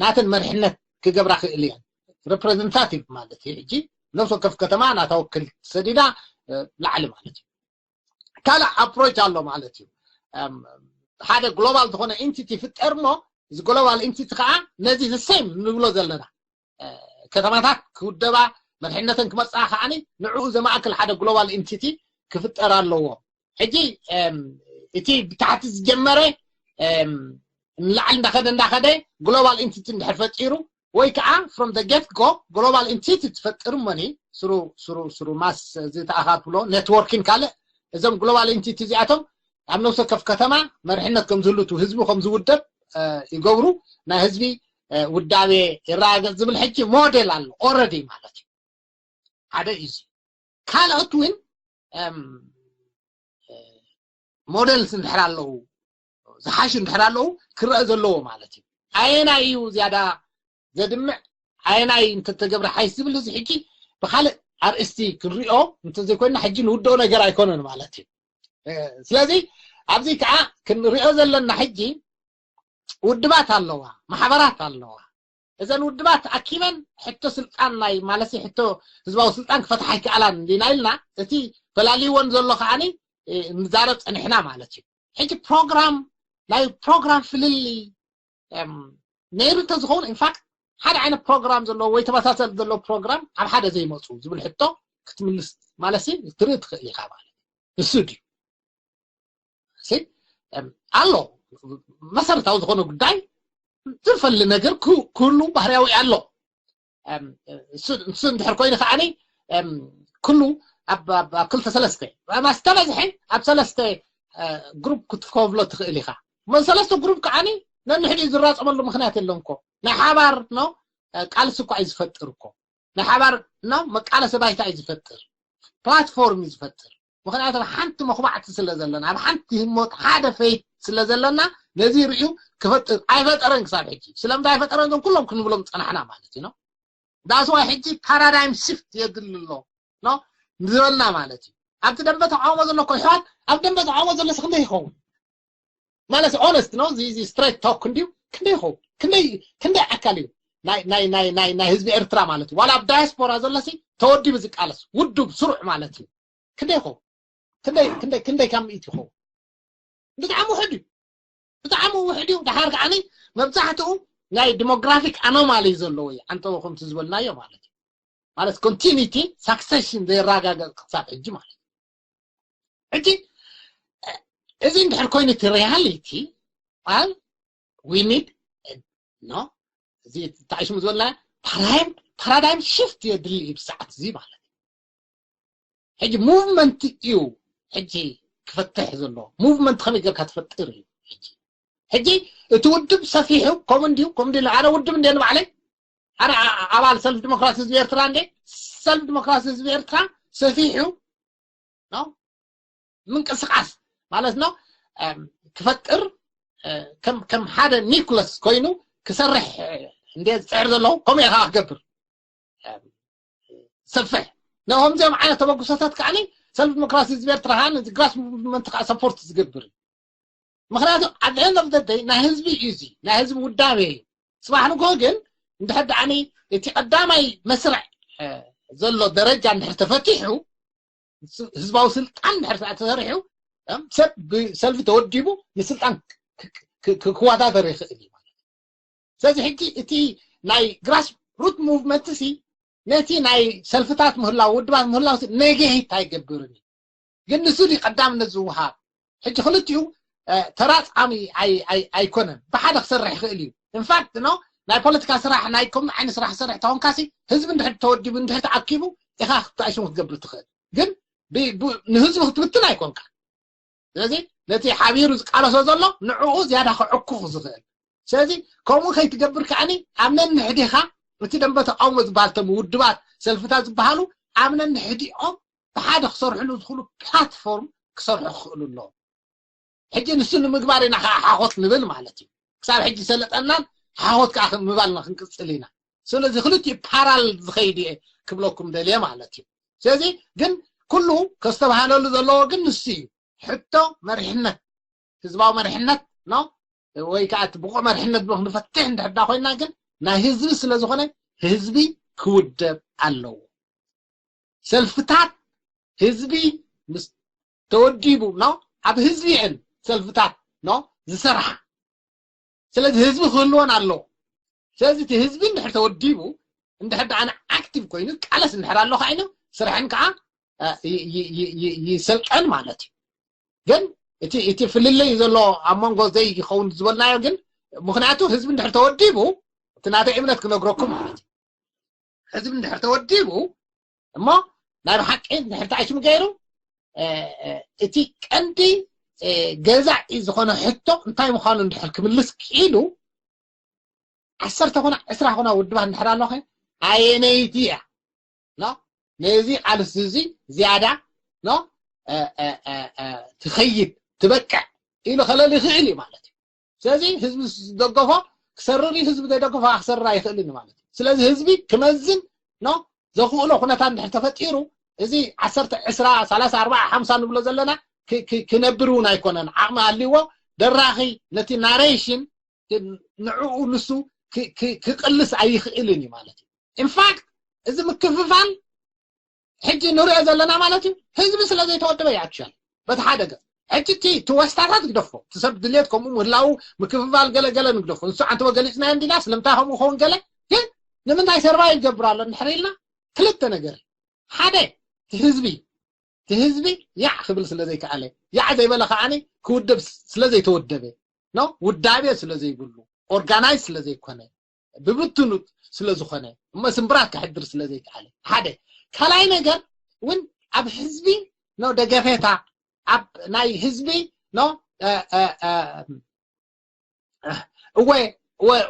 ናተን መርሕነት ክገብራ ክእል እየን። ሬፕሬዘንታቲቭ ማለት እዩ። ሕጂ ነፍሲ ወከፍ ከተማ ናታ ወክል ሰዲዳ ላዕሊ ማለት እዩ። ካልእ ኣፕሮች ኣሎ ማለት እዩ። ሓደ ግሎባል ዝኾነ ኢንቲቲ ፍጠር እሞ፣ እዚ ግሎባል ኢንቲቲ ከዓ ነዚ ሴም ንብሎ ዘለና ከተማታት ክውደባ፣ መርሕነተን ክመፅኣ ከዓኒ ንዕኡ ዘማእክል ሓደ ግሎባል ኢንቲቲ ክፍጠር ኣለዎ። ሕጂ እቲ ብታሕቲ ዝጀመረ ንላዕሊ እንዳኸደ እንዳኸደ ግሎባል ኢንቲቲ እንድሕር ፈጢሩ፣ ወይ ከዓ from the get go ግሎባል ኢንቲቲ ትፈጥር እሞኒ፣ ስሩ ስሩ ስሩ ማስ እዚ ተኣኻክሎ ኔትወርኪን ካልእ፣ እዞም ግሎባል ኢንቲቲ እዚኣቶም ኣብ ነፍሲ ወከፍ ከተማ መርሕነት ከም ዝህሉ፣ ህዝቢ ከም ዝውደብ ይገብሩ። ናይ ህዝቢ ውዳቤ ይረጋገጽ ዝብል ሕጂ ሞዴል ኣሎ ኦረዲ ማለት እዩ። ሓደ እዩ። ካልኦት እውን ሞዴልስ እንድሕር ኣለዉ፣ ዝሓሹ እንድሕር ኣለዉ ክረአ ዘለዎ ማለት እዩ። ኣየናይ እዩ ዝያዳ ዘድምዕ፣ ኣየናይ እንተተገብረ ሓይሽ ዝብል፣ እዚ ሕጂ ብካልእ ኣርእስቲ ክንሪኦ እንተዘይኮይና ሕጂ ንውድኦ ነገር ኣይኮነን ማለት እዩ። ስለዚ ኣብዚ ከዓ ክንሪኦ ዘለና ሕጂ ውድባት ኣለዋ፣ ማሕበራት ኣለዋ። እዘን ውድባት ኣኪበን ሕቶ ስልጣን ናይ ማለት ሕቶ ህዝባዊ ስልጣን ክፈትሓ ኣይከኣላን እንዲና ኢልና እቲ ፈላልይወን ዘሎ ከዓኒ ንዛረብ ፀኒሕና ማለት እዩ። ሕጂ ፕሮግራም ናይ ፕሮግራም ፍልልይ ነይሩ እንተዝኸውን ኢንፋክት ሓደ ዓይነት ፕሮግራም ዘለዎ ወይ ተመሳሰል ዘለዎ ፕሮግራም ኣብ ሓደ ዘይመፁ ዝብል ሕቶ ክትምልስ ማለት ትርኢ ትኽእል ኢኻ ማለት ንሱ ድዩ ኣሎ። መሰረታዊ ዝኾነ ጉዳይ ዝፈሊ ነገር ክህሉ ባህርያዊ ኣሎ። ንሱ እንድሕር ኮይኑ ከዓኒ ኩሉ ኣብ ክልተ ሰለስተ ማስተበዝሐ ኣብ ሰለስተ ግሩፕ ክትከፍሎ ትኽእል ኢኻ። እሞ ሰለስተ ግሩፕ ከዓኒ ነንሕዲኡ ዝራፀመሉ ምክንያት የለን እኮ። ናይ ሓባር ነው ቃልሲ እኳ እዩ ዝፈጥር እኮ። ናይ ሓባር ነው መቃለሲ ባይታ እዩ ዝፈጥር፣ ፕላትፎርም እዩ ዝፈጥር። ምክንያቱ ኣብ ሓንቲ መኹባዕቲ ስለ ዘለና፣ ኣብ ሓንቲ ህሞት ሓደ ፌት ስለ ዘለና ነዚ ርእዩ ክፈጥር ኣይፈጠረን ክሳብ ሕጂ። ስለምንታይ ኣይፈጠረን? እዞም ኩሎም ክንብሎም ፀናሕና ማለት እዩ። ዳስዋይ ሕጂ ፓራዳይም ሽፍት የድሊ ኣሎ ነው ዝበልና ማለት እዩ። ኣብቲ ደንበ ተቃውሞ ዘሎ እኮ ይሕዋት፣ ኣብ ደንበ ተቃውሞ ዘሎ ክንደይ ይኸውን ማለት ኦነስት ነው እዚ ስትሬት ቶክ እንዲዩ ክንደይ ይኸውን ክንደይ ክንደይ ኣካል እዩ ናይ ናይ ናይ ናይ ናይ ህዝቢ ኤርትራ ማለት እዩ። ዋላ ኣብ ዳያስፖራ ዘሎ ሲ ተወዲቡ ዝቃለስ ውዱብ ስሩዕ ማለት እዩ። ክንደይ ይኸውን ክንደይ ክንደይ ክንደይ ካብ ሚእቲ ይኸውን ብጣዕሚ ውሕድ እዩ። ብጣዕሚ ውሕድ እዩ። ደሓር ከዓኒ መብዛሕትኡ ናይ ዲሞግራፊክ ኣኖማሊ ዘለዎ እዩ። ዓንተቦ ከምቲ ዝበልናዮ ማለት እዩ። ማለት ኮንቲኒቲ ሳክሰሽን ዘየረጋገጽ ክሳብ ሕጂ ማለት እዩ። ሕጂ እዚ እንድሕር ኮይኑ እቲ ሪያሊቲ ል ዊ ኒድ ኖ እዚ ተዓሽሙ ዝበልና ፓራዳይም ሽፍት የድሊ እዩ ብሰዓት እዚ ማለት እዩ። ሕጂ ሙቭመንት እዩ ሕጂ ክፈትሕ ዘለዎ። ሙቭመንት ከመይ ጌርካ ትፈጥር እዩ። ሕጂ ሕጂ እቲ ውድብ ሰፊሑ ከምኡ እንድዩ ከምኡ እንድዩ ኣነ ውድብ እንደ ንባዕለይ ኣነ ኣባል ሰልፍ ዲሞክራሲ ህዝቢ ኤርትራ እንደ ሰልፍ ዲሞክራሲ ህዝቢ ኤርትራ ሰፊሑ ነው ምንቅስቃስ ማለት ነው ክፈጥር ከም ሓደ ኒኩለስ ኮይኑ ክሰርሕ እንደ ዝፅዕር ዘለዉ ከምኡ ኢኻ ክገብር ሰፍሕ ነሆም ዚኦም ዓይነት ተበግሶታት ከዓ ሰልፍ ዲሞክራሲ ህዝቢ ኤርትራ ከዓ ነዚ ግራስ ሙቭመንት ከዓ ሰፖርት ዝገብር እዩ ምክንያቱ ኣድኤን ኦፍ ደይ ናይ ህዝቢ እዩ እዚ ናይ ህዝቢ ውዳቤ እዩ ፅባሕ ንግሆ ግን እንድሕር ደኣኒ እቲ ቀዳማይ መስርዕ ዘሎ ደረጃ እንድሕር ተፈቲሑ ህዝባዊ ስልጣን እንድሕር ተሰሪሑ ሰብ ብሰልፊ ተወዲቡ ንስልጣን ክወዳደር ይኽእል እዩ ማለት ስለዚ ሕጂ እቲ ናይ ግራስ ሩት ሙቭመንት ሲ ነቲ ናይ ሰልፍታት ምህላው ውድባት ምህላው ሲ ኔጌት ኣይገብርን እዩ ግን ንሱ ድዩ ቀዳምነት ዝወሃብ ሕጂ ክልቲኡ ተራፃሚ ኣይኮነን ብሓደ ክሰርሕ ይኽእል እዩ ኢንፋክት ኖ ናይ ፖለቲካ ስራሕ ናይ ከምዚ ዓይነት ስራሕ ክሰርሕ ተኾንካሲ ህዝቢ እንድሕር ተወዲቡ እንድሕር ተኣኪቡ ኢኻ ክትኣሽሙ ክትገብር ትኽእል ግን ንህዝቢ ክትብትን ኣይኮንካ ስለዚ ነቲ ሓቢሩ ዝቃለሶ ዘሎ ንዕኡ ዝያዳ ክዕኩኽ ዝኽእል ስለዚ ከምኡ ከይትገብር ከዓኒ ኣብ ነንሕዲኻ እቲ ደንበ ተቃውሞ ዝበሃል ቶም ውድባት ሰልፍታት ዝበሃሉ ኣብ ነንሕዲኦም ብሓደ ክሰርሕሉ ዝኽእሉ ፕላትፎርም ክሰርሑ ክኽእሉ ኣለዎም ሕጂ ንሱ ንምግባር ኢና ከዓ ሓኾት ንብል ማለት እዩ ክሳብ ሕጂ ሰለጠናን ሓኾት ከዓ ምባልና ክንቅፅል ኢና ስለዚ ክልቲኡ ፓራል ዝኸይድ እየ ክብለኩም ደልየ ማለት እዩ ስለዚ ግን ኩሉ ከስተባሃለሉ ዘለዎ ግን ንሱ እዩ ሕቶ መሪሕነት ህዝባዊ መሪሕነት ነው ወይ ከዓ እቲ ብቑዕ መርሕነት ብሎ ክንፈትሕ እንድሕር ዳ ኮይና ግን ናይ ህዝቢ ስለ ዝኾነ ህዝቢ ክውደብ ኣለዎ። ሰልፍታት ህዝቢ ምስ ተወዲቡ ኖ ኣብ ህዝቢ እየን ሰልፍታት ኖ ዝሰርሓ። ስለዚ ህዝቢ ክህልወን ኣለዎ። ስለዚ እቲ ህዝቢ እንድሕር ተወዲቡ እንድሕር ደኣ ኣክቲቭ ኮይኑ ቃለስ እንድሕር ኣሎ ኮይኑ ስርሐን ከዓ ይሰልጠን ማለት እዩ። ግን እቲ እቲ ፍልልይ ዘሎ ኣብ መንጎ ዘይኸውን ዝበልናዮ ግን ምክንያቱ ህዝቢ እንድሕር ተወዲቡ እቲ ናተይ እምነት ክነግረኩም ማለት እዩ። ህዝቢ እንድሕር ተወዲቡ እሞ ናይ ብሓቂ እንድሕር ተኣሽሙ ገይሩ እቲ ቀንዲ ገዛኢ ዝኾነ ሕቶ እንታይ ምዃኑ እንድሕር ክምልስ ክኢሉ ዓሰርተ ኮና ዕስራ ኮና ውድባት እንድሕር ኣለኸ ኣየነይቲ እያ ኖ ነዚ ቃልሲ እዚ ዝያዳ ኖ ትኸይድ ትበቅዕ ኢሉ ከለል ይኽእል እዩ ማለት እዩ። ስለዚ ህዝቢ ዝደገፎ ክሰርር እዩ፣ ህዝቢ ዘይደገፎ ክሰርር ኣይኽእልን እዩ ማለት እዩ። ስለዚ ህዝቢ ክመዝን ኖ ዘኽእሎ ኩነታት እንድሕር ተፈጢሩ እዚ ዓሰርተ ዕስራ ሰላሳ ኣርባዓ ሓምሳ ንብሎ ዘለና ክነብር እውን ኣይኮነን። ዓቕሚ ኣልዎ ደራኺ ነቲ ናሬሽን ንዕኡ ንሱ ክቅልስ ኣይኽእልን እዩ ማለት እዩ። ኢንፋክት እዚ ምክፍፋል ሕጂ ንሪኦ ዘለና ማለት እዩ ህዝቢ ስለ ዘይተወደበ እዩ። ኣክሽን በቲ ሓደ ገፅ ሕጂ እቲ ትወስታታት ግደፎ እቲ ሰብ ድሌት ከምኡ ምህላው ምክፍፋል ገለገለ ንግደፎ ንሱ ዓንተወ ገሊፅናዮ እንዲና ስለምንታይ ከምኡ ክኸውን ገለ ግን ንምንታይ ሰርቫይቭ ይገብር ኣሎ እንድሕር ኢልና ክልተ ነገር ሓደ እቲ ህዝቢ እቲ ህዝቢ ያዕ ክብል ስለ ዘይከኣለ ያዕ ዘይበለ ከዓኒ ክውደብ ስለ ዘይተወደበ ኖ ውዳቤ ስለ ዘይብሉ ኦርጋናይዝ ስለ ዘይኮነ ብብትኑ ስለ ዝኾነ እሞ ስምብራት ከሕድር ስለ ዘይከኣለ ሓደ ካልኣይ ነገር እውን ኣብ ህዝቢ ኖ ደገፌታ ኣብ ናይ ህዝቢ ኖ እወ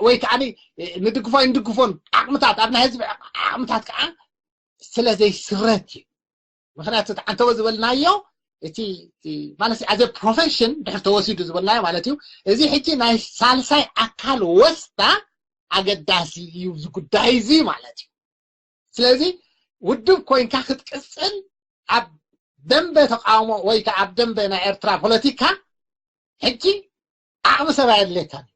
ወይ ከዓ ንድግፎ ንድግፎን ዓቕምታት ኣብ ናይ ህዝቢ ዓቕምታት ከዓ ስለ ዘይስረት እዩ። ምክንያቱ ተዓንተወ ዝበልናዮ እቲ ማለት ኣዘ ፕሮፌሽን ድሕር ተወሲዱ ዝበልናዮ ማለት እዩ። እዚ ሕጂ ናይ ሳልሳይ ኣካል ወስታ ኣገዳሲ እዩ እዚ ጉዳይ እዚ ማለት እዩ። ስለዚ ውድብ ኮይንካ ክትቅፅል ኣብ ደንበ ተቃውሞ ወይ ከዓ ኣብ ደንበ ናይ ኤርትራ ፖለቲካ ሕጂ ዓቕሚ ሰብ ኣየድልየካን።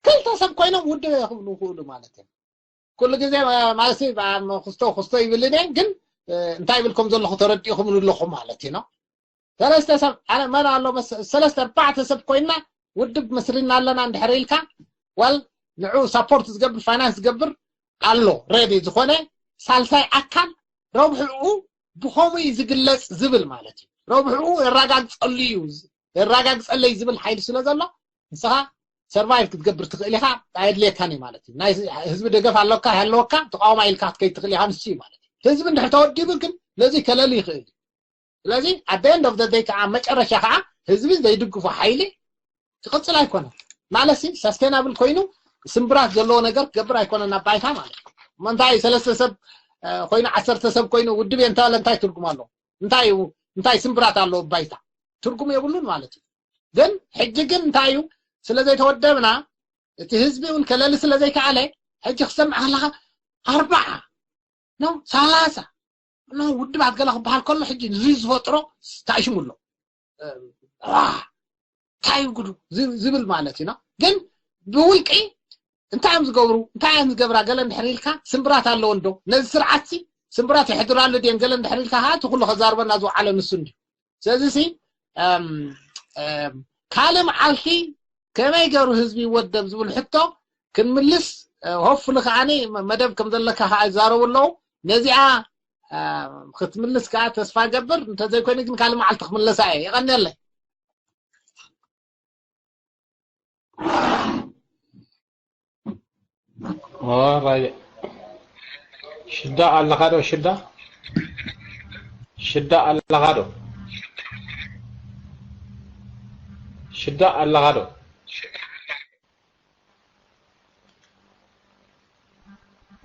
ክልተ ሰብ ኮይኖም ውድብ ክብሉ ይኽእሉ ማለት እዮም። ኩሉ ግዜ ማለት ክስቶ ክስቶ ይብልን እየ ግን እንታይ ይብል ከም ዘለኹ ተረዲእኹም ኣለኹም ማለት እዩ። ሰለስተ ሰብ ኣነ መን ኣሎ ሰለስተ ኣርባዕተ ሰብ ኮይና ውድብ መስሪና ኣለና እንድሕር ኢልካ ዋል ንዑ ሳፖርት ዝገብር ፋይናንስ ዝገብር ኣሎ ሬዲ ዝኾነ ሳልሳይ ኣካል ረብሕኡ ብኸምኡ እዩ ዝግለፅ ዝብል ማለት እዩ። ረብሕኡ የራጋግፀሉ እዩ የራጋግፀለይ ዝብል ሓይሊ ስለ ዘሎ ንስኻ ሰርቫይቭ ክትገብር ትኽእል ኢኻ ኣየድልየካን እዩ ማለት እዩ። ናይ ህዝቢ ደገፍ ኣለካ ሃለወካ ተቃውማ ኢልካ ክትከይድ ትኽእል ኢኻ ንሱ እዩ ማለት እዩ። ህዝቢ እንድሕር ተወዲቡ ግን ነዚ ከለል ይኽእል እዩ። ስለዚ ኣደ ኤንድ ኦፍ ደይ ከዓ መጨረሻ ከዓ ህዝቢ ዘይድግፎ ሓይሊ ክቕፅል ኣይኮነን ማለት ሲ ሰስቴናብል ኮይኑ ስምብራት ዘለዎ ነገር ክገብር ኣይኮነን ኣብ ባይታ ማለት እዩ። እሞ እንታይ ሰለስተ ሰብ ኮይኑ ዓሰርተ ሰብ ኮይኑ ውድብ እየ እንተበለ እንታይ ትርጉም ኣለዎ? እንታይ እንታይ ስምብራት ኣለዎ ባይታ ትርጉም የብሉን ማለት እዩ። ግን ሕጂ ግን እንታይ እዩ ስለ ዘይተወደብና እቲ ህዝቢ እውን ከለሊ ስለ ዘይከኣለ ሕጂ ክሰምዕ ከለካ ኣርባዓ ኖ ሰላሳ ኖ ውድባት ገለ ክበሃል ከሎ ሕጂ ንዙይ ዝፈጥሮ ታእሽሙ ኣሎ እንታይ ጉዱ ዝብል ማለት እዩ። ግን ብውልቂ እንታይ እዮም ዝገብሩ እንታይ እዮም ዝገብራ ገለ እንድሕር ኢልካ ስምብራት ኣለዎ እንዶ ነዚ ስርዓት ሲ ስምብራት የሕድራሉ ድየን ገለ እንድሕር ኢልካ ከዓ እቲ ኩሉ ከዛርበና ዝወዓለ ንሱ እንድዩ። ስለዚ ሲ ካልእ መዓልቲ ከመይ ገሩ ህዝቢ ይወደብ ዝብል ሕቶ ክንምልስ ሆፕፉሊ ከዓኒ መደብ ከም ዘለካ ከዓ ይዛረቡ ኣለዉ። ነዚኣ ክትምልስ ከዓ ተስፋ ገብር እንተዘይኮይኑ ግን ካልእ መዓልቲ ክምለሳ እየ። የቐንየለይ። ኦራይ ሽዳ ኣለኻ ዶ ሽዳ ሽዳ ኣለኻ ዶ ሽዳ ኣለኻ ዶ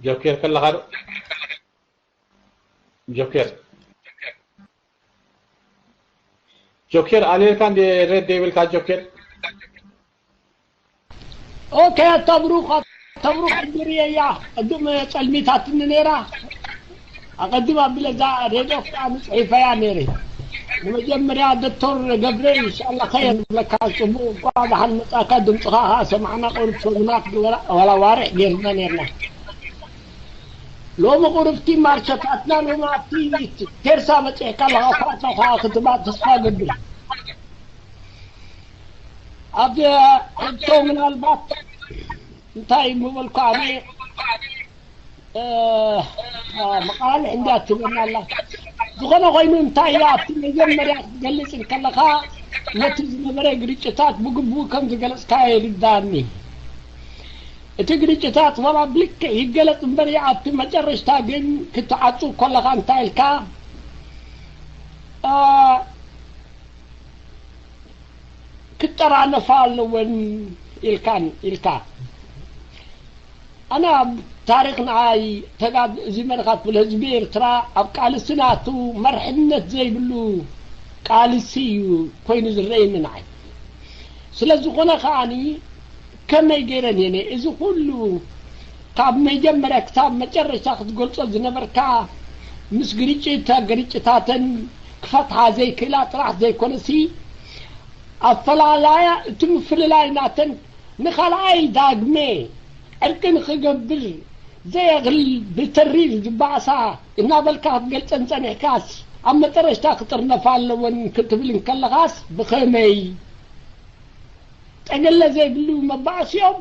ጆኬር ከለኻ ዶ ጆኬር ጆኬር ኣልየልካ እንደ ሬድ ደይብልካ ጆኬር ኦኬ ኣተብሩክ ኣተብሩክ እንድርየያ ቅድም ጸልሚታትኒ ነይራ ኣቐድም ኣቢለ እዛ ሬድዮ ክኣ ንጽሒፈያ ነይረ ንመጀመርያ ዶክተር ገብረ፣ ኢንሻኣላ ኸይር ንብለካ። ጽቡቕ፣ እንኳዕ ደሓን መጻእካ። ድምጽኻ ኸኣ ሰማዕና። ቁሩብ ሰሙናት ግበራ፣ ዋላ ዋርሕ ጌርና ኔርና። ሎሚ ቁሩብቲ ማርሸታትና ሎሚ ኣብቲ ቴርሳ በጺሕካ ኣለኻ። እኳ ኣለኻ ክትባእ ተስፋ ገብር። ኣብ ሕቶ ምናልባት እንታይ ምበልኩ ኣነ፣ እ፣ እ፣ መቃልሕ እንድያ ትብለና ኣላ። ዝኾነ ኮይኑ እንታይ እያ ኣብቲ መጀመርያ ክትገልጽ እንከለኻ ነቲ ዝነበረ ግርጭታት ብግቡእ ከም ዝገለጽካዮ ይርዳእኒ። እቲ ግርጭታት ዋላ ብልክዕ ይገለጽ እምበር ኣብቲ መጨረሽታ ግን ክትዓጹ ከለኻ እንታይ ኢልካ፣ እ፣ ክጠራነፋ ኣለወን ኢልካን ኢልካ። ኣነ ኣብ ታሪኽ ንዓይ ተጋድ-፣ እዚ መርኻት ብለ ህዝቢ ኤርትራ ኣብ ቃልሲ ናቱ መርሕነት ዘይብሉ ቃልሲ እዩ ኮይኑ ዝረኣየኒ ንዓይ። ስለ ዝኾነ ከኣኒ ከመይ ገይረን እየ እዚ ኩሉ ካብ መጀመርያ ክሳብ መጨረሻ ክትገልጾ ዝነበርካ ምስ ግርጭት ግርጭታተን ክፈትሓ ዘይክእላ ጥራሕ ዘይኮነሲ ኣፈላላያ እቲ ምፍልላይ ናተን ንኻልኣይ ዳግመ ዕርቂ ንኽገብር ዘየኽል ብተሪር ዝበኣሳ እናበልካ ክትገልጸን ጸኒሕካስ ኣብ መጠረሽታ ክጥርነፋ ኣለወን ክትብል እንከለኻስ ብኸመይ? ጠገለ ዘይብሉ መባእሲኦም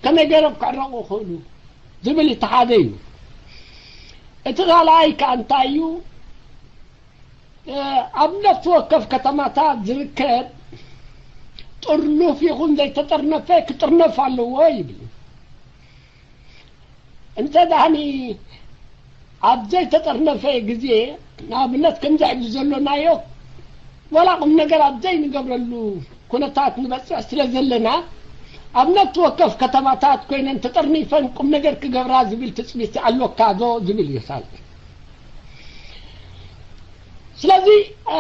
ከመይ ገይሮም ክዕረቑ ይኽእሉ ዝብል እቲ ሓደ እዩ። እቲ ካልኣይ ከኣ እንታይ እዩ? እ፣ ኣብ ነፍሲ ወከፍ ከተማታት ዝርከብ ጥርኑፍ ይኹን ዘይተጠርነፈ ክጥርነፍ ኣለዎ ይብል። እንተ ዳህኒ ኣብ ዘይተጠርነፈ ግዜ ንኣብነት ከምዚ ሕጂ ዘሎናዮ ዋላ ቁም ነገር ኣብ ዘይንገብረሉ ኩነታት ንበጽሕ ስለ ዘለና ኣብ ነፍሲ ወከፍ ከተማታት ኮይነን ተጠርኒፈን ቁም ነገር ክገብራ ዝብል ትጽቢት ኣሎካ ዶ ዝብል እዩ ካልእ። ስለዚ ኣ፣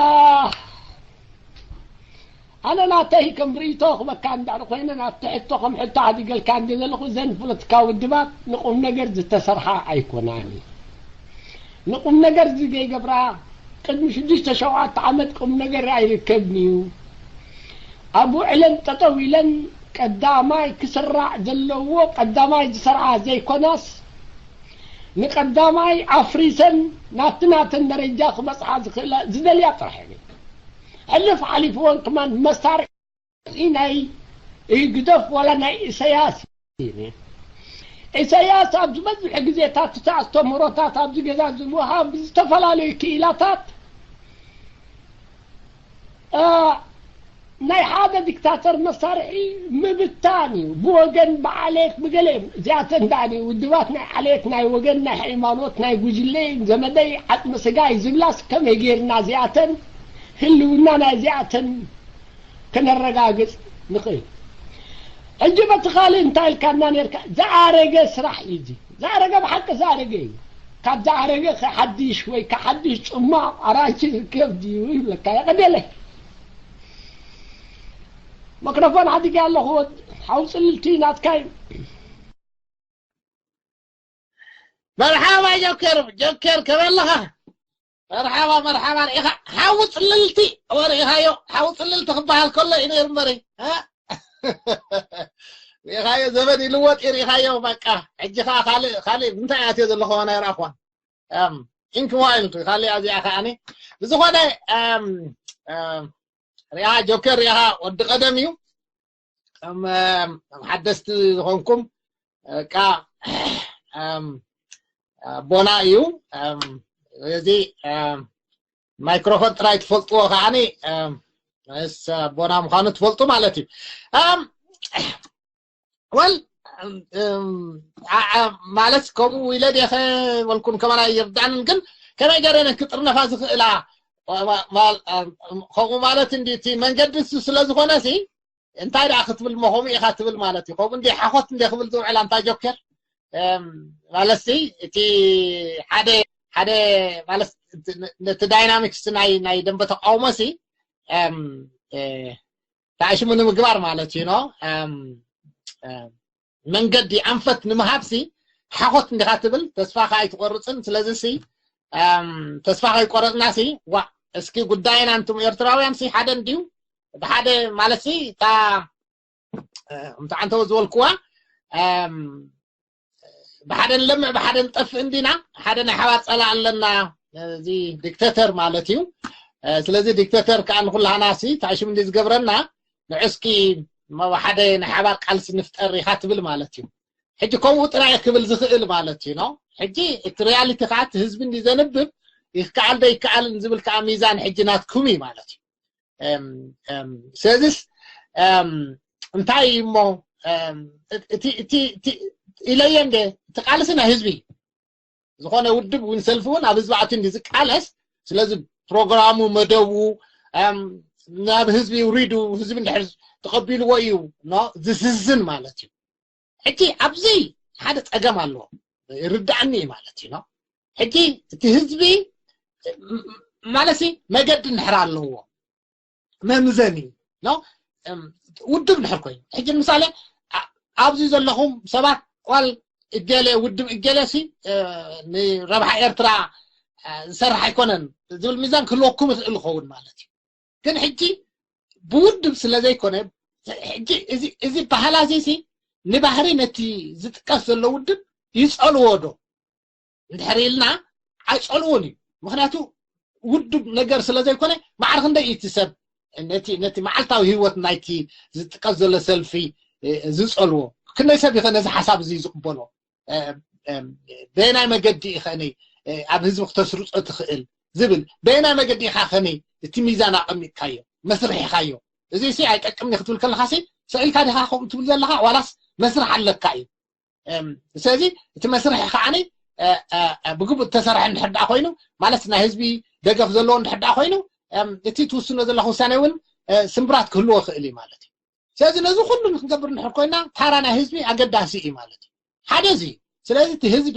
ኣነ ናተይ ከም ርእይቶ ክበካ እንድሕር ኮይነ ናብቲ ሕቶ ከም ሕቶ ሓዲገልካ እንደ ዘለኹ እዘን ፖለቲካዊ ውድባት ንቁም ነገር ዝተሰርሓ ኣይኮናን። ንቁም ነገር ዝገይገብራ ቅድሚ ሽዱሽተ ሸውዓተ ዓመት ቁም ነገር ኣይርከብን እዩ። ኣብ ውዕለን ጠጠው ኢለን ቀዳማይ ክስራዕ ዘለዎ ቀዳማይ ዝሰርዓ ዘይኮናስ ንቀዳማይ ኣፍሪሰን ናብቲ ናተን ደረጃ ክበጽሓ ዝኽእላ ዝደልያ ጥራሕ እየን። ሕልፍ ሓሊፍወን ከማን መሳርሒ ናይ ህግደፍ ዋላ ናይ ኢሳያስ እዩ። ኢሳያስ ኣብ ዝበዝሕ ግዜታት እቲ ኣስተምህሮታት ኣብዚ ገዛ ዝወሃብ ብዝተፈላለዩ ክኢላታት እ፣ ናይ ሓደ ዲክታተር መሳርሒ ምብታን እዩ። ብወገን ብዓሌት ብገለ እዮም። እዚኣተን ደኣ ድዩ ውድባት ናይ ዓሌት ናይ ወገን ናይ ሃይማኖት ናይ ጉጅለ ዘመደይ ዓጽመ ስጋይ ዝብላስ ከመይ ጌርና እዚኣተን ህልውና ናይ እዚኣተን ከነረጋግጽ ንኽእል? ሕጂ በቲ ካልእ እንታይ ኢልካና ነርካ? ዝኣረገ ስራሕ እዩ እዚ። ዝኣረገ ብሓቂ ዝኣረገ እዩ። ካብ ዝኣረገ ሓድሽ ወይ ካብ ሓድሽ ጽማቕ ኣራንሺ ዝርከብ ድዩ ይብለካ። የቐንየለይ። መክሮፎን ሓዲገ ኣለኹ። ሓው ጽልልቲ ናትካ እዩ። መርሓባ ጆከር፣ ጆከር ከመይ ኣለኻ? መርሓባ፣ መርሓባ። ርኢኻ ሓዊ ጽልልቲ ወርኢኻዮ? ሓዊ ጽልልቲ ክበሃል ከሎ እዩ ነይሩ እምበሪ። እ? ርኢኻዮ? ዘመን ይልወጥ እዩ፣ ርኢኻዮ? በቃ፣ ሕጂ ኸኣ ካልእ፣ ካልእ እንታይ ኣትዮ ዘለኹ ናይ ራእኳ። እም፣ ኢንክ ዋይልድ፣ ካልእ እዚኣ ኸኣኒ። ብዝኾነ፣ እም፣ እም፣ ርኢኻ ጆከር፣ ርኢኻ ወዲ ቀደም እዩ። እም፣ እም፣ ሓደስቲ ዝኾንኩም፣ በቃ፣ እም፣ ኣቦና እዩ። እም፣ እዚ፣ እም፣ ማይክሮፎን ጥራይ ትፈልጥዎ ከዓኒ፣ እም፣ ምስ ኣቦና ምዃኑ ትፈልጡ ማለት እዩ። እም፣ ወል፣ እም፣ እም፣ ዓ-፣ ዓ-፣ ማለት ከምኡ ኢለ ድየ ኸ በልኩን ከማን ኣይርዳእንን፣ ግን ከመይ ገይረን ክጥርነፋ ዝኽእላ፣ ማ-፣ ማ-፣ እም፣ ከምኡ ማለት እንዲ እቲ መንገዲ እሱ ስለ ዝኾነ ሲ፣ እንታይ ደኣ ክትብል እሞ ከምኡ ኢኻ ትብል ማለት እዩ። ከምኡ እንዲ ሓኾት እንዲ ክብል ዝውዕል ኣንታ ጆከር፣ እም፣ ማለት ሲ፣ እቲ ሓደ፣ ሓደ ማለት ን-፣ ነቲ ዳይናሚክስ ናይ፣ ናይ ደንበ ተቃውሞ ሲ፣ እም፣ እ፣ ተኣሽሙ ንምግባር ማለት እዩ፣ ኖ? እም፣ እ፣ መንገዲ ኣንፈት ንምሃብ ሲ፣ ሓኾት እንዲኻ ትብል፣ ተስፋኻ ኣይትቆርጽን። ስለዚ ሲ፣ እም፣ ተስፋ ከይቆረጽና ሲ፣ ዋእ፣ እስኪ ጉዳይና እንቱም ኤርትራውያን ሲ ሓደ እንድዩ፣ ብሓደ ማለት ሲ እታ እምቲ ዓንተወ ዝበልክዋ ብሓደ ንለምዕ ብሓደ ንጠፍእ እንዲና። ሓደ ናይ ሓባር ፀላ ኣለና፣ እዚ ዲክተተር ማለት እዩ። ስለዚ ዲክተተር ከዓ ንኩላህና ሲ ታሽም እንዲ ዝገብረና፣ ንዕስኪ ሓደ ናይ ሓባር ቃልሲ ንፍጠር ኢካ ትብል ማለት እዩ። ሕጂ ከምኡ ጥራይ ክብል ዝኽእል ማለት እዩ ነው። ሕጂ እቲ ሪያሊቲ ከዓ እቲ ህዝቢ እንዲ ዘንብብ ይከዓል ዶ ይከዓልን ዝብል ከዓ ሚዛን ሕጂ ናትኩም እዩ ማለት እዩ። ስለዚስ እንታይ እሞ ኢለየ እንደ እቲ ቃልሲ ናይ ህዝቢ ዝኾነ ውድብ እውን ሰልፊ እውን ኣብ ህዝቢ ኣትዩ እንዲ ዝቃለስ። ስለዚ ፕሮግራሙ መደቡ ናብ ህዝቢ ውሪዱ ህዝቢ እንድሕር ተቐቢልዎ እዩ ዝስዝን ማለት እዩ። ሕጂ ኣብዚ ሓደ ፀገም ኣለዎ ይርዳእኒ እዩ ማለት እዩ። ሕጂ እቲ ህዝቢ ማለት መገዲ እንድሕር ኣለዎ መምዘኒ ነው። ውድብ እንድሕር ኮይኑ ሕጂ ንምሳሌ ኣብዚ ዘለኹም ሰባት ቋል እገለ ውድብ እገለ ሲ ንረብሓ ኤርትራ ዝሰርሕ ኣይኮነን ዝብል ሚዛን ክህልወኩም ይኽእል ይኸውን ማለት እዩ። ግን ሕጂ ብውድብ ስለ ዘይኮነ ሕጂ እዚ ባህላ እዚ ሲ ንባህሪ ነቲ ዝጥቀስ ዘሎ ውድብ ይፀልዎ ዶ እንድሕር ኢልና ኣይፀልዎን እዩ። ምክንያቱ ውድብ ነገር ስለ ዘይኮነ ማዕረ ክንደይ እቲ ሰብ ነቲ መዓልታዊ ህይወት ናይቲ ዝጥቀስ ዘሎ ሰልፊ ዝፀልዎ ክንደይ ሰብ ይኸ ነዚ ሓሳብ እዚ ዝቕበሎ በየናይ መገዲ ኢኸ ኣብ ህዝቢ ክተስርፆ ትኽእል ዝብል በየናይ መገዲ ኢኻ ከነ እቲ ሚዛን ኣቐሚጥካዮ መስርሒኻዮ እዚ ሲ ኣይጠቅምኒ ክትብል ከለኻ ሲ ስዒልካ ዲኻ ከምኡ ትብል ዘለኻ ዋላስ መስርሕ ኣለካ እዩ። ስለዚ እቲ መስርሒ ከዓኒ ብግቡእ ተሰርሐ እንድሕር ደኣ ኮይኑ ማለት ናይ ህዝቢ ደገፍ ዘለዎ እንድሕር ደኣ ኮይኑ እቲ ትውስኖ ዘለካ ውሳኔ እውን ስምብራት ክህልዎ ይኽእል እዩ ማለት እዩ። ስለዚ ነዚ ኩሉ ንክንገብር እንድሕር ኮይና ታራ ናይ ህዝቢ ኣገዳሲ እዩ ማለት እዩ። ሓደ እዚ ስለዚ እቲ ህዝቢ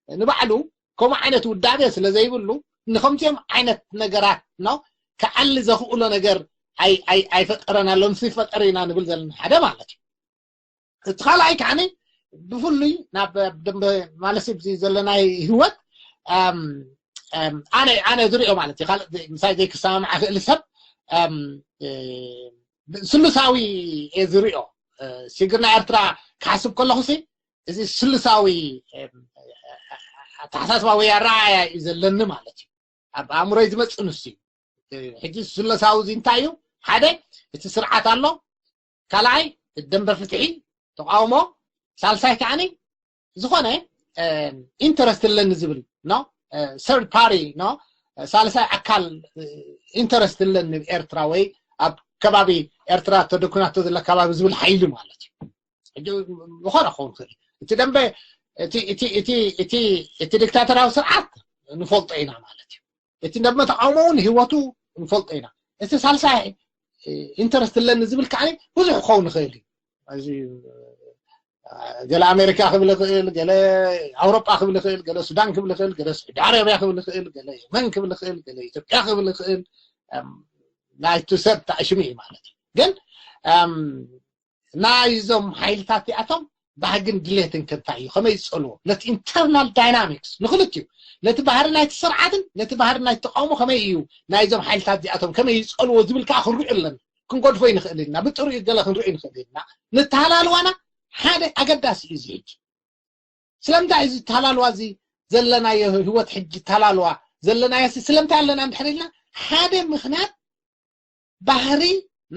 ንባዕሉ ከምኡ ዓይነት ውዳቤ ስለ ዘይብሉ ንከምቲኦም ዓይነት ነገራት ነው ክዓሊ ዘኽእሎ ነገር ኣይፈጠረን ኣሎ ምስ ይፈጠር ኢና ንብል ዘለና ሓደ ማለት እዩ። እቲ ካልኣይ ከዓኒ ብፍሉይ ናብ ደንበ ማለት ዘለናይ ህይወት ኣነ ኣነ ዝሪኦ ማለት እዩ። ካልእ ምሳይ ዘይክሰማማዕ ክእል ሰብ ስሉሳዊ እየ ዝሪኦ። ሽግር ናይ ኤርትራ ክሓስብ ከለኹ ሲ እዚ ስሉሳዊ ኣተሓሳስባ ወይ ኣረኣያ እዩ ዘለኒ ማለት እዩ። ኣብ ኣእምሮይ ዝመፅእ ንሱ እዩ። ሕጂ ስሉሳዊ እዚ እንታይ እዩ? ሓደ እቲ ስርዓት ኣሎ፣ ካልኣይ ደንበ ፍትሒ ተቃውሞ፣ ሳልሳይ ከዓኒ ዝኾነ ኢንተረስት ኣለኒ ዝብል ነው ሰርድ ፓሪ ነው ሳልሳይ ኣካል ኢንተረስት ኣለኒ ኤርትራ ወይ ኣብ ከባቢ ኤርትራ ተደኩናቶ ዘለ ከባቢ ዝብል ሓይሊ ማለት እዩ። ዝኾነ ክኸውን ክእል እቲ ደንበ እቲ ዲክታተራዊ ስርዓት ንፈልጦ ኢና ማለት እዩ። እቲ ደንበ ተቃውሞ እውን ህይወቱ ንፈልጦ ኢና። እቲ ሳልሳይ ኢንተረስት ኣለኒ ዝብል ከዓ ብዙሕ ክኸውን ይኽእል እዩ። ገለ ኣሜሪካ ክብል ይኽእል፣ ገለ ኣውሮጳ ክብል ይኽእል፣ ገለ ሱዳን ክብል ይኽእል፣ ገለ ስዑዲ ዓረብያ ክብል ይኽእል፣ ገለ የመን ክብል ይኽእል፣ ገለ ኢትዮጵያ ክብል ይኽእል። ናይቱ ሰብ ተኣሽሙ እዩ ማለት እዩ። ግን ናይዞም ሓይልታት እዚኣቶም ባህግን ድሌትን ከንታይ እዩ ከመይ ዝፀልዎ ነቲ ኢንተርናል ዳይናሚክስ ንክልትዩ ነቲ ባህሪ ናይቲ ስርዓትን ነቲ ባህሪ ናይቲ ተቃውሞ ከመይ እዩ ናይዞም ሓይልታት እዚኣቶም ከመይ ይፀልዎ ዝብል ከዓ ክንሪኦ ኣለና። ክንጎድፎ ይንኽእል ኢና ብጥሪኡ ገለ ክንሪኦ ይንኽእል ኢና። ንተሃላልዋና ሓደ ኣገዳሲ እዩ እዚ ሕጂ ስለምንታይ እዚ ተሃላልዋ እዚ ዘለናዮ ህይወት ሕጂ ተሃላልዋ ዘለናዮ ስለምንታይ ኣለና እንድሕር ኢልና ሓደ ምክንያት ባህሪ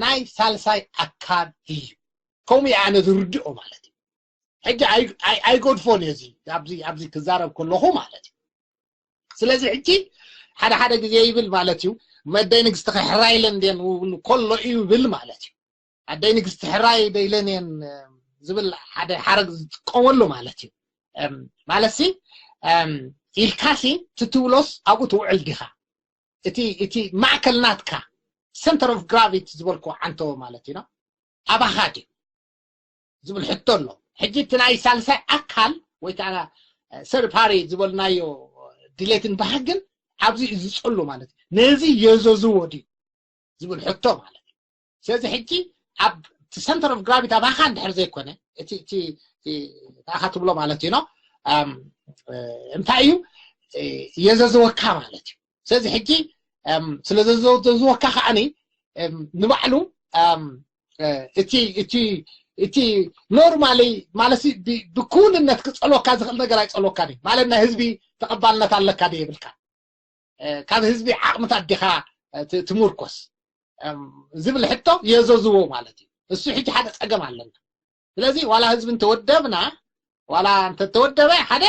ናይ ሳልሳይ ኣካል እዩ። ከምኡ ኣነ ዝርድኦ ማለት እዩ። ሕጂ ኣይጎድፎን እየ እዚ ኣብዚ ክዛረብ ከለኹ ማለት እዩ። ስለዚ ሕጂ ሓደ ሓደ ግዜ ይብል ማለት እዩ መደይ ንግስቲ ከሕራይለን ደን ከሎ እዩ ይብል ማለት እዩ። ኣደይ ንግስቲ ሕራይ ደይለን እየን ዝብል ሓደ ሓረግ ዝጥቀመሉ ማለት እዩ። ማለት ሲ ኢልካሲ ትትብሎስ ኣብኡ ትውዕል ዲኻ? እቲ ማእከል ናትካ ሰንተር ኦፍ ግራቪቲ ዝበልኩ ዓንተዎ ማለት እዩ ኣባኻ ድዩ ዝብል ሕቶ ኣሎ። ሕጂ እቲ ናይ ሳልሳይ ኣካል ወይ ከዓ ሰርድ ፓሪ ዝበልናዮ ድሌትን ባህግን ኣብዚ እዩ ዝፀሉ ማለት እዩ። ነዚ የዘዝዎ ድዩ ዝብል ሕቶ ማለት እዩ። ስለዚ ሕጂ ኣብ ሰንተር ኦፍ ግራቪቲ ኣባኻ እንድሕር ዘይኮነ እቲ ኣኻ ትብሎ ማለት እዩ እንታይ እዩ የዘዝወካ ማለት እዩ። ስለዚ ሕጂ ስለ ዘዘወካ ከዓኒ ንባዕሉ እቲ እቲ እቲ ኖርማሊ ማለት ብክውንነት ክፀልወካ ዝኽእል ነገር ኣይፀልወካ ማለት ናይ ህዝቢ ተቐባልነት ኣለካ ዶ የብልካ ካብ ህዝቢ ዓቕምታት ዲኻ ትምርኮስ ዝብል ሕቶ የዘዝዎ ማለት እዩ። እሱ ሕጂ ሓደ ፀገም ኣለና። ስለዚ ዋላ ህዝቢ እንተወደብና ዋላ እንተተወደበ ሓደ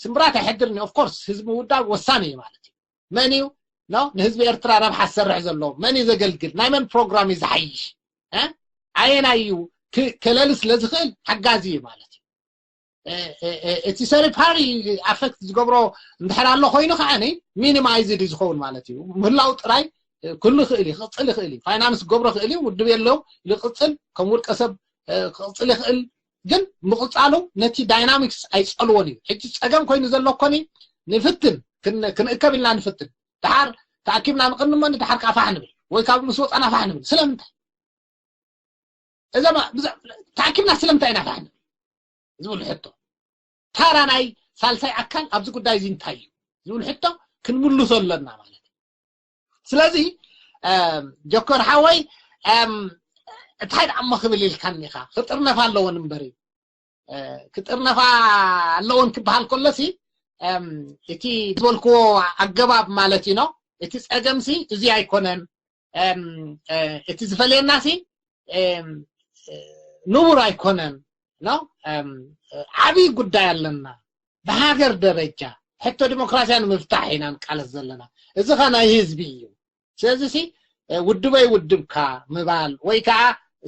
ስምብራት ኣይሕድርን እዩ። ኦፍኮርስ ህዝቢ ምውዳብ ወሳኒ እዩ ማለት እዩ። መን እዩ ንህዝቢ ኤርትራ ረብሓ ዝሰርሕ ዘሎ? መን እዩ ዘገልግል? ናይ መን ፕሮግራም እዩ ዝሓይሽ? ኣየናይ እዩ ከለሊ ስለ ዝኽእል ሓጋዚ እዩ ማለት እዩ። እቲ ሰሪፓሪ ኣፌክት ዝገብሮ እንድሕር ኣሎ ኮይኑ ከዓ ሚኒማይዝድ እዩ ዝኸውን ማለት እዩ። ምህላው ጥራይ ኩሉ ይኽእል እዩ ክቕፅል ይኽእል እዩ። ፋይናንስ ክገብሮ ይኽእል እዩ ውድብ የለው ይቕፅል ከም ውልቀ ሰብ ክቕፅል ይኽእል ግን ምቕፃሉ ነቲ ዳይናሚክስ ኣይፀልዎን እዩ። ሕጂ ፀገም ኮይኑ ዘሎ ኮኒ ንፍትን ክንእከብ ኢልና ንፍትን ድሓር ተኣኪብና ንቕንመኒ ድሓር ከዓ ፋሕ ንብል ወይ ካብ ምስ ወፃና ፋሕ ንብል ስለምንታይ እዛ ተኣኪብና ስለምንታይ ኢና ፋሕ ንብል ዝብል ሕቶ ታራ ናይ ሳልሳይ ኣካል ኣብዚ ጉዳይ እዚ እንታይ እዩ ዝብል ሕቶ ክንምልሶ ኣለና ማለት እዩ። ስለዚ ጆከር ሓወይ እንታይ ደኣሞ ክብል ኢልካኒ ኢኻ ክጥርነፋ ኣለወን እምበሪ ክጥርነፋ ኣለወን ክበሃል ከሎሲ እቲ ዝበልክዎ ኣገባብ ማለት እዩ እቲ ፀገምሲ እዚ ኣይኮነን እቲ ዝፈልየናሲ ንቡር ኣይኮነን ዓብይ ጉዳይ ኣለና ብሃገር ደረጃ ሕቶ ዲሞክራሲያ ንምፍታሕ ኢና ንቃለስ ዘለና እዚ ኸ ናይ ህዝቢ እዩ ስለዚ ውድበይ ውድብካ ምባል ወይ ከዓ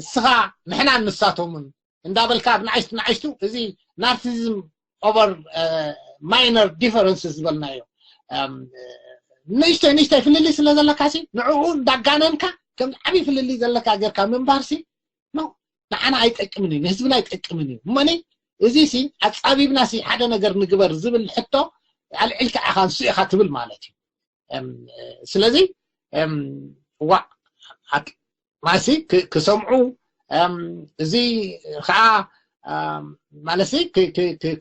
እስኻ ንሕና ንሳቶምን እንዳበልካ ኣብ ንኣሽቱ ንኣሽቱ እዚ ናርሲዝም ኦቨር ማይነር ዲፈረንስ ዝበልናዮ ንእሽተይ ንእሽተይ ፍልልይ ስለ ዘለካ ሲ ንዕኡ እንዳጋነንካ ከም ዓብዪ ፍልልይ ዘለካ ጌርካ ምንባር ሲ ንዓና ኣይጠቅምን እዩ ንህዝብና ኣይጠቅምን እዩ እሞኒ እዚ ሲ ኣፃቢብና ሲ ሓደ ነገር ንግበር ዝብል ሕቶ ኣልዒልካ ኢኻ ንሱ ኢኻ ትብል ማለት እዩ ስለዚ ዋ ማሲ ክሰምዑ እዚ ከዓ ማለት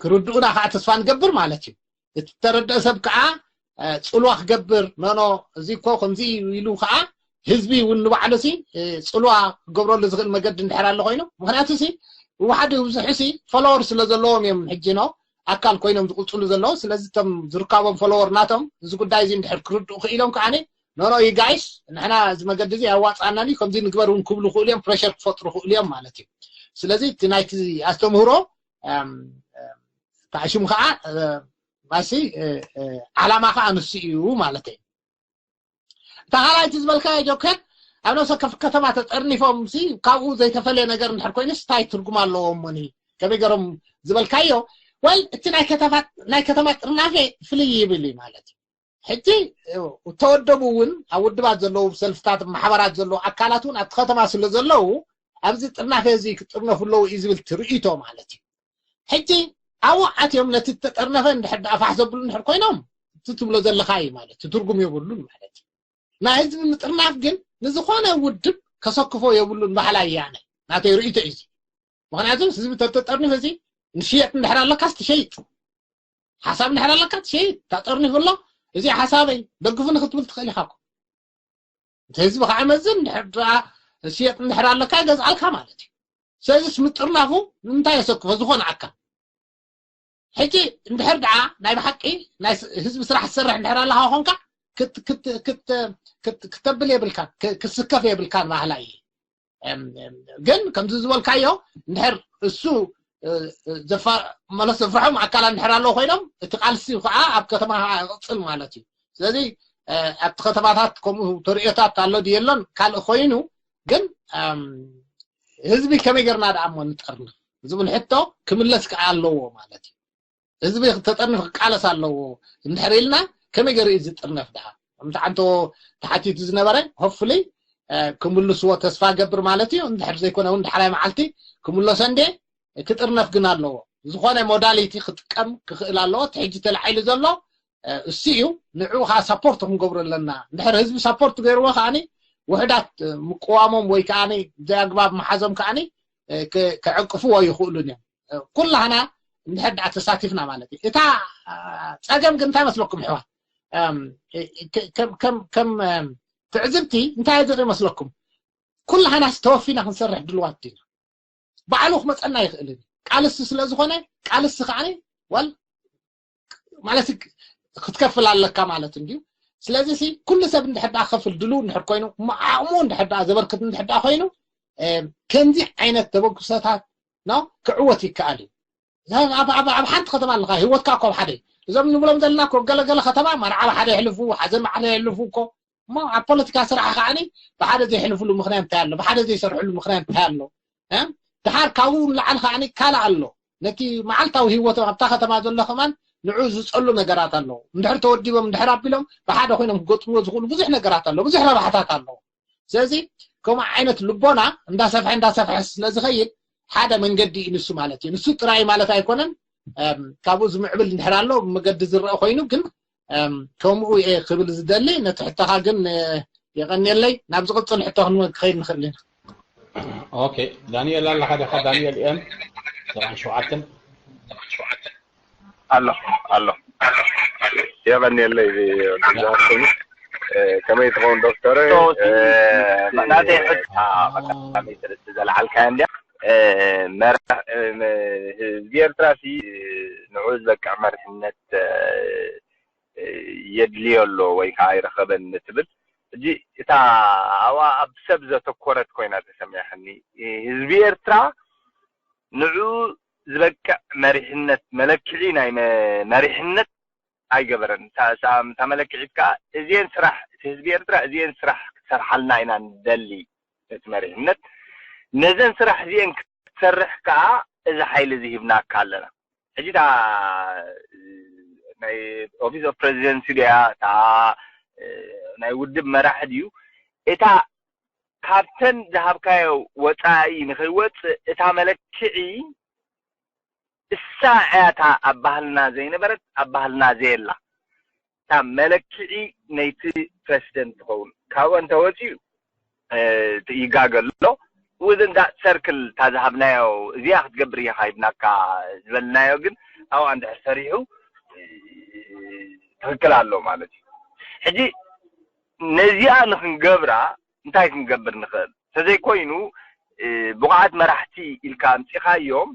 ክርድኡና ከዓ ተስፋ ንገብር ማለት እዩ እቲ ተረድአ ሰብ ከዓ ፅልዋ ክገብር ኖኖ እዚ እኮ ከምዚ ኢሉ ከዓ ህዝቢ እውን ንባዕሉ ሲ ፅልዋ ክገብረሉ ዝኽእል መገዲ እንድሕር ኣሎ ኮይኑ ምክንያቱ ሲ ህወሓት ብዙሕ ሲ ፎሎወር ስለ ዘለዎም እዮም ሕጂ ነው ኣካል ኮይኖም ዝቕፅሉ ዘለዉ ስለዚ ቶም ዝርካቦም ፎሎወር ናቶም እዚ ጉዳይ እዚ እንድሕር ክርድኡ ክኢሎም ከዓኒ ኖኖ ዩ ጋይስ ንሕና እዚ መገዲ እዚ ኣዋፃእናን እዩ ከምዚ ንግበር እውን ክብሉ ክእሉ እዮም ፕሬሸር ክፈጥሩ ክእሉ እዮም ማለት እዩ ስለዚ እቲ ናይቲ ኣስተምህሮ ታዕሽም ከዓ ማሲ ዓላማ ከዓ ንሱ እዩ ማለት እዩ እታ ካልኣይቲ ዝበልካዮ ጆከር ኣብ ነብሰ ከፍ ከተማ ተጠርኒፎም ሲ ካብኡ ዘይተፈለየ ነገር እንድሕር ኮይኑ ስታይ ትርጉም ኣለዎ እሞኒ ከመይ ገሮም ዝበልካዮ ወል እቲ ናይ ከተማ ጥርናፌ ፍልይ ይብል እዩ ማለት እዩ ሕጂ ተወደቡ እውን ኣብ ውድባት ዘለዉ ሰልፍታት ማሕበራት ዘለዉ ኣካላት እውን ኣብቲ ከተማ ስለ ዘለዉ ኣብዚ ጥርናፈ እዚ ክጥርነፉ ኣለዉ እዩ ዝብል ትርእይቶ ማለት እዩ ሕጂ ኣብኡ ኣትዮም ነቲ ተጠርነፈ እንድሕር ደኣ ፋሕ ዘብሉ እንድሕር ኮይኖም እቲ ትብሎ ዘለካ እዩ ማለት እዩ ትርጉም የብሉን ማለት እዩ ናይ ህዝቢ ምጥርናፍ ግን ንዝኾነ ውድብ ከሰክፎ የብሉን ባህላ እያነ ናተይ ርእይቶ እዩ ምክንያቱ ህዝቢ ተተጠርኒፍ እዚ ንሽየጥ እንድሕር ኣለካስ ትሸይጥ ሓሳብ እንድሕር ኣለካ ትሸይጥ ታጠርኒፍ ኣሎ እዚ ሓሳበይ ደግፉ ንክትብል ትኽእል ኢካ እቲ ህዝቢ ከዓ መዝን እንድሕር ሽየጥ እንድሕር ኣለካ ይገዝኣልካ ማለት እዩ ስለዚስ ምጥርናፉ ንምንታይ የሰክፎ ዝኾነ ኣካል ሕጂ እንድሕር ደኣ ናይ ብሓቂ ናይ ህዝቢ ስራሕ ዝሰርሕ እንድሕር ኣለካ ኮንካ ክተብል የብልካን ክስከፍ የብልካን ባህላ እዩ ግን ከምዚ ዝበልካዮ እንድሕር እሱ መለስ ዘፍርሖም ኣካላት እንድሕር ኣለዉ ኮይኖም እቲ ቃልሲ ከዓ ኣብ ከተማ ይቕፅል ማለት እዩ ስለዚ ኣብቲ ከተማታት ከምኡ ተርእዮታት ኣሎ ድየሎን ካልእ ኮይኑ ግን ህዝቢ ከመይ ገርና ደኣ እሞ ንጠርንፍ ዝብል ሕቶ ክምለስ ከዓ ኣለዎ ማለት እዩ ህዝቢ ተጠርንፍ ክቃለስ ኣለዎ እንድሕር ኢልና ከመይ ገር እዩ ዝጥርነፍ ደኣ ከምቲ ዓንቶ ተሓቲቱ ዝነበረ ሆፍሊ ክምልስዎ ተስፋ ገብር ማለት እዩ እንድሕር ዘይኮነ እውን ዳሕራይ መዓልቲ ክምለሶ እንዴ ክጥርነፍ ግን ኣለዎ ዝኾነ ሞዳሊቲ ክጥቀም ክኽእል ኣለዎ እቲ ሕጂ ተላዒሉ ዘሎ እሱ እዩ ንዕኡ ከዓ ሳፖርት ክንገብሮ ኣለና እንድሕር ህዝቢ ሳፖርት ገይርዎ ከዓኒ ውሕዳት ምቅዋሞም ወይ ከዓ ዘይኣግባብ መሓዞም ከዓኒ ክዕቅፍዎ ይኽእሉን እዮም ኩላህና እንድሕር ደኣ ተሳቲፍና ማለት እዩ እታ ፀገም ግን እንታይ መስለኩም ሕዋት ከም ከም ከም ትዕዝብቲ እንታይ ዝርኢ መስለኩም? ኩላህናስ ተወፊና ክንሰርሕ ድልዋት ዲና? ባዕሉ ክመፀና ይኽእል እዩ። ቃልሲ ስለ ዝኾነ ቃልሲ ከዓ ዋል ማለት ክትከፍል ኣለካ ማለት እንድዩ። ስለዚ ሲ ኩሉ ሰብ እንድሕር ደኣ ክከፍል ድልው እንድሕር ኮይኑ፣ ዓቕሙ እንድሕር ደኣ ዘበርክት እንድሕር ደኣ ኮይኑ፣ ከምዚ ዓይነት ተበግሶታት ነው ክዕወት ይከኣል እዩ። ኣብ ሓንቲ ከተማ ኣለካ፣ ህይወትካ እኮ ኣብ ሓደ። እዞም ንብሎም ዘለና እኮ ገለገለ ከተማ መርዓ ብሓደ የሕልፉ፣ ሓዘን ብሓደ የሕልፉ እኮ። እሞ ኣብ ፖለቲካ ስራሕ ከዓኒ ብሓደ ዘይሕልፍሉ ምኽንያት እንታይ ኣሎ? ብሓደ ዘይሰርሕሉ ምኽንያት እንታይ ኣሎ? ድሓር ካብኡ ንላዕሊ ከዓኒ ካልእ ኣሎ። ነቲ መዓልታዊ ህይወቶም ኣብታ ከተማ ዘሎ ከማን ንዑ ዝፀሉ ነገራት ኣለዉ። እንድሕር ተወዲቦም እንድሕር ኣቢሎም ብሓደ ኮይኖም ክገጥምዎ ዝኽእሉ ብዙሕ ነገራት ኣለዉ፣ ብዙሕ ረባሕታት ኣለዉ። ስለዚ ከምኡ ዓይነት ልቦና እንዳሰፍሐ እንዳሰፍሐ ስለ ዝኸይድ ሓደ መንገዲ እዩ ንሱ ማለት እዩ። ንሱ ጥራይ ማለት ኣይኮነን። ካብኡ ዝምዕብል እንድሕር ኣሎ መገዲ ዝረአ ኮይኑ ግን ከምኡ እየ ክብል ዝደሊ። ነቲ ሕቶኻ ግን የቐንየለይ። ናብ ዝቕፅል ሕቶ ክንከይድ ንኽእል ኢና። ኦኬ፣ ዳንኤል ኣለኻ ዲኻ? ዳንኤል ኤም ሰብዓን ሸውዓተን ኣሎ ኣሎ። የቐንየለይ ዝሃብኩኒ። ከመይ ትኸውን ዶክተር? ናተይ ሕቶ ቀዳመይቲ ርእሲ ዘልዓልካያ እንድያ። ህዝቢ ኤርትራ ሲ ንዑ ዝበቅዕ መርሕነት የድልዮ ኣሎ ወይ ከዓ ይረኸበን ትብል። ሕጂ እታ ኣብኣ ኣብ ሰብ ዘተኮረት ኮይና ተሰሚዕኒ። ህዝቢ ኤርትራ ንዑ ዝበቅዕ መሪሕነት መለክዒ ናይ መሪሕነት ኣይገበረን። እታ መለክዒት ከዓ እዚኤን ስራሕ እቲ ህዝቢ ኤርትራ እዚኤን ስራሕ ክትሰርሓልና ኢና ንደሊ። እቲ መሪሕነት ነዘን ስራሕ እዚኤን ክትሰርሕ ከዓ እዚ ሓይሊ እዚ ሂብናካ ኣለና። ሕጂ እታ ናይ ኦፊስ ኦፍ ፕሬዚደንሲ ድያ እታ ናይ ውድብ መራሒ ድዩ እታ ካብተን ዝሃብካዮ ወፃኢ ንኸይወፅእ እታ መለክዒ እሳ እያ እታ ኣብ ባህልና ዘይነበረት ኣብ ባህልና ዘየላ እታ መለክዒ ነይቲ ፕረሲደንት ትኸውን። ካብኦ እንተወፂኡ ይጋገ ኣሎ። Within that circle እታ ዝሃብናዮ እዚኣ ክትገብር እየ ካይድናካ ዝበልናዮ ግን ኣብኣ እንድሕር ሰሪሑ ትኽክል ኣሎ ማለት እዩ። ሕጂ ነዚኣ ንክንገብራ እንታይ ክንገብር ንኽእል? ተዘይኮይኑ ብቑዓት መራሕቲ ኢልካ ኣምፂኻዮም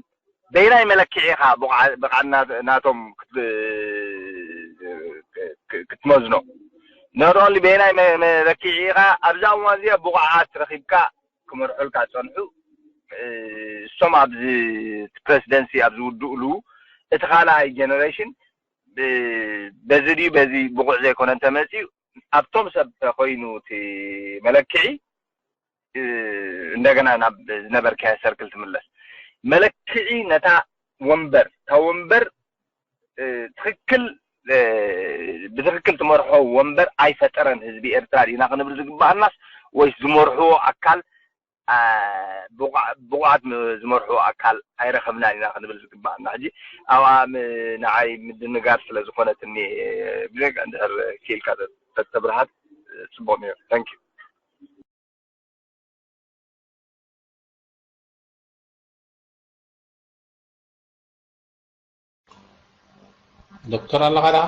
በይናይ መለክዒ ኢኻ ብቕዓ- ብቕዓት ና- ናቶም ክት- ክ- ክትመዝኖ? Not only በየናይ መ- መለክዒ ኢኻ ኣብዛ እዋን እዚኣ ብቑዓት ረኺብካ ክመርሑልካ ዝፀንሑ እሶም ኣብዚ ፕረሲደንሲ ኣብ ዝውድእሉ እቲ ካልኣይ ጀነሬሽን በዚ ድዩ በዚ ብቑዕ ዘይኮነ እንተመፅኡ ኣብቶም ሰብ ተኮይኑ እቲ መለክዒ እንደገና ናብ ዝነበርካዮ ሰርክል ትምለስ። መለክዒ ነታ ወንበር እታ ወንበር ትክክል ብትክክል ትመርሖ ወንበር ኣይፈጠረን ህዝቢ ኤርትራ ዲና ክንብል ዝግባኣናስ ወይስ ዝመርሕዎ ኣካል ብቑዓት ዝመርሕዎ ኣካል ኣይረኸብናን ኢና ክንብል ዝግባኣና? ሕጂ ኣብኣ ንዓይ ምድንጋር ስለ ዝኾነትኒ ብዘይካ እንድሕር ክኢልካ ተተብርሃት ፅቡቕ ነይሩ። Thank you። ዶክተር ኣለኻ ደኣ?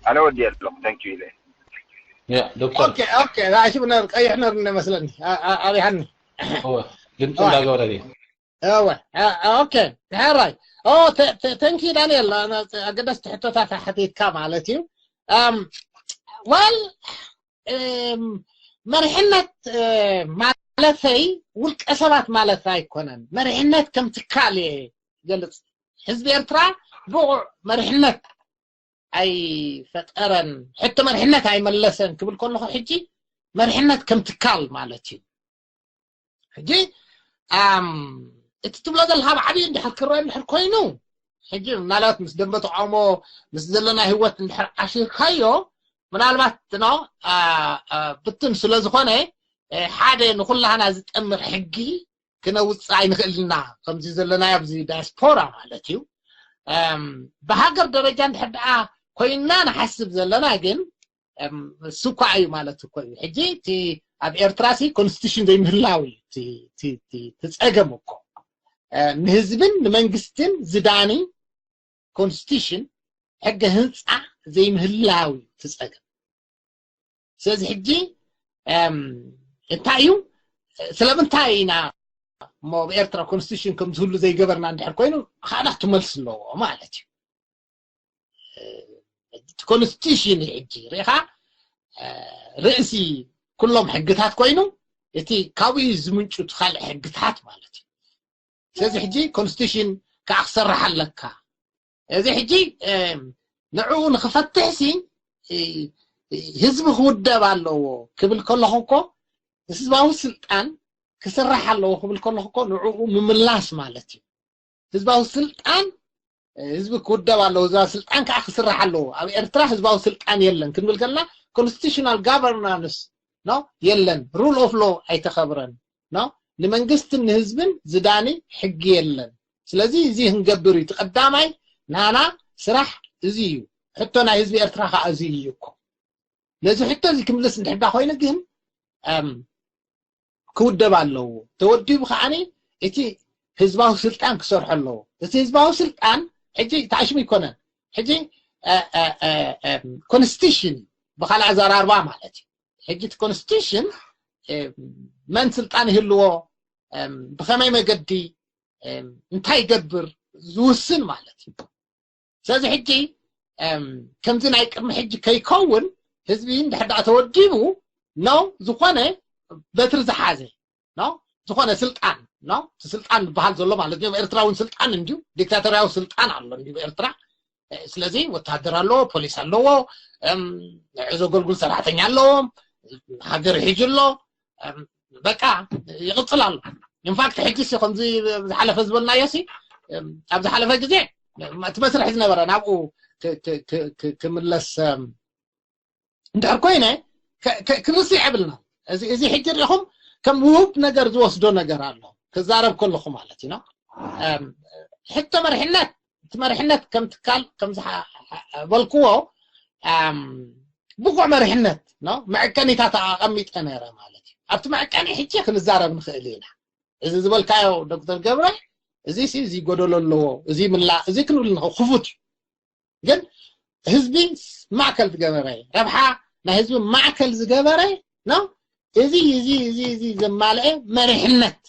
ኣነ ወዲ ኣለኹ። Thank you ኢለ። ያ ዶክተር። Okay okay ራእሲ ብነር ቀይሕ ነር መስለኒ። ኣብይሃኒ። እወ ድምፂ እንዳገበረ ድዩ? እወ okay ሕራይ። Thank you ዳንኤል። ኣገደስቲ ሕቶታት ሓቲትካ ማለት እዩ። Well መሪሕነት ማለተይ ውልቀ ሰባት ማለት ኣይኮነን። መሪሕነት ከም ትካል እየ ገልፅ። ህዝቢ ኤርትራ ብቑዕ መሪሕነት ኣይፈጠረን፣ ሕቶ መሪሕነት ኣይመለሰን ክብል ከለኹ ሕጂ መሪሕነት ከም ትካል ማለት እዩ። ሕጂ እቲ ትብሎ ዘለካ ብዓብዩ እንድሕር ክረአ እንድሕር ኮይኑ ሕጂ ምናልባት ምስ ደንበ ተቃውሞ ምስ ዘለና ህይወት እንድሕር ዓሽርካዮ ምናልባት ኖ ብትን ስለ ዝኾነ ሓደ ንኩላህና ዝጠምር ሕጊ ክነውፅእ ኣይንኽእልና ከምዚ ዘለናዮ ኣብዚ ዳያስፖራ ማለት እዩ። ብሃገር ደረጃ እንድሕር ደኣ ኮይንና ንሓስብ ዘለና ግን እሱ እኳ እዩ ማለት እኮ እዩ። ሕጂ እቲ ኣብ ኤርትራ ሲ ኮንስቲቱሽን ዘይምህላው እዩ እቲ ጸገም እኮ። ንህዝብን ንመንግስትን ዝዳኒ ኮንስቲቱሽን፣ ሕገ ህንፃ ዘይምህላው እዩ እቲ ፀገም። ስለዚ ሕጂ እንታይ እዩ? ስለምንታይ ኢና እሞ ኣብ ኤርትራ ኮንስቲቱሽን ከም ዝህሉ ዘይገበርና እንድሕር ኮይኑ፣ ከዓ ናቱ መልሲ ኣለዎ ማለት እዩ። እቲ ኮንስቲቱሽን ሕጂ ርኢኻ፣ ርእሲ ኩሎም ሕግታት ኮይኑ፣ እቲ ካብኡ ዝምንጩ እቲ ካልእ ሕግታት ማለት እዩ። ስለዚ ሕጂ ኮንስቲቱሽን ከዓ ክሰርሕ ኣለካ። እዚ ሕጂ ንዕኡ ንክፈትሕ ሲ ህዝቢ ክውደብ ኣለዎ ክብል ከለኹ እኮ፣ ህዝባዊ ስልጣን ክስራሕ ኣለዎ ክብል ከለኹ እኮ ንዕኡ ምምላስ ማለት እዩ። ህዝባዊ ስልጣን፣ ህዝቢ ክውደብ ኣለዎ፣ ህዝባዊ ስልጣን ከዓ ክስራሕ ኣለዎ። ኣብ ኤርትራ ህዝባዊ ስልጣን የለን ክንብል ከለና፣ ኮንስቲቱሽናል ጋቨርናንስ ኖ የለን፣ ሩል ኦፍ ሎ ኣይተኸብረን ኖ፣ ንመንግስትን ንህዝብን ዝዳኒ ሕጊ የለን። ስለዚ እዚ ክንገብር እዩ እቲ ቀዳማይ ናና ስራሕ፣ እዚ እዩ። ሕቶ ናይ ህዝቢ ኤርትራ ከዓ እዚ እዩ እኮ። ነዚ ሕቶ እዚ ክምልስ እንድሕዳ ኮይኑ ግን ክውደብ ኣለዎ። ተወዲቡ ከዓኒ እቲ ህዝባዊ ስልጣን ክሰርሖ ኣለዎ። እቲ ህዝባዊ ስልጣን ሕጂ ተኣሽሙ ይኮነን። ሕጂ ኮንስቲቱሽን ብካልእ ኣዘራርባ ማለት እዩ። ሕጂ እቲ ኮንስቲቱሽን መን ስልጣን ይህልዎ፣ ብኸመይ መገዲ፣ እንታይ ይገብር ዝውስን ማለት እዩ። ስለዚ ሕጂ ከምዚ ናይ ቅድሚ ሕጂ ከይከውን ህዝቢ እንድሕር ደኣ ተወዲቡ ነው ዝኾነ በትሪ ዝሓዘ ነው ዝኾነ ስልጣን ነው እቲ ስልጣን ዝበሃል ዘሎ ማለት እዩ። ኤርትራ እውን ስልጣን እንዲዩ፣ ዲክታቶርያዊ ስልጣን ኣሎ እንዲዩ ኤርትራ። ስለዚ ወታደር ኣለዎ፣ ፖሊስ ኣለዎ፣ ንዑ ዘገልግል ሰራሕተኛ ኣለዎም፣ ሃገር ሒዙ ኣሎ። በቃ ይቕጽል ኣሎ። ኢንፋክት ሕጂ ሲ ከምዚ ዝሓለፈ ዝበልናዮ ሲ ኣብ ዝሓለፈ ግዜ እቲ መስርሕ ዝነበረ ናብኡ ክምለስ እንድሕር ኮይነ ክርስዕ የብልና። እዚ ሕጂ ሪኢኹም ከም ውሁብ ነገር ዝወስዶ ነገር ኣሎ ክዛረብ ከለኹ ማለት እዩ። ሕቶ መሪሕነት፣ እቲ መሪሕነት ከም ትካል ከም ዝበልክዎ ብቑዕ መሪሕነት ነው መዐቀኒታት ኣቐሚጠ ነረ ማለት እዩ። ኣብቲ መዐቀኒ ሕጂ ክንዛረብ ንኽእል ኢና። እዚ ዝበልካዮ ዶክተር ገብረ፣ እዚ ሲ እዚ ጎደሎ ኣለዎ፣ እዚ ምላ እዚ ክንብል ንኽእል ክፉት እዩ። ግን ህዝቢ ማእከል ዝገበረ፣ ረብሓ ናይ ህዝቢ ማእከል ዝገበረ ነው። እዚ እዚ እዚ እዚ ዘማልአ መሪሕነት፣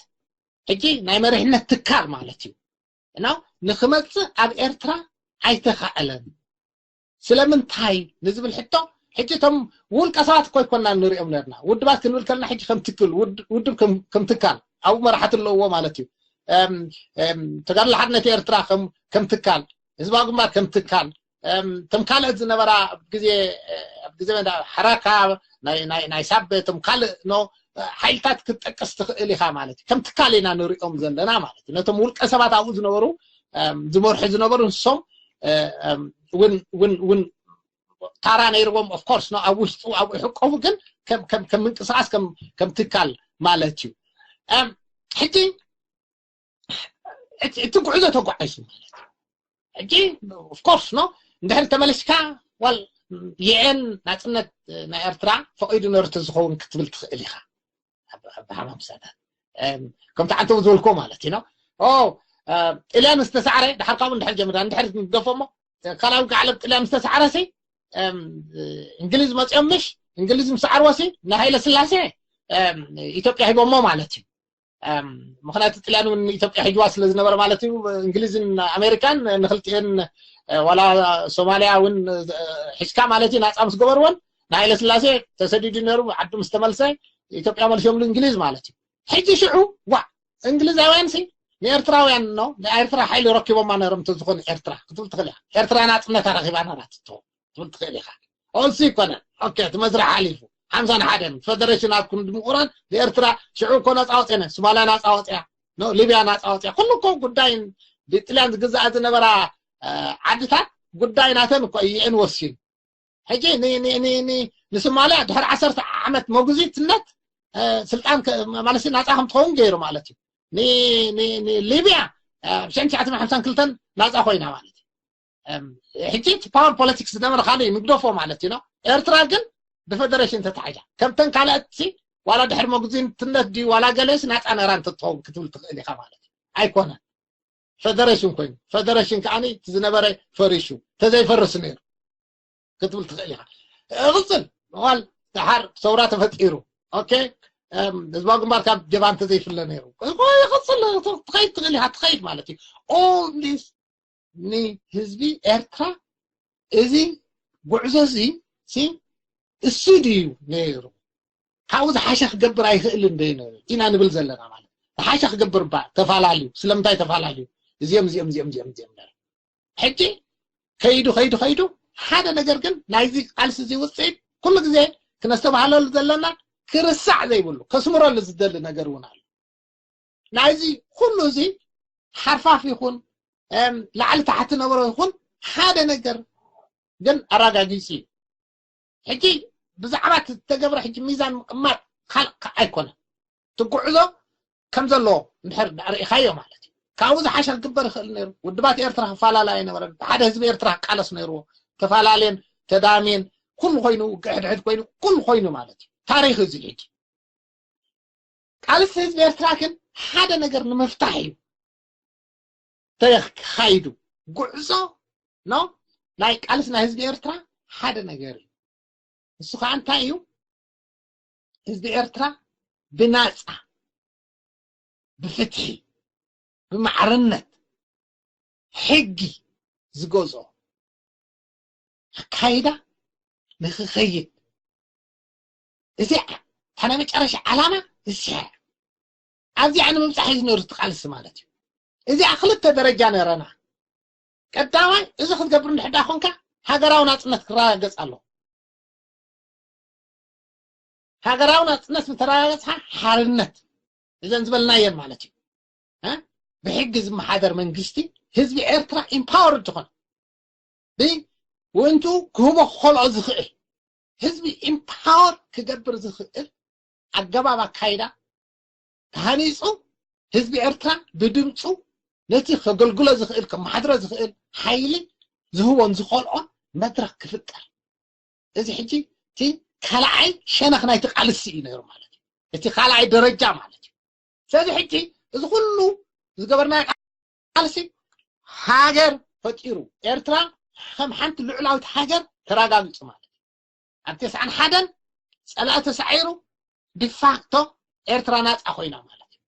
ሕጂ ናይ መሪሕነት ትካል ማለት እዩ። እና ንክመፅእ ኣብ ኤርትራ ኣይተኻእለን። ስለምንታይ ንዝብል ሕቶ፣ ሕጂ እቶም ውልቀ ሰባት እኮ ኣይኮና ንሪኦም ነርና። ውድባት ክንብል ከለና ሕጂ ከም ትክል ውድብ ከም ትካል ኣብኡ መራሕቲ ኣለዎ ማለት እዩ። ተጋድሎ ሓርነት ኤርትራ ከም ትካል፣ ህዝባዊ ግንባር ከም ትካል፣ እቶም ካልኦት ዝነበራ ኣብ ግዜ ኣብ ግዜ ሓራካ ናይ ሳበ እቶም ካልእ ኖ ሓይልታት ክትጠቅስ ትኽእል ኢኻ ማለት እዩ። ከም ትካል ኢና ንሪኦም ዘለና ማለት እዩ። ነቶም ውልቀ ሰባት ኣብኡ ዝነበሩ ዝመርሑ ዝነበሩ ንሶም እውን ታራ ነይርዎም ኦፍኮርስ ኖ ኣብ ውሽጡ ኣብኡ ይሕቀፉ ግን ከም ምንቅስቃስ ከም ትካል ማለት እዩ። ሕጂ እቲ ጉዕዞ ተጓዒዙ ማለት እዩ። ሕጂ ኦፍኮርስ ኖ እንድሕር ተመለስካ ዋል ዩኤን ናፅነት ናይ ኤርትራ ፈቒዱ ነርቱ ዝኸውን ክትብል ትኽእል ኢኻ። ብሓማም ሰታት ከምቲ ዓንተው ዝበልኮ ማለት እዩ። ጥልያን ዝተሳዕረ ድሓር ካብኡ እንድሕር ጀምርና እንድሕር ንገፎ እሞ ካልኣዊ ዓለም ጥልያን ዝተሳዕረ ሲ እንግሊዝ መፅኦም ምሽ እንግሊዝ ምሳዕርዎ ሲ ንሃይለ ስላሴ ኢትዮጵያ ሂቦሞ ማለት እዩ። ምክንያቱ ጥልያን እውን ኢትዮጵያ ሒጅዋ ስለ ዝነበረ ማለት እዩ። እንግሊዝን ኣሜሪካን ንክልቲኤን ዋላ ሶማሊያ እውን ሒዝካ ማለት እዩ ናፃ ምስ ገበርዎን ንሃይለ ስላሴ ተሰዲዱ ነሩ ዓዱ ምስ ተመልሰ ኢትዮጵያ መልሲዮምሉ እንግሊዝ ማለት እዩ። ሕጂ ሽዑ ዋ እንግሊዛውያን ሲ ንኤርትራውያን ኖ ንኤርትራ ሓይሊ ረኪቦማ ነሮም እንተዝኾኑ ኤርትራ ክትብል ትኽእል እያ። ኤርትራ ናፅነታ ረኪባ ነራ ትትው ክትብል ትኽእል ኢኻ። ኦልሲ ይኮነ ኦኬ እቲ መስርሕ ሓሊፉ ሓምሳን ሓደን ፈደሬሽን ኣብ ክንዲ ምቁራን ንኤርትራ ሽዑ እኮ ናፃ ወፅነ ሶማልያ ናፃ ወፅያ ኖ ሊብያ ናፃ ወፅያ ኩሉ እኮ ጉዳይ ብጥልያን ዝግዛኣ ዝነበራ ዓድታት ጉዳይ ናተን እኮ እየን ወሲኑ ሕጂ ንሶማልያ ድሕሪ ዓሰርተ ዓመት መጉዚትነት ስልጣን ማለት ናፃ ከም ትኸውን ገይሩ ማለት እዩ። ንሊብያ ብሽሕን ትሽዓተ ሓምሳን ክልተን ናፃ ኮይና ማለት እዩ። ሕጂ እቲ ፓወር ፖለቲክስ ዝነበረ ካልእ ንግደፎ ማለት እዩ። ኤርትራ ግን ብፌደሬሽን ተታሒዛ ከምተን ካልኦት ዋላ ድሕሪ መጉዚትነት ድዩ ዋላ ገለስ ናፃ ነራ እንትትኸውን ክትብል ትኽእል ኢኻ ማለት እዩ። ኣይኮነን ፈደረሽን ኮይኑ፣ ፈደረሽን ከዓኒ እቲ ዝነበረ ፈሪሹ፣ ተዘይፈርስ ነይሩ ክትብል ትኽእል ኢኻ። እቕፅል፣ እዋል ደሓር ሰውራ ተፈጢሩ። ኦኬ፣ እም፣ ህዝባዊ ግንባር ካብ ጀባን ተዘይፍለ ነይሩ። እኮ ይቕፅል፣ ትኸይድ ትኽእል ኢኻ፣ ትኸይድ ማለት እዩ። All this ንህዝቢ ኤርትራ እዚ ጉዕዞ እዚ ሲ እሱ ድዩ ነይሩ? ካብኡ ዝሓሸ ክገብር ኣይኽእልን ዶ ነይሩ ኢና ንብል ዘለና ማለት። ዝሓሸ ክገብር እባ ተፋላልዩ። ስለምንታይ ተፋላልዩ? እዚኦም፣ እዚኦም፣ እዚኦም፣ እዚኦም፣ እዚኦም ነይሩ። ሕጂ ከይዱ፣ ከይዱ፣ ከይዱ፣ ሓደ ነገር ግን ናይዚ ቃልሲ እዚ ውፅኢት ኩሉ ግዜ ክነስተባህለሉ ዘለና ክርሳዕ ዘይብሉ፣ ከስምረሉ ዝደሊ ነገር እውን ኣሎ። ናይዚ ኩሉ እዚ ሓርፋፍ ይኹን፣ እም፣ ላዕሊ ታሕቲ ነበሮ ይኹን፣ ሓደ ነገር ግን ኣረጋጊጹ እዩ። ሕጂ ብዛዕባ እቲ ዝተገብረ ሕጂ ሚዛን ምቕማጥ ካልእ ከ-፣ ኣይኮነን። እቲ ጉዕዞ ከም ዘለዎ እንድሕር ርኢኻዮ ማለት እዩ። ካብኡ ዝሓሸ ክግበር ይኽእል ነይሩ። ውድባት ኤርትራ ክፈላለያ ኣይነበረን። ሓደ ህዝቢ ኤርትራ ክቃለስ ነይርዎ። ተፈላለየን ተዳምየን ኩሉ ኮይኑ፣ ውግእ ሕድሕድ ኮይኑ፣ ኩሉ ኮይኑ ማለት እዩ። ታሪኽ እዚ ሕጂ። ቃልሲ ህዝቢ ኤርትራ ግን ሓደ ነገር ንምፍታሕ እዩ ተኻይዱ። ጉዕዞ ኖ ናይ ቃልሲ ናይ ህዝቢ ኤርትራ ሓደ ነገር እዩ። እሱ ከዓ እንታይ እዩ? ህዝቢ ኤርትራ ብናፃ፣ ብፍትሒ፣ ብማዕርነት፣ ሕጊ ዝገዝኦ ኣካይዳ ንክኸይድ፣ እዚ እታ ናይ መጨረሻ ዓላማ እዚኣ እያ። ኣብዚኣ ንምብፃሕ እዩ ዝነሩ እቲ ቃልሲ ማለት እዩ። እዚኣ ክልተ ደረጃ ነረና። ቀዳማይ፣ እዚ ክትገብር እንድሕር ደኣ ኮንካ፣ ሃገራዊ ናፅነት ክረጋገፅ ኣለዎ። ሃገራዊ ናፅነት ዝተረጋገፅካ፣ ሓርነት፣ እዘን ዝበልናየን ማለት እዩ። እ? ብሕጊ ዝመሓደር መንግስቲ፣ ህዝቢ ኤርትራ ኢምፓወርድ ዝኾነ፣ ብውንቱ ክህቦ ክኸልኦ ዝኽእል፣ ህዝቢ ኢምፓወር ክገብር ዝኽእል ኣገባብ ኣካይዳ ተሃኒፁ፣ ህዝቢ ኤርትራ ብድምፁ ነቲ ከገልግሎ ዝኽእል፣ ከመሓድሮ ዝኽእል ሓይሊ ዝህቦን ዝኸልኦን መድረኽ ክፍጠር። እዚ ሕጂ እቲ ካልኣይ ሸነኽ ናይቲ ቃልሲ እዩ ነይሩ ማለት እዩ። እቲ ካልኣይ ደረጃ ማለት እዩ። ስለዚ ሕጂ እዚ ኩሉ ዝገበርናዮ ቃልሲ ሃገር ፈጢሩ፣ ኤርትራ ከም ሓንቲ ልዑላዊት ሃገር ተረጋጊጹ ማለት እዩ። ኣብ ተስዓን ሓደን ጸላኢ ተሳዒሩ፣ ዲፋክቶ ኤርትራ ናጻ ኮይና ማለት እዩ።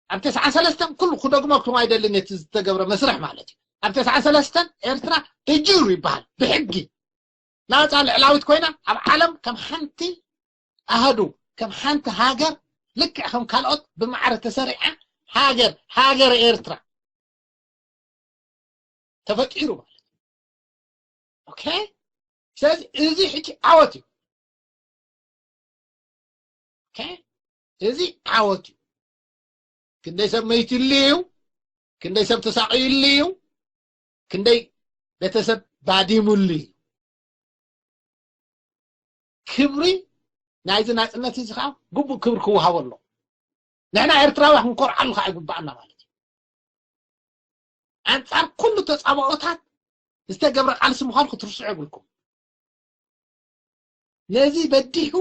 ኣብ ተስዓን ሰለስተን ኩሉ ክደግመኩም ኣይደልን፣ እቲ ዝተገብረ መስርሕ ማለት እዩ። ኣብ ተስዓን ሰለስተን ኤርትራ ተጀይሩ ይበሃል ብሕጊ። ናጻ ልዕላዊት ኮይና ኣብ ዓለም ከም ሓንቲ ኣሃዱ፣ ከም ሓንቲ ሃገር፣ ልክዕ ከም ካልኦት ብማዕረ ተሰሪዓ ሃገር፣ ሃገር ኤርትራ ተፈጢሩ ማለት እዩ። ኦኬ? ስለዚ እዚ ሕጂ ዓወት እዩ። ኦኬ? እዚ ዓወት እዩ። ክንደይ ሰብ መይትሉ እዩ፣ ክንደይ ሰብ ተሳቒዩሉ እዩ፣ ክንደይ ቤተሰብ ባዲሙሉ እዩ። ክብሪ ናይዚ ናጽነት እዚ ከዓ ግቡእ ክብሪ ክወሃቦ ኣሎ። ንሕና ኤርትራውያን ክንኮርዓሉ ከዓ ይግባኣና ማለት እዩ። ኣንጻር ኩሉ ተጻብኦታት ዝተገብረ ቃልሲ ምዃኑ ክትርስዑ የብልኩም። ነዚ በዲሑ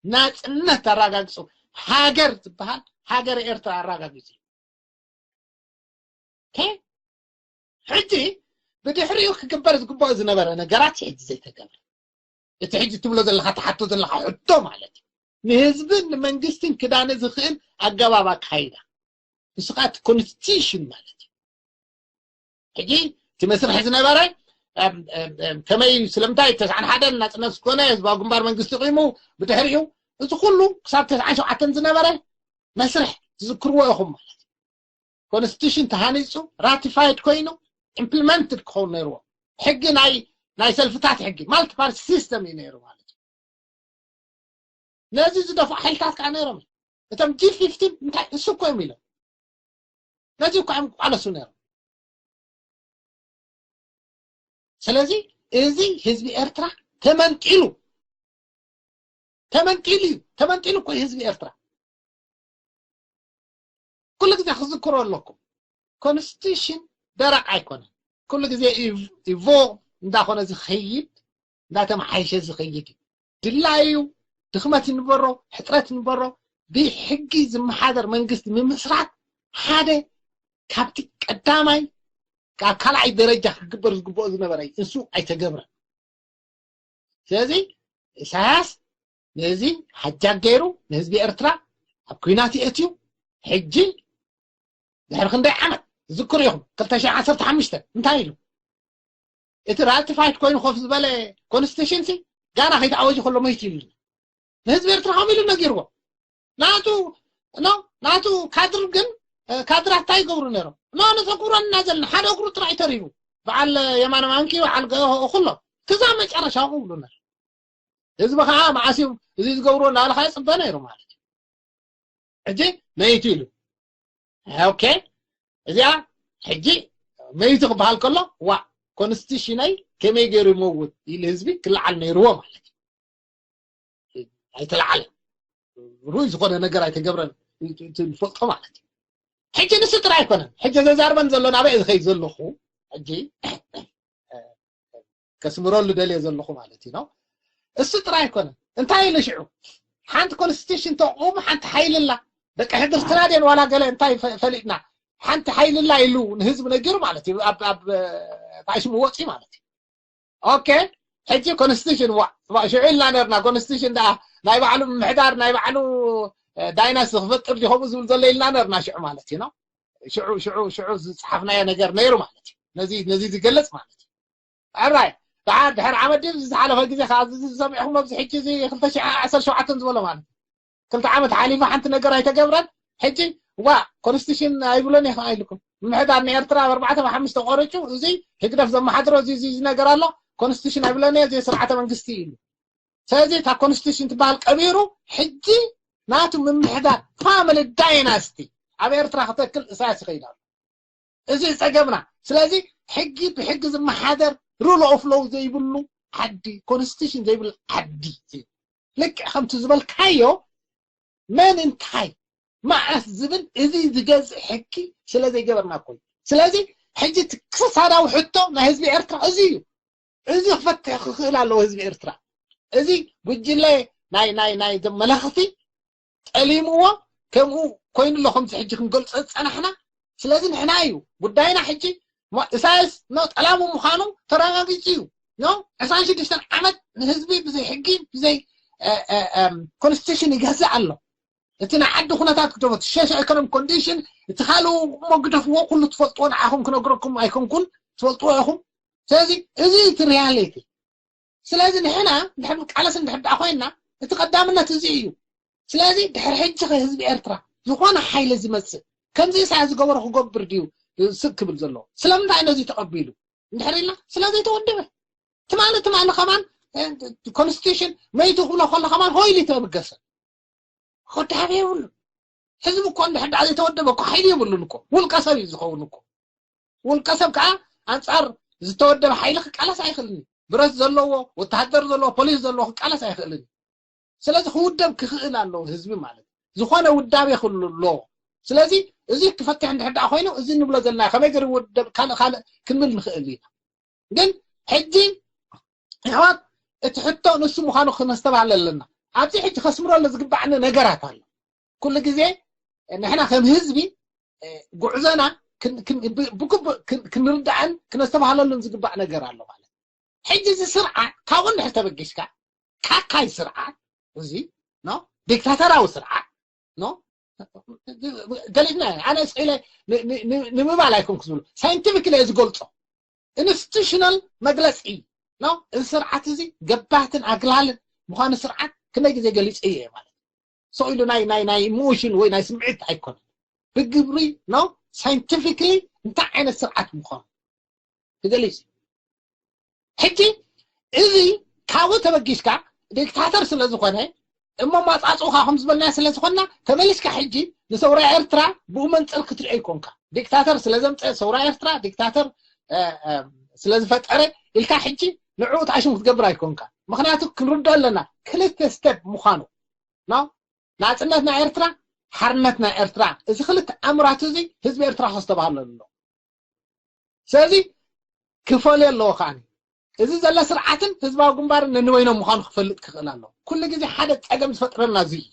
ናጽነት ኣረጋግጹ። ሃገር ዝበሃል ሃገር ኤርትራ ኣረጋጊጹ። ኦኬ? ሕጂ ብድሕሪኡ ክግበር ዝግባኦ ዝነበረ ነገራት ሕጂ ዘይተገብረ። እቲ ሕጂ ትብሎ ዘለኻ፣ ትሓቶ ዘለኻ ሕቶ ማለት እዩ። ንህዝብን ንመንግስትን ክዳነ ዝኽእል ኣገባብ ኣካይዳ። ንሱ ከዓ እቲ ኮንስቲቱሽን ማለት እዩ። ሕጂ እቲ መስርሕ ዝነበረ፣ እም፣ እም፣ እም፣ ከመይ፣ ስለምንታይ ተስዓን ሓደን ናጽነት ዝኾነ ህዝባዊ ግንባር መንግስቲ ቂሙ፣ ብድሕሪኡ እዚ ኩሉ ክሳብ ተስዓን ሸውዓተን ዝነበረ መስርሕ ትዝክርዎ ኢኹም ማለት እዩ። ኮንስቲቱሽን ተሃኒጹ፣ ራቲፋይድ ኮይኑ፣ ኢምፕሊመንትድ ክኸውን ነይርዎ። ሕጊ ናይ፣ ናይ ሰልፍታት ሕጊ፣ ማልቲ ፓርቲ ሲስተም እዩ ነይሩ ማለት እዩ። ነዚ ዝደፍኡ ሓይልታት ከዓ ነይሮም። እቶም ጂ ፊፍቲን እንታይ እሱ እኮ እዮም ኢሎም። ነዚ እኮ እዮም ክቃለሱ ነይሮም። ስለዚ እዚ ህዝቢ ኤርትራ ተመንጢሉ፣ ተመንጢሉ እዩ። ተመንጢሉ እኮ እዩ ህዝቢ ኤርትራ። ኩሉ ግዜ ክዝክሮ ኣለኩም። ኮንስቲቱሽን ደረቕ ኣይኮነን። ኩሉ ግዜ ኢቭ-፣ ኢቮ እንዳኾነ ዝኸይድ፣ እንዳተመሓየሸ ዝኸይድ እዩ። ድላዩ ድኽመት ይንበሮ፣ ሕጽረት ይንበሮ፣ ብሕጊ ዝመሓደር መንግስቲ ምምስራት ሓደ ካብቲ ቀዳማይ ካብ ካልኣይ ደረጃ ክግበር ዝግብኦ ዝነበረ እዩ። እሱ ኣይተገብረን። ስለዚ ኢሳያስ ነዚ ሓጃግ ገይሩ ንህዝቢ ኤርትራ ኣብ ኲናት የእትዩ። ሕጂ ድሕሪ ክንደይ ዓመት ዝክሩ ኢኹም፣ ክልተ ሽሕ ዓሰርተ ሓሙሽተ እንታይ ኢሉ? እቲ ራቲፋይድ ኮይኑ ኮፍ ዝበለ ኮንስቲቱሽን ሲ ጋና ከይተኣወጀ ከሎ መይቱ ኢሉ። ንህዝቢ ኤርትራ ከምኡ ኢሉ ነጊርዎ። ናቱ ኖ ናቱ ካድር ግን፣ እ፣ ካድራት እንታይ ይገብሩ ነይሮም? ኖ ንተግብረና ዘለና ሓደ እግሩ ጥራይ ተሪቡ። በዓል የማነ ማንኪ፣ በዓል ገ-፣ ኩሎም ክዛ መጨረሻ ክብሉ ነይሩ። ህዝቢ ከዓ መዓስ እዩ እዚ ዝገብርዎ እናበለ ከዓ ይፅበ ነይሩ ማለት እዩ። ሕጂ መይቱ ኢሉ። ኦኬ፣ እዚኣ ሕጂ መይቱ ክበሃል ከሎ፣ ዋ፣ ኮንስቲቱሽነይ ከመይ ገይሩ ይመውት ኢሉ ህዝቢ ክለዓል ነይርዎ ማለት እዩ። ኣይተለዓለን። ርኡይ ዝኾነ ነገር ኣይተገብረን። እቲ ንፈልጦ ማለት እዩ። ሕጂ ንሱ ጥራይ ኣይኮነን። ሕጂ ዘዛርበን ዘሎ ናበይ ዝኸይድ ዘለኹ፣ ሕጂ ከስምረሉ ደልየ ዘለኹ ማለት እዩ ነው። እሱ ጥራይ ኣይኮነን። እንታይ ኢሉ ሽዑ? ሓንቲ ኮንስቲቱሽን ተቑሙ፣ ሓንቲ ሓይሊ ኣላ። ደቂ ሕድርትና ድየን ዋላ ገለ እንታይ ፈ-፣ ፈሊጥና? ሓንቲ ሓይሊ ኣላ ኢሉ ንህዝቢ ነጊሩ ማለት እዩ። ኣብ፣ ኣብ፣ እ፣ ታሽሙ ወፂ ማለት እዩ። ኦኬ፣ ሕጂ ኮንስቲቱሽን፣ ዋ፣ ዋ፣ ሽዑ ኢልና ነርና፣ ኮንስቲቱሽን ደኣ ናይ ባዕሉ ምምሕዳር፣ ናይ ባዕሉ፣ እ፣ ዳይናስቲ ክፈጥር ድዩ ከምኡ ዝብል ዘሎ ኢልና ነርና ሽዑ ማለት እዩ ነው። ሽዑ፣ ሽዑ፣ ሽዑ ዝጸሓፍናዮ ነገር ነይሩ ማለት እዩ። ነዚ፣ ነዚ ዝገልጽ ማለት እዩ። ሕራይ፣ ደሓር፣ ድሕሪ ዓመት ድዩ ዝሓለፈ ግዜ ከኣ እዚ ዝሰሚዕኹም ኣብዚ ሕጂ እዚ ክልተ ሽሕ ዓሰርተ ሸውዓተ ዝበሎ ማለት እዩ። ክልተ ዓመት ሓሊፋ ሓንቲ ነገር ኣይተገብረን። ሕጂ ዋ ኮንስቲቱሽን ኣይብሎን እየ ከዓ ኢልኩም። ምምሕዳር ንኤርትራ ኣብ ኣርባዕተ ብሓሙሽተ ቆሪጹ፣ እዚ ህግደፍ ዘመሓድሮ እዚ፣ እዚ፣ እዚ ነገር ኣሎ፣ ኮንስቲቱሽን ኣይብሎን እየ፣ እዚ ስርዓተ መንግስቲ እዩ ኢሉ። ስለዚ እታ ኮንስቲቱሽን ትበሃል ቀቢሩ፣ ሕጂ ናቱ ምምሕዳር ፋሚሊ ዳይናስቲ ኣብ ኤርትራ ክተክል ኢሳያስ ይኸይድ ኣሎ። እዚ ጸገምና። ስለዚ ሕጊ ብሕጊ ዝመሓደር ሩል ኦፍ ሎው ዘይብሉ ዓዲ፣ ኮንስቲቱሽን ዘይብሉ ዓዲ እዩ። ልክዕ ከምቲ ዝበልካዮ መን እንታይ መዓስ ዝብል እዚ ዝገዝእ ሕጊ ስለ ዘይገበርና እኮ እዩ። ስለዚ ሕጂ እቲ ክሳዳዊ ሕቶ ናይ ህዝቢ ኤርትራ እዚ እዩ። እዚ ክፈትሕ ክኽእል ኣለዎ ህዝቢ ኤርትራ። እዚ ጉጅለ ናይ፣ ናይ፣ ናይ እዞም መለኽቲ ጠሊምዎ ከምኡ ኮይኑ ኣሎ ከምዚ ሕጂ ክንገልጾ ዝጸናሕና። ስለዚ ንሕና እዩ ጉዳይና ሕጂ ሞ-፣ ኢሳያስ ኖ ጠላሙ ምዃኑ ተረጋጊጹ እዩ። ኖ ዕስራን ሽዱሽተን ዓመት ንህዝቢ ብዘይ ሕጊ ብዘይ፣ እ፣ እ፣ እም፣ ኮንስቲቱሽን ይገዝእ ኣሎ። እቲ ናይ ዓዲ ኩነታት ክትደሞ፣ እቲ ሶሾ ኢኮኖሚ ኮንዲሽን፣ እቲ ካልኡ እሞ ግደፍዎ፣ ኩሉ ትፈልጥዎ ንዓኹም ክነግረኩም ኣይኮንኩን፣ ትፈልጥዎ ኢኹም። ስለዚ እዚ እቲ ሪያሊቲ። ስለዚ ንሕና እንድሕር ንቃለስ እንድሕር ደኣ ኮይንና፣ እቲ ቀዳምነት እዚ እዩ። ስለዚ ድሕሪ ሕጂ ከ ህዝቢ ኤርትራ ዝኾነ ሓይሊ ዝመጽእ ከምዚ ኢሳያስ ዝገበሮ ክገብር ድዩ ስቅ ክብል ዘለዎ? ስለምንታይ ነዚ ተቐቢሉ? እንድሕር ኢልና ስለ ዘይተወደበ። ትማሊ፣ ትማሊ ከማን፣ እ፣ ኮንስቲቱሽን መይቱ ክብሎ ከሎ ከማን ሆይሉ ተበገሰ። ክወዳሃብ የብሉን። ህዝቢ እኮ እንድሕር ደኣ ዘይተወደበ እኮ ሓይሊ የብሉን እኮ። ውልቀ ሰብ እዩ ዝኸውን እኮ። ውልቀ ሰብ ከዓ ኣንጻር ዝተወደበ ሓይሊ ክቃለስ ኣይኽእልን እዩ። ብረት ዘለዎ፣ ወተሃደር ዘለዎ፣ ፖሊስ ዘለዎ ክቃለስ ኣይኽእልን እዩ። ስለዚ ክውደብ ክኽእል ኣለዎ ህዝቢ ማለት እዩ። ዝኾነ ውዳቤ ክህሉ ኣለዎ። ስለዚ እዚ ክፈትሕ እንድሕር ደኣ ኮይኑ፣ እዚ ንብሎ ዘለና ከመይ ገይሩ ይውደብ፣ ካልእ፣ ካልእ ክንብል ንኽእል ኢና። ግን ሕጂ ኣሕዋት፣ እቲ ሕቶ ንሱ ምዃኑ ክነስተባህል ኣለና። ኣብዚ ሕጂ ከስምረሉ ዝግባዕኒ ነገራት ኣሎ። ኩሉ ግዜ ንሕና ከም ህዝቢ፣ እ፣ ጉዕዞና ክን-፣ ክን-፣ ብ-፣ ብግቡእ ክን-፣ ክንርዳእን ክነስተባህለሉን ዝግባእ ነገር ኣሎ ማለት እዩ። ሕጂ እዚ ስርዓት ካብኡ እንድሕር ተበጊስካ፣ ካካይ ስርዓት፣ እዚ፣ ኖ፣ ዲክታተራዊ ስርዓት፣ ኖ፣ ገሊጽና፣ ኣነ ስኢለ ን-፣ ን-፣ ን-፣ ንምባል ኣይኮንኩ ዝብሎ፣ ሳይንቲፊክሊ እየ ዝገልጾ። ኢንስቲቱሽናል መግለጺ፣ ኖ፣ እዚ ስርዓት እዚ ገባትን ኣግላልን ምዃኑ ስርዓት ክንደይ ግዜ ገሊጸ እየ ማለት እዩ። ሰው ኢሉ ናይ፣ ናይ፣ ናይ ኢሞሽን ወይ ናይ ስምዒት ኣይኮነን። ብግብሪ፣ ኖ፣ ሳይንቲፊክሊ እንታይ ዓይነት ስርዓት ምዃኑ ክገልጽ እዩ። ሕጂ እዚ ካብኡ ተበጊስካ ዲክታተር ስለ ዝኾነ፣ እሞ ማጻጽኡ ከዓ ከም ዝበልናዮ ስለ ዝኾንና፣ ተመሊስካ ሕጂ ንሰውራ ኤርትራ ብኡ መንጽር ክትሪኦ ይኮንካ። ዲክታተር ስለ ዘምጸ ሰውራ ኤርትራ፣ ዲክታተር፣ እ፣ እ፣ ስለ ዝፈጠረ ኢልካ ሕጂ ንዕኡ ተኣሽሙ ክትገብር ኣይኮንካ። ምኽንያቱ ክንርድኦ ኣለና፣ ክልተ ስቴፕ ምዃኑ። ኖ? ናጽነት ናይ ኤርትራ፣ ሓርነት ናይ ኤርትራ። እዚ ክልተ ኣምራት እዚ ህዝቢ ኤርትራ ከስተባህሎ ኣለዎ። ስለዚ ክፈልዮ ኣለዎ ከዓኒ። እዚ ዘሎ ስርዓትን ህዝባዊ ግንባርን ነንበይኖም ምዃኑ ክፈልጥ ክኽእል ኣለዎ። ኩሉ ግዜ ሓደ ጸገም ዝፈጥረልና እዚ እዩ።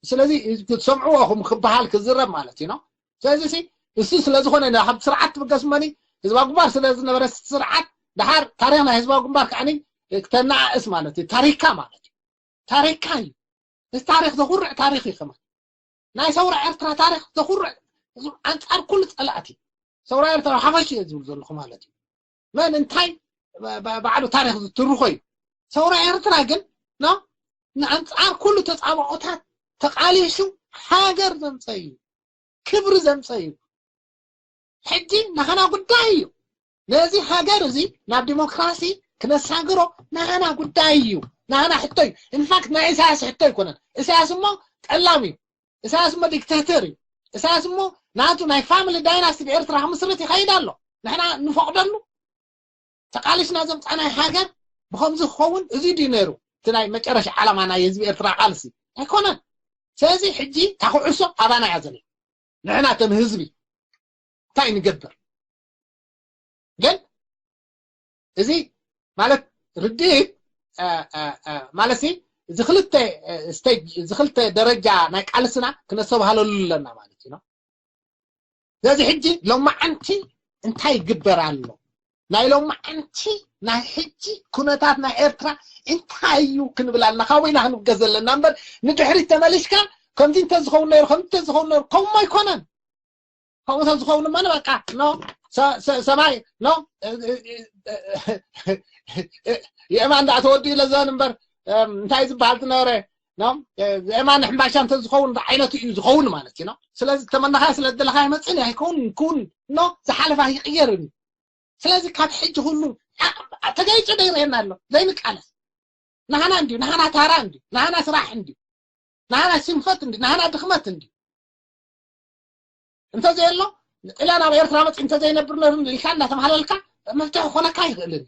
ስለዚ ክትሰምዕዎ ኢኹም ክበሃል ክዝረብ ማለት እዩ፣ ኖ? ስለዚ ሲ እሱ ስለ ዝኾነ ናብ ስርዓት ትብገስ መኒ ህዝባዊ ግንባር ስለ ዝነበረ ስርዓት ድሓር ታሪኽ ናይ ህዝባዊ ግንባር ከዓኒ ክተነኣእስ ማለት እዩ። ታሪካ ማለት እዩ። ታሪካ እዩ። እዚ ታሪኽ ዘኹርዕ ታሪኽ እዩ። ከማን ናይ ሰውራ ኤርትራ ታሪኽ ዘኹርዕ፣ ኣንጻር ኩሉ ጸላእቲ ሰውራ ኤርትራ ሓፈሽ እየ ዝብል ዘለኹ ማለት እዩ። መን እንታይ ባዕሉ ታሪኽ ዝትርኾ እዩ። ሰውራ ኤርትራ ግን ኖ ንኣንጻር ኩሉ ተጻብኦታት ተቓሊሱ ሃገር ዘምጸ እዩ። ክብሪ ዘምጸ እዩ። ሕጂ ናህና ጉዳይ እዩ። ነዚ ሃገር እዚ ናብ ዲሞክራሲ ክነሳግሮ ናህና ጉዳይ እዩ። ናህና ሕቶ እዩ። ኢንፋክት ናይ ኢሳያስ ሕቶ ኣይኮነን። ኢሳያስ እሞ ጠላም እዩ። ኢሳያስ እሞ ዲክታተር እዩ። ኢሳያስ እሞ ናቱ ናይ ፋሚሊ ዳይናስቲ ብኤርትራ ክምስርት ይኸይድ ኣሎ። ንሕና ንፈቕደሉ ተቃሊስና ዘምጻናይ ሃገር ብኸምዚ ክኸውን እዚ ድዩ ነይሩ? እቲ ናይ መጨረሻ ዓላማ ናይ ህዝቢ ኤርትራ ቃልሲ ኣይኮነን። ስለዚ ሕጂ እታ ኩዕሶ ኣባና እያ ዘላ። ንሕና ከም ህዝቢ እንታይ ንገብር? ግን እዚ ማለት ርድኢት ማለት እዚ ክልተ ስቴጅ እዚ ክልተ ደረጃ ናይ ቃልስና ክነስተባህለሉ ኣለና ማለት እዩ። ስለዚ ሕጂ ሎማዓንቲ እንታይ ይግበር ኣሎ? ናይ ሎማዓንቲ ናይ ሕጂ ኩነታት ናይ ኤርትራ እንታይ እዩ ክንብል ኣለና? ካብኡ ኢና ክንብገስ ዘለና እምበር ንድሕሪት ተመሊስካ ከምዚ እንተዝኸውን ነይሩ ከምዚ እንተዝኸውን ነይሩ ከምኡ ኣይኮነን። ከምኡ ተዝኸውን እሞ ንበቃ ኖ ሰማይ ኖ የማን ዳኣ ተወዲኡ ለዘን እምበር እንታይ ዝበሃል ትነበረ የማን ሕምባሻ እንተዝኸውን ዓይነቱ እዩ ዝኸውን ማለት እዩ። ስለዚ ተመናኻ ስለ ደለኻ ይመፅን ኣይከውን ክውን ኖ ዝሓለፋ ይቕየርን። ስለዚ ካብ ሕጂ ኩሉ ተገይፁ ዶ ይርእየና ኣሎ ዘይንቃለስ ናህና እንድዩ ናህና ታራ እንድዩ ናህና ስራሕ እንድዩ ናህና ሽንፈት እንድዩ ናህና ድኽመት እንድዩ እንተዘየሎ ጥልያን ኣብ ኤርትራ መፅእ እንተዘይነብር ነሩ ኢልካ እንዳተባሃለልካ መፍትሒ ክኾነካ ኣይኽእልን።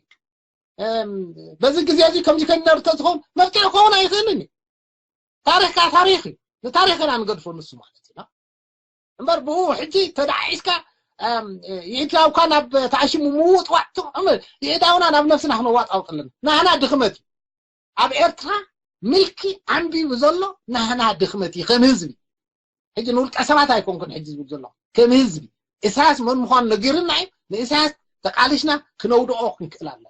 በዚ ግዜ እዚ ከምዚ ከይነሩ እንተዝኸውን መፍትሒ ክኸውን ኣይኽእልን እዩ። ታሪኽካ ታሪኽ እዩ። ንታሪኽ ኢና ንገድፎ ንሱ ማለት እዩ። እምበር ብኡ ሕጂ ተደዓዒስካ ይእዳውካ ናብ ተኣሽሙ ምውጥዋጥ ይእዳውና ናብ ነብስና ክነዋጣውጥ ኣለና። ናህና ድኽመት እዩ። ኣብ ኤርትራ ምልኪ ዓንቢቡ ዘሎ ናህና ድኽመት እዩ ከም ህዝቢ። ሕጂ ንውልቀ ሰባት ኣይኮንኩን ሕጂ ዝብል ዘሎ ከም ህዝቢ። ኢሳያስ መን ምዃኑ ነጊርና እዩ። ንኢሳያስ ተቃሊስና ክነውድኦ ክንክእል ኣለና።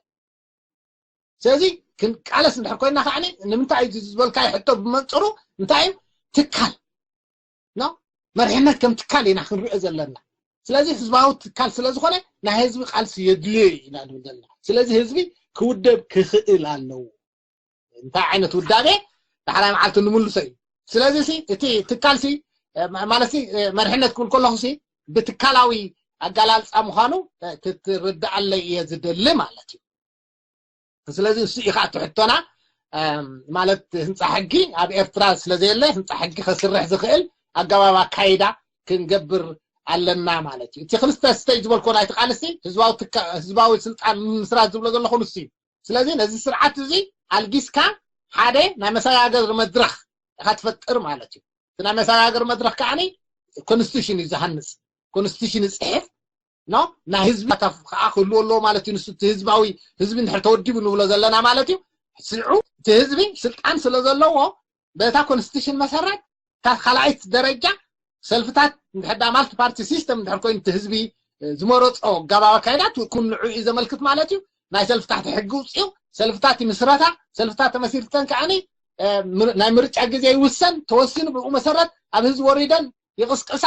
ስለዚ ክንቃለስ እንድሕር ኮይና ከዓ ንምንታይ እዩ ዝበልካዮ ሕቶ ብመንፅሩ እንታይ እዩ ትካል ኖ መሪሕነት ከም ትካል ኢና ክንሪኦ ዘለና። ስለዚ ህዝባዊ ትካል ስለዝኾነ ናይ ህዝቢ ቃልሲ የድልዮ ኢና ንብል ዘለና። ስለዚ ህዝቢ ክውደብ ክኽእል ኣለዎ። እንታይ ዓይነት ውዳቤ ዳሕራይ መዓልቲ ንምልሶ እዩ። ስለዚ ሲ እቲ ትካል ሲ ማለት ሲ መሪሕነት ክብል ከለኹ ሲ ብትካላዊ ኣጋላልፃ ምዃኑ ክትርድኣለይ እየ ዝደሊ ማለት እዩ። ስለዚ እሱ እዩ ከዓ ትሕቶና ማለት ህንፃ ሕጊ ኣብ ኤርትራ ስለዘየለ ህንፃ ሕጊ ከስርሕ ዝኽእል ኣገባብ ኣካይዳ ክንገብር ኣለና ማለት እዩ። እቲ ክልተ ስቴጅ ዝበልኮ ናይቲ ቃልሲ ህዝባዊ ስልጣን ምስራት ዝብሎ ዘለኹ ንሱ እዩ። ስለዚ ነዚ ስርዓት እዚ ኣልጊስካ ሓደ ናይ መሰጋገሪ መድረኽ ኢኻ ትፈጥር ማለት እዩ። እቲ ናይ መሰጋገሪ መድረኽ ከዓኒ ኮንስቲቱሽን እዩ ዝሃንፅ። ኮንስቲቱሽን ይፅሕፍ ኖ ናይ ህዝቢ ከዓ ክህልዎ ኣለዎ ማለት እዩ። ንሱ እቲ ህዝባዊ ህዝቢ እንድሕር ተወዲቡ ንብሎ ዘለና ማለት እዩ። ስዑ እቲ ህዝቢ ስልጣን ስለ ዘለዎ በታ ኮንስቲቱሽን መሰረት ካብ ካልኣይት ደረጃ ሰልፍታት እንድሕር ዳ ማልቲ ፓርቲ ሲስተም እንድሕር ኮይኑ እቲ ህዝቢ ዝመረፆ ኣገባብ ኣካይዳ ክውንዑ እዩ ዘመልክት ማለት እዩ። ናይ ሰልፍታት ሕጊ ውፅኡ ሰልፍታት ይምስረታ። ሰልፍታት ተመሲርተን ከዓኒ ናይ ምርጫ ግዜ ይውሰን ተወሲኑ ብኡ መሰረት ኣብ ህዝቢ ወሪደን ይቕስቅሳ።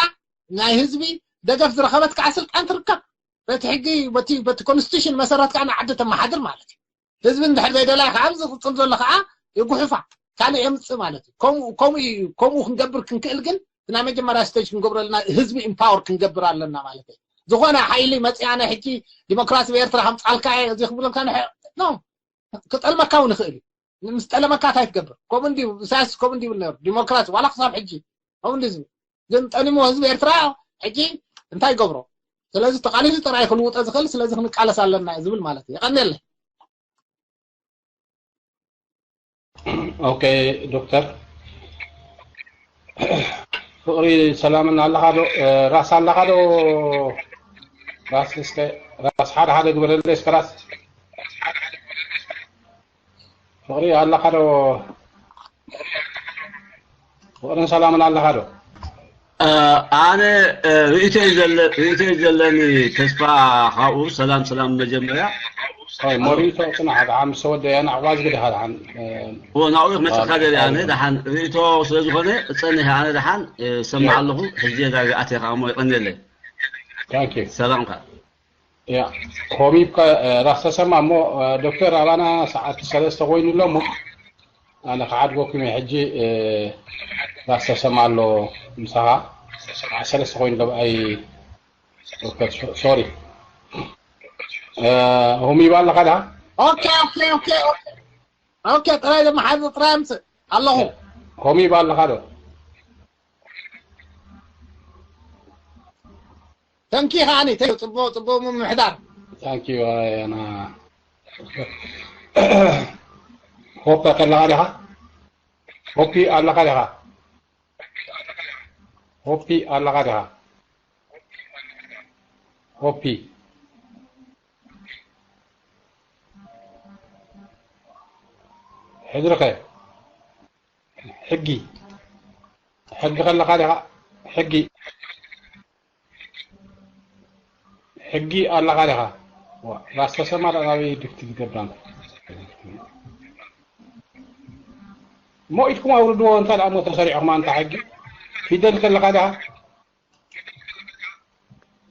ናይ ህዝቢ ደገፍ ዝረኸበት ከዓ ስልጣን ትርከብ። በቲ ሕጊ በቲ ኮንስቲቱሽን መሰረት ከዓ ንዓዲ ተመሓድር ማለት እዩ። ህዝቢ እንድሕር ዘይደላየ ከዓ ኣብዚ ዝቕፅል ዘሎ ከዓ ይጉሕፋ ካልእ የምፅእ ማለት እዩ። ከምኡ እዩ። ከምኡ ክንገብር ክንክእል ግን ናይ መጀመርያ ስቴጅ ክንገብረልና ህዝቢ ኢምፓወር ክንገብር ኣለና ማለት እዩ። ዝኾነ ሓይሊ መፅያነ ሕጂ ዲሞክራሲ ብኤርትራ ከምፃልካ እዚ ክብለካ ኖ ክጠልመካ እውን ይኽእል እዩ። ምስ ጠለመካ እንታይ ትገብር? ከምኡ እንዲዩ ኢሳያስ ከምኡ እንዲዩ ይብል ነሩ ዲሞክራሲ ዋላ ክሳብ ሕጂ ከምኡ እንዲዩ ዝብል ግን ጠሊሞ ህዝቢ ኤርትራ ሕጂ እንታይ ይገብሮ? ስለዚ ተቃሊሱ ጥራይ ክልውጦ ዝኽእል ስለዚ ክንቃለስ ኣለና ዝብል ማለት እዩ። የቀንየለይ። ኦኬ ዶክተር ፍቕሪ ሰላምን ኣለኻ ዶ? ራስ ኣለኻ ዶ? ራስ እስከ ራስ ሓደ ሓደ ግበረለይ እስከ ራስ ፍቕሪ ኣለኻ ዶ? ፍቕርን ሰላምን ኣለኻ ዶ? ኣነ ርእይቶ እዩ ዘለኒ ተስፋ። ካብኡ ሰላም ሰላም። መጀመርያ ሞሪቶ ጽናሕ ደሓን ምስ ተወደያ ንዕዋዝ ግዲ ደሓን። ናብኡ ክመፀካ ደልየ ኣነ ደሓን ርእይቶ ስለዝኾነ እፀንሕ ኣነ ደሓን ሰማዕ ኣለኹ። ሕጂ ዳርጋ ኣትየ ከዓ እሞ ይቐንየለይ። ታንኪ ሰላምካ። ያ ኮሚብ ራስ ተሰማ እሞ ዶክተር ኣባና ሰዓት ሰለስተ ኮይኑ ኣሎ እሞ ኣነ ክዓድጎኩም እየ ሕጂ። ራስ ተሰማ ኣሎ ምሳኻ ሰዓት ሰለስተ ኮይኑ ኣሎ። ኣይ ዶክተር ሶሪ ኮሚብ ኣለኻ ዳ ኦኬ ኦኬ ኦኬ ኦኬ ኦኬ ጥራይ ዘመሓዝ ጥራይ ኣምፅእ ኣለኹ። ኮሚብ ኣለኻ ዶ? ተንኪ ከዓኒ ተንኪ ጽቡቅ ጽቡቅ ምምሕዳር። Thank you ኣና ሆፕ ከለኻ ዲኻ? ሆፒ ኣለኻ ዲኻ? ሆፒ ኣለኻ ዲኻ? ሆፒ ሕድርኸ ሕጊ ሕጊ ከለኻ ዲኻ? ሕጊ ሕጊ ኣለኻ ዲኻ? ዋ፣ ራስ ተሰማ ደኣ ናበይ ድፍቲ ዝገብራ እንተ? ሞ ኢድኩም ኣውርድዎ፣ እንታይ ደኣ ሞ ተሰሪዕኹም ኣንታ ሕጊ? ፊደል ከለኻ ዲኻ?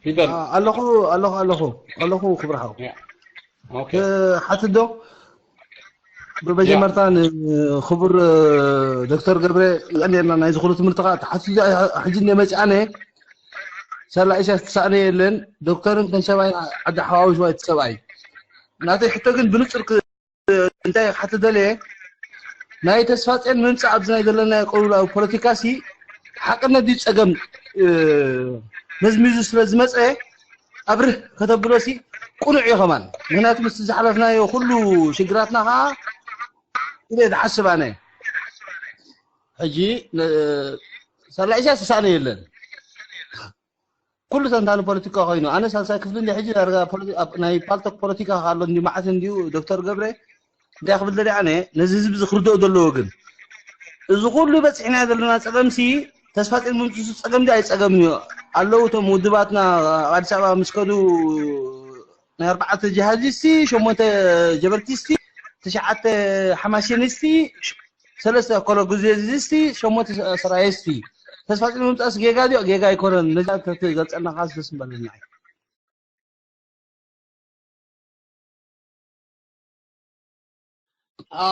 ፊደል። አ-፣ ኣለኹ፣ ኣለኹ፣ ኣለኹ፣ ኣለኹ ክብርኻ። ያ። ኦኬ። እ፣ ሓትት ዶ? ብመጀመርታ ንክቡር፣ እ፣ ዶክተር ገብረ የቐንየልና ናይዚ ኩሉ ትምህርትኻ። ተሓትት ሕጂ እንደ መጽኣነ ሳላ ኢሳያስ ትሰኣነ የለን። ዶክተርን ከም ሰብኣይ ዓዲ ሓዋዊስዋ እቲ ሰብኣይ። ናተይ ሕቶ ግን ብንጹር ክ-፣ እንታይ ክሓትት ደልየ፣ ናይ ተስፋጽዮን ምምጻእ ኣብዚ ናይ ዘለናዮ ቅልውላው ፖለቲካሲ ሓቅነት ድዩ ጸገም፣ እ፣ መዝሚዙ ስለ ዝመጸ ኣብርህ ከተብሎሲ ቅኑዕ እዩ ከማን። ምኽንያቱ ምስቲ ዝሓለፍናዮ ኩሉ ሽግራትና ኸዓ ኢለ ዝሓስብ ኣነ። ሕጂ ን-፣ ሳላ ኢሳያስ ዝሰኣነ የለን። ኩሉ ተንታኒ ፖለቲካ ኮይኑ፣ ኣነ ሳልሳይ ክፍሊ እንደ ሕጂ ዳርጋ ፖለቲ-፣ ኣብ ናይ ፓልቶክ ፖለቲካ ኣሎ እንዲ መዓት እንዲዩ ዶክተር ገብረ እንታይ ክብል ደልየ ኣነ፣ ነዚ ህዝቢ እዚ ክርድኦ ዘለዎ ግን፣ እዚ ኩሉ በፂሕና ዘለና ፀገምሲ፣ ተስፋ ፂን ምምፅሱ ፀገም ድዩ ኣይፀገምን እዩ? ኣለዉ እቶም ውድባትና ኣብ ኣዲስ ኣበባ ምስ ከዱ ናይ ኣርባዕተ ጅሃዲስቲ፣ ሸሞንተ ጀበርቲስቲ፣ ትሽዓተ ሓማሴኒስቲ፣ ሰለስተ ኮሎጉዜዚስቲ፣ ሸሞንተ ሰራየስቲ። ተስፋ ፂን ምምፃእስ ጌጋ ድዩ? ጌጋ ኣይኮነን። ነዚ እንተትገልፀልና ከዓ ደስ ምበለና እዩ።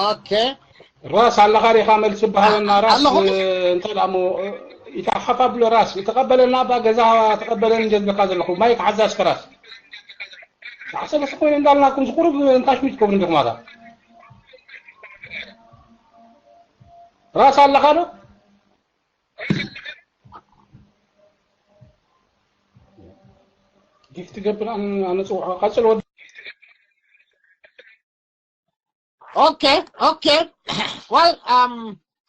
ኦኬ። ራስ ኣለኻ ዲኻ? መልሲ በሃለና ራስ። ኣለኹ። እንታይ ደኣ እሞ ኢታ ሓፍ ኣብሎ ራስ። ተቐበለና፣ ኣብ ገዛ ተቐበለኒ እንደ ዝብለካ ዘለኹ። ማይክ ሓዛ እስከ ራስ። ሰዓት ሰለስተ ኮይኑ እንዳልናኩም ዝቁሩብ እንታይ ሽሚት ትገብሩ እንዲኹም ኣታ? ራስ ኣለኻ ዶ? ጊፍት ገብር ኣነ፣ ኣነ ጽውዖ ቀጽል ወዲ። ኦኬ ኦኬ። ዋል ኣም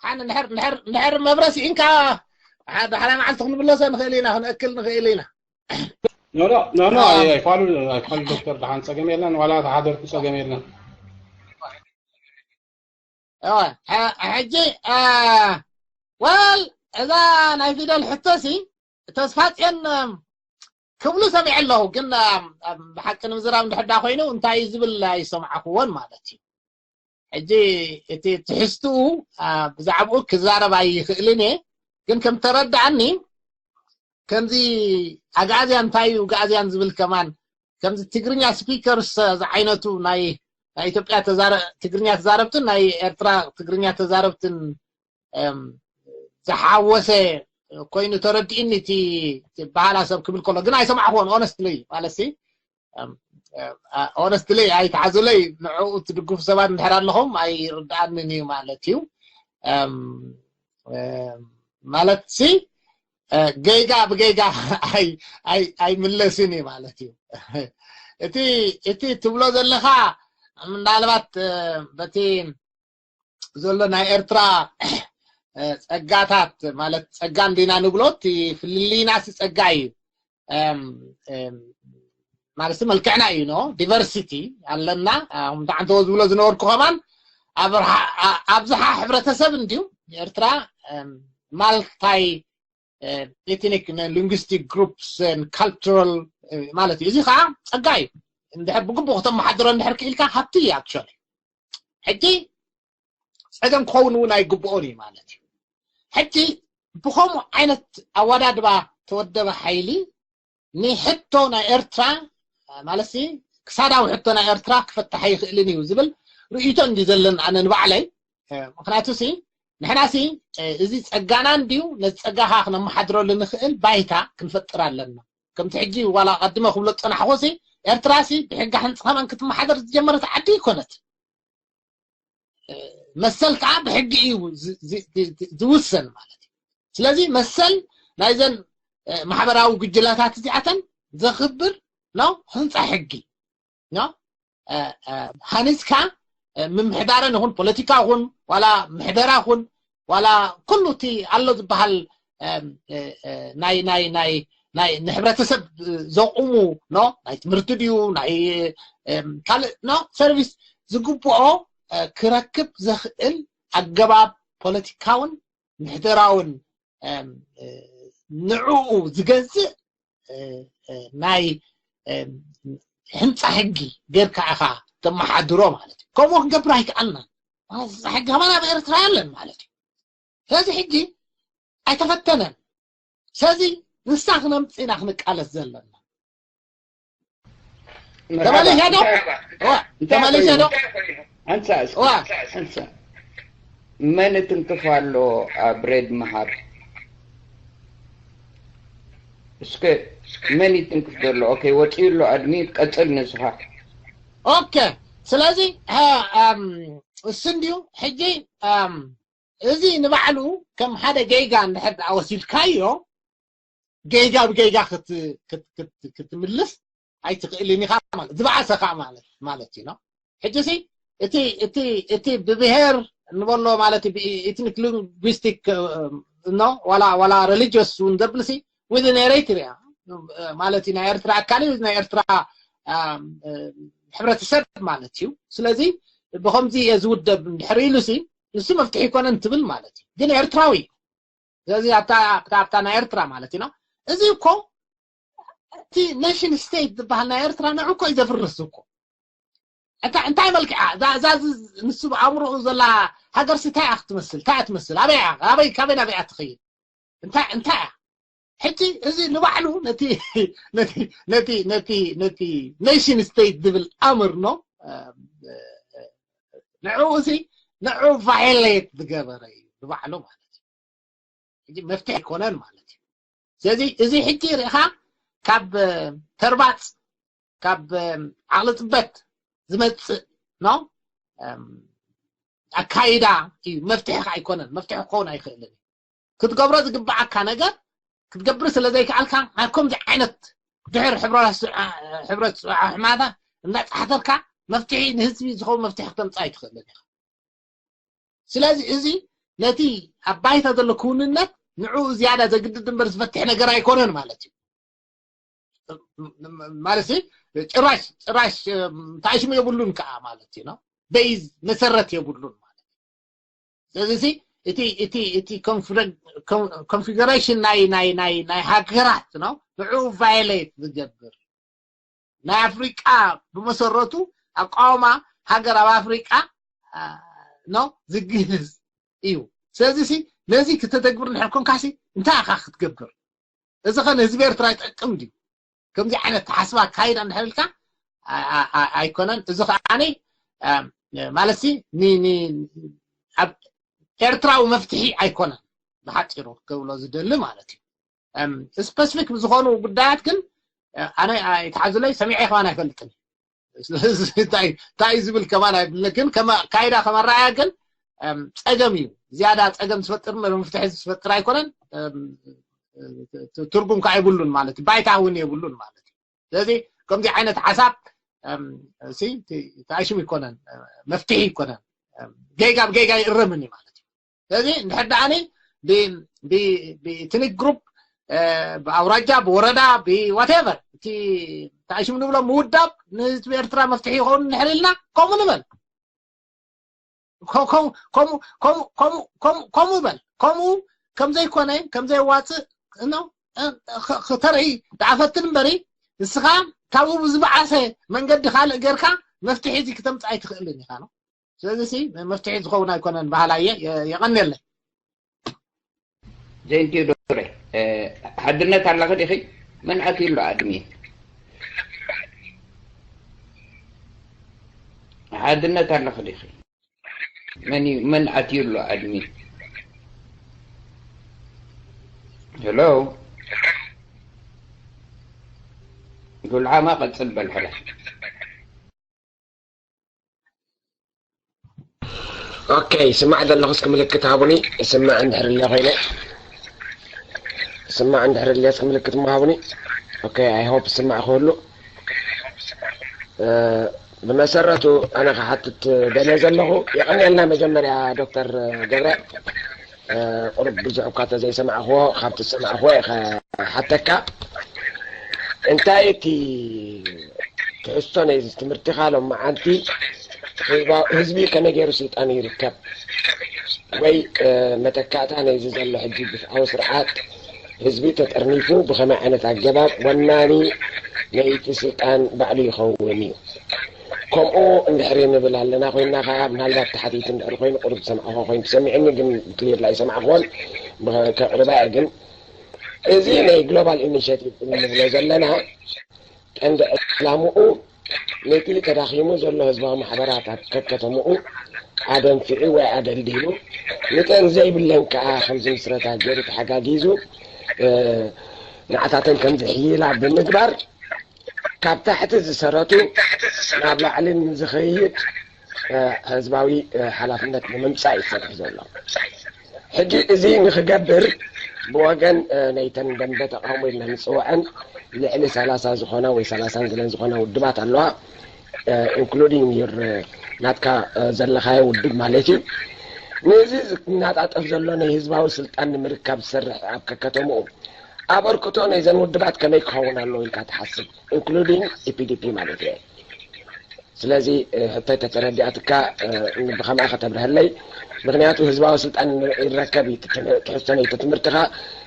ሓን ንሕር ንሕር ንሕር መብረስ ኢንካ ሓደ ሓደ መዓልቲ ክንብለሰ ንኽእል ኢና፣ ክንእክል ንኽእል ኢና። ኖ ኖ ኖ ኖ፣ ኣይ፣ ኣይፋሉ ኣይፋሉ ዶክተር፣ ደሓን ጸገም የለን፣ ዋላ ተሓደርኩ ጸገም የለን። እወ፣ ሐ-፣ ሕጂ፣ አ፣ ወል፣ እዛ ናይ ፊደል ሕቶሲ ተስፋጽዮን፣ እም፣ ክብሉ ሰሚዐ ኣለኹ፣ ግን፣ እም፣ እም፣ ብሓቂ ንምዝራብ እንድሕር ዳ ኮይኑ እንታይ እዩ ዝብል ኣይሰማዕኩዎን ማለት እዩ። ሕጂ እቲ ትሕዝትኡ፣ አ፣ ብዛዕባኡ ክዛረብ ኣይኽእልን እየ፣ ግን ከም ተረድኣኒ ከምዚ ኣግኣዝያን እንታይ እዩ ኣግኣዝያን ዝብል ከማን ከምዚ ትግርኛ ስፒከርስ ዝዓይነቱ ናይ ናይ ኢትዮጵያ ተዛረ-፣ ትግርኛ ተዛረብትን ናይ ኤርትራ ትግርኛ ተዛረብትን፣ እም፣ ዝሓወሰ ኮይኑ ተረዲእኒ እቲ፣ እቲ በሃላ ሰብ ክብል ከሎ ግን ኣይሰማዕክዎን ኦነስትሊ ማለት ሲ፣ እም፣ እ፣ ኦነስትሊ ኣይትሓዙለይ፣ ንዕኡ ትድግፉ ሰባት እንድሕር ኣለኹም ኣይርድኣንን እዩ ማለት እዩ። እም፣ እ፣ ማለት ሲ፣ እ፣ ጌጋ ብጌጋ ኣይ-፣ ኣይ-፣ ኣይምለስን እዩ ማለት እዩ። እቲ፣ እቲ ትብሎ ዘለኻ ምናልባት፣ እ፣ በቲ ዘሎ ናይ ኤርትራ፣ እ፣ ጸጋታት ማለት ጸጋ እንዲና ንብሎ፣ እቲ ፍልልይናሲ ጸጋ እዩ። እም፣ እም፣ ማለት መልክዕና እዩ፣ ኖ ዲቨርሲቲ ኣለና። እም፣ እንተ ዓንተዎ ዝብሎ ዝነበርኩ ከማን ኣብ ርሓ-፣ ኣ-፣ ኣብዝሓ ሕብረተሰብ እንድዩ ኤርትራ፣ እም፣ ማልታይ ethnic linguistic groups and cultural ማለት እዩ። እዚ ከዓ ፀጋ እዩ። እንድሕር ብግቡእ ክተመሓድሮ እንድሕር ክኢልካ ሃብቲ እዩ። ኣክቹዋሊ ሕጂ ፀገም ክኸውን እውን ኣይግብኦን እዩ ማለት እዩ። ሕጂ ብከምኡ ዓይነት ኣወዳድባ ተወደበ ሓይሊ ንሕቶ ናይ ኤርትራ ማለት ክሳዳዊ ሕቶ ናይ ኤርትራ ክፈታሕ ኣይኽእልን እዩ ዝብል ርእይቶ እንዲ ዘለኒ ኣነ ንባዕለይ። ምክንያቱ ሲ ንሕና ሲ እዚ ፀጋና እንድዩ፣ ነዚ ፀጋ ከዓ ክነመሓድረሉ ንኽእል ባይታ ክንፈጥር ኣለና። ከምቲ ሕጂ ዋላ ቀድመ ክብሎ ዝፀናሕኩ ሲ ኤርትራ ሲ ብሕጊ ሓንፂ ከማን ክትመሓደር ዝጀመረት ዓዲ ይኮነት። መሰል ከዓ ብሕጊ እዩ ዝውሰን ማለት እዩ። ስለዚ መሰል ናይዘን ማሕበራዊ ጉጅላታት እዚኣተን ዘኽብር ነው ህንፃ ሕጊ ነው። ሃኒፅካ ምምሕዳረን ይኹን ፖለቲካ ይኹን ዋላ ምሕደራ ይኹን ዋላ ኩሉ እቲ ኣሎ ዝበሃል ናይ ናይ ናይ ናይ ንሕብረተሰብ ዘቑሙ ኖ ናይ ትምህርቲ ድዩ ናይ ካልእ ኖ ሰርቪስ ዝግብኦ ክረክብ ዘኽእል ኣገባብ ፖለቲካውን ምሕደራውን ንዕኡ ዝገዝእ ናይ ሕንፃ ሕጊ ጌርካ ኢኻ ተመሓድሮ ማለት እዩ። ከምኡ ክንገብር ኣይከኣልናን። ሕጊ ከማን ኣብ ኤርትራ የለን ማለት እዩ። ስለዚ ሕጂ ኣይተፈተነን። ስለዚ ንሳ ክነምፅእ ኢና ክንቃለስ ዘለና። ተመሊሰ ዶ? ተመሊሰ ዶ? ኣንሳ እስኪ ኣንሳ መን ትንክፍ ኣሎ ኣብ ሬድ መሃብ እስከ መን ይትንክፍ ዘሎ? ኦኬ ወፂኡ ኣሎ ኣድሚን ቀፅል ንስኻ። ኦኬ ስለዚ እሱ እንድዩ ሕጂ እዚ ንባዕሉ ከም ሓደ ጌጋ እንድሕር ደኣ ወሲድካዮ ጌጋ ብጌጋ ክትምልስ ኣይትኽእልን ኢኻ ማለት ዝበኣሰ ከዓ ማለት ማለት እዩ ነው። ሕጂ ሲ እቲ እቲ እቲ ብብሄር እንበሎ ማለት ብኢትኒክ ሊንጉስቲክ ነው ዋላ ዋላ ሪሊጅስ እውን ዘብል ሲ ዊዝን ኤሪትሪያ ማለት እዩ ናይ ኤርትራ ኣካል እዩ ናይ ኤርትራ ሕብረተሰብ ማለት እዩ። ስለዚ ብከምዚ እየ ዝውደብ እንድሕር ኢሉ ሲ ንሱ መፍትሒ ይኮነን ትብል ማለት እዩ። ግን ኤርትራዊ ስለዚ ኣብታ ኣብታ ናይ ኤርትራ ማለት እዩ እዚ እኮ እቲ ኔሽን ስቴት ዝበሃል ናይ ኤርትራ ንዑ እኮ እዩ ዘፍርስ እኮ። እንታይ መልክዓ እዛ ንሱ ብኣእምሮኡ ዘላ ሃገር ሲ እንታይ ክትመስል እንታይ ትመስል ኣበይ ኣበይ ካበይ ናበይ ትኸይድ እንታይ እንታይ እያ ሕጂ እዚ ንባዕሉ ነቲ ነቲ ነቲ ነቲ ነቲ ኔሽን ስቴት ዝብል ኣምር ነው ንዕኡ እዚ ንዑ ቫይሌት ዝገበረ እዩ ንባዕሉ ማለት እዩ። ሕጂ መፍትሒ ኣይኮነን ማለት እዩ። ስለዚ እዚ ሕጂ ርኢኻ ካብ ተርባፅ ካብ ዓቕሊ ፅበት ዝመፅእ ነው ኣካይዳ እዩ። መፍትሒ ከዓ ኣይኮነን። መፍትሒ ክኸውን ኣይኽእልን እዩ። ክትገብሮ ዝግብዓካ ነገር ክትገብር ስለ ዘይከኣልካ ኣብ ከምዚ ዓይነት ድሕር ሕብረት ስዑ ሕማታ እንዳፃሕተርካ መፍትሒ ንህዝቢ ዝኸውን መፍትሒ ክተምፅእ ኣይትኽእልን ኢኻ። ስለዚ እዚ ነቲ ኣብ ባይታ ዘሎ ክውንነት ንዕኡ ዝያዳ ዘግድድ እምበር ዝፈትሕ ነገር ኣይኮነን ማለት እዩ። ማለት ጭራሽ ጭራሽ ተኣሽሙ የብሉን ከዓ ማለት እዩ። ቤዝ መሰረት የብሉን ማለት እዩ። ስለዚ እቲ እቲ እቲ ኮንፊደሬሽን ናይ ናይ ናይ ናይ ሃገራት ነው ንዕኡ ቫዮሌት ዝገብር ናይ ኣፍሪቃ ብመሰረቱ ኣቋውማ ሃገር ኣብ ኣፍሪቃ ነው ዝግህዝ እዩ። ስለዚ ሲ ነዚ ክተተግብር እንድሕር ኮንካሲ እንታይ ኢኻ ክትገብር? እዚ ኸ ንህዝቢ ኤርትራ ይጠቅም ድዩ? ከምዚ ዓይነት ሓስባ ኣካይዳ እንድሕር ኢልካ ኣይኮነን። እዚ ከዓኒ ማለት ሲ ኣብ ኤርትራዊ መፍትሒ ኣይኮነን ብሓፂሩ ክብሎ ዝደሊ ማለት እዩ። ስፐሲፊክ ብዝኾኑ ጉዳያት ግን ኣነ ኣይትሓዙለይ ሰሚዐ ከማን ኣይፈልጥን። እንታይ ዝብል ከማን ኣይብልን ግን ካይዳ ከመረኣያ ግን ፀገም እዩ። ዝያዳ ፀገም ዝፈጥር መፍትሒ ዝፈጥር ኣይኮነን። ትርጉም ከዓ የብሉን ማለት ባይታ እውን የብሉን ማለት እዩ። ስለዚ ከምዚ ዓይነት ሓሳብ ተኣሽም ይኮነን መፍትሒ ይኮነን። ጌጋ ብጌጋ ይእረምን እዩ ማለት እዩ። ስለዚ እንድሕር ደኣኒ ብኢትኒክ ግሩፕ ብኣውራጃ ብወረዳ ብዋቴቨር እቲ ተኣሽም ንብሎ ምውዳብ ንህዝቢ ኤርትራ መፍትሒ ይኸውን እንድሕር ኢልና ከምኡ ንበል። ከምኡ በል ከምኡ ከምዘይኮነ ከምዘየዋፅእ እኖ፣ እ፣ ኸ-፣ ኸተርኢ ደኣ ፈትን እምበሪ፣ ንስኻ ካብኡ ብዝበዓሰ መንገዲ ካልእ ጌርካ መፍትሒ እዚ ክተምጽእ ኣይትኽእልን ኢኻ ነው። ስለዚ ሲ መፍትሒ ዝኸውን ኣይኮነን በሃላይ እየ። የ-፣ የቐንየለይ። ዜንቲዮ ዶረ፣ እ፣ ሓድነት ኣለኺ ዲኺ? መን ኣትዩ ኣሎ ኣድሚን? ሓድነት ኣለኺ ዲኺ? መን እዩ፣ መን ኣትዩ ኣሎ ኣድሚን? ሄሎ፣ ጉልዓማ ቀጽል በል ሕራይ። ኦኬ፣ ይስማዕ ዘለኹ እስኪ ምልክት ሃቡኒ። ይስማዕ እንድሕር እለ ኮይነ፣ ይስማዕ እንድሕር እለ እስኪ ምልክት እሞ ሃቡኒ። ኦኬ፣ I hope ይስማዕ ክህሉ። እ፣ ብመሰረቱ ኣነ ክሓትት ደልየ ዘለኹ፣ የቐንየልና መጀመርያ ዶክተር ገብረ። እ፣ ቁሩብ ብዙሕ እኳ ተዘይሰማዕኽዎ፣ ካብቲ ዝሰማዕኽዎ እየ ክሓተካ። እንታይ እቲ ትሕዝቶ ናይ ትምህርትኻ ሎም መዓልቲ ህዝባ-፣ ህዝቢ ከመይ ገይሩ ስልጣኑ ይርከብ? ወይ፣ እ፣ መተካእታ ናይዚ ዘሎ ሕጂ ግፍዓዊ ስርዓት ህዝቢ ተጠርኒፉ ብኸመይ ዓይነት ኣገባብ ወናኒ ናይቲ ስልጣን ባዕሉ ይኸውን እዩ? ከምኡ እንድሕር ንብል ኣለና ኮይንና ከዓ፣ ምናልባት ተሓቲት እንድሕር ኮይኑ ቁሩብ ዝሰማዕኹዎ ኮይኑ ተሰሚዑኒ፣ ግን ክሊር ኣይሰማዕኹዎን፣ ብኸ-፣ ከቕርባ እየ። ግን እዚ ናይ ግሎባል ኢኒሼቲቭ እንብሎ ዘለና ቀንዲ ዕላምኡ ነቲ ተዳኺሙ ዘሎ ህዝባዊ ማሕበራት ኣብ ከከተምኡ ኣደንፊዑ ወይ ኣደልዲሉ፣ ንተን ዘይብለን ከዓ ከም ዝምስረታ ገይሩ ተሓጋጊዙ፣ እ፣ ንዓታተን ከም ዝሕይላ ብምግባር፣ ካብ ታሕቲ ዝሰረቱ ናብ ላዕሊ ንዝኸይድ፣ እ፣ ህዝባዊ፣ እ፣ ሓላፍነት ንምምጻእ እዩ ዝሰርሕ ዘሎ። ሕጂ እዚ ንኽገብር ብወገን፣ እ፣ ናይተን ደንበ ተቃውሞ ኢልና ንጽውዐን ልዕሊ ሰላሳ ዝኾና ወይ ሰላሳን ገለን ዝኾና ውድባት ኣለዋ፣ እ፣ including your፣ እ፣ ናትካ፣ እ፣ ዘለኻዮ ውድብ ማለት እዩ። ነዚ ዝናጣጠፍ ዘሎ ናይ ህዝባዊ ስልጣን ንምርካብ ዝሰርሕ ኣብ ከከተምኡ ኣበርክቶ ናይዘን ውድባት ከመይ ክኸውን ኣለዎ ኢልካ ትሓስብ? Including EPDP ማለት እየ። ስለዚ፣ እ፣ ሕቶይ ተተረዲኣትካ፣ እ፣ ብኸምኣ ከተብርሀለይ። ምኽንያቱ ህዝባዊ ስልጣን ይረከብ እዩ እቲ ትም-፣ ትሕዝቶ ናይቲ ትምህርትኻ።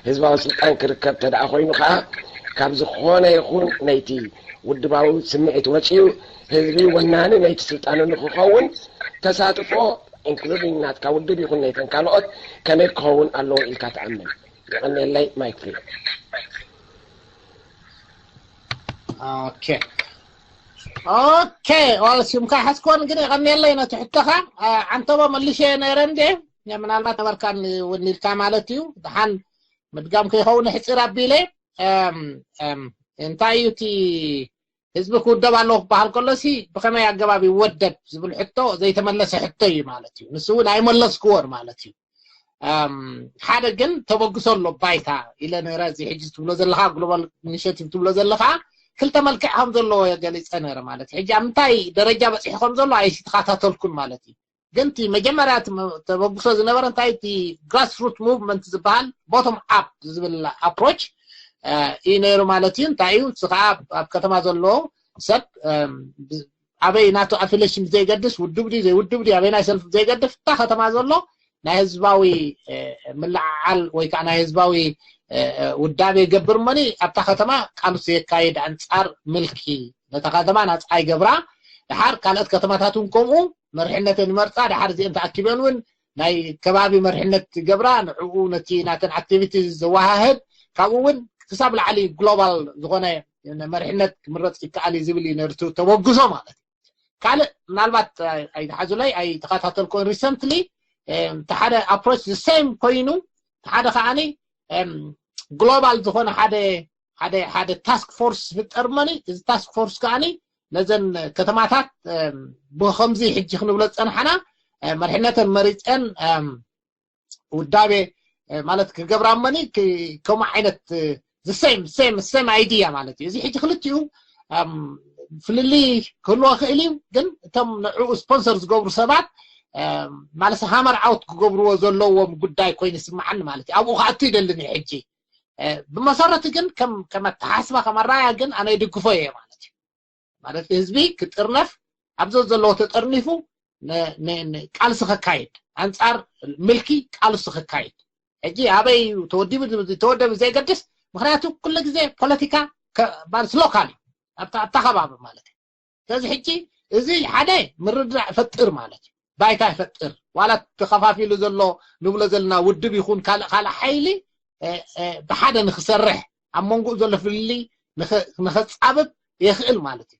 ህዝባዊ ስልጣን ክርከብ ተደኣ ኮይኑ ከዓ ካብ ዝኾነ ይኹን ናይቲ ውድባዊ ስምዒት ወፂኡ ህዝቢ ወናኒ ናይቲ ስልጣኑ ንክኸውን ተሳትፎ፣ including ናትካ ውድብ ይኹን ናይተን ካልኦት፣ ከመይ ክኸውን ኣለዎ ኢልካ ትኣምን? የቐንየለይ። ማይክ ፍሪ። ኦኬ። ኦኬ፣ ዋላ ሽምካ ሓዝኮን ግን የቐንየለይ ነቲ ሕቶኻ። አ፣ ዓንተቦ መልሼ ነይረ እንዴ? ምናልባት ነበርካን እውን ኢልካ ማለት እዩ። ደሓን ምድጋም ከይኸውን ሕፂር ኣቢለ፣ እም፣ እም፣ እንታይ እዩ እቲ ህዝቢ ክውደብ ኣለዎ ክበሃል ከሎ ሲ ብኸመይ ኣገባብ ይወደብ ዝብል ሕቶ ዘይተመለሰ ሕቶ እዩ ማለት እዩ። ንሱ እውን ኣይመለስክዎን ማለት እዩ። እም፣ ሓደ ግን ተበግሶ ኣሎ ባይታ ኢለ ነይረ። እዚ ሕጂ ትብሎ ዘለኻ ግሎባል ኢኒሼቲቭ ትብሎ ዘለኻ ክልተ መልክዕ ከም ዘለዎ ገሊፀ ነይረ ማለት እዩ። ሕጂ ኣብ ምንታይ ደረጃ በፂሑ ከም ዘሎ ኣይተኸታተልኩን ማለት እዩ። ግን እቲ መጀመርያ እቲ መ-፣ ተበግሶ ዝነበረ እንታይ እቲ ግራስሩት ሙቭመንት ዝበሃል ቦቶም ኣፕ ዝብል ኣፕሮች እዩ ነይሩ ማለት እዩ። እንታይ እዩ? እዚ ከዓ ኣብ፣ ኣብ ከተማ ዘሎ ሰብ፣ እም፣ ብ-፣ ኣበይ ናቱ ኣፊሌሽን ብዘይገድስ፣ ውድብ ድዩ ዘይውድብ ድዩ፣ ኣበይ ናይ ሰልፍ ብዘይገድስ፣ እታ ከተማ ዘሎ ናይ ህዝባዊ፣ እ፣ ምልዕዓል ወይ ከዓ ናይ ህዝባዊ፣ እ፣ እ፣ ውዳቤ ይገብር እሞኒ ኣብታ ከተማ ቃልሱ የካይድ ኣንጻር ምልኪ፣ ነታ ከተማ ናጻ ይገብራ። ድሓር ካልኦት ከተማታት እውን ከምኡ መርሕነተን ይመርጻ። ድሓር እዚአን ተኣኪበን እውን ናይ ከባቢ መርሕነት ይገብራ። ንዕኡ ነቲ ናተን ኣክቲቪቲ ዘወሃህድ፣ ካብኡ እውን ክሳብ ላዕሊ ግሎባል ዝኾነ መርሕነት ክምረጽ ይከኣል እዩ ዝብል እዩ ነርቱ ተበግሶ ማለት እዩ። ካልእ ምናልባት ኣይ-፣ ኣይትሓዙለይ፣ ኣይተኸታተልኩን። ሪሰንትሊ፣ እም፣ እቲ ሓደ ኣፕሮች the same ኮይኑ፣ እቲ ሓደ ከዓኒ፣ እም፣ ግሎባል ዝኾነ ሓደ፣ ሓደ፣ ሓደ ታስክ ፎርስ ዝፍጠር እሞኒ፣ እዚ ታስክ ፎርስ ከዓኒ ነዘን ከተማታት፣ እም፣ ብኸምዚ ሕጂ ክንብሎ ዝጸናሕና፣ እ፣ መሪሕነተን መሪጸን፣ እም፣ ውዳቤ፣ እ፣ ማለት ክገብራ እሞኒ፣ ክ-፣ ከምኡ ዓይነት፣ እ፣ the same፣ same፣ same idea ማለት እዩ። እዚ ሕጂ ክልቲኡ፣ እም፣ ፍልልይ ክህልዎ ክእል እዩ፣ ግን እቶም ንዕኡ ስፖንሰር ዝገብሩ ሰባት፣ እም፣ ማለት ሃመር ኣውት ክገብርዎ ዘለዎም ጉዳይ ኮይኑ ይስምዓኒ ማለት እዩ። ኣብኡ ክኣቱ ይደልን እዩ ሕጂ። እ፣ ብመሰረቱ ግን ከም፣ ከም ኣተሓስባ፣ ከም ኣረኣያ ግን ኣነ ይድግፎ እየ ማለት እዩ። ማለት ህዝቢ ክጥርነፍ፣ ኣብ ዘሎ ተጠርኒፉ ን-፣ ን-፣ ን-፣ ቃልሲ ከካይድ፣ ኣንጻር ምልኪ ቃልሲ ከካይድ። ሕጂ ኣበይ እዩ ተወዲቡ ተወደቡ ዘይገድስ። ምክንያቱ ኩሉ ግዜ ፖለቲካ ሎካል እዩ ኣብታ ከባቢ ማለት እዩ። ስለዚ ሕጂ እዚ ሓደ ምርድዳእ ይፈጥር ማለት እዩ። ባይታ ይፈጥር። ዋላ ተኸፋፊሉ ዘሎ ንብሎ ዘለና ውድብ ይኹን ካልእ ካልእ ሓይሊ ብሓደ ንክሰርሕ ኣብ መንጎኡ ዘሎ ፍልልይ ንኸፃብብ የኽእል ማለት እዩ።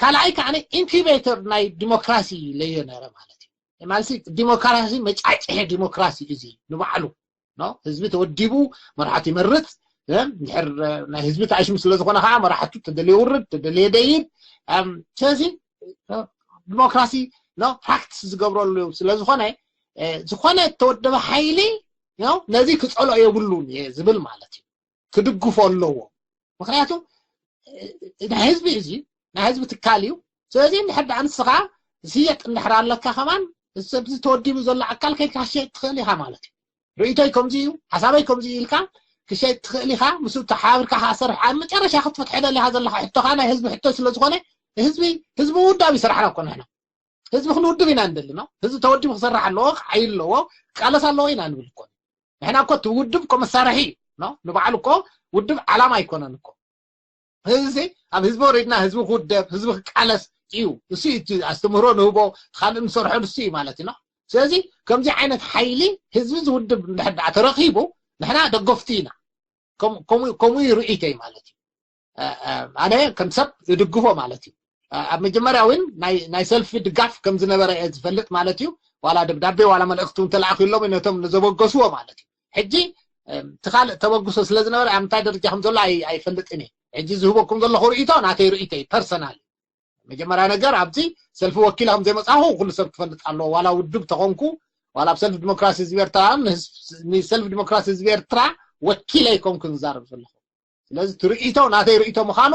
ካልኣይ ከዓ ኢንኩቤተር ናይ ዲሞክራሲ ለዮ ነረ ማለት እዩ። ማለት ዲሞክራሲ መጫጭሐ ዲሞክራሲ እዚ ንባዕሉ ህዝቢ ተወዲቡ መራሕቲ ይመርፅ። ድሕር ናይ ህዝቢ ተኣሽሙ ስለዝኾነ ከዓ መራሕቱ ተደልየ ውርድ ተደልየ ደይብ። ስለዚ ዲሞክራሲ ፕራክቲስ ዝገብረሉ ስለዝኾነ ዝኾነ ተወደበ ሓይሊ ነዚ ክፀልኦ የብሉን እየ ዝብል ማለት እዩ። ክድግፎ ኣለዎ። ምክንያቱ ናይ ህዝቢ እዚ ናይ ህዝቢ ትካል እዩ። ስለዚ እንድሕር ደኣ ንስኻ ዝሽየጥ እንድሕር ኣለካ ከማን እዚ ተወዲቡ ዘሎ ኣካል ከይድካ ክሸየጥ ትኽእል ኢኻ ማለት እዩ። ርእይቶይ ከምዚ እዩ፣ ሓሳበይ ከምዚ እዩ ኢልካ ክሸይጥ ትኽእል ኢኻ። ምስኡ ተሓባቢርካ ከዓ ሰርሕ። ኣብ መጨረሻ ክትፈትሐ ደሊኻ ዘለኻ ሕቶኻ ናይ ህዝቢ ሕቶ ስለዝኾነ ህዝቢ ህዝቢ ውዳብ ይስራሕና እኮ ንሕና። ህዝቢ ክንውድብ ኢና ንደሊ ነው። ህዝቢ ተወዲቡ ክሰርሕ ኣለዎ፣ ክዓይ ኣለዎ፣ ክቃለስ ኣለዎ ኢና ንብል እኮ። ንሕና እኮ እቲ ውድብ እኮ መሳርሒ እዩ ነው። ንባዕሉ እኮ ውድብ ዓላማ ኣይኮነን እኮ። ህዝቢ ኣብ ህዝቢ ወሪድና ህዝቢ ክውደብ ህዝቢ ክቃለስ እዩ። እሱ እዩ እቲ ኣስተምህሮ ንህቦ ካልእ ንሰርሖ ንሱ እዩ ማለት እዩ። ስለዚ ከምዚ ዓይነት ሓይሊ ህዝቢ ዝውድብ እንድሕር ደኣ ተረኺቡ ንሕና ደገፍቲ ኢና። ከምኡ እዩ ርእይተይ ማለት እዩ። ኣነ ከም ሰብ እድግፎ ማለት እዩ። ኣብ መጀመርያ እውን ናይ ሰልፊ ድጋፍ ከም ዝነበረ እየ ዝፈልጥ ማለት እዩ። ዋላ ደብዳቤ ዋላ መልእክቲ እውን ተላእኪሎም ነቶም ንዘበገስዎ ማለት እዩ። ሕጂ እቲ ካልእ ተበግሶ ስለ ዝነበረ ኣብ ምንታይ ደረጃ ከም ዘሎ ኣይፈልጥን እየ። ሕጂ ዝህበኩም ዘለኹ ርእይቶ ናተይ ርእይቶ እዩ፣ ፐርሰናል። መጀመርያ ነገር ኣብዚ ሰልፊ ወኪለ ከም ዘይመፃኹ ኩሉ ሰብ ክፈልጥ ኣለዎ። ዋላ ውድብ ተኾንኩ ዋላ ኣብ ሰልፊ ዲሞክራሲ ህዝቢ ኤርትራ ንሰልፊ ዲሞክራሲ ህዝቢ ኤርትራ ወኪለ ኣይኮንኩን ዝዛረብ ዘለኹ። ስለዚ እቲ ርእይቶ ናተይ ርእይቶ ምዃኑ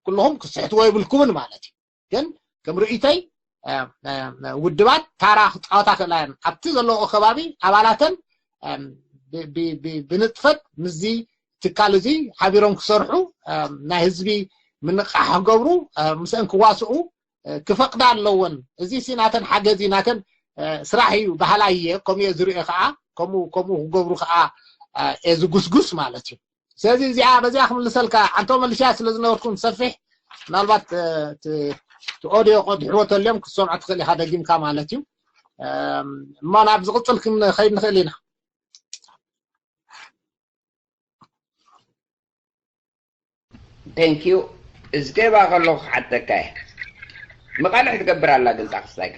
ኩልኹም ክስሕትዎ የብልኩምን ማለት እዩ። ግን ከም ርእይተይ ውድባት ታራ ክፃወታ ክእላ እየን። ኣብቲ ዘለዎ ከባቢ ኣባላተን ብንጥፈት ምስዚ ትካል እዚ ሓቢሮም ክሰርሑ ናይ ህዝቢ ምንቃሕ ክገብሩ ምስአን ክዋስኡ ክፈቅዳ ኣለወን። እዚ ሲ ናተን ሓገዚ ናተን ስራሕ እዩ ባህላ እየ ከምኡ እየ ዝሪኦ ከዓ ከምኡ ከምኡ ክገብሩ ከዓ እየ ዝጉስጉስ ማለት እዩ። ስለዚ እዚኣ በዚኣ ክምልሰልካ ኣንቶ መልሻ ስለ ዝነበርኩም ሰፊሕ ምናልባት ኦዲዮ ቆድሕዎ ተልዮም ክትሰምዖ ትኽእል ኢኻ ደጊምካ ማለት እዩ። እሞ ናብ ዝቕፅል ክንኸይድ ንኽእል ኢና። Thank you። እዝገባ ከለኹ ክሓተካ እየ። መቓልሕ ትገብር ኣላ ግን ጣኽስታይካ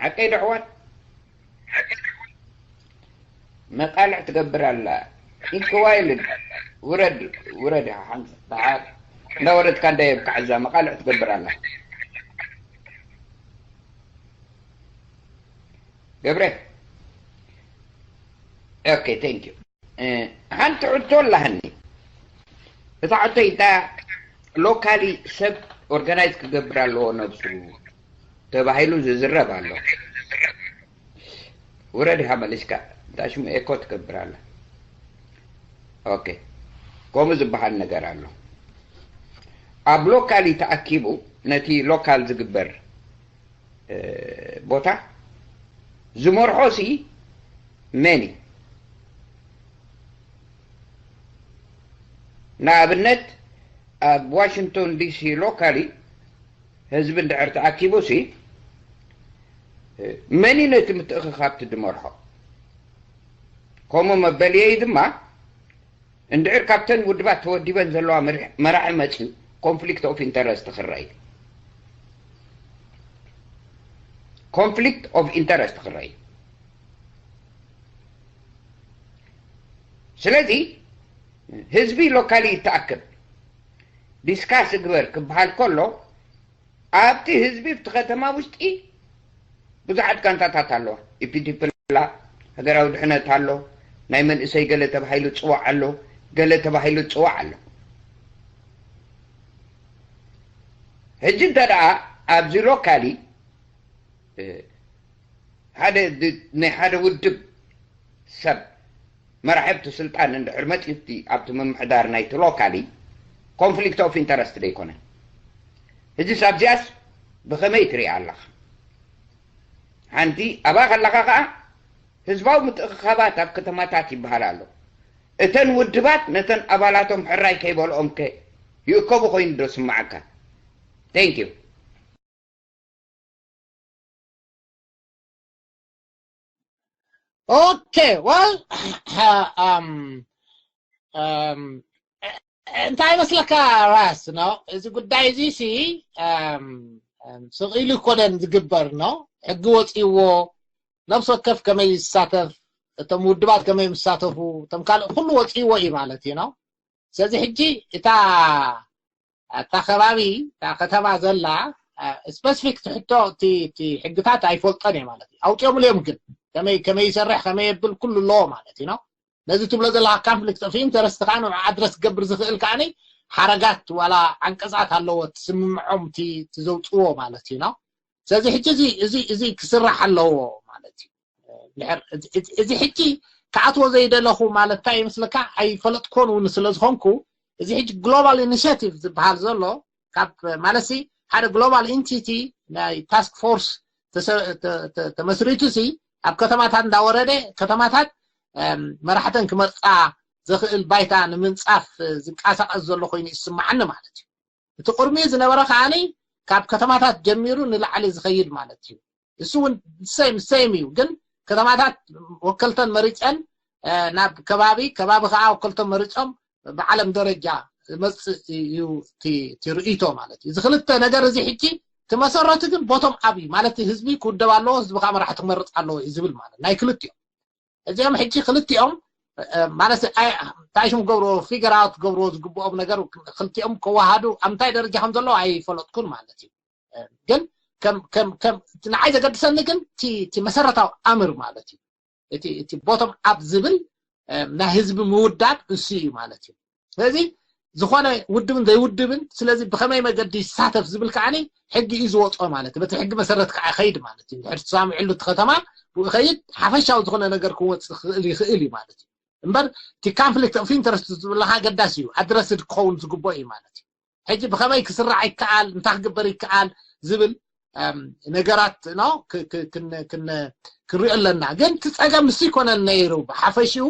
ሓቀይ ደሕዋት መቃልዕ ትገብር ኣላ። ኢንክዋይልድ ውረድ ውረድ ኢኻ ሓንቲ ደሓር እንዳወረድካ እንዳየብካ ሕዛ መቃልዕ ትገብር ኣላ። ገብረ okay thank you። ሓንቲ ሕቶ ኣላሃኒ። እታ ሕቶ ኢንታ ሎካሊ ሰብ ኦርጋናይዝ ክገብር ኣለዎ ነብሱ ተባሂሉ ዝዝረብ ኣሎ። ውረድ ኢኻ መሊስካ እንታይ ሽሙ ኤኮ ትገብር ኣላ። ኦኬ ከምኡ ዝበሃል ነገር ኣሎ። ኣብ ሎካሊ ተኣኪቡ ነቲ ሎካል ዝግበር ቦታ ዝመርሖ ሲ መን እዩ? ንኣብነት ኣብ ዋሽንግቶን ዲሲ ሎካሊ ህዝቢ እንድሕር ተኣኪቡ ሲ መን እዩ ነቲ ምትእኽኻብ ዝመርሖ? ከምኡ መበልየይ ድማ እንድሕር ካብተን ውድባት ተወዲበን ዘለዋ መራሒ መፅዩ conflict of interest ክረአ እዩ። Conflict of interest ክረአ እዩ። ስለዚ ህዝቢ ሎካሊ ይተኣከብ ዲስካስ እግበር ክበሃል ከሎ ኣብቲ ህዝቢ ኣብቲ ከተማ ውሽጢ ብዙሓት ጋንታታት ኣለዋ። ኢፒዲፒ ኣላ፣ ሃገራዊ ድሕነት ኣሎ፣ ናይ መንእሰይ ገለ ተባሂሉ ዝፅዋዕ ኣሎ፣ ገለ ተባሂሉ ዝፅዋዕ ኣሎ። ሕጂ እንተ ደኣ ኣብዚ ሎካሊ ሓደ ናይ ሓደ ውድብ ሰብ መራሒ ኣብቲ ስልጣን እንድሕር መፂኡ ኣብቲ ምምሕዳር ናይቲ ሎካሊ conflict of interest ዶ ኣይኮነን? ሕጂስ ኣብዚኣስ ብኸመይ ትሪኣ ኣለኻ? ሓንቲ ኣብኣ ከለኻ ከዓ ህዝባዊ ምትእኽኻባት ኣብ ከተማታት ይበሃል ኣሎ። እተን ውድባት ነተን ኣባላቶም ሕራይ ከይበልኦም ከ ይእከቡ ኮይኑ ዶ ስምዓካ? Thank you። Okay, well, um, um, እንታይ ይመስለካ ራስ ነው እዚ ጉዳይ እዚ ሲ ስቕ ኢሉ ይኮነን ዝግበር ነው። ሕጊ ወፂዎ ነብሲ ወከፍ ከመይ ይሳተፍ፣ እቶም ውድባት ከመይ ይሳተፉ፣ እቶም ካልእ ኩሉ ወፂዎ እዩ ማለት እዩ ነው። ስለዚ ሕጂ እታ እታ ከባቢ እታ ከተማ ዘላ ስፐሲፊክ ትሕቶ እቲ ሕግታት ኣይፈልጦን እየ ማለት እዩ። ኣውፂኦምሉ እዮም ግን ከመይ ከመይ ይሰርሕ ከመይ የብል ኩሉ ኣለዎ ማለት እዩ ነው። ነዚ ትብሎ ዘለካ conflict of interest ከዓ ንዑ ኣድረስ ክገብር ዝኽእል ከዓ ሓረጋት ዋላ ዓንቀፃት ኣለዎ ትስምምዖም እቲ ዘውፅዎ ማለት እዩ ነው። ስለዚ ሕጂ እዚ እዚ እዚ ክስራሕ ኣለዎ ማለት እዩ። ድሕር እዚ ሕጂ ክኣትዎ ዘይደለኹ ማለት እንታይ ይመስለካ? ኣይፈለጥኮን እውን ስለ ዝኾንኩ እዚ ሕጂ global initiative ዝበሃል ዘሎ ካብ ማለት ሓደ global entity ናይ task force ተመስሪቱ ሲ ኣብ ከተማታት እንዳወረደ ከተማታት መራሕተን ክመርፃ ዘኽእል ባይታ ንምንፃፍ ዝንቀሳቐስ ዘሎ ኮይኑ ይስማዓኒ ማለት እዩ። እቲ ቅድሚኡ ዝነበረ ከዓኒ ካብ ከተማታት ጀሚሩ ንላዕሊ ዝኸይድ ማለት እዩ። እሱ እውን same same እዩ። ግን ከተማታት ወከልተን መሪፀን ናብ ከባቢ፣ ከባቢ ከዓ ወከልቶም መሪፆም ብዓለም ደረጃ ዝመፅእ እዩ እቲ ርእይቶ ማለት እዩ። እዚ ክልተ ነገር እዚ ሕጂ እቲ መሰረቱ ግን bottom up እዩ ማለት ህዝቢ ክውደብ ኣለዎ፣ ህዝቢ ከዓ መራሕቲ ክመርፅ ኣለዎ እዩ ዝብል ማለት ናይ ክልቲኦም እዚኦም ሕጂ ክልቲኦም ማለት እንታይ ሽም ገብርዎ figure out ገብርዎ ዝግብኦም ነገር ክልቲኦም ከወሃዱ ኣብ እንታይ ደረጃ ከም ዘለዉ ኣይፈለጥኩን ማለት እዩ። ግን ከም ከም ከም ንዓይ ዘገድሰኒ ግን እቲ መሰረታዊ ኣምር ማለት እዩ። እቲ bottom up ዝብል ናይ ህዝቢ ምውዳብ እሱ እዩ ማለት እዩ። ስለዚ ዝኾነ ውድብን ዘይውድብን ስለዚ ብኸመይ መገዲ ይሳተፍ ዝብል ከዓኒ ሕጊ እዩ ዝወፅኦ ማለት እዩ። በቲ ሕጊ መሰረት ከዓ ይኸይድ ማለት እዩ። ድሕር ተሰማሚዕሉ እቲ ከተማ ብኡ ይኸይድ ሓፈሻዊ ዝኾነ ነገር ክወፅእ ክኽእል ይኽእል እዩ ማለት እዩ። እምበር እቲ conflict of interest ዝብለካ ኣገዳሲ እዩ ኣድረስድ ክኸውን ዝግብኦ እዩ ማለት እዩ። ሕጂ ብኸመይ ክስራዕ ይከኣል እንታይ ክግበር ይከኣል ዝብል ነገራት ኖ ክንሪኦ ኣለና። ግን እቲ ፀገም ንሱ ይኮነን ነይሩ ብሓፈሽኡ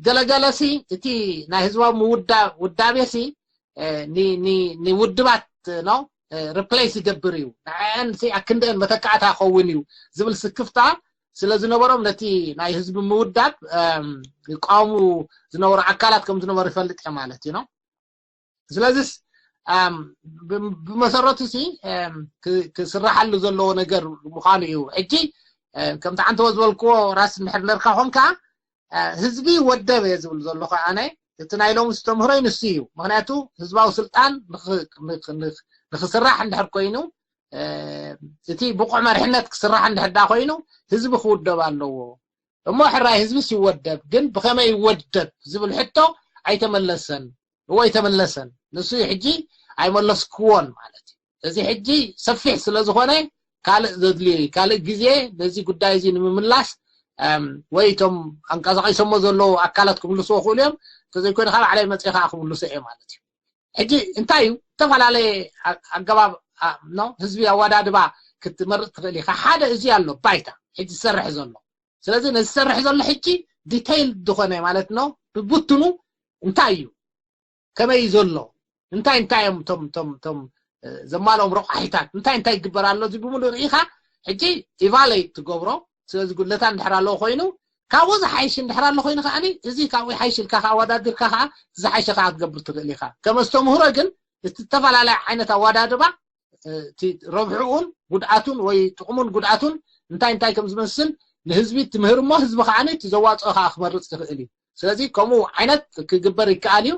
ገለገለሲ እቲ ናይ ህዝባዊ ምውዳብ ውዳቤሲ ንውድባት ኖ replace ይገብር እዩ። ንዐአን ኣክንደአን መተካእታ ክኸውን እዩ ዝብል ስክፍታ ስለ ዝነበሮም ነቲ ናይ ህዝቢ ምውዳብ ይቃወሙ ዝነበሩ ኣካላት ከም ዝነበሩ ይፈልጥ እየ ማለት እዩ። ስለዚስ ብመሰረቱ ሲ ክስራሓሉ ዘለዎ ነገር ምዃኑ እዩ። ሕጂ ከምቲ ዓንተወ ዝበልክዎ ራስ እንድሕር ነርካ ኮንካ ህዝቢ ወደብ እየ ዝብል ዘለኹ ኣነ። እቲ ናይ ሎሚ ዝተምህሮይ ንሱ እዩ። ምክንያቱ ህዝባዊ ስልጣን ንክስራሕ እንድሕር ኮይኑ እቲ ብቑዕ መሪሕነት ክስራሕ እንድሕር ዳ ኮይኑ ህዝቢ ክውደብ ኣለዎ። እሞ ሕራይ ህዝብስ ይወደብ ግን ብኸመይ ይወደብ ዝብል ሕቶ ኣይተመለሰን። እዎ ኣይተመለሰን። ንሱ ሕጂ ኣይመለስክዎን ማለት እዩ። እዚ ሕጂ ሰፊሕ ስለ ዝኾነ ካልእ ዘድልዮ እዩ። ካልእ ግዜ ነዚ ጉዳይ እዚ ንምምላስ ወይ እቶም ኣንቀሳቒሶሞ ዘለዉ ኣካላት ክምልስዎ ክእሉ እዮም። እንተዘይኮይኑ ካብ ባዕለይ መፅእ ከዓ ክምልሶ እየ ማለት እዩ። ሕጂ እንታይ እዩ ዝተፈላለየ ኣገባብ ህዝቢ ኣወዳድባ ክትመርፅ ትኽእል ኢኻ። ሓደ እዚ ኣሎ ባይታ ሕጂ ዝሰርሕ ዘሎ። ስለዚ ነዚ ዝሰርሕ ዘሎ ሕጂ detail ዝኾነ ማለት ነው ብብትኑ እንታይ እዩ ከመይ እዩ ዘሎ እንታይ እንታይ እዮም ቶም ቶም ቶም ዘማልኦም ረቋሒታት እንታይ እንታይ ይግበር ኣሎ እዚ ብምሉእ ርኢኻ ሕጂ evaluate ትገብሮ። ስለዚ ጉድለታት እንድሕር ኣለዎ ኮይኑ ካብኡ ዝሓይሽ እንድሕር ኣሎ ኮይኑ ከዓኒ እዚ ካብኡ ይሓይሽ ኢልካ ከዓ ኣወዳዲርካ ከዓ ዝሓይሸ ከዓ ክትገብር ትኽእል ኢኻ። ከም ኣስተምህሮ ግን እቲ ዝተፈላለየ ዓይነት ኣወዳድባ እቲ ረብሕኡን ጉድኣቱን ወይ ጥቕሙን ጉድኣቱን እንታይ እንታይ ከም ዝመስል ንህዝቢ ትምህር እሞ ህዝቢ ከዓኒ እቲ ዘዋፅኦ ከዓ ክመርፅ ይኽእል እዩ። ስለዚ ከምኡ ዓይነት ክግበር ይከኣል እዩ።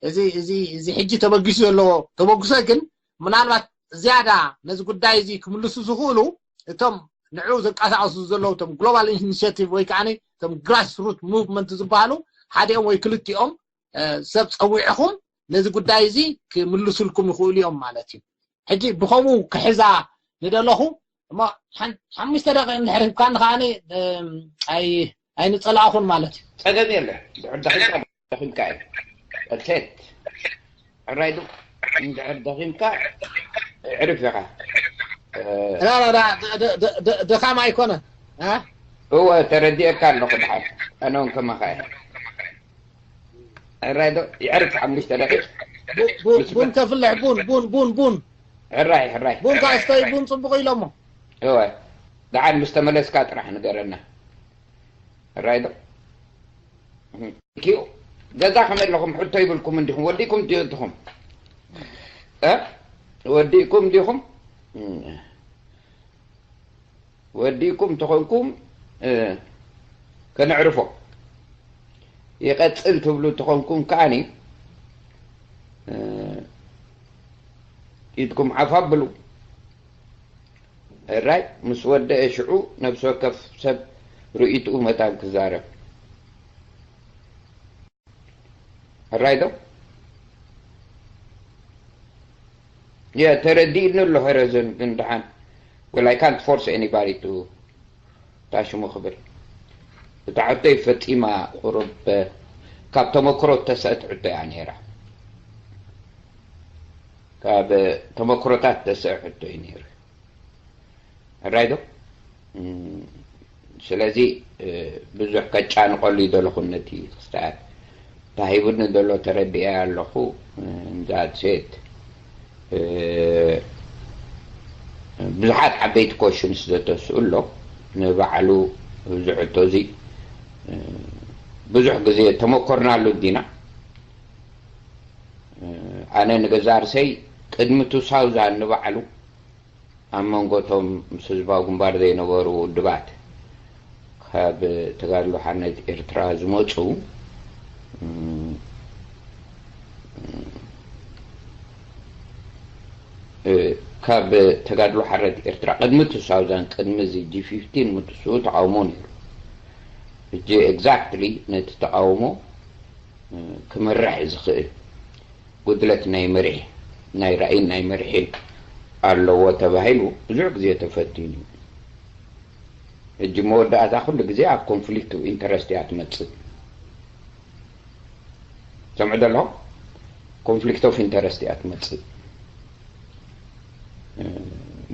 እዚ እዚ እዚ ሕጂ ተበጊሱ ዘለዎ ተበግሶ ግን ምናልባት ዝያዳ ነዚ ጉዳይ እዚ ክምልሱ ዝኽእሉ እቶም ንዕኡ ዘንቀሳቐሱ ዘለዉ እቶም global initiative ወይ ከዓ እቶም grassroot movement ዝበሃሉ ሓዲኦም ወይ ክልቲኦም ሰብ ፀዊዕኹም ነዚ ጉዳይ እዚ ክምልሱልኩም ይኽእሉ እዮም ማለት እዩ። ሕጂ ብኸምኡ ክሕዛ ንደለኹ እሞ ሓሙሽተ ደቂቕ እንድሕር ሂብካኒ ከዓኒ ኣይንፀላእኹን ማለት እዩ። ፀገም የለ ድሕር ደኺምካ እዩ እቴት ዕራይ ዱ እንድሕር ደኺምካ ዕርፍ ኢኻ። ድኻም ኣይኮነን። እወ፣ ተረዲኤካ ኣለኹ። ድሓር ኣነ እውን ከማኻ እየ። ሕራይ ዶ? ይዕርፍ ሓሙሽተ ደቂቕ። ቡ- ቡ- ቡን ከፍልሕ፣ ቡን ቡን ቡን ቡን ሕራይ፣ ሕራይ። ቡን ካስተይ፣ ቡን ጽቡቕ ኢሎሞ። እወ፣ ደሓን ምስ ተመለስካ ጥራሕ ንገረና። ሕራይ ዶ? ኪዩ፣ ገዛ ከመይ ኣለኹም? ሕቶ ይብልኩም እንዲኹም? ወዲእኩም እንዲኹም? እ? ወዲእኩም እንዲኹም? ወዲእኩም ተኾንኩም፣ እ፣ ከነዕርፎ። ይቐጽል ትብሉ ተኾንኩም ከኣኒ፣ እ፣ ኢድኩም ዓፍ ኣብሉ። ሕራይ ምስ ወደአ ሽዑ ነብሲ ወከፍ ሰብ ርእይትኡ መታን ክዛረብ። ሕራይ ዶ? የ ተረዲእኒ ኣሎ። ሄረዝን ግን ደሓን፣ well, I can't force anybody to ታሽሙ ክብል። እታ ሕቶይ ፈጺማ ቁሩብ ካብ ተመክሮ እተሰእት ሕቶ እያ ነይራ። ካብ ተመክሮታት እተሰእ ሕቶ እዩ ነይሩ። ሕራይ ዶ? እም፣ ስለዚ፣ እ፣ ብዙሕ ከጫንቐሉ ይደለኹን ነቲ ክስታያት። ታሂቡኒ ዘሎ ተረዲኤ ኣለኹ። እ፣ that's it። እ፣ ብዙሓት ዓበይቲ ኮሽንስ ዘተስኡ ኣሎ። ንባዕሉ እዚ ሕቶ እዚ፣ እ፣ ብዙሕ ግዜ ተመኮርናሉ ዲና? እ፣ ኣነ ንገዛ ርእሰይ ቅድሚ ቱ ሳውዛን ንባዕሉ ኣብ መንጎ እቶም ምስ ህዝባዊ ግንባር ዘይነበሩ ውድባት ካብ ተጋድሎ ሓርነት ኤርትራ ዝመጹ፣ እም፣ እ፣ ካብ ተጋድሎ ሓርነት ኤርትራ ቅድሚ ቱ ሳውዛን፣ ቅድሚ እዚ ጂ ፊፍቲን ምትስኡ ተቃውሞ ነይሩ። ሕጂ ኤግዛክትሊ ነቲ ተቃውሞ፣ እ፣ ክመርሕ ዝኽእል ጉድለት ናይ መርሒ፣ ናይ ራእይን ናይ መርሒን ኣለዎ ተባሂሉ ብዙሕ ግዜ ተፈቲኑ እዩ። ሕጂ መወዳእታ ኩሉ ግዜ ኣብ ኮንፍሊክት ኦፍ ኢንተረስት እያ ትመጽእ። ሰምዑ ዘለኹም? ኮንፍሊክት ኦፍ ኢንተረስት እያ ትመጽእ። እ፣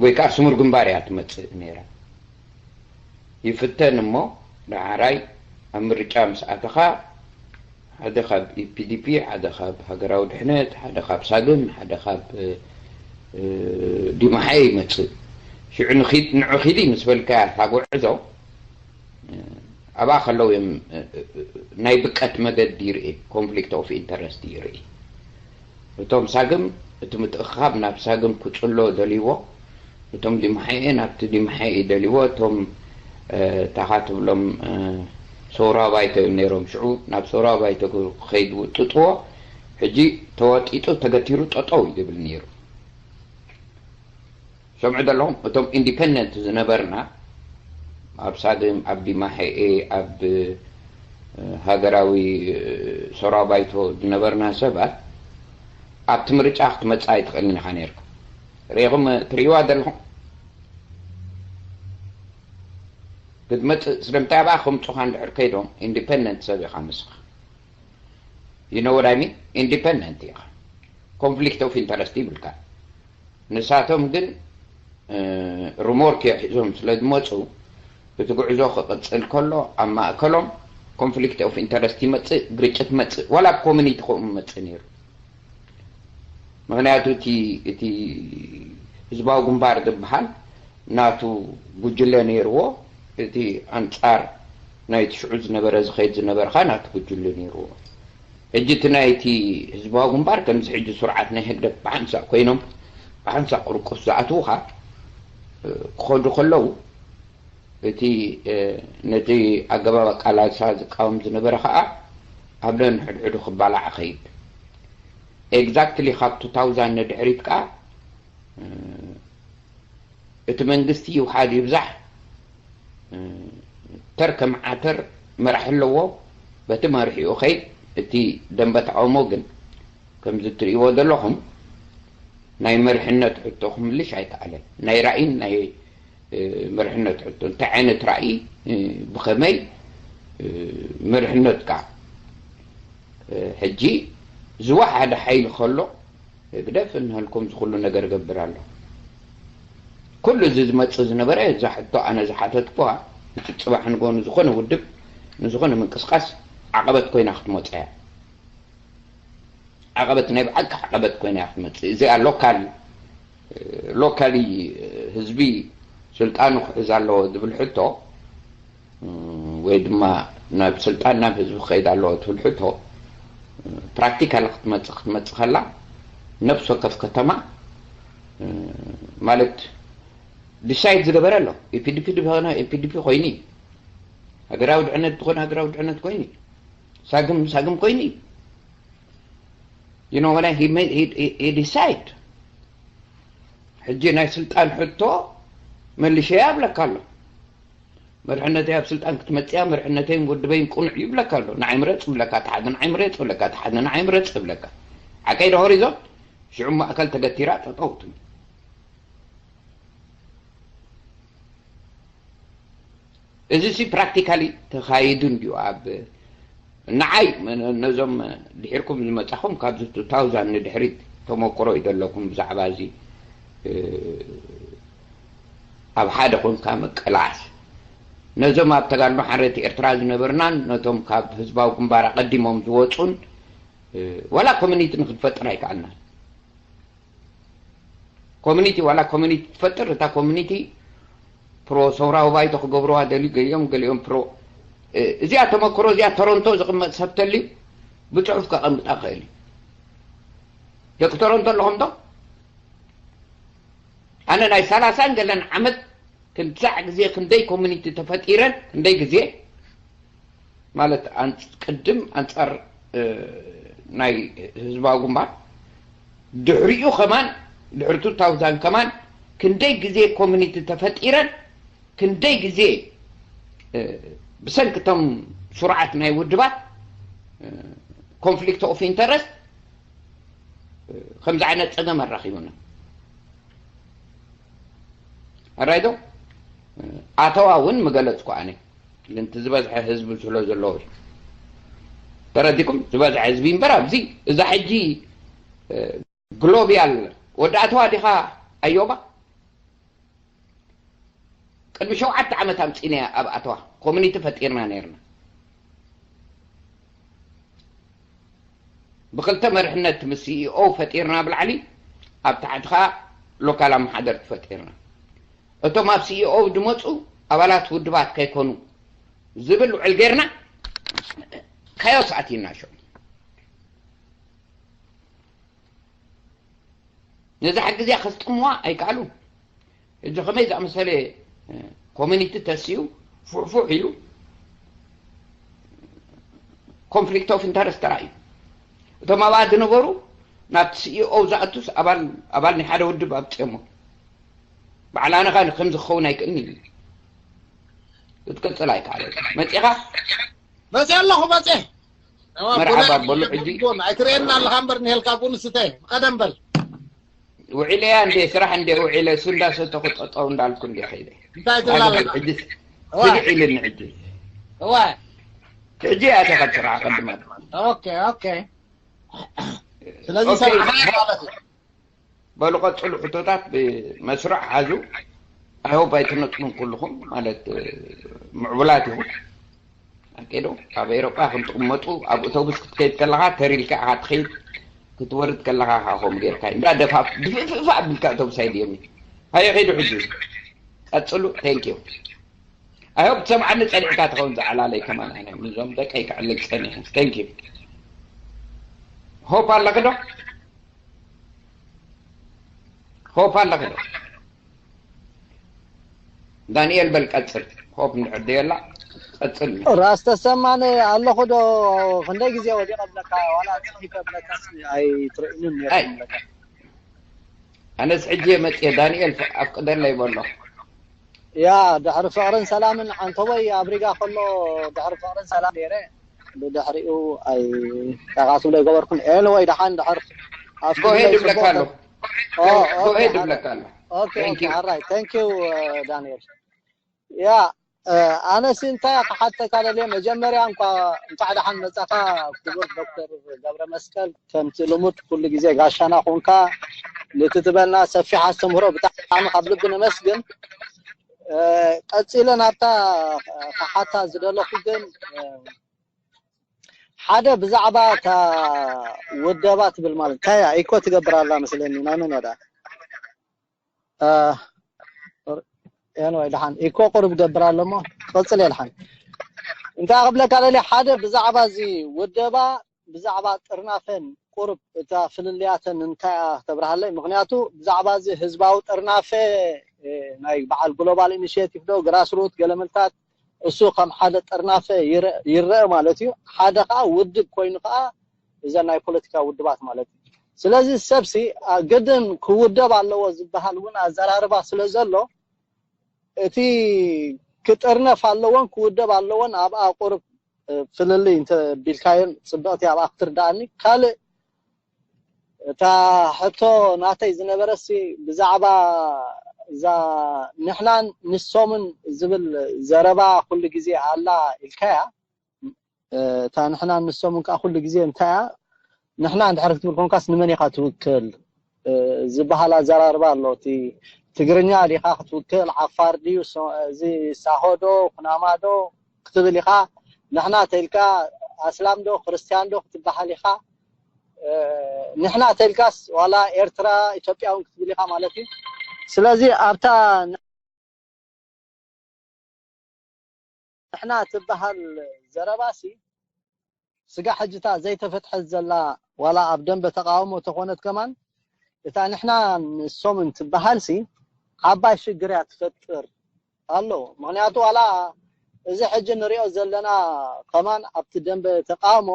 ወይ ከዓ ስሙር ግንባር እያ ትመጽእ ነይራ። ይፍተን እሞ፣ ዳሕራይ ኣብ ምርጫ ምስ ኣተኻ፣ ሓደ ካብ ኢ ፒ ዲ ፒ፣ ሓደ ካብ ሃገራዊ ድሕነት፣ ሓደ ካብ ሳግም፣ ሓደ ካብ፣ እ፣ እ፣ ዲማሓኤ ይመጽእ። ሽዑ ንኺድ፣ ንዑ ኺዲ ምስ በልካያ እታ ጉዕዞ፣ እ፣ ኣብኣ ከለዉ እዮም፣ እ፣ እ፣ እ፣ ናይ ብቀት መገዲ ይርኢ፣ ኮንፍሊክት ኦፍ ኢንተረስት ይርኢ። እቶም ሳግም እቲ ምትእኽኻብ ናብ ሳግም ክጽሎ ደልይዎ፣ እቶም ዲማሓኤ ናብቲ ዲማሓኤ ደልይዎ፣ እቶም፣ እ፣ ታኻ ትብሎም፣ እ፣ ሰውራ ባይቶ እዮም ነይሮም። ሽዑ ናብ ሰውራ ባይቶ ክኸይድ ውጥጥዎ፣ ሕጂ ተወጢጡ ተገቲሩ ጠጠው እዩ ዝብል ነይሩ። ሰምዑ ዘለኹም፣ እቶም ኢንዲፐንደንት ዝነበርና፣ ኣብ ሳግም፣ ኣብ ዲማሓኤ፣ ኣብ፣ እ፣ ሃገራዊ፣ እ፣ ሰውራ ባይቶ ዝነበርና ሰባት፣ ኣብቲ ምርጫ ክትመጽእ ኣይትኽእልን ኢኻ ነይርካ። ርኢኹም ትርእይዋ ዘለኹም? ክትመጽእ ስለምንታይ ኣብኣ ከምጹኻ እንድሕር ከይዶም፣ ኢንዲፐንደንት ሰብ ኢኻ ንስኻ። You know what I mean? ኢንዲፐንደንት ኢኻ። ኮንፍሊክት ኦፍ ኢንተረስት ይብልካ። ንሳቶም ግን፣ እ፣ ሩሞርክ እዮም ሒዞም ስለ ዝመጹ፣ እቲ ጉዕዞ ክቕጽል ከሎ ኣብ ማእከሎም ኮንፍሊክት ኦፍ ኢንተረስት ይመጽእ፣ ግርጭት መጽእ፣ ዋላ ኣብ ኮሚኒቲ ከምኡ መጽእ ነይሩ። ምኽንያቱ እቲ፣ እቲ ህዝባዊ ግንባር ዝበሃል ናቱ ጉጅለ ነይርዎ፣ እቲ ኣንጻር ናይቲ ሽዑ ዝነበረ ዝኸይድ ዝነበረ ኸኣ ናቱ ጉጅለ ነይርዎ። ሕጂ እቲ ናይቲ ህዝባዊ ግንባር ከምዚ ሕጂ ስርዓት ናይ ህግደፍ ብሓንሳእ ኮይኖም ብሓንሳእ ቁርቁስ ዝኣትዉኻ፣ እ፣ ክኸዱ ከለዉ፣ እቲ፣ እ፣ ነቲ ኣገባብ ኣቃላልሳ ዝቃወም ዝነበረ ኸኣ ኣብ ነንሕድሕዱ ክባላዕ ኸይድ። ኤግዛክትሊ ካብ ቱ ታውዛንድ ንድሕሪት ከኣ፣ እ፣ እቲ መንግስቲ ይውሓድ ይብዛሕ፣ እ፣ ተር ከም ዓተር መራሒ ኣለዎ። በቲ መሪሕኡ ኸይድ። እቲ ደንበ ተቃውሞ ግን ከምዚ እትርእይዎ ዘለኹም ናይ መሪሕነት ሕቶ ክምልሽ ኣይከኣለን። ናይ ራእይን ናይ፣ እ፣ መሪሕነት ሕቶ፣ እንታይ ዓይነት ራእይ፣ እ፣ ብኸመይ፣ እ፣ መሪሕነት ከኣ፣ እ፣ ሕጂ ዝወሓደ ሓይሊ ከሎ ህግደፍ እንሀልኩም ዝኹሉ ነገር እገብር ኣሎ። ኩሉ እዚ ዝመጽእ ዝነበረ እዛ ሕቶ ኣነ ዝሓተትኩዋ ጽባሕ ንጎ ንዝኾነ ውድብ ንዝኾነ ምንቅስቃስ ዓቐበት ኮይና ክትመጽእ እያ። ዓቐበት ናይ ብሓቂ ዓቐበት ኮይና እያ ክትመጽእ። እዚኣ ሎካል ሎካሊ ህዝቢ ስልጣኑ ክሕዝ ኣለዎ ዝብል ሕቶ ወይ ድማ ናብ ስልጣን ናብ ህዝቢ ክኸይድ ኣለዎ ትብል ሕቶ ፕራክቲካል ክትመጽእ ክትመጽእ ከላ ነፍሲ ወከፍ ከተማ ማለት ዲሳይድ ዝገበረ ኣሎ። ኢፒዲፒ ዝኾነ ኢፒዲፒ ኮይኑ እዩ። ሃገራዊ ድዕነት ዝኾነ ሃገራዊ ድዕነት ኮይኑ እዩ። ሳግም ሳግም ኮይኑ እዩ። You know what I, he made, he, he, he decide ሕጂ ናይ ስልጣን ሕቶ መሊሸያ ይብለካ ኣሎ። መርሕነተይ ኣብ ስልጣን ክትመፅያ መርሕነተይን ውድበይን ቁኑዕ እዩ ይብለካ ኣሎ። ንዓይ ምረፅ ይብለካ ተሓደ ንዓይ ምረፅ ይብለካ ተሓደ ንዓይ ምረፅ ይብለካ። ሓቀይ ዶ ሆሪዞን ሽዑ ማእከል ተገቲራ ጠጠው ትብል። እዚ ሲ ፕራክቲካሊ ተኻይዱ እንድዩ ኣብ ንዓይ ነዞም ድሒርኩም ዝመጻኹም ካብዚ two thousand ንድሕሪት ተመክሮ እዩ ዘለኩም ብዛዕባ እዚ ኣብ ሓደ ኮንካ ምቅላስ ነዞም ኣብ ተጋድሎ ሓርነት ኤርትራ ዝነበርናን ነቶም ካብ ህዝባዊ ግንባር ኣቐዲሞም ዝወፁን ዋላ ኮሚኒቲ ንክንፈጥር ኣይከኣልናን። ኮሚኒቲ ዋላ ኮሚኒቲ ትፈጥር እታ ኮሚኒቲ ፕሮ ሰውራዊ ባይቶ ክገብርዋ ደልዩ ገሊኦም ገሊኦም ፕሮ እዚኣ ተመክሮ እዚኣ ቶሮንቶ ዝቕመጥ ሰብ ተልዩ ብፅሑፍ ከቐምጣ ክእል እዩ። ደቂ ቶሮንቶ ኣለኹም ዶ? ኣነ ናይ ሰላሳን ገለን ዓመት ክንሳዕ ግዜ ክንደይ ኮሚኒቲ ተፈጢረን ክንደይ ግዜ ማለት ቅድም ኣንፃር ናይ ህዝባዊ ግንባር ድሕሪኡ ከማን ድሕሪ two thousand ከማን ክንደይ ግዜ ኮሚኒቲ ተፈጢረን ክንደይ ግዜ ብሰንክቶም ስርዓት ናይ ውድባት ኮንፍሊክት ኦፍ ኢንተረስት ከምዚ ዓይነት ፀገም ኣራኪቡና ኣራይዶ ኣተዋ እውን ምገለፅኩ ኣነ ግን እቲ ዝበዝሐ ህዝቢ ስለ ዘለዎ እዩ። ተረዲኩም ዝበዝሐ ህዝቢ እምበር ኣብዚ እዛ ሕጂ ግሎብያል ወዲ ኣተዋ ዲኻ ኣዮባ ቅድሚ ሸውዓተ ዓመት ኣምፂናያ ኣብ ኣተዋ ኮሚኒቲ ፈጢርና ነርና ብክልተ መርሕነት ምስ ሲኢኦ ፈጢርና ብላዕሊ ኣብ ታሕቲ ከዓ ሎካል ኣመሓደርቲ ፈጢርና እቶም ኣብ ሲኢኦ ዝመፁ ኣባላት ውድባት ከይኮኑ ዝብል ውዕል ጌርና ካዮስ ኣቲና ሸው ነዛ ሕጊ እዚኣ ከስጥምዋ ኣይከኣሉን። ሕጂ ከመይ ዝኣመሰለ ኮሚኒቲ ተስኡ ፉሕፉሕ ኢሉ ኮንፍሊክት ኦፍ ኢንተረስት ተራእዩ። እቶም ኣብኣ ዝነበሩ ናብቲ ሲኢኦ ዝኣቱስ ኣባል ናይ ሓደ ውድብ ኣብፅኦሞ። በዓል ኣነ ከ ከምዚ ክኸውን ኣይክእልን ኢሉ ክትቅፅል ኣይከኣለ መፂኻ መፂ ኣለኹ መፂ መርሓባ በሉ ሕጂ ኣይትርእየና ኣለኻ እምበር ንሄልካ ቡን ስተ ቀደም በል ውዒለ እያ እንዴ ስራሕ እንዴ ውዒለ እሱ እንዳሰተኹ ጠጠው እንዳልኩ እንዴ ከይደ እንታይ ትብላለህ ሕጂ ስግዕ ኢልኒ ሕጂ እዋ ሕጂ እያ ተኸትራ ቀድማ ኦኬ ኦኬ ስለዚህ ሰማዕና ማለት እዩ በሉ ቀፅሉ ሕቶታት ብመስርዕ ሓዙ ኣይሆፕ ኣይትነጥሉን ኩልኹም ማለት ምዕቡላት ኢኹም ኣኬዶ ኣብ ኤሮጳ ከም ትቕመጡ ኣብ ኣውቶቡስ ክትከይድ ከለኻ ተር ኢልካ ኢኻ ትኸይድ ክትወርድ ከለኻ ኢኻ ከምኡ ጌርካ እንዳ ደፋፍ ድፍእፍእፍ ኣቢልካ ኣውቶቡስ ኣይድዮም ሃየ ኸይዱ ሕጂ ቀፅሉ thank you ኣይሆፕ ትሰምዓኒ ፀኒዕካ ትኸውን ዝዓላለይ ከማን ኣነ ምዞም ደቀይ ክዕልል ፀኒሐ thank you hope ኣለኺ ዶ hope ኣለኺ ዶ ዳንኤል በል ቀፅል hope እንድሕር ደየላ ቀፅል ራስ ተሰማኒ ኣለኹ ዶ ክንደይ ግዜ ወዲቐ ብለካ ዋላ ፅሒፈ ብለካ ኣይትርእንን ነይረ ኣነስ ሕጂ መፅየ ዳንኤል ኣፍቅደለይ በሎ ያ ድሕሪ ፍቕርን ሰላምን ዓንተቦይ ኣብ ሪጋ ከሎ ድሕሪ ፍቕርን ሰላም ነይረ ብድሕሪኡ ኣይ ጠቓ ትብሎ ኣይገበርኩን anyway ደሓን ድሕር ጎሄድ ይብለካ ኣሎ ጎሄድ ይብለካ ኣሎ ኦኬ ኦራይት thank you ዳንኤል ያ ኣነሲ እንታይ ክሓተካ ደልየ መጀመርያ እንኳ እንኳዕ ደሓን መጻካ ክቡር ዶክተር ገብረ መስቀል ከምቲ ልሙድ ኩሉ ግዜ ጋሻና ኮንካ ልትትበልና ሰፊሕ ኣስተምህሮ ብጣዕሚ ካብ ልቢ ነመስግን ቀፂለ ናብታ ክሓታ ዝደለኹ ግን ሓደ ብዛዕባ እታ ውደባ ትብል ማለት እንታይ እያ? ኢኮ ትገብር ኣላ መስለኒ። ናይ መን እያ ደኣ? ኤንወይ ደሓን ኢኮ ቁሩብ ገብር ኣሎ እሞ ክቐፅል እየ ደሓን። እንታይ ክብለካ ደልየ ሓደ ብዛዕባ እዚ ውደባ ብዛዕባ ጥርናፈን ቁሩብ እታ ፍልልያተን እንታይ እያ ተብርሃለይ። ምክንያቱ ብዛዕባ እዚ ህዝባዊ ጥርናፈ ናይ በዓል ግሎባል ኢኒሽቲቭ ዶ ግራስሩት ገለመልታት እሱ ከም ሓደ ጥርናፈ ይረአ ማለት እዩ። ሓደ ከዓ ውድብ ኮይኑ ከዓ እዘን ናይ ፖለቲካ ውድባት ማለት እዩ። ስለዚ ሰብሲ ግድን ክውደብ ኣለዎ ዝበሃል እውን ኣዘራርባ ስለ ዘሎ እቲ ክጥርነፍ ኣለዎን ክውደብ ኣለዎን ኣብኣ ቁሩብ ፍልልይ እንተቢልካዮን ፅብቕቲ ኣብኣ ክትርዳኣኒ። ካልእ እታ ሕቶ ናተይ ዝነበረሲ ብዛዕባ እዛ ንሕናን ንሶምን ዝብል ዘረባ ኩሉ ግዜ ኣላ ኢልካያ። እታ ንሕናን ንሶምን ከዓ ኩሉ ግዜ እንታይ እያ? ንሕና እንድሕር ክትብል ኮንካስ ንመን ኢኻ ትውክል ዝበሃል ኣዘራርባ ኣሎ። እቲ ትግርኛ ዲኻ ክትውክል፣ ዓፋር ድዩ፣ እዚ ሳሆ ዶ ኩናማ ዶ ክትብል ኢኻ። ንሕና ተልካ ኣስላም ዶ ክርስትያን ዶ ክትበሃል ኢኻ። ንሕና ተልካስ ዋላ ኤርትራ ኢትዮጵያ እውን ክትብል ኢኻ ማለት እዩ። ስለዚ ኣብታ ንሕና ትበሃል ዘረባሲ ስጋ ሕጅታ ዘይተፈትሐት ዘላ ዋላ ኣብ ደንበ ተቃውሞ ተኾነት ከማን እታ ንሕና ንሶምን ትበሃልሲ ዓባይ ሽግር እያ ትፈጥር ኣሎ። ምክንያቱ ዋላ እዚ ሕጂ ንሪኦ ዘለና ከማን ኣብቲ ደንበ ተቃውሞ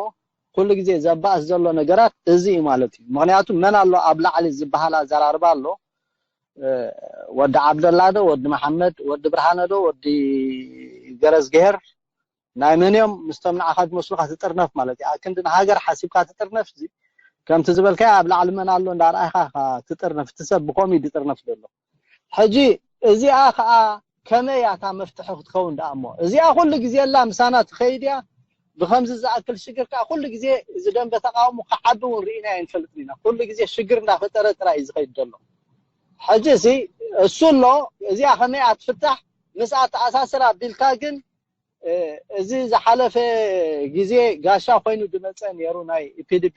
ኩሉ ግዜ ዘባእስ ዘሎ ነገራት እዚ እዩ ማለት እዩ። ምክንያቱ መን ኣሎ ኣብ ላዕሊ ዝበሃል ኣዘራርባ ኣሎ። ወዲ ዓብደላ ዶ ወዲ መሓመድ ወዲ ብርሃነ ዶ ወዲ ገረዝግሄር ናይ መን እዮም ምስቶም ንዓኻ ዝመስሉካ ትጥርነፍ ማለት እዩ። ኣክንዲ ንሃገር ሓሲብካ ትጥርነፍ እዚ ከምቲ ዝበልካዮ ኣብ ላዕሊ መን ኣሎ እንዳርኣኻ ትጥርነፍ። እቲ ሰብ ብኸምኡ እዩ ዝጥርነፍ ዘሎ። ሕጂ እዚኣ ከዓ ከመይ እያ እታ መፍትሒ ክትከውን ደኣ እሞ እዚኣ ኩሉ ግዜ ኣላ ምሳና ትኸይድ እያ። ብከምዚ ዝኣክል ሽግር ከዓ ኩሉ ግዜ እዚ ደንበ ተቃውሞ ክዓቢ እውን ርኢና ኣይንፈልጥን ኢና። ኩሉ ግዜ ሽግር እንዳፈጠረ ጥራይ እዩ ዝኸይድ ዘሎ። ሕጂ እዚ እሱ ኣሎ እዚኣ ከመይ እያ ትፍታሕ ምስ ኣተኣሳስር ኣቢልካ ግን እዚ ዝሓለፈ ግዜ ጋሻ ኮይኑ ዝመፀ ነይሩ ናይ ኢፒዲፒ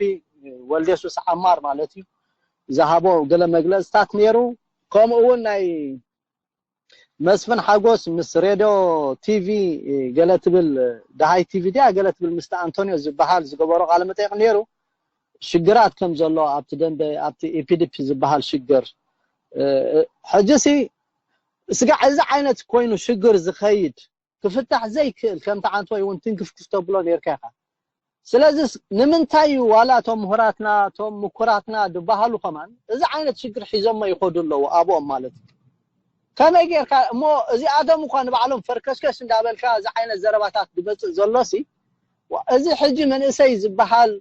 ወልዴሱስ ዓማር ማለት እዩ ዝሃቦ ገለ መግለፅታት ነይሩ። ከምኡ እውን ናይ መስፍን ሓጎስ ምስ ሬድዮ ቲቪ ገለ ትብል ደሃይ ቲቪ ድያ ገለ ትብል ምስቲ ኣንቶኒዮ ዝበሃል ዝገበሮ ቃለ መጠይቅ ነይሩ። ሽግራት ከም ዘሎ ኣብቲ ደንበ ኣብቲ ኢፒዲፒ ዝበሃል ሽግር ሕጂ ሲ ስጋዕ እዚ ዓይነት ኮይኑ ሽግር ዝኸይድ ክፍታሕ ዘይክእል ከምቲ ዓንቶ እውን ትንክፍክፍ ተብሎ ነርካ ኢኻ። ስለዚ ንምንታይ እዩ ዋላ እቶም ምሁራትና እቶም ምኩራትና ዝበሃሉ ከማን እዚ ዓይነት ሽግር ሒዞሞ ይኸዱ ኣለዉ ኣብኦም ማለት እዩ። ከመይ ጌርካ እሞ እዚኣቶም እኳ ንባዕሎም ፈርከሽከሽ እንዳበልካ እዚ ዓይነት ዘረባታት ዝመፅእ ዘሎ ሲ እዚ ሕጂ መንእሰይ ዝበሃል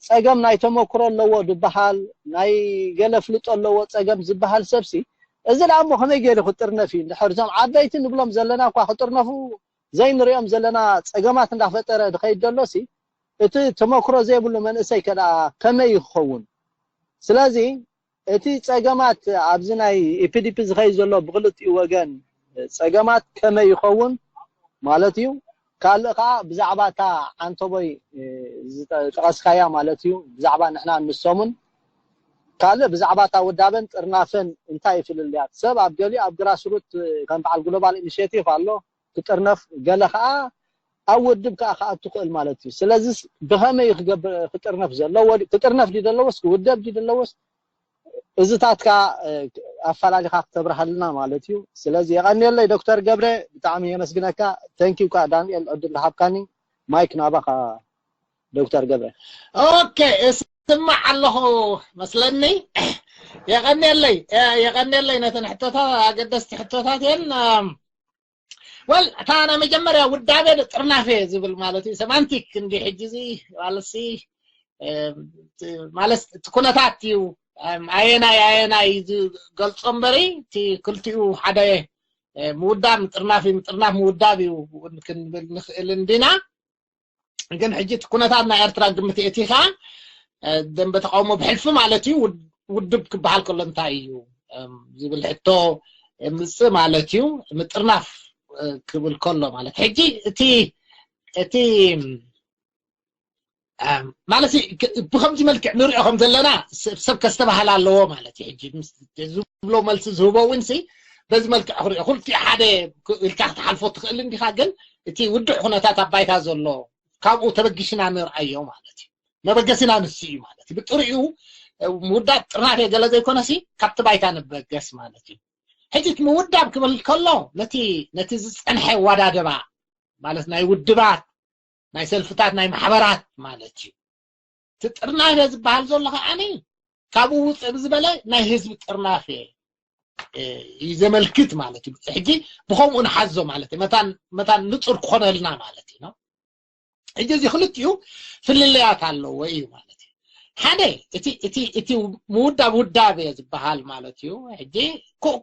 ፀገም ናይ ተመክሮ ኣለዎ ዝበሃል ናይ ገለ ፍልጦ ኣለዎ ፀገም ዝበሃል ሰብሲ እዚ ደኣ እሞ ከመይ ገይሩ ክጥርነፍ እዩ? እንድሕር እዞም ዓበይቲ ንብሎም ዘለና እኳ ክጥርነፉ ዘይንሪኦም ዘለና ፀገማት እንዳፈጠረ ዝኸይድ ዘሎ ሲ እቲ ተመክሮ ዘይብሉ መንእሰይ ከ ደኣ ከመይ እዩ ክኸውን? ስለዚ እቲ ፀገማት ኣብዚ ናይ ኢፒዲፒ ዝኸይድ ዘሎ ብክልቲኡ ወገን ፀገማት ከመይ ይኸውን ማለት እዩ። ካልእ ከዓ ብዛዕባ እታ ዓንተቦይ ዝጠቀስካያ ማለት እዩ ብዛዕባ ንሕና ንሶምን ካልእ ብዛዕባ እታ ውዳበን ጥርናፈን እንታይ ይፍልልያ ሰብ ኣብ ገሊኡ ኣብ ግራስሩት ከም በዓል ግሎባል ኢኒሽቲቭ ኣሎ ክጥርነፍ ገለ ከዓ ኣብ ውድብ ከዓ ክኣቱ ክእል ማለት እዩ። ስለዚ ብኸመይ ክገብር ክጥርነፍ ዘለዎ ክጥርነፍ ድዩ ዘለዎስ ክውደብ ድዩ ዘለዎስ እዚታት ከዓ ኣፈላሊኻ ክተብርሃልና ማለት እዩ። ስለዚ የቐንየለይ ዶክተር ገብረ ብጣዕሚ የመስግነካ። ተንኪው ከዓ ዳንኤል ዕድል ዝሃብካኒ ማይክ ናባኻ ዶክተር ገብረ። ኦኬ እስማዕ ኣለኹ መስለኒ። የቐንየለይ የቐንየለይ ነተን ሕቶታት ኣገደስቲ ሕቶታት እየን። ወል እታ ናይ መጀመርያ ውዳቤ ጥርናፌ ዝብል ማለት እዩ ሰማንቲክ እንዲ ሕጂ እዚ ማለት ማለት እቲ ኩነታት እዩ። ኣየናይ ኣየናይ ዝገልፆ እምበሪ እቲ ክልቲኡ ሓደ ምውዳብ ምጥርናፍ እዩ ምጥርናፍ ምውዳብ እዩ ክንብል ንኽእል እንዲና። ግን ሕጂ እቲ ኩነታት ናይ ኤርትራ ግምት እቲ ከዓ ደንበ ተቃውሞ ብሕልፊ ማለት እዩ ውድብ ክበሃል ከሎ እንታይ እዩ ዝብል ሕቶ ምጽእ ማለት እዩ። ምጥርናፍ ክብል ከሎ ማለት ሕጂ እቲ እቲ ማለት ብከምዚ መልክዕ ንሪኦ ከም ዘለና ሰብ ከስተባህል ኣለዎ ማለት እዩ። ሕጂ ዝብሎ መልሲ ዝህቦ እውን ሲ በዚ መልክዕ ክሪኦ ኩልቲ ሓደ ኢልካ ክትሓልፎ ትኽእል እንዲኻ፣ ግን እቲ ውድዕ ኩነታት ኣብ ባይታ ዘሎ ካብኡ ተበጊስና ንርኣዮ ማለት እዩ። መበገሲና ንሱ እዩ ማለት እዩ። ብጥሪኡ ምውዳብ ጥርናፌ ገለ ዘይኮነሲ ካብቲ ባይታ ንበገስ ማለት እዩ። ሕጂ እቲ ምውዳብ ክብል ከሎ ነቲ ነቲ ዝጸንሐ ዋዳደባ ማለት ናይ ውድባት ናይ ሰልፍታት ናይ ማሕበራት ማለት እዩ። እቲ ጥርናፌ ዝበሃል ዘሎ ከዓኒ ካብኡ ውፅእ ብዝበለ ናይ ህዝቢ ጥርናፌ እዩ ዘመልክት ማለት እዩ። ሕጂ ብከምኡ ንሓዞ ማለት እዩ። መታን መታን ንፁር ክኾነልና ማለት እዩ። ሕጂ እዚ ክልቲኡ ፍልልያት ኣለዎ እዩ ማለት እዩ። ሓደ እቲ እቲ እቲ ምውዳብ ውዳቤ ዝበሃል ማለት እዩ። ሕጂ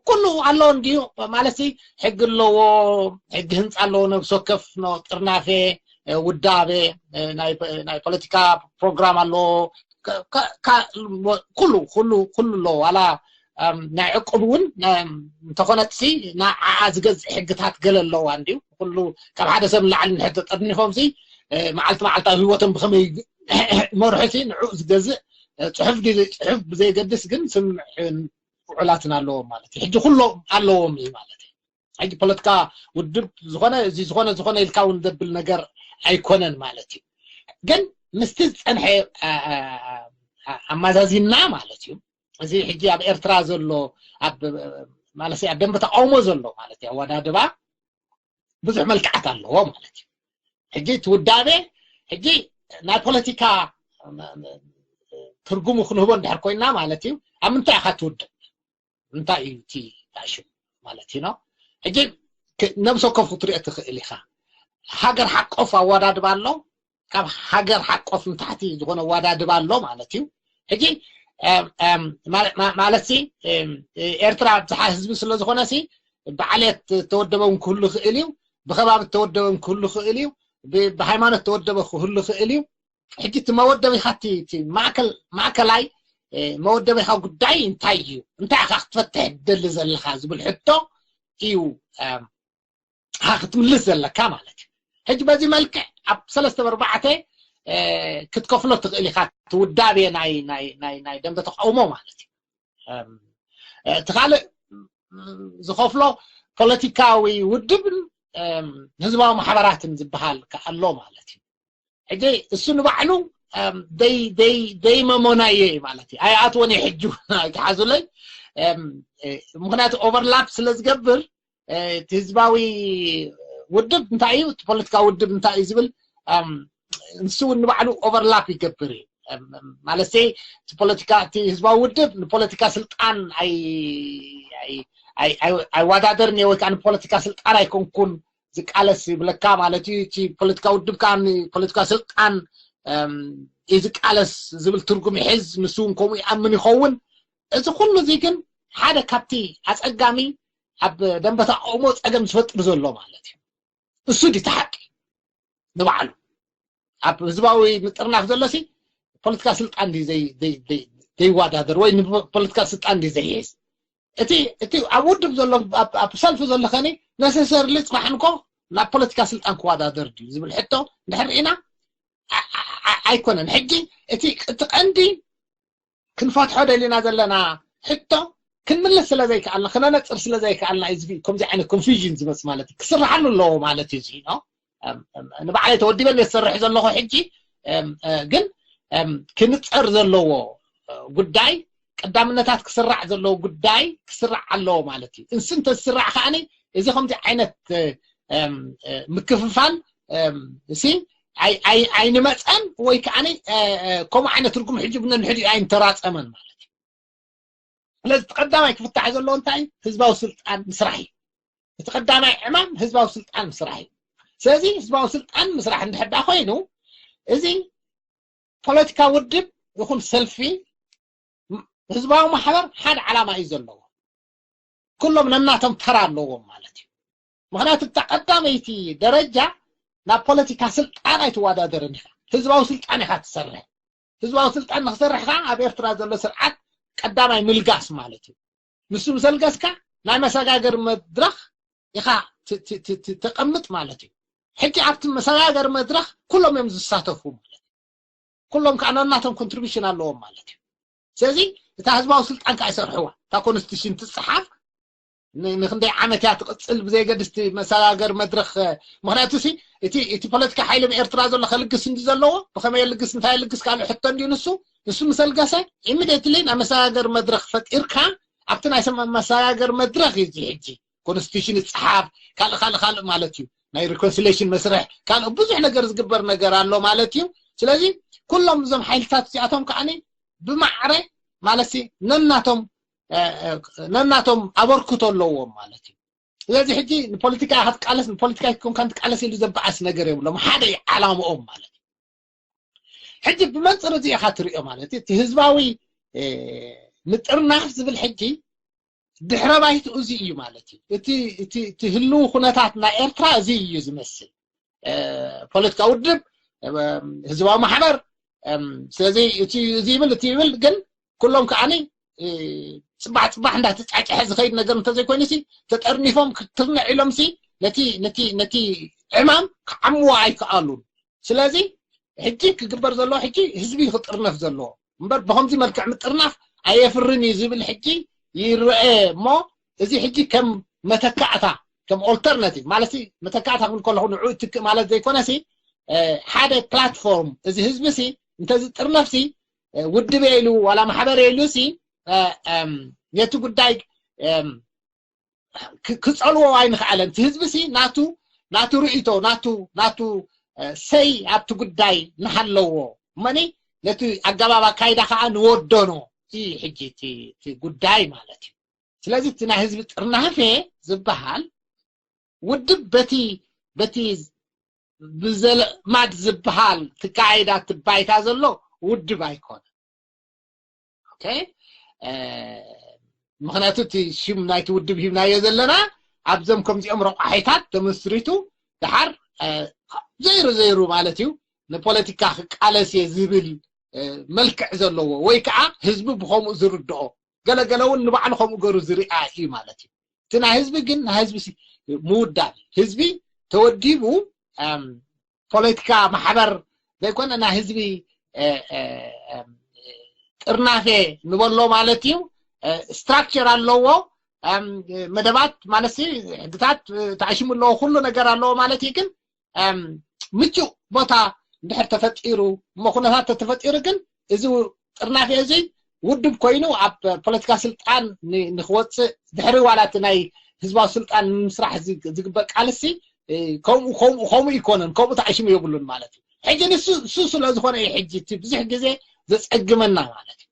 ኩሉ ኣለዎ እንዲዩ ማለት ሕጊ ኣለዎ፣ ሕጊ ህንፃ ኣለዎ፣ ነብሲ ወከፍ ጥርናፌ ውዳቤ ናይ ፖለቲካ ፕሮግራም ኣለዎ። ኩሉ ኩሉ ኩሉ ኣለዎ። ዋላ ናይ ዕቁብ እውን እንተኾነትሲ ንዓዓ ዝገዝእ ሕግታት ገለ ኣለዋ እንዲዩ። ኩሉ ካብ ሓደ ሰብ ንላዕሊ ንሕድ ተጠርኒፎምሲ መዓልቲ መዓልታዊ ህይወቶም ብኸመይ መርሑሲ ንዕኡ ዝገዝእ ፅሑፍ ድዩ ዘይፅሑፍ ብዘየገድስ ግን ስምዕን ውዑላትን ኣለዎም ማለት እዩ። ሕጂ ኩሎም ኣለዎም እዩ ማለት እዩ። ሕጂ ፖለቲካ ውድብ ዝኾነ እዚ ዝኾነ ዝኾነ ኢልካ እውን ዘብል ነገር ኣይኮነን ማለት እዩ። ግን ምስቲ ዝፀንሐ ኣማዛዚና ማለት እዩ። እዚ ሕጂ ኣብ ኤርትራ ዘሎ ኣብ ማለት ኣብ ደንበ ተቃውሞ ዘሎ ማለት እዩ ኣወዳድባ ብዙሕ መልክዓት ኣለዎ ማለት እዩ። ሕጂ እቲ ውዳቤ ሕጂ ናይ ፖለቲካ ትርጉሙ ክንህቦ እንድሕር ኮይና ማለት እዩ ኣብ ምንታይ ኢኻ ትውድብ እንታይ እዩ እቲ ሽም ማለት እዩ ነው። ሕጂ ነብሰ ወከፍ ክትሪኦ ትኽእል ኢኻ። ሃገር ሓቆፍ ኣወዳድባ ኣሎ፣ ካብ ሃገር ሓቆፍ ንታሕቲ ዝኾነ ኣወዳድባ ኣሎ ማለት እዩ። ሕጂ ማለት ሲ ኤርትራ ብዝሓ ህዝቢ ስለ ዝኾነ ሲ ብዓሌት ተወደበውን ክህሉ ይኽእል እዩ፣ ብከባቢ ተወደበውን ክህሉ ይኽእል እዩ፣ ብሃይማኖት ተወደበ ክህሉ ይኽእል እዩ። ሕጂ እቲ መወደቢኻ እቲ ማእከል ማእከላይ መወደቢኻ ጉዳይ እንታይ እዩ? እንታይ ኢኻ ክትፈትሕ ትደሊ ዘለኻ ዝብል ሕቶ እዩ ኢኻ ክትምልስ ዘለካ ማለት እዩ። ሕጂ በዚ መልክዕ ኣብ ሰለስተ ብኣርባዕተ ክትከፍሎ ትኽእል ኢኻ። እቲ ውዳቤ ናይ ናይ ናይ ናይ ደንበ ተቃውሞ ማለት እዩ። እቲ ካልእ ዝኸፍሎ ፖለቲካዊ ውድብን ህዝባዊ ማሕበራትን ዝበሃል ኣሎ ማለት እዩ። ሕጂ እሱ ንባዕሉ ደይ ደይ ደይ መሞናየ ማለት እዩ። ኣይኣትወን እዩ ሕጂ ኣይትሓዙለይ። ምክንያቱ ኦቨርላፕ ስለ ዝገብር እቲ ህዝባዊ ውድብ እንታይ እዩ፣ እቲ ፖለቲካዊ ውድብ እንታይ እዩ ዝብል ንሱ እውን ንባዕሉ ኦቨርላፕ ይገብር እዩ። ማለት እቲ ፖለቲካ እቲ ህዝባዊ ውድብ ንፖለቲካ ስልጣን ኣይዋዳደርን እየ ወይ ከዓ ንፖለቲካ ስልጣን ኣይኮንኩን ዝቃለስ ይብለካ ማለት እዩ። እቲ ፖለቲካ ውድብ ከዓ ንፖለቲካ ስልጣን እዩ ዝቃለስ ዝብል ትርጉም ይሕዝ። ንሱ እውን ከምኡ ይኣምን ይኸውን። እዚ ኩሉ እዚ ግን ሓደ ካብቲ ኣፀጋሚ ኣብ ደንበ ተቃውሞ ፀገም ዝፈጥር ዘሎ ማለት እዩ። እሱ ድዩ እቲ ሓቂ ንባዕሉ ኣብ ህዝባዊ ምጥርናፍ ዘሎ ሲ ፖለቲካ ስልጣን ዘይዋዳደር ወይ ፖለቲካ ስልጣን ዘይሕዝ እቲ እቲ ኣብ ውድብ ዘሎ ኣብ ሰልፊ ዘሎ ከኒ ነሰሰርሊ ፅባሕ እንኮ ናብ ፖለቲካ ስልጣን ክወዳደር ድዩ ዝብል ሕቶ እንድሕር ርኢና ኣይኮነን። ሕጂ እቲ እቲ ቀንዲ ክንፈትሖ ደሊና ዘለና ሕቶ ክንምልስ ስለ ዘይከኣልና ክነነፅር ስለ ዘይከኣልና እዩ እዚ ከምዚ ዓይነት ኮንፊዥን ዝመፅ ማለት እዩ። ክስርሓሉ ኣለዎ ማለት እዩ። እዚ ነው ንባዕለይ ተወዲበ ዝሰርሕ ዘለኹ ሕጂ ግን ክንፀር ዘለዎ ጉዳይ ቀዳምነታት ክስራዕ ዘለዎ ጉዳይ ክስራዕ ኣለዎ ማለት እዩ። እንስ እንተዝስራዕ ከዓኒ እዚ ከምዚ ዓይነት ምክፍፋል እሲ ኣይንመፀን ወይ ከዓ ከምኡ ዓይነት ትርጉም ሕጂ ብነንሕድኡ ኣይንተራፀመን ማለት እዩ። ስለዚ እቲ ቀዳማይ ክፍታሕ ዘለዎ እንታይ ህዝባዊ ስልጣን ምስራሕ እዩ። እቲ ቀዳማይ ዕማም ህዝባዊ ስልጣን ምስራሕ እዩ። ስለዚ ህዝባዊ ስልጣን ምስራሕ እንድሕዳ ኮይኑ እዚ ፖለቲካ ውድብ ይኹን ሰልፊ ህዝባዊ ማሕበር ሓደ ዓላማ እዩ ዘለዎ። ኩሎም ነናቶም ተራ ኣለዎም ማለት እዩ። ምክንያቱ እታ ቀዳመይቲ ደረጃ ናብ ፖለቲካ ስልጣን ኣይትወዳደርን ኢኻ። ህዝባዊ ስልጣን ኢኻ ትሰርሕ። ህዝባዊ ስልጣን ንክሰርሕ ከዓ ኣብ ኤርትራ ዘሎ ስርዓት ቀዳማይ ምልጋስ ማለት እዩ። ንሱ ምስ ኣልገስካ ናይ መሰጋገሪ መድረኽ ኢኻ ተቐምጥ ማለት እዩ። ሕጂ ኣብቲ መሰጋገሪ መድረኽ ኩሎም እዮም ዝሳተፉ ማለት እዩ። ኩሎም ከዓ ነናቶም ኮንትሪቢሽን ኣለዎም ማለት እዩ። ስለዚ እታ ህዝባዊ ስልጣን ከዓ ይሰርሕዋ። እታ ኮንስቲቱሽን ትፀሓፍ ንክንደይ ዓመት እያ ትቕፅል ብዘይገድስቲ መሰጋገር መድረኽ። ምክንያቱ ሲ እቲ ፖለቲካ ሓይሊ ኤርትራ ዘሎ ከልግስ እንዲ ዘለዎ ብከመይ የልግስ እንታይ የልግስ ካልእ ሕቶ እንዲዩ ንሱ ንሱ ምሰልገሰ ኢሚዲየትሊ ናይ መሰጋገር መድረኽ ፈጢርካ ኣብቲ ናይ መሰጋገር መድረኽ እዩ እዚ ሕጂ ኮንስቲቱሽን ይፅሓፍ ካልእ ካልእ ካልእ ማለት እዩ። ናይ ሪኮንሲሌሽን መስርሕ ካልእ ብዙሕ ነገር ዝግበር ነገር ኣሎ ማለት እዩ። ስለዚ ኩሎም እዞም ሓይልታት እዚኣቶም ከዓ ብማዕረ ማለት ነናቶም ነናቶም ኣበርክቶ ኣለዎም ማለት እዩ። ስለዚ ሕጂ ንፖለቲካ ክትቃለስ ንፖለቲካ ኮንካ ትቃለስ ኢሉ ዘበኣስ ነገር የብሎም። ሓደ ዓላምኦም ማለት እዩ። ሕጂ ብመንፅር እዚ ኢኻ ትሪኦ ማለት እዩ። እቲ ህዝባዊ ምጥርናፍ ዝብል ሕጂ ድሕረ ባይትኡ እዚ እዩ ማለት እዩ። እቲ ህልው ኩነታት ናይ ኤርትራ እዚ እዩ ዝመስል። ፖለቲካ ውድብ፣ ህዝባዊ ማሕበር። ስለዚ እቲ ይብል እቲ ይብል ግን ኩሎም ከዓኒ ፅባሕ ፅባሕ እንዳተጫጨሐ ዝኸይድ ነገር እንተዘይኮይኑ ሲ ተጠርኒፎም ክትርንዕ ኢሎም ሲ ነቲ ነቲ ነቲ ዕማም ክዓምዎ ኣይከኣሉን። ስለዚ ሕጂ ክግበር ዘለዎ ሕጂ ህዝቢ ክጥርነፍ ዘለዎ እምበር ብከምዚ መልክዕ ምጥርናፍ ኣየፍርን እዩ ዝብል ሕጂ ይረአ እሞ እዚ ሕጂ ከም መተካእታ ከም ኦልተርናቲቭ ማለት መተካእታ ክብል ከለኹ ንዑ ትክእ ማለት ዘይኮነሲ ሓደ ፕላትፎርም እዚ ህዝቢ ሲ እንተዝጥርነፍሲ ውድብ ኢሉ ዋላ ማሕበር ኢሉ ሲ ነቲ ጉዳይ ክፀልዎ ኣይንክኣለን። እቲ ህዝቢ ሲ ናቱ ናቱ ርእይቶ ናቱ ናቱ ሰይ ኣብቲ ጉዳይ ንሃለዎ እመኒ ነቲ ኣገባብ ኣካይዳ ከዓ ንወደኖ እዩ ሕጂ እቲ ጉዳይ ማለት እዩ። ስለዚ እቲ ናይ ህዝቢ ጥርናፌ ዝበሃል ውድብ በቲ በቲ ብዘለማድ ዝበሃል ትካይዳ ትባይታ ዘሎ ውድብ ኣይኮነ። ምክንያቱ እቲ ሽም ናይቲ ውድብ ሂብናዮ ዘለና ኣብዞም ከምዚኦም ረቋሒታት ተመስሪቱ ድሓር ዘይሩ ዘይሩ ማለት እዩ ንፖለቲካ ክቃለስ እየ ዝብል መልክዕ ዘለዎ ወይ ከዓ ህዝቢ ብከምኡ ዝርድኦ ገለገለ እውን ንባዕሉ ከምኡ ገሩ ዝርኣ እዩ ማለት እዩ። እቲ ናይ ህዝቢ ግን ናይ ህዝቢ ምውዳብ ህዝቢ ተወዲቡ ፖለቲካ ማሕበር ዘይኮነ ናይ ህዝቢ ጥርናፌ ንበሎ ማለት እዩ። ስትራክቸር ኣለዎ መደባት ማለት ሕግታት ተኣሽሙ ኣለዎ ኩሉ ነገር ኣለዎ ማለት እዩ። ግን ምቹእ ቦታ እንድሕር ተፈጢሩ እሞ ኩነታት ተተፈጢሩ ግን እዚ ጥርናፌ እዚ ውድብ ኮይኑ ኣብ ፖለቲካ ስልጣን ንክወፅእ ድሕሪ ዋላ እቲ ናይ ህዝባዊ ስልጣን ንምስራሕ ዝግበር ቃልሲ ከምኡ ከምኡ ከምኡ ይኮነን ከምኡ ተኣሽሙ የብሉን ማለት እዩ። ሕጂ ንሱ እሱ ስለዝኮነ እዩ ሕጂ እቲ ብዙሕ ግዜ ዘፀግመና ማለት እዩ።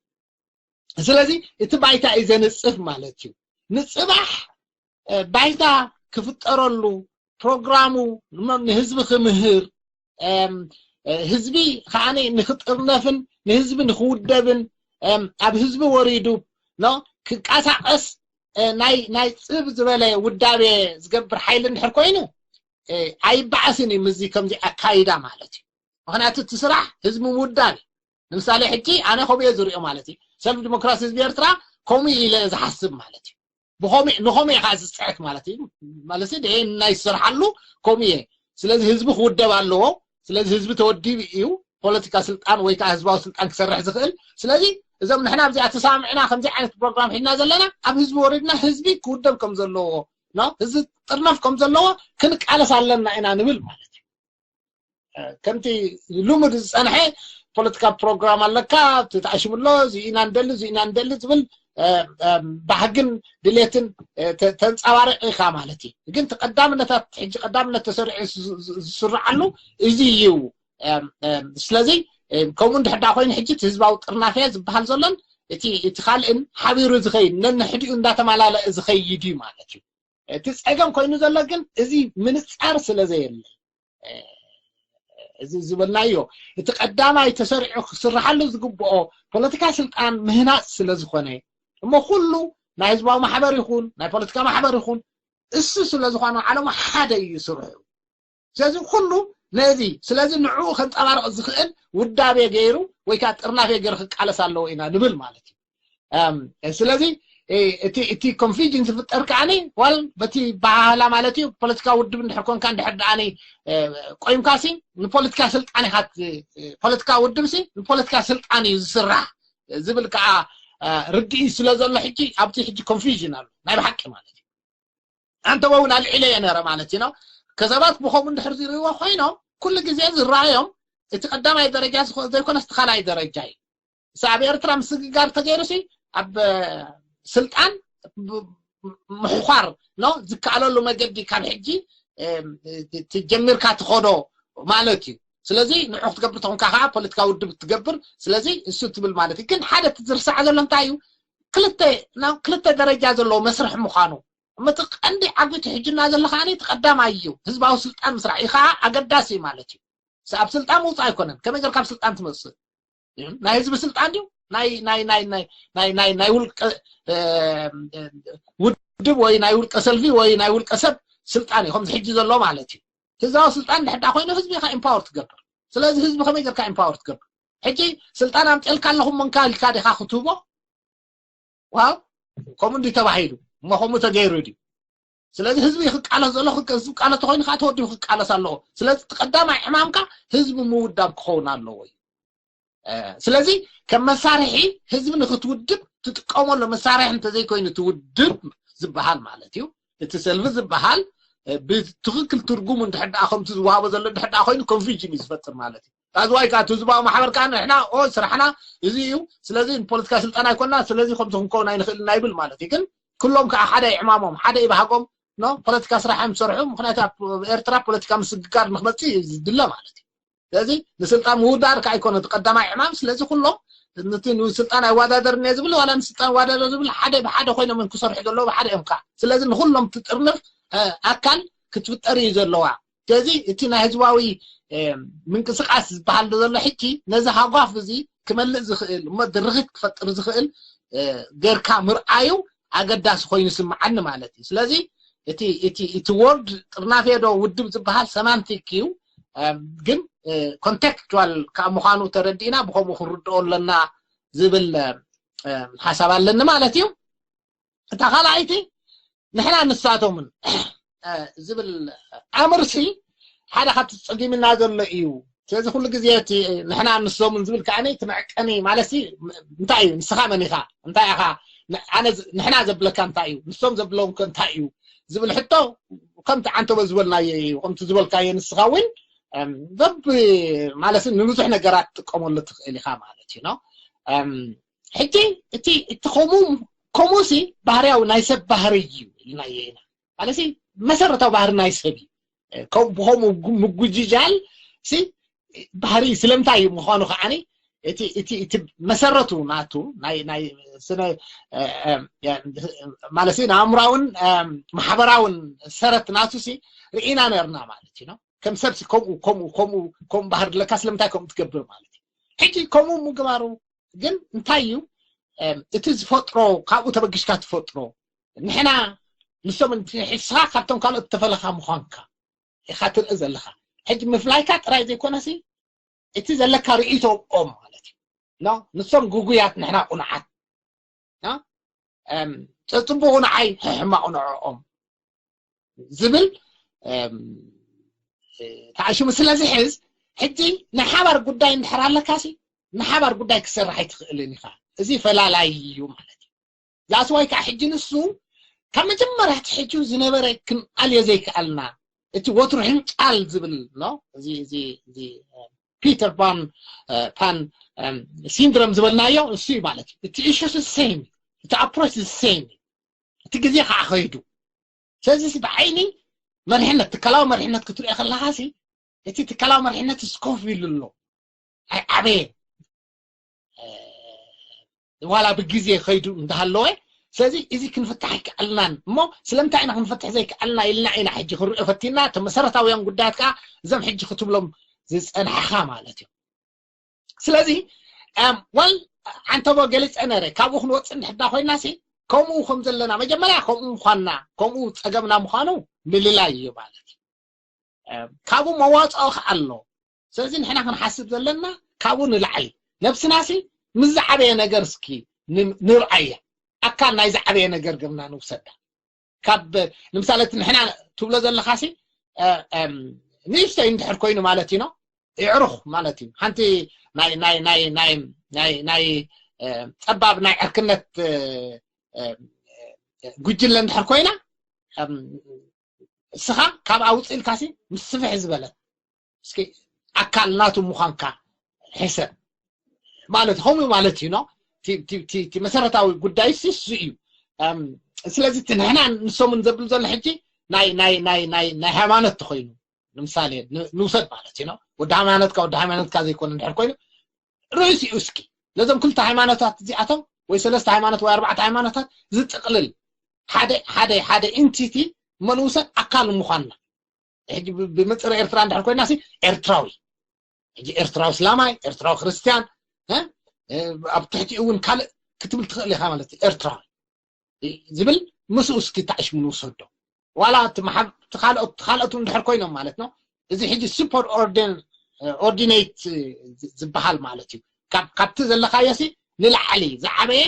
ስለዚ እቲ ባይታ እዩ ዘንፅፍ ማለት እዩ። ንፅባሕ ባይታ ክፍጠረሉ ፕሮግራሙ ንህዝቢ ክምህር ህዝቢ ከዓ ንክጥርነፍን ንህዝቢ ንክውደብን ኣብ ህዝቢ ወሪዱ ክንቀሳቀስ ናይ ፅብ ዝበለ ውዳቤ ዝገብር ሓይሊ እንድሕር ኮይኑ ኣይበዓስን እዩ። ምዚ ከምዚ ኣካይዳ ማለት እዩ። ምክንያቱ እቲ ስራሕ ህዝቢ ምውዳብ እዩ። ንምሳሌ ሕጂ ኣነ ከምኡ እየ ዝሪኦ ማለት እዩ። ሰልፊ ዲሞክራሲ ህዝቢ ኤርትራ ከምኡ ኢለ ዝሓስብ ማለት እዩ። ብኸምኡ ንኸምኡ ኢኻ ዝፅዕት ማለት እዩ። ማለት ድሄ ናይ ዝሰርሓሉ ከምኡ እየ። ስለዚ ህዝቢ ክውደብ ኣለዎ። ስለዚ ህዝቢ ተወዲቡ እዩ ፖለቲካ ስልጣን ወይ ከዓ ህዝባዊ ስልጣን ክሰርሕ ዝኽእል። ስለዚ እዞም ንሕና ኣብዚኣ ተሰማሚዕና ከምዚ ዓይነት ፕሮግራም ሒድና ዘለና ኣብ ህዝቢ ወሪድና ህዝቢ ክውደብ ከም ዘለዎ ህዝቢ ጥርነፍ ከም ዘለዎ ክንቃለስ ኣለና ኢና ንብል ማለት እዩ። ከምቲ ልሙድ ዝፀንሐ ፖለቲካ ፕሮግራም ኣለካ ተኣሽሙ ኣሎ እዚ ኢና ንደሊ እዚ ኢና ንደሊ ዝብል ባህግን ድሌትን ተንፀባርቕ ኢኻ ማለት እዩ። ግን ቀዳምነታት ሕጂ ቀዳምነት ተሰሪዑ ዝስርዓሉ እዚ እዩ። ስለዚ ከምኡ እንድሕዳ ኮይኑ ሕጂ እቲ ህዝባዊ ጥርናፈ ዝበሃል ዘሎን እቲ እቲ ካልእን ሓቢሩ ዝኸይድ ነንሕዲኡ እንዳተማላለአ ዝኸይድ እዩ ማለት እዩ። እቲ ፀገም ኮይኑ ዘሎ ግን እዚ ምንፃር ስለ ዘየለ እዚ ዝበልናዮ እቲ ቀዳማይ ተሰሪዑ ክስርሓሉ ዝግብኦ ፖለቲካ ስልጣን ምህናፅ ስለ ዝኾነ እሞ ኩሉ ናይ ህዝባዊ ማሕበር ይኹን ናይ ፖለቲካ ማሕበር ይኹን እሱ ስለ ዝኾነ ዓለሙ ሓደ እዩ ስርሑ። ስለዚ ኩሉ ነዚ ስለዚ ንዕኡ ከንፀባርቕ ዝኽእል ውዳቤ ገይሩ ወይ ከዓ ጥርናፌ ገይሩ ክቃለስ ኣለዎ ኢና ንብል ማለት እዩ። ስለዚ እቲ እቲ ኮንፊውዥን ዝፍጠር ከዓኒ ዋል በቲ ባህላ ማለት እዩ። ፖለቲካ ውድብ እንድሕር ኮንካ እንድሕር ደኣኒ ቆይምካሲ ንፖለቲካ ስልጣን ኢኻ፣ ፖለቲካ ውድብ ሲ ንፖለቲካ ስልጣን እዩ ዝስራሕ ዝብል ከዓ ርድኢ ስለ ዘሎ ሕጂ ኣብቲ ሕጂ ኮንፊውዥን ኣሎ ናይ ብሓቂ ማለት እዩ። ኣንተ እውን ኣልዒለ እየ ነረ ማለት እዩ። ከሰባት ብኸምኡ እንድሕር ዝርእዎ ኮይኖም ኩሉ ግዜ ዝረኣዮም እቲ ቀዳማይ ደረጃ ዘይኮነስ እቲ ካልኣይ ደረጃ እዩ። እሳ ኣብ ኤርትራ ምስግጋር ተገይሩ ሲ ኣብ ስልጣን ምሕኳር ኖ ዝከኣለሉ መገዲ ካብ ሕጂ ትጀሚርካ ትኸዶ ማለት እዩ። ስለዚ ንዑ ክትገብር ተኾንካ ከዓ ፖለቲካ ውድብ ትገብር። ስለዚ እሱ ትብል ማለት እዩ። ግን ሓደ ዝርሳዕ ዘሎ እንታይ እዩ? ክልተ ደረጃ ዘለዎ መስርሕ ምዃኑ። እሞ እቲ ቀንዲ ዓጉቲ ሕጅና ዘሎ ከዓ እቲ ቀዳማይ እዩ። ህዝባዊ ስልጣን ምስራሕ እዩ ከዓ ኣገዳሲ ማለት እዩ። ኣብ ስልጣን ምውፃእ ኣይኮነን። ከመይ ገርካ ኣብ ስልጣን ትመፅእ? ናይ ህዝቢ ስልጣን ድዩ? ናይ ናይ ናይ ናይ ናይ ናይ ናይ ውልቀ ውድብ ወይ ናይ ውልቀ ሰልፊ ወይ ናይ ውልቀ ሰብ ስልጣን እዩ ከምዚ ሕጂ ዘሎ ማለት እዩ። ህዝባዊ ስልጣን ድሕዳ ኮይኑ ህዝቢ ኢኻ ኢምፓወር ትገብር። ስለዚ ህዝቢ ከመይ ገርካ ኢምፓወር ትገብር? ሕጂ ስልጣን ኣምፅልካ ኣለኹም መንካ ኢልካ ዲኻ ክትህቦ? ዋው፣ ከምኡ እንዲ ተባሂሉ እሞ ከምኡ ተገይሩ ድዩ? ስለዚ ህዝቢ ክቃለስ ዘሎ ክቃለስ ተኮይኑ ከዓ ተወዲቡ ክቃለስ ኣለዎ። ስለዚ እቲ ቀዳማይ ዕማምካ ህዝቢ ምውዳብ ክኸውን ኣለዎ እዩ። ስለዚ ከም መሳርሒ ህዝቢ ንክትውድብ ትጥቀመሉ መሳርሒ እንተዘይኮይኑ እቲ ውድብ ዝበሃል ማለት እዩ፣ እቲ ሰልፊ ዝበሃል ብትክክል ትርጉሙ እንድሕር ደኣ ከምቲ ዝወሃቦ ዘሎ እንድሕር ደኣ ኮይኑ ኮንፊውዥን እዩ ዝፈጥር ማለት እዩ። ታዝዋይ ከዓ እቲ ህዝባዊ ማሕበር ከዓ ንሕና ኦ ስራሕና እዚ እዩ፣ ስለዚ ንፖለቲካ ስልጣን ኣይኮና፣ ስለዚ ከምዚ ክንከውን ኣይንኽእል ናይብል ማለት እዩ። ግን ኩሎም ከዓ ሓደ ይዕማሞም ሓደ ይባሃጎም ኖ ፖለቲካ ስራሕ እዮም ዝሰርሑ። ምክንያቱ ኣብ ኤርትራ ፖለቲካ ምስግጋር ንክመፅእ እዩ ዝድለ ማለት እዩ። ስለዚ ንስልጣን ምውዳር ከዓ ኣይኮነ እቲ ቀዳማይ ዕማም። ስለዚ ኩሎም ንቲ ንስልጣን ኣይወዳደርን እየ ዝብል ዋላ ንስልጣን ይወዳደር ዝብል ሓደ ብሓደ ኮይኖም እዮም ክሰርሑ ዘለዉ ብሓደ እዮም ከዓ። ስለዚ ንኩሎም ትጥርንፍ ኣካል ክትፍጠር እዩ ዘለዋ። ስለዚ እቲ ናይ ህዝባዊ ምንቅስቃስ ዝበሃል ዘሎ ሕጂ ነዚ ሃጓፍ እዚ ክመልእ ዝኽእል እሞ ድርኺት ክፈጥር ዝኽእል ገርካ ምርኣዩ ኣገዳሲ ኮይኑ ስምዓኒ ማለት እዩ። ስለዚ እቲ እቲ እቲ ወርድ ጥርናፌ ዶ ውድብ ዝበሃል ሰማንቲክ እዩ፣ ግን ኮንቴክስቹዋል ካብ ምዃኑ ተረዲእና ብከምኡ ክንርድኦ ኣለና ዝብል ሓሳብ ኣለኒ ማለት እዩ። እታ ካልኣይቲ ንሕና ንሳቶምን ዝብል ኣምርሲ ሓደ ካብቲ ጸጊምና ዘሎ እዩ። ስለዚ ኩሉ ግዜ እቲ ንሕና ንሶምን ዝብል ከዓኒ እቲ መዕቀኒ ማለት ሲ እንታይ እዩ? ንስኻ መን ኢኻ? እንታይ ኢኻ? ኣነ ንሕና ዘብለካ እንታይ እዩ? ንሶም ዘብለዎም ከ እንታይ እዩ? ዝብል ሕቶ ከምቲ ዓንተቦ ዝበልናዮ እዩ። ከምቲ ዝበልካዮ ንስኻ እውን በብ ማለት ንብዙሕ ነገራት ትጥቀመሉ ትኽእል ኢኻ ማለት እዩ። ሕጂ እቲ እቲ ከምኡ ከምኡ ሲ ባህርያዊ ናይ ሰብ ባህሪ እዩ ኢልናዮ ኢና። ማለት ሲ መሰረታዊ ባህሪ ናይ ሰብ እዩ። ከም ብኸምኡ ምጉጅጃል ሲ ባህሪ ስለምንታይ እዩ ምዃኑ ከዓኒ እቲ እቲ እቲ መሰረቱ ናቱ ናይ ናይ ስነ ማለት ሲ ንኣእምራውን ማሕበራውን ሰረት ናቱ ሲ ርኢና ነርና ማለት እዩ። ከም ሰብ ሲ ከምኡ ከምኡ ከምኡ ከምኡ ባህሪ ለካ ስለምንታይ ከምኡ ትገብር ማለት እዩ። ሕጂ ከምኡ ምግባሩ ግን እንታይ እዩ እቲ ዝፈጥሮ? ካብኡ ተበጊሽካ ትፈጥሮ ንሕና ንሶም ንስኻ ካብቶም ካልኦት ተፈለኻ ምዃንካ ኢኻ ትርኢ ዘለኻ። ሕጂ ምፍላይካ ጥራይ ዘይኮነሲ እቲ ዘለካ ርእይቶኦም ማለት እዩ። ንሶም ግጉያት ንሕና ቁኑዓት፣ ጸጽቡቑ ንዓይ ሕማቑ ንዕኦም ዝብል ተኣሽሙ ስለ ዝሕዝ ሕጂ ናይ ሓባር ጉዳይ እንድሕር ኣለካሲ ንሓባር ጉዳይ ክሰርሕ ኣይትኽእልን ኢኻ። እዚ ፈላላይ እዩ ማለት እዩ። ዛስዋይ ከዓ ሕጂ ንሱ ካብ መጀመርያ ሕጂ ዝነበረ ክንኣልዮ ዘይከኣልና እቲ ወትሩ ሕንቃል ዝብል ኖ እዚ እዚ እዚ ፒተር ፓን ፓን ሲንድሮም ዝበልናዮ እሱ እዩ ማለት እዩ። እቲ ኢሹ ሴም፣ እቲ ኣፕሮች ሴም፣ እቲ ግዜ ከዓ ከይዱ። ስለዚ ብዓይኒ መሪሕነት ትካላዊ መሪሕነት ክትሪኦ ከለካ ሲ እቲ ትካላዊ መሪሕነት ስኮፍ ኢሉ ኣሎ ኣይዓበየን ዋላ ብግዜ ከይዱ እንዳሃለወ። ስለዚ እዚ ክንፍታሕ ኣይከኣልናን እሞ ስለምንታይ ኢና ክንፈትሕ ዘይከኣልና ኢልና ኢና ሕጂ ክንሪኦ ፈቲና። እቶም መሰረታውያን ጉዳያት ከዓ እዞም ሕጂ ክትብሎም ዝፀናሕኻ ማለት እዩ። ስለዚ ዋል ዓንተቦ ገሊፀ ነረ ካብኡ ክንወፅእ እንድሕዳ ኮይና ሲ ከምኡ ከም ዘለና መጀመርያ ከምኡ ምኳንና ከምኡ ፀገምና ምኳኑ ምልላይ እዩ ማለት እዩ። ካብኡ መዋፅኦ ከዓ ኣሎ። ስለዚ ንሕና ክንሓስብ ዘለና ካብኡ ንላዕሊ ነብስና ሲ ምስ ዝዓበየ ነገር እስኪ ንርኣያ። ኣካል ናይ ዝዓበየ ነገር ግርና ንውሰዳ። ካብ ንምሳሌ እቲ ንሕና ትብሎ ዘለኻሲ ንእሽተይ እንድሕር ኮይኑ ማለት እዩ ነው፣ ይዕሩኽ ማለት እዩ። ሓንቲ ናይ ናይ ናይ ናይ ናይ ናይ ጸባብ ናይ ዕርክነት ጉጅለ እንድሕር ኮይና፣ እስኻ ካብ ኣውፅእልካሲ ምስ ስፍሕ ዝበለት እስኪ ኣካል ናቱ ምዃንካ ሕሰብ ማለት ከምኡ ማለት እዩ ነው። እቲ መሰረታዊ ጉዳይ እሱ እዩ። ስለዚ እቲ ንሕና ንሶምን ዘብል ዘሎ ሕጂ ናይ ናይ ናይ ናይ ናይ ሃይማኖት ተኮይኑ ንምሳሌ ንውሰድ ማለት እዩ ነው። ወዲ ሃይማኖትካ ወዲ ሃይማኖትካ ዘይኮነ እንድሕር ኮይኑ ርእሲኡ እስኪ ነዞም ክልተ ሃይማኖታት እዚኣቶም ወይ ሰለስተ ሃይማኖት ወይ ኣርባዕተ ሃይማኖታት ዝጥቅልል ሓደ ሓደ ሓደ ኢንቲቲ መነውሰን ኣካል ምዃንና። ሕጂ ብመፅረ ኤርትራ እንድሕር ኮይና ሲ ኤርትራዊ፣ ሕጂ ኤርትራዊ እስላማይ፣ ኤርትራዊ ክርስትያን፣ ኣብ ትሕቲ እውን ካልእ ክትብል ትኽእል ኢኻ ማለት እዩ። ኤርትራዊ ዝብል ምስኡ እስኪ ታዕሽሙ ንውሰዶ። ዋላ ካልኦት እንድሕር ኮይኖም ማለት ነው። እዚ ሕጂ ሱፐር ኦርዲኔት ዝበሃል ማለት እዩ። ካብቲ ዘለካዮ ሲ ንላዕሊ ዝዓበየ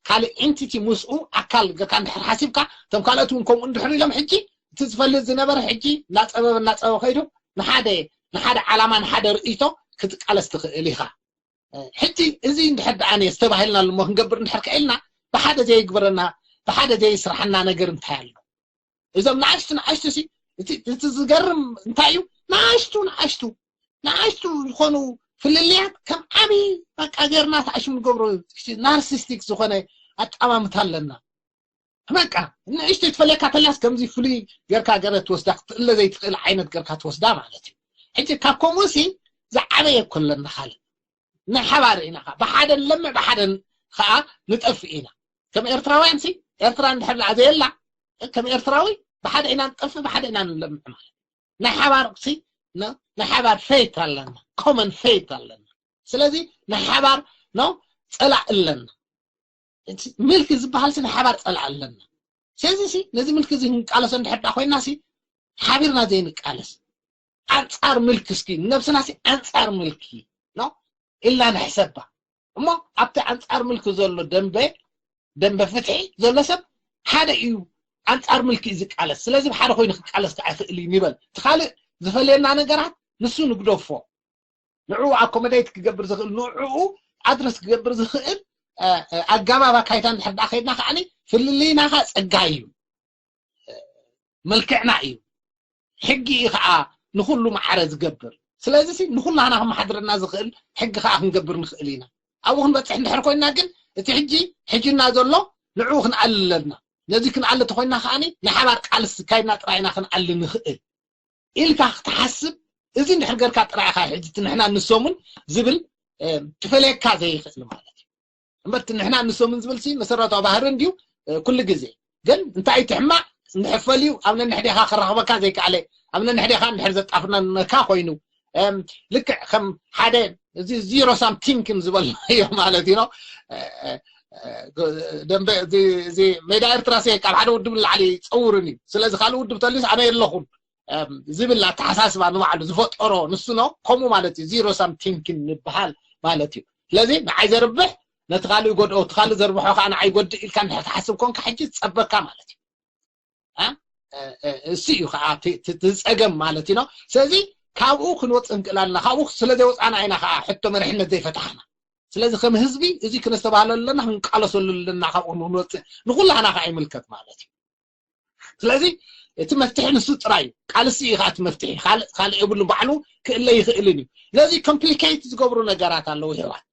ካልእ ኤንቲቲ ምስኡ ኣካል ገርካ እንድሕር ሓሲብካ፣ እቶም ካልኦት እውን ከምኡ እንድሕር ኢሎም፣ ሕጂ እቲ ዝፈልጥ ዝነበረ ሕጂ እናፀበበ እናፀበበ ከይዱ ንሓደ ንሓደ ዓላማ ንሓደ ርእይቶ ክትቃለስ ትኽእል ኢኻ። ሕጂ እዚ እንድሕር ደኣ ዝተባሂልናሉ እሞ ክንገብር እንድሕር ከኢልና፣ ብሓደ ዘይግበረና ብሓደ ዘይስራሓና ነገር እንታይ ኣሎ? እዞም ንኣሽቱ ንኣሽቱ ሲ እቲ ዝገርም እንታይ እዩ? ንኣሽቱ ንኣሽቱ ንኣሽቱ ዝኾኑ ፍልልያት ከም ዓብዪ በቃ ገርና ተኣሽሙ ንገብሮ ናርሲስቲክ ዝኾነ ኣጠማምታ ኣለና። በቃ ንእሽተይ ትፈልየካ ተላስ ከምዚ ፍሉይ ገርካ ገረ ትወስዳ ክትእለ ዘይትኽእል ዓይነት ገርካ ትወስዳ ማለት እዩ። ሕጂ ካብ ከምኡ ሲ ዝዓበየ እኮ ኣለና ካልእ ናይ ሓባር ኢና ብሓደ ንለምዕ ብሓደ ከዓ ንጠፍእ ኢና። ከም ኤርትራውያን ሲ ኤርትራ እንድሕር ደኣ ዘየላ ከም ኤርትራዊ ብሓደ ኢና ንጠፍእ ብሓደ ኢና ንለምዕ ማለት ናይ ሓባር ሲ ናይ ሓባር ፌት ኣለና፣ ኮመን ፌት ኣለና። ስለዚ ናይ ሓባር ነው ፀላእ ኣለና። ምልኪ ዝበሃል ሲ ናይ ሓባር ፀላእ ኣለና። ስለዚ ሲ ነዚ ምልኪ እዚ ክንቃለሶ እንድሕር ደኣ ኮይና ሲ ሓቢርና ዘይንቃለስ ኣንጻር ምልኪ እስኪ ነብስና ሲ ኣንጻር ምልኪ ነው ኢልና ንሕሰባ እሞ ኣብቲ ኣንጻር ምልኪ ዘሎ ደንበ ደንበ ፍትሒ ዘሎ ሰብ ሓደ እዩ። ኣንጻር ምልኪ እዩ ዝቃለስ። ስለዚ ብሓደ ኮይኑ ክቃለስ ከዓ ይኽእል እዩ ንበል። እቲ ካልእ ዝፈልየና ነገራት ንሱ ንግደፎ። ንዕኡ ኣኮመዴት ክገብር ዝኽእል ንዕኡ ኣድረስ ክገብር ዝኽእል ኣጋባብ ኣካይታ እንድሕር ደኣ ከይድና ከዓ ፍልልይና ከዓ ጸጋ እዩ። መልክዕና እዩ። ሕጊ እዩ ከዓ ንኩሉ ማዕረ ዝገብር። ስለዚ ንኩላህና ከመሓድረና ዝኽእል ሕጊ ከዓ ክንገብር ንኽእል ኢና። ኣብኡ ክንበፅሕ እንድሕር ኮይና ግን እቲ ሕጂ ሕጅና ዘሎ ንዕኡ ክንኣሊ ኣለና። ነዚ ክንኣሊ ተኮይና ከዓ ናይ ሓባር ቃልሲ ካይድና ጥራይ ኢና ክንኣሊ ንኽእል ኢልካ ክትሓስብ እዚ እንድሕር ገርካ ጥራይ ኢኻ ሕጂ እቲ ንሕና ንሶምን ዝብል ክፈልየካ ዘይኽእል ማለት እዩ። እምበር እቲ ንሕና ንሶምን ዝብል ሲ መሰረታዊ ባህሪ እንድዩ። ኩሉ ግዜ ግን እንታይ እቲ ሕማቕ እንድሕር ፈልዩ ኣብ ነንሕዴኻ ክራኽበካ ዘይከኣለ ኣብ ነንሕዴኻ እንድሕር ዘጣፍነካ ኮይኑ ልክዕ ከም ሓደ እዚ ዚሮ ሳም ቲንኪን ዝበልናዮ ማለት እዩ። ደንበ እዚ ሜዳ ኤርትራ ሲ ካብ ሓደ ውድብ ንላዕሊ ይፀውርን እዩ። ስለዚ ካልእ ውድብ ተልዩስ ኣነ የለኹን ዝብል ኣተሓሳስባ ንባዕሉ ዝፈጠሮ ንሱ ነው። ከምኡ ማለት እዩ ዚሮ ሳም ቲንኪን ንበሃል ማለት እዩ። ስለዚ ንዓይ ዘርብሕ ነቲ ካልእ ይጎድኦ፣ እቲ ካልእ ዘርብሖ ከዓ ንዓይ ይጎድእ ኢልካ እንድሕር ትሓስብ ኮንካ ሕጂ ዝፀበካ ማለት እዩ። እሱ እዩ ከዓ እቲ ፀገም ማለት እዩ ነው። ስለዚ ካብኡ ክንወፅእ ንክእል ኣለና። ካብኡ ስለዘይወፃና ኢና ከዓ ሕቶ መሪሕነት ዘይፈታሕና። ስለዚ ከም ህዝቢ እዚ ክነስተባህለሉ ኣለና፣ ክንቃለሰሉ ኣለና። ካብኡ ንክንወፅእ ንኩላህና ከዓ ይምልከት ማለት እዩ። ስለዚ እቲ መፍትሒ ንሱ ጥራይ እዩ። ቃልሲ እዩ ከዓ እቲ መፍትሒ፣ ካልእ የብሉን። ባዕሉ ክእለ ይኽእልን እዩ። ስለዚ ኮምፕሊኬት ዝገብሩ ነገራት ኣለዉ። ሄዋን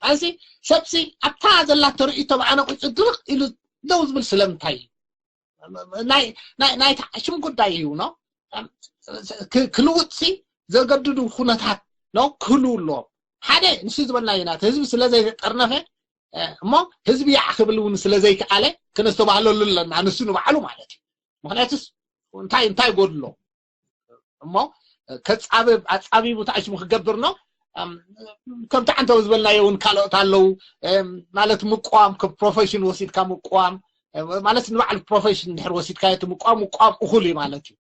ኣዚ ሰብሲ ኣብታ ዘላቶ ርእይቶ ብኣነ ቁጭ ድርቕ ኢሉ ደው ዝብል ስለምንታይ እዩ? ናይ ተዓሽም ጉዳይ እዩ ነው። ክልውጥሲ ዘገድዱ ኩነታት ነው ክህልው ኣለዎም። ሓደ ንሱ ዝበልና ኢና ህዝቢ ስለ ዘይተጠርነፈ እሞ ህዝቢ ያዕ ክብል እውን ስለ ዘይከኣለ ክነስተባህለሉ ኣለና። ንሱ ንባዕሉ ማለት እዩ። ምክንያቱስ እንታይ እንታይ ጎድሎ እሞ ከፃብብ ኣፃቢቡ ተዓሽሙ ክገብር ነው። ከምቲ ዓንተው ዝበልናዮ እውን ካልኦት ኣለዉ። ማለት ምቋም ከም ፕሮፌሽን ወሲድካ ምቋም ማለት ንባዕሉ ፕሮፌሽን እንድሕር ወሲድካ እቲ ምቋም ምቋም እኹል እዩ ማለት እዩ።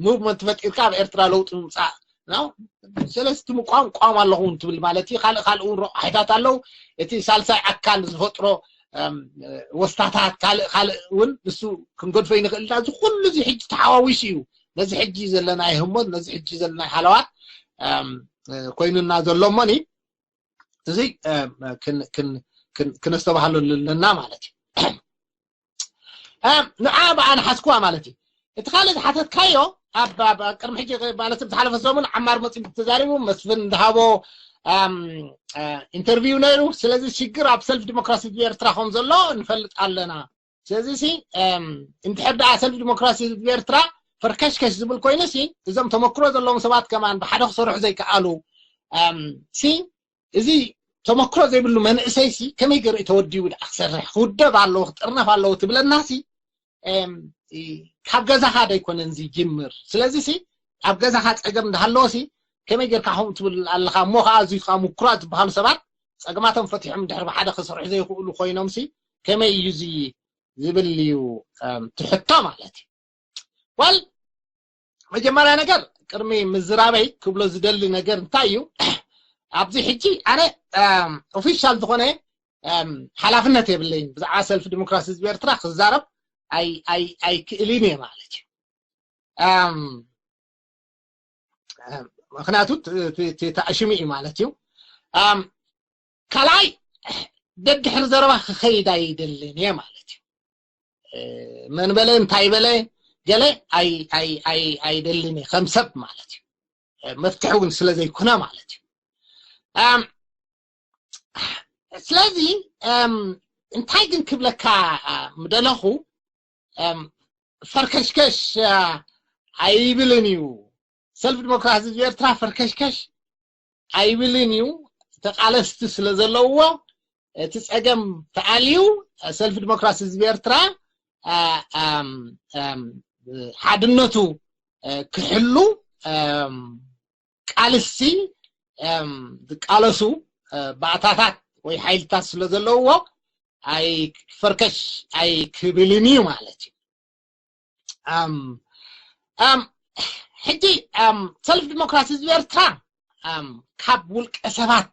ሙቭመንት ፈጢርካ ኣብ ኤርትራ ለውጢ ምምፃእ ነው። ስለዚ እቲ ምቋም ቋም ኣለኹ እውን ትብል ማለት እዩ። ካልእ ካልእ እውን ረቋሒታት ኣለዉ። እቲ ሳልሳይ ኣካል ዝፈጥሮ ወስታታት ካልእ ካልእ እውን ንሱ ክንገድፎ ይንኽእል ኢና። እዚ ኩሉ እዚ ሕጂ ተሓዋዊሱ እዩ ነዚ ሕጂ ዘለናይ ህሞት፣ ነዚ ሕጂ ዘለናይ ሃለዋት ኮይኑና ዘሎ እሞኒ፣ እዚ ክነስተባሃለሉ ኣለና ማለት እዩ። ንዓ ብኣ ንሓዝኩዋ ማለት እዩ። እቲ ካልእ ዝሓተትካዮ ኣብ ቅድሚ ሕጂ ማለት ዝሓለፈ ሰሙን ዓማር መፂኡ ተዛሪቡ፣ መስፍን ዝሃቦ ኢንተርቪው ነይሩ። ስለዚ ሽግር ኣብ ሰልፍ ዲሞክራሲ ኤርትራ ከም ዘሎ ንፈልጥ ኣለና። ስለዚ ሲ እንድሕር ደኣ ሰልፍ ዲሞክራሲ ህዝቢ ኤርትራ ፈርከሽከሽ ዝብል ኮይኑ ሲ እዞም ተመክሮ ዘለዎም ሰባት ከማን ብሓደ ክሰርሑ ዘይከኣሉ ሲ እዚ ተመክሮ ዘይብሉ መንእሰይ ሲ ከመይ ገይሩ ተወዲቡ ደኣ ክሰርሕ ክውደብ ኣለዎ ክጥርነፍ ኣለዎ ትብለና ሲ ካብ ገዛኻ ደይኮነን ዝጅምር። ስለዚ ሲ ኣብ ገዛኻ ፀገም እንዳሃለዎ ሲ ከመይ ጌርካ ከምኡ ትብል ኣለኻ እሞ ከዓ እዚ ከዓ ምኩራት ዝበሃሉ ሰባት ፀገማቶም ፈቲሖም ድሕሪ ብሓደ ክሰርሑ ዘይኽእሉ ኮይኖም ሲ ከመይ እዩ እዚ ዝብል እዩ ትሕቶ ማለት እዩ። ወል መጀመርያ ነገር ቅድሚ ምዝራበይ ክብሎ ዝደሊ ነገር እንታይ እዩ? ኣብዚ ሕጂ ኣነ ኦፊሻል ዝኾነ ሓላፍነት የብለይን ብዛዕባ ሰልፊ ዲሞክራሲ ህዝቢ ኤርትራ ክዛረብ ኣይክእልን እየ ማለት እዩ። ምክንያቱ ተኣሽሙ እዩ ማለት እዩ። ካልኣይ ደድሕሪ ዘረባ ክኸይድ ኣይደልን እየ ማለት እዩ። መን በለ እንታይ በለ ገለ ኣይደልን እየ ከም ሰብ ማለት እዩ። መፍትሒ እውን ስለ ዘይኮነ ማለት እዩ። ስለዚ እንታይ ግን ክብለካ ምደለኹ፣ ፈርከሽከሽ ኣይብልን እዩ። ሰልፍ ዲሞክራሲ ህዝቢ ኤርትራ ፈርከሽከሽ ኣይብልን እዩ። ተቃለስቲ ስለ ዘለውዎ እቲ ጸገም ተኣልዩ ሰልፍ ዲሞክራሲ ህዝቢ ኤርትራ ሓድነቱ ክሕሉ ቃልሲ ዝቃለሱ ባእታታት ወይ ሓይልታት ስለ ዘለውዎ ኣይፈርከሽ ኣይክብልን እዩ ማለት እዩ። ሕጂ ሰልፍ ዲሞክራሲ ህዝቢ ኤርትራ ካብ ውልቀ ሰባት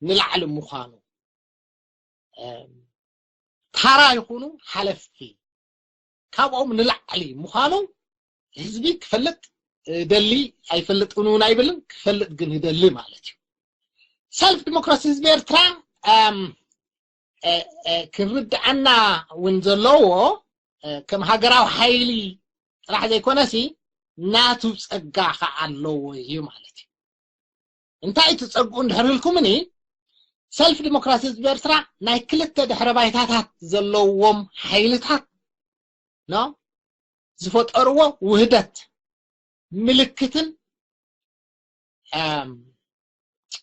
ንላዕሊ ምዃኑ ታራ ይኹኑ ሓለፍቲ ካብኦም ንላዕሊ ምዃኑ ህዝቢ ክፈልጥ ደሊ ኣይፈልጥን እውን ኣይብልን፣ ክፈልጥ ግን ይደሊ ማለት እዩ። ሰልፍ ዲሞክራሲ ህዝቢ ኤርትራ ክርድኣና እውን ዘለዎ ከም ሃገራዊ ሓይሊ ጥራሕ ዘይኮነሲ ናቱ ጸጋ ከዓ ኣለዎ እዩ ማለት እዩ። እንታይ እቲ ጸግኡ እንድሕር ኢልኩምኒ ሰልፍ ዲሞክራሲ ህዝቢ ኤርትራ ናይ ክልተ ድሕረ ባይታታት ዘለዎም ሓይልታት ኖ ዝፈጠርዎ ውህደት ምልክትን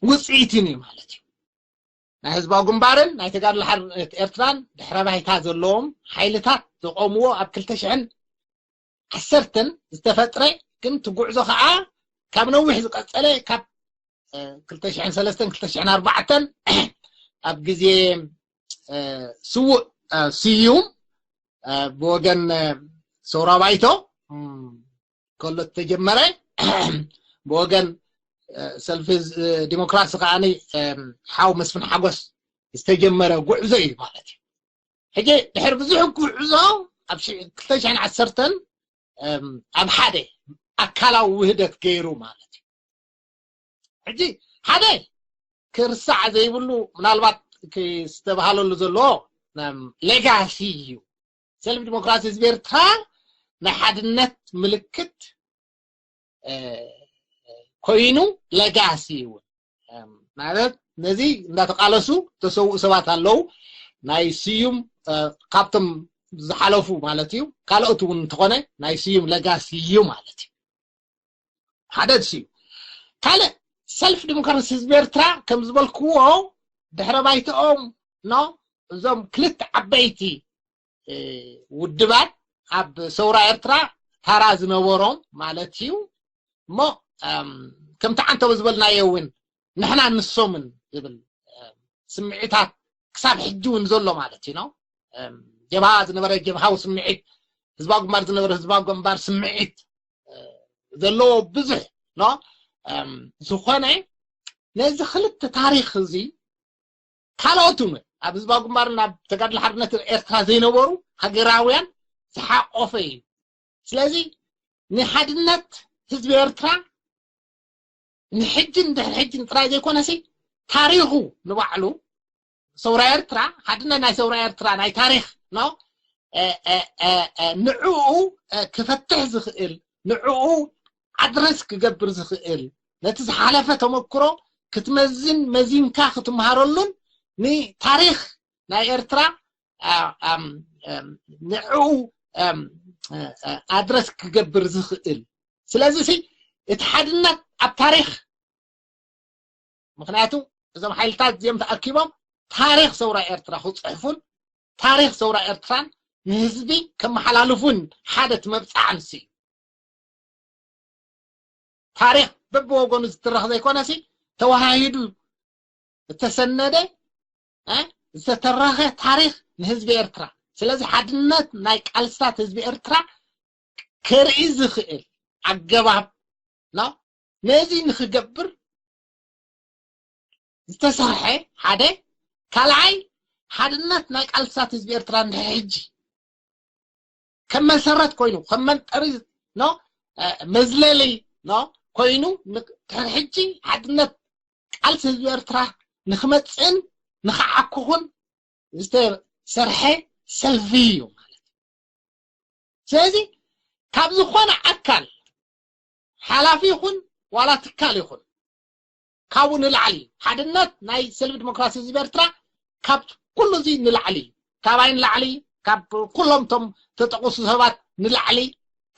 ውፅኢትን እዩ ማለት እዩ። ናይ ህዝባዊ ግንባርን ናይ ተጋድሎ ሓርነት ኤርትራን ድሕረ ባይታ ዘለዎም ሓይልታት ዘቆምዎ ኣብ ክልተ ሽሕን ዓሰርተን ዝተፈጥረ ግን ትጉዕዞ ከዓ ካብ ነዊሕ ዝቀፀለ ካብ ክልተ ሽሕን ሰለስተን ክልተ ሽሕን ኣርባዕተን ኣብ ግዜ ስዉእ ስዩም ብወገን ሰውራ ባይቶ ከሎ ዝተጀመረ ብወገን ሰልፊ ዲሞክራሲ ከዓ ሓው መስፍን ሓጎስ ዝተጀመረ ጉዕዞ እዩ ማለት እዩ። ሕጂ ድሕሪ ብዙሕ ጉዕዞ ኣብ ክልተ ሽሕን ዓሰርተን ኣብ ሓደ ኣካላዊ ውህደት ገይሩ ማለት እዩ። ሕጂ ሓደ ክርሳዕ ዘይብሉ ምናልባት ክስተብሃለሉ ዘለዎ ሌጋሲ እዩ። ሰልፍ ዲሞክራሲ ህዝቢ ኤርትራ ናይ ሓድነት ምልክት ኮይኑ ሌጋሲ እውን ማለት ነዚ እንዳተቃለሱ ተሰውኡ ሰባት ኣለዉ። ናይ ስዩም ካብቶም ዝሓለፉ ማለት እዩ። ካልኦት እውን እንተኾነ ናይ ስዩም ሌጋሲ እዩ ማለት እዩ። ሓደ እሱ እዩ። ካልእ ሰልፍ ዲሞክራሲ ህዝቢ ኤርትራ ከም ዝበልክዎ ድሕረ ባይተኦም ኖ እዞም ክልተ ዓበይቲ ውድባት ኣብ ሰውራ ኤርትራ ታራ ዝነበሮም ማለት እዩ። እሞ ከምቲ ዓንተቦ ዝበልናዮ እውን ንሕና ንሶምን ዝብል ስምዒታት ክሳብ ሕጂ እውን ዘሎ ማለት እዩ። ጀብሃ ዝነበረ ጀብሃዊ ስምዒት፣ ህዝባዊ ግንባር ዝነበረ ህዝባዊ ግንባር ስምዒት ዘለዎ ብዙሕ ኖ ዝኾነ ነዚ ክልተ ታሪኽ እዚ ካልኦት እውን ኣብ ህዝባዊ ግንባር ናብ ተጋድሎ ሓርነት ኤርትራ ዘይነበሩ ሃገራውያን ዝሓቆፈ እዩ። ስለዚ ንሓድነት ህዝቢ ኤርትራ ንሕጅን ድሕሪ ሕጅን ጥራይ ዘይኮነሲ ታሪኹ ንባዕሉ ሰውራ ኤርትራ ሓድነት ናይ ሰውራ ኤርትራ ናይ ታሪኽ ኖ ንዕኡ ክፈትሕ ዝኽእል ንዕኡ ኣድረስ ክገብር ዝኽእል ነቲ ዝሓለፈ ተመክሮ ክትመዝን መዚንካ ክትምሃረሉን ንታሪኽ ናይ ኤርትራ ንዕኡ ኣድረስ ክገብር ዝኽእል ስለዚ እቲ ሓድነት ኣብ ታሪኽ ምክንያቱ እዞም ሓይልታት እዚኦም ተኣኪቦም ታሪኽ ሰውራ ኤርትራ ክፅሕፉን ታሪኽ ሰውራ ኤርትራን ንህዝቢ ከመሓላልፉን ሓደ እቲ መብፃዕ ንሱ እዩ ታሪኽ በብወገኑ ዝትረኽ ዘይኮነሲ ተወሃሂዱ እተሰነደ ዝተተረኸ ታሪኽ ንህዝቢ ኤርትራ ስለዚ ሓድነት ናይ ቃልስታት ህዝቢ ኤርትራ ከርኢ ዝኽእል ኣገባብ ነው ነዚ ንክገብር ዝተሰርሐ ሓደ ካልኣይ ሓድነት ናይ ቃልስታት ህዝቢ ኤርትራ ንሕጂ ከም መሰረት ኮይኑ ከም መንጠሪ ኖ መዝለሊ ኖ ኮይኑ ሕጂ ሓድነት ቃልሲ ህዝቢ ኤርትራ ንክመፅእን ንክዓኩኹን ዝተሰርሐ ሰልፊ እዩ ማለት ስለዚ ካብ ዝኾነ ኣካል ሓላፊ ይኹን ዋላ ትካል ይኹን ካብኡ ንላዕሊ ሓድነት ናይ ሰልፊ ዲሞክራሲ ህዝቢ ኤርትራ ካብ ኩሉ እዚ ንላዕሊ ካባይ ንላዕሊ ካብ ኩሎም ቶም ተጠቁሱ ሰባት ንላዕሊ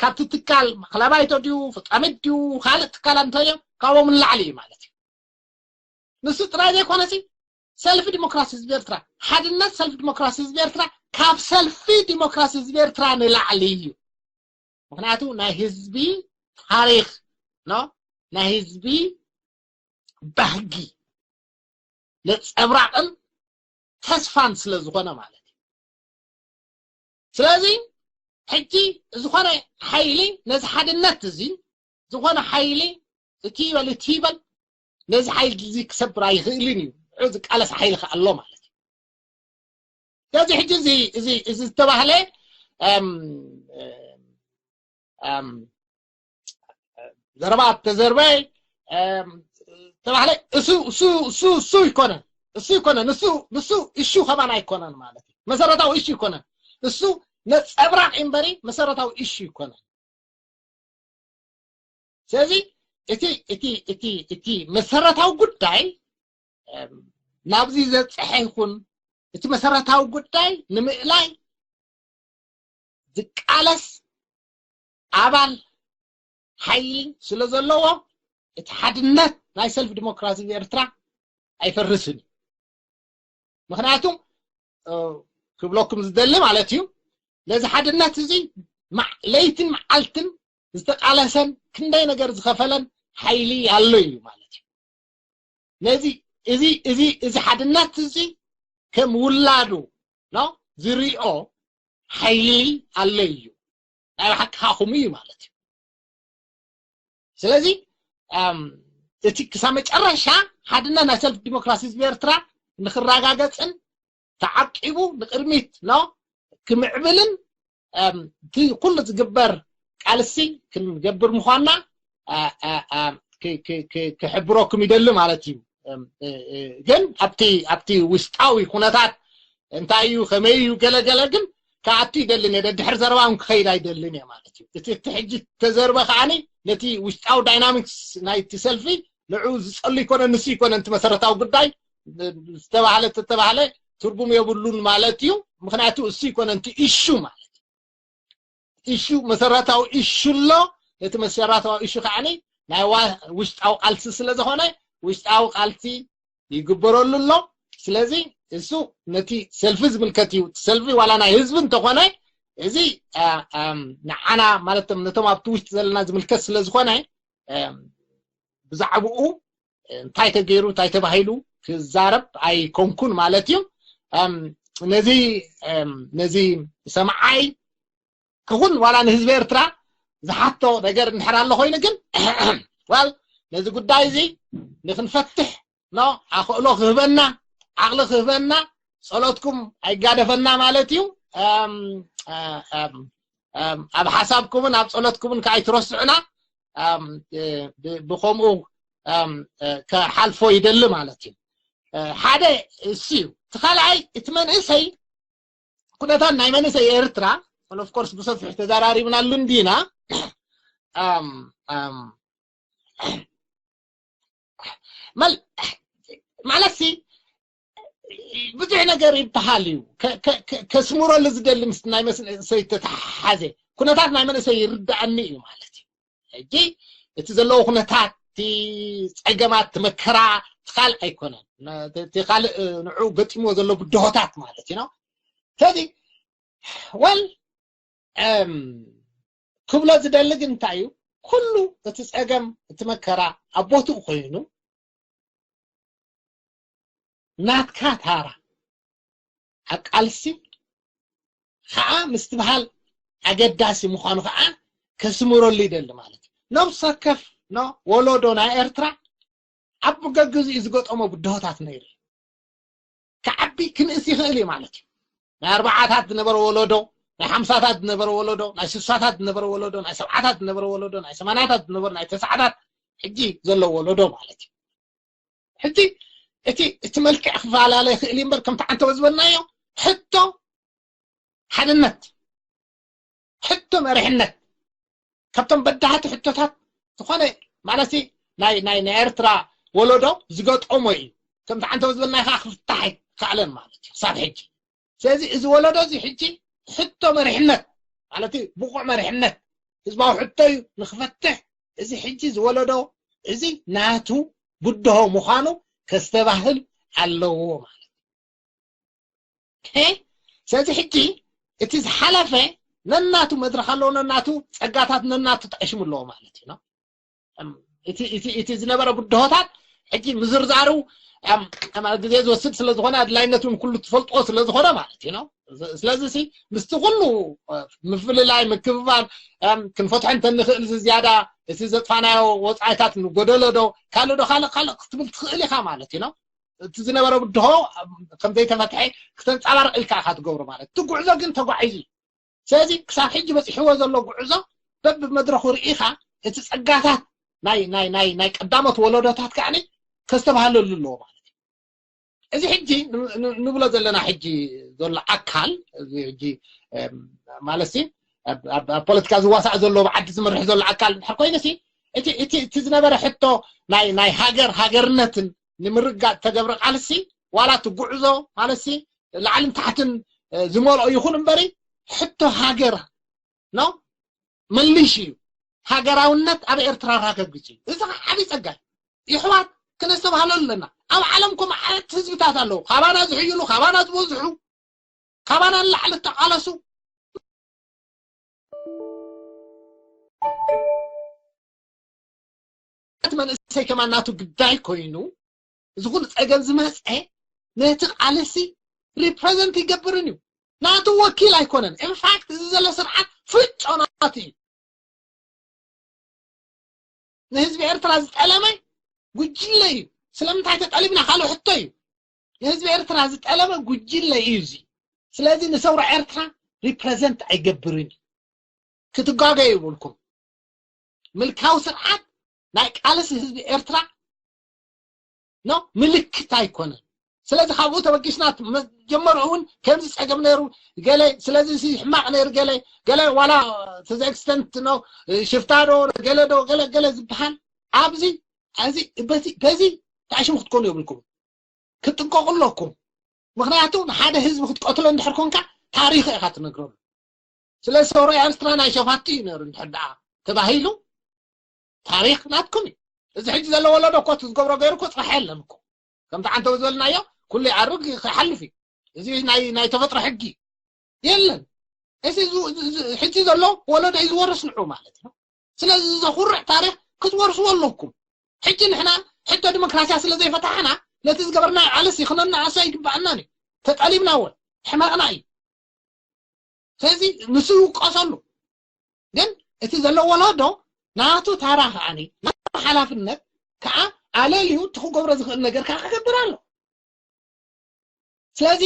ካብቲ ትካል ማክለባይቶ ድዩ ፍጻሚት ድዩ ካልእ ትካል እንተዮ ካብኦም ንላዕሊ እዩ ማለት እዩ ንሱ ጥራይ ዘይኮነሲ ሰልፊ ዲሞክራሲ ህዝቢ ኤርትራ ሓድነት ሰልፊ ዲሞክራሲ ህዝቢ ኤርትራ ካብ ሰልፊ ዲሞክራሲ ህዝቢ ኤርትራ ንላዕሊ እዩ ምክንያቱ ናይ ህዝቢ ታሪኽ ኖ ናይ ህዝቢ ባህጊ ነፀብራቕን ተስፋን ስለ ዝኾነ ማለት እዩ ስለዚ ሕጂ ዝኾነ ሓይሊ ነዚ ሓድነት እዚ ዝኾነ ሓይሊ እቲ ይበል እቲ ይበል ነዚ ሓይሊ እዚ ክሰብር ኣይኽእልን እዩ ዝቃለስ ሓይሊ ከኣሎ ማለት እዩ ስለዚ ሕጂ እዚ ዝተባህለ ዘረባ ተዘርበ ተባህለ እሱ እሱ እሱ እሱ ይኮነን እሱ ይኮነን እሱ ንሱ እሹ ከማን ኣይኮነን ማለት እዩ መሰረታዊ እሹ ይኮነን እሱ ነፀብራቅ እምበሪ መሰረታዊ እሹ ይኮነን ስለዚ እቲ እቲ እቲ እቲ መሰረታዊ ጉዳይ ናብዚ ዘብፀሐ ይኹን እቲ መሰረታዊ ጉዳይ ንምእላይ ዝቃለስ ኣባል ሓይሊ ስለ ዘለዎ እቲ ሓድነት ናይ ሰልፍ ዲሞክራሲ ኤርትራ ኣይፈርስን እዩ ምክንያቱ ክብለኩም ዝደሊ ማለት እዩ ነዚ ሓድነት እዚ ለይትን መዓልትን ዝተቃለሰን ክንደይ ነገር ዝኸፈለን ሓይሊ ኣሎ እዩ ማለት እዩ ነዚ እዚ እዚ እዚ ሓድነት እዚ ከም ውላዱ ነው ዝሪኦ ሓይሊ ኣሎ እዩ ናይ ብሓቂ ካኹም እዩ ማለት እዩ ስለዚ እቲ ክሳብ መጨረሻ ሓድነት ናይ ሰልፍ ዲሞክራሲ ህዝቢ ኤርትራ ንክረጋገፅን ተዓቂቡ ንቅድሚት ነው ክምዕብልን እቲ ኩሉ ዝግበር ቃልሲ ክንገብር ምዃንና ክሕብረኩም ይደሊ ማለት እዩ ግን ኣብቲ ኣብቲ ውሽጣዊ ኩነታት እንታይ እዩ ከመይ እዩ ገለገለ ግን ክኣቱ ይደልን እየ ድሕር ዘረባ እውን ክኸይድ ኣይደልን እየ ማለት እዩ እቲ እቲ ሕጂ ተዘርበ ከዓኒ ነቲ ውሽጣዊ ዳይናሚክስ ናይቲ ሰልፊ ንዑ ዝፀሉ ይኮነ ንሱ ይኮነ እቲ መሰረታዊ ጉዳይ ዝተባህለ ተተባህለ ትርጉም የብሉን ማለት እዩ ምክንያቱ እሱ ይኮነ እቲ ኢሹ ማለት ኢሹ መሰረታዊ ኢሹ ኣሎ እቲ መሰረታዊ ኢሹ ከዓኒ ናይ ውሽጣዊ ቃልሲ ስለ ዝኾነ ውሽጣዊ ቃልሲ ይግበረሉ ኣሎ ስለዚ እሱ ነቲ ሰልፊ ዝምልከት እዩ ሰልፊ ዋላ ናይ ህዝቢ እንተኾነ እዚ ንዓና ማለት ነቶም ኣብቲ ውሽጢ ዘለና ዝምልከት ስለ ዝኾነ ብዛዕባኡ እንታይ ተገይሩ እንታይ ተባሂሉ ክዛረብ ኣይኮንኩን ማለት እዩ ነዚ ነዚ ሰምዓይ ክኹን ዋላ ንህዝቢ ኤርትራ ዝሓቶ ነገር እንድሕር ኣሎ ኮይኑ ግን ዋል ነዚ ጉዳይ እዚ ንክንፈትሕ ኖ ኣኽእሎ ክህበና ዓቕሊ ክህበና ጸሎትኩም ኣይጋደፈና ማለት እዩ። ኣብ ሓሳብኩምን ኣብ ጸሎትኩምን ከኣ ኣይትረስዑና። ብኸምኡ ክሓልፎ ይደሊ ማለት እዩ። ሓደ እሱ እዩ። እቲ ካልኣይ እቲ መንእሰይ ኩነታት ናይ መንእሰይ ኤርትራ ኦፍኮርስ ብሰፊሕ ተዘራሪብናሉ እንዲና። ማለት ሲ ብዙሕ ነገር ይበሃል እዩ። ከስምረሉ ዝደሊ ምስ ናይ መንእሰይ ተተሓሓዘ ኩነታት ናይ መንእሰይ ይርዳእኒ እዩ ማለት እዩ። ሕጂ እቲ ዘለዎ ኩነታት፣ እቲ ጸገማት፣ እቲ መከራ፣ እቲ ካልእ ኣይኮነን። እቲ ካልእ ንዑ ገጢምዎ ዘሎ ብድሆታት ማለት እዩ። ስለዚ ወል ክብሎ ዝደሊ ግን እንታይ እዩ፣ ኩሉ እቲ ጸገም፣ እቲ መከራ ኣብ ቦትኡ ኮይኑ ናትካ ታራ ኣብ ቃልሲ ከዓ ምስትብሃል ኣገዳሲ ምዃኑ ከዓ ከስምረሉ ይደሊ ማለት እዩ። ነብሲ ወከፍ ወለዶ ናይ ኤርትራ ኣብ መገግዝኡ ዝገጠሞ ብድሆታት ነይሩ እዩ። ክዓቢ ክንእስ ይኽእል እዩ ማለት እዩ። ናይ ኣርባዓታት ዝነበረ ወለዶ፣ ናይ ሓምሳታት ዝነበረ ወለዶ፣ ናይ ስሳታት ዝነበረ ወለዶ፣ ናይ ሰብዓታት ዝነበረ ወለዶ፣ ናይ ሰማንያታት ዝነበረ፣ ናይ ተስዓታት ሕጂ ዘሎ ወለዶ ማለት እዩ። ሕጂ እቲ እቲ መልክዕ ክፈላለ ይኽእል እዩ እምበር ከምቲ ዓንተወ ዝበልናዮ ሕቶ ሓድነት፣ ሕቶ መሪሕነት ካብቶም በዳህቲ ሕቶታት ዝኾነ ማለት ናይ ናይ ናይ ኤርትራ ወለዶ ዝገጠሞ እዩ። ከምቲ ዓንተወ ዝበልናዮ ከዓ ክፍታሕ ኣይከኣለን ማለት እዩ ክሳብ ሕጂ። ስለዚ እዚ ወለዶ እዚ ሕጂ ሕቶ መሪሕነት ማለት ብቑዕ መሪሕነት ህዝባዊ ሕቶ እዩ ንክፈትሕ እዚ ሕጂ ዝወለዶ እዚ ናቱ ብድሆ ምዃኑ ከስተባህል ኣለዎ ማለት እዩ። ስለዚ ሕጂ እቲ ዝሓለፈ ነናቱ መድረኽ ኣለዎ፣ ነናቱ ጸጋታት ነናቱ ተቐሽሙ ኣለዎ ማለት እዩ። እቲ ዝነበረ ብድሆታት ሕጂ ምዝርዛሩ ግዜ ዝወስድ ስለዝኾነ ኣድላይነት እውን ኩሉ ትፈልጥዎ ስለዝኾነ ማለት እዩ። ስለዚ ምስቲ ኩሉ ምፍልላይ ምክብባል ክንፈትሖ እንተንኽእል ዝያዳ እቲ ዘጥፋናዮ ወፃኢታት ንጎደሎ ዶ ካልእ ዶ ካልእ ካልእ ክትብል ትኽእል ኢኻ ማለት እዩ። እቲ ዝነበረ ብድሆ ከምዘይተፈትሐ ክተንፃባርቕ ኢልካ ኢኻ ትገብሮ ማለት እቲ ጉዕዞ ግን ተጓዒዙ እዩ። ስለዚ ክሳብ ሕጂ በፂሕዎ ዘሎ ጉዕዞ በብመድረኹ ርኢኻ እቲ ፀጋታት ናይ ናይ ናይ ናይ ቀዳሞት ወለዶታት ከዓ ከስተባህለሉ ኣለዎ ማለት እዩ። እዚ ሕጂ ንብሎ ዘለና ሕጂ ዘሎ ኣካል እዚ ሕጂ ማለት ኣብ ፖለቲካ ዝዋሳእ ዘሎ ብዓዲ ዝመርሕ ዘሎ ኣካል እንድሕር ኮይኑ እቲ እቲ ዝነበረ ሕቶ ናይ ናይ ሃገር ሃገርነትን ንምርጋጥ ተገብረ ቃልሲ ዋላ እቲ ጉዕዞ ማለት ላዕልን ታሕትን ዝመልኦ ይኹን እምበሪ ሕቶ ሃገር ነው መልሽ እዩ። ሃገራውነት ኣብ ኤርትራ ራገግጽ እዩ። እዚ ዓብይ ጸጋ እዩ። ይሕዋት ክነስተባህለሉ ኣለና። ኣብ ዓለም ኮ መዓት ህዝብታት ኣለዉ። ካባና ዝሕይሉ፣ ካባና ዝበዝሑ፣ ካባና ንላዕሊ እተቓለሱ እቲ መንእሰይ ከማን ናቱ ግዳይ ኮይኑ እዚ ኩሉ ጸገም ዝመጸ ነቲ ቃልሲ ሪፕሬዘንት ይገብርን እዩ። ናቱ ወኪል ኣይኮነን። ኢንፋክት እዚ ዘሎ ስርዓት ፍጮ ናቱ እዩ። ንህዝቢ ኤርትራ ዝጠለመ ጉጅለ እዩ። ስለምንታይ ተጠሊምና ካልእ ሕቶ እዩ። ንህዝቢ ኤርትራ ዝጠለመ ጉጅለ እዩ እዚ። ስለዚ ንሰውራ ኤርትራ ሪፕሬዘንት ኣይገብርን እዩ። ክትጋገ ይብልኩም። ምልካዊ ስርዓት ናይ ቃልሲ ህዝቢ ኤርትራ ኖ ምልክት ኣይኮነን። ስለዚ ካብኡ ተበጊስና መጀመርኡ እውን ከምዚ ጸገም ነይሩ ገለ ስለዚ እዚ ሕማቕ ነይሩ ገለ ገለ ዋላ ተዘ ኤክስተንት ኖ ሽፍታ ዶ ገለ ዶ ገለ ገለ ዝበሃል ኣብዚ እዚ በዚ በዚ ተኣሽሙ ክትኮኑ የብልኩም። ክትጥንቀቁ ኣለኩም። ምክንያቱ ንሓደ ህዝቢ ክትቀትሎ እንድሕር ኮንካ ታሪክ ኢካ ትነግረሉ። ስለዚ ሰውራ ኤርትራ ናይ ሸፋቱ እዩ ነይሩ እንድሕር ደኣ ተባሂሉ ታሪክ ናትኩም እዩ። እዚ ሕጂ ዘሎ ወለዶ እኮ እቲ ዝገብሮ ገይሩ እኮ ፅራሕ የለን እኮ። ከምቲ ዓንተው ዝበልናዮ ኩሉ ይኣርግ ክሓልፍ እዩ። እዚ ናይ ናይ ተፈጥሮ ሕጊ የለን። እዚ ሕጂ ዘሎ ወለዶ እዩ ዝወርስ ንዑ ማለት ነው። ስለዚ ዘኹርዕ ታሪክ ክትወርስዎ ኣለኩም። ሕጂ ንሕና ሕቶ ዲሞክራሲያ ስለ ዘይፈታሕና ነቲ ዝገበርናዮ ቃልሲ ክነናእሶ ኣይግባኣናን እዩ። ተጠሊምና እውን ሕመቕና እዩ። ስለዚ ንሱ ይውቀሰሉ። ግን እቲ ዘሎ ወለዶ ናቱ ታራ ከዓኒ ናቱ ሓላፍነት ከዓ ኣለልዩ እቲ ክገብሮ ዝኽእል ነገር ከዓ ክገብር ኣሎ። ስለዚ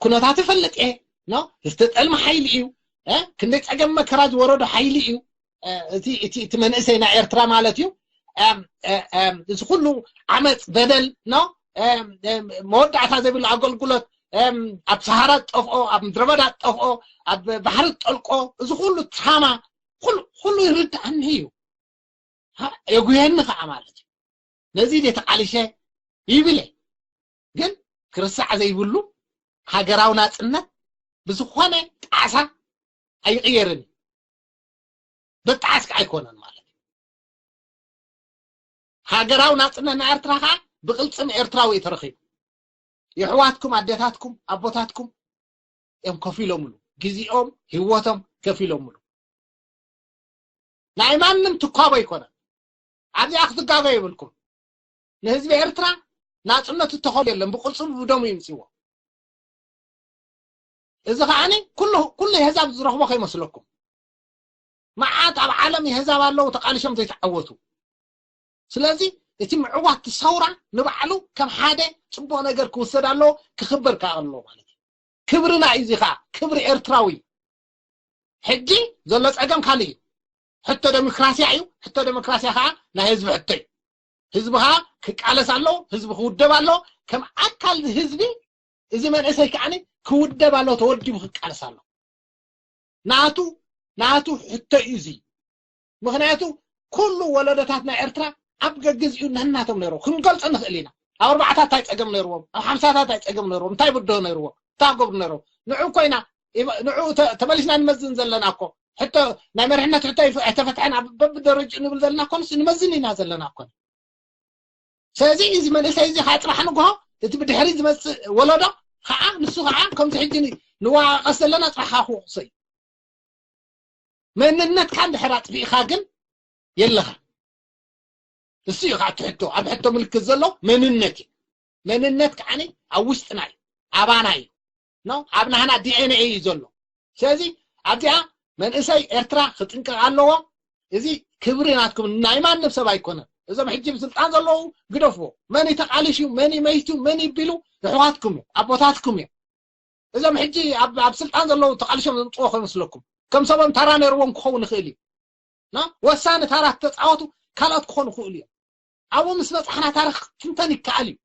ኩነታት ይፈልጥ እየ። ኖ፣ ዝተጠልመ ሓይሊ እዩ። እ፣ ክንደይ ጸገም መከራ ዝወረዶ ሓይሊ እዩ። እ፣ እቲ፣ እቲ፣ እቲ መንእሰይ ናይ ኤርትራ ማለት እዩ። እም፣ እ፣ እም፣ እዚ ኩሉ ዓመጽ፣ በደል፣ ኖ፣ እም፣ እም፣ መወዳእታ ዘይብሉ ኣገልግሎት፣ እም፣ ኣብ ሰሃራ ዝጠፍኦ፣ ኣብ ምድረ በዳ ዝጠፍኦ፣ ኣብ ባሕሪ ዝጠልቆ፣ እዚ ኩሉ ትራማ፣ ኩሉ፣ ኩሉ ይርድኣኒ እዩ። ሃ፣ የጉየኒ ከዓ ማለት እዩ። ነዚ ድየ ተቃሊሸ ይብል እየ። ግን ክርሳዕ ዘይብሉ ሃገራዊ ናጽነት ብዝኾነ ጣዕሳ ኣይቕየርን እዩ። ብጣዕስ ከዓ ኣይኮነን ማለት እዩ። ሃገራዊ ናጽነት ናይ ኤርትራ ከዓ ብቅልጽም ኤርትራዊ እዩ ተረኺቡ። የሕዋትኩም፣ ኣዴታትኩም፣ ኣቦታትኩም እዮም ከፊሎምሉ፣ ግዜኦም፣ ህይወቶም ከፊሎምሉ። ናይ ማንም ትኳቦ ኣይኮነን። ኣብዚኣ ክትጋገ የብልኩም። ንህዝቢ ኤርትራ ናጽነቱ እተኸሉ የለን፣ ብቅልጽሙ ብደሙ ይምጽዎ። እዚ ከዓኒ ኩሉ፣ ኩሉ የህዛብ ዝረኽቦ ከይመስለኩም። መዓት ኣብ ዓለም የህዛብ ኣለዉ ተቃሊሾም ዘይተዓወቱ። ስለዚ እቲ ምዕዋት ሰውራ ንባዕሉ ከም ሓደ ጽቡቕ ነገር ክውሰድ ኣለዎ፣ ክኽበር ከኣ ኣለዎ ማለት እዩ። ክብርና እዩ፣ እዚ ከኣ ክብሪ ኤርትራዊ። ሕጂ ዘሎ ጸገም ካልእ እዩ። ሕቶ ደሞክራስያ እዩ። ሕቶ ደሞክራስያ ከኣ ናይ ህዝቢ ሕቶ እዩ። ህዝቢ ከኣ ክቃለስ ኣለዎ፣ ህዝቢ ክውደብ ኣለዎ። ከም ኣካል ህዝቢ እዚ መንእሰይ ከዓኒ ክውደብ ኣለዎ፣ ተወዲቡ ክቃለስ ኣለዎ። ናቱ፣ ናቱ ሕቶ እዩ እዚ። ምኽንያቱ ኩሉ ወለዶታት ናይ ኤርትራ ኣብ ገግዜኡ ነናቶም ነይርዎ። ክንገልጾ ንኽእል ኢና። ኣብ ኣርባዓታት እንታይ ጸገም ነይርዎም፣ ኣብ ሓምሳታት እንታይ ጸገም ነይርዎም፣ እንታይ ብድሆ ነይርዎም፣ እንታይ ክገብሩ ነይርዎም። ንዑ እኮ ኢና፣ ንዑ ተ-፣ ተመሊስና ንመዝን ዘለና እኮ። ሕቶ፣ ናይ መሪሕነት ሕቶ ኣይፈ-፣ ኣይተፈትሐን ኣብ በብደረጅኡ ንብል ዘለና እኮ፣ ንስ-፣ ንመዝን ኢና ዘለና እኮ። ስለዚ እዚ መንእሰይ እዚ ከዓ ጽባሕ ንግሆ እቲ ብድሕሪ ዝመጽእ ወለዶ ከዓ፣ ንሱ ከዓ ከምዚ ሕጂ ን-፣ ንወቃቀስ ዘለና ጽባሕ ከዓ ክወቅሶ እዩ። መንነትካ እንድሕር ኣጥፊእካ ግን የለኻ። እሱ እዩ ከዓ እቲ ሕቶ፣ ኣብ ሕቶ ምልክት ዘሎ መንነት እዩ። መንነት ከዓኒ ኣብ ውሽጥና እዩ፣ ኣባና እዩ። ኖ፣ ኣብ ናህና ዲ ኤን ኤ እዩ ዘሎ። ስለዚ ኣብዚኣ መንእሰይ ኤርትራ ክጥንቀቕ ኣለዎ። እዚ ክብሪ ናትኩም ናይ ማንም ሰብ ኣይኮነን። እዞም ሕጂ ብስልጣን ዘለዉ ግደፍዎ። መን እዩ ተቃሊሹ፣ መን እዩ መይቱ፣ መን እዩ ቢሉ፣ ኣሕዋትኩም እዮም፣ ኣቦታትኩም እዮም። እዞም ሕጂ ኣብ፣ ኣብ ስልጣን ዘለዉ ተቃሊሾም ዘምጽዎ ከይመስለኩም። ከም ሰቦም ታራ ነይርዎም ክኸውን ይኽእል እዩ። ና ወሳኒ ታራ ተጻወቱ ካልኦት ክኾኑ ይኽእሉ እዮም። ኣብኡ ምስ በጻሕና ታሪኽ ክትንተን ይከኣል እዩ።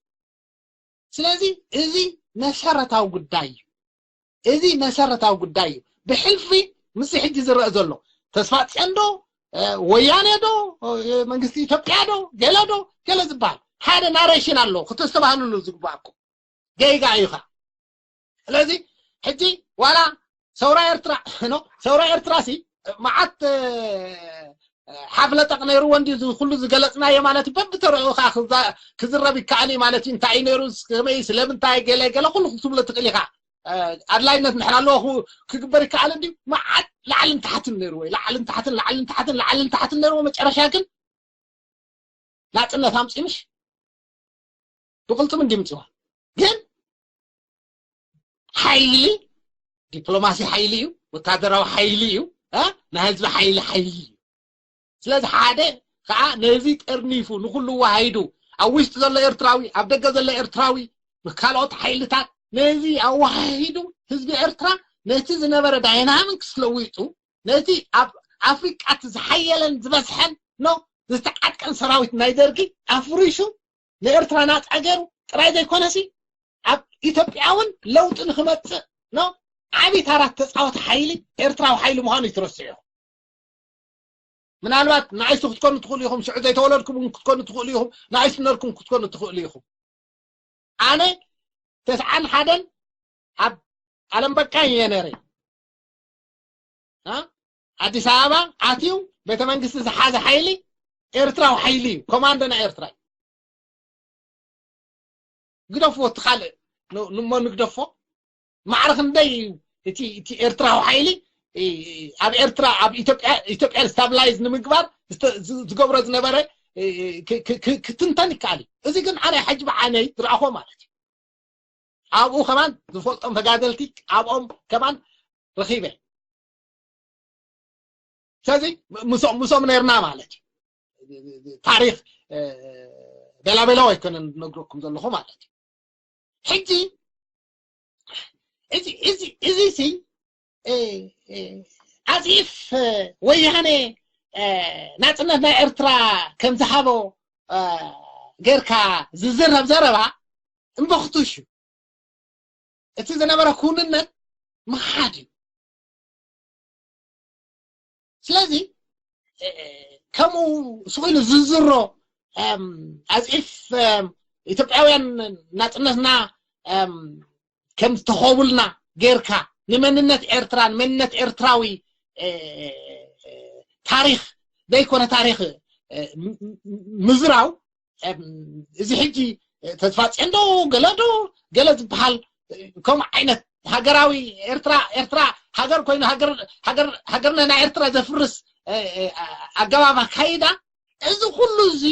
ስለዚ እዚ መሰረታዊ ጉዳይ እዩ። እዚ መሰረታዊ ጉዳይ እዩ። ብሕልፊ ምስ ሕጂ ዝረአ ዘሎ ተስፋጽዮን ዶ፣ እ፣ ወያኔ ዶ፣ እ፣ መንግስቲ ኢትዮጵያ ዶ፣ ገለ ዶ፣ ገለ ዝበሃል ሓደ ናሬሽን ኣሎ፣ ክተስተባህልሉ ዝግባኣኩም። ጌጋ እዩ ኸኣ። ስለዚ ሕጂ ዋላ ሰውራ ኤርትራ፣ ኖ፣ ሰውራ ኤርትራ ሲ መዓት፣ እ፣ ሓፍለጠቕ ነይርዎ እንዲ እዚ ኩሉ ዝገለጽናዮ ማለት እዩ። በብተረኡ ኸኣ ክዛ-፣ ክዝረብ ይከኣል እዩ ማለት እዩ። እንታይ እዩ ነይሩ፣ ከመይ፣ ስለምንታይ፣ ገለ ገለ ኩሉ ክትብሎ ትኽእል ኢኻ። እ፣ ኣድላይነት እንድሕር ኣለዎ ክግበር ይከኣል እንድዩ። መዓት ላዕልን ታሕትን ነይርዎ እዩ። ላዕልን ታሕትን፣ ላዕልን ታሕትን፣ ላዕልን ታሕትን ነይርዎ። መጨረሻ ግን ናጽነት ኣምጺኡ ምሽ ብቕልጽም እንድምጽዋ። ግን ሓይሊ፣ ዲፕሎማሲ ሓይሊ እዩ፣ ወታደራዊ ሓይሊ እዩ፣ እ፣ ናይ ህዝቢ ሓይሊ ሓይሊ እዩ። ስለዚ ሓደ ከዓ ነዚ ጠርኒፉ ንኹሉ ወሃሂዱ፣ ኣብ ውሽጢ ዘሎ ኤርትራዊ፣ ኣብ ደገ ዘሎ ኤርትራዊ፣ ምስ ካልኦት ሓይልታት ነዚ ኣወሃሂዱ ህዝቢ ኤርትራ ነቲ ዝነበረ ዳይናሚክስ ለዊጡ፣ ነቲ ኣብ ኣፍሪቃ እቲ ዝሓየለን ዝበዝሐን ኖ ዝተዓጥቀን ሰራዊት ናይ ደርጊ ኣፍሪሱ ንኤርትራ ናጻ ገይሩ ጥራይ ዘይኮነሲ ኣብ ኢትዮጵያ እውን ለውጢ ንክመጽእ ኖ ዓቢ ታራ ተጻወተ ሓይሊ ኤርትራዊ ሓይሊ ምዃኑ ይትረስዑ ኢኹም። ምናልባት ንኣሽቱ ክትኮኑ ትኽእሉ ኢኹም፣ ሽዑ ዘይተወለድኩም እውን ክትኮኑ ትኽእሉ ኢኹም፣ ንኣሽቱ ነርኩም ክትኮኑ ትኽእሉ ኢኹም። ኣነ ተስዓን ሓደን ኣብ ዓለም በቃ እየ ነረ። እ? ኣዲስ ኣበባ ኣትዩ ቤተ መንግስቲ ዝሓዘ ሓይሊ ኤርትራዊ ሓይሊ እዩ። ኮማንዶ ናይ ኤርትራ እዩ። ግደፍዎ፣ እቲ ካልእ ን-፣ ንሞ ንግደፎ። ማዕረ ክንደይ እዩ እቲ፣ እቲ ኤርትራዊ ሓይሊ፣ እ፣ ኣብ ኤርትራ፣ ኣብ ኢትዮጵያ፣ ኢትዮጵያ ስታብላይዝ ንምግባር ዝተ-፣ ዝ-፣ ዝገብሮ ዝነበረ፣ እ፣ ክ-፣ ክ-፣ ክ-፣ ክትንተን ይከኣል እዩ። እዚ ግን ኣነ ሕጂ ብዓይነይ ዝረኣኹዎ ማለት እዩ። ኣብኡ ከማን ዝፈልጦም ተጋደልቲ ኣብኦም ከማን ረኺበ። ስለዚ ምሶም፣ ምሶም ነርና ማለት እዩ። ታሪኽ፣ እ፣ ቤላ ቤላ ኣይኮነን ዝነግረኩም ዘለኹ ማለት እዩ። ሕጂ እዚ እዚ እዚ ሲ ኣዚፍ ወያነ ናፅነት ናይ ኤርትራ ከም ዝሃቦ ጌርካ ዝዝረብ ዘረባ እምበኽቱሽ እዩ። እቲ ዝነበረ ኩንነት ምሓድ እዩ። ስለዚ ከምኡ ስኢሉ ዝዝሮ ኣዚፍ ኢትዮጵያውያን ናፅነትና ከም ዝተኸቡልና ጌርካ ንመንነት ኤርትራ ንመንነት ኤርትራዊ ታሪክ ዘይኮነ ታሪክ ምዝራው እዚ ሕጂ ተስፋፅዮን ዶ ገለ ዶ ገለ ዝበሃል ከምኡ ዓይነት ሃገራዊ ኤርትራ ኤርትራ ሃገር ኮይኑ ሃገርና ናይ ኤርትራ ዘፍርስ ኣገባብ ኣካይዳ እዚ ኩሉ እዚ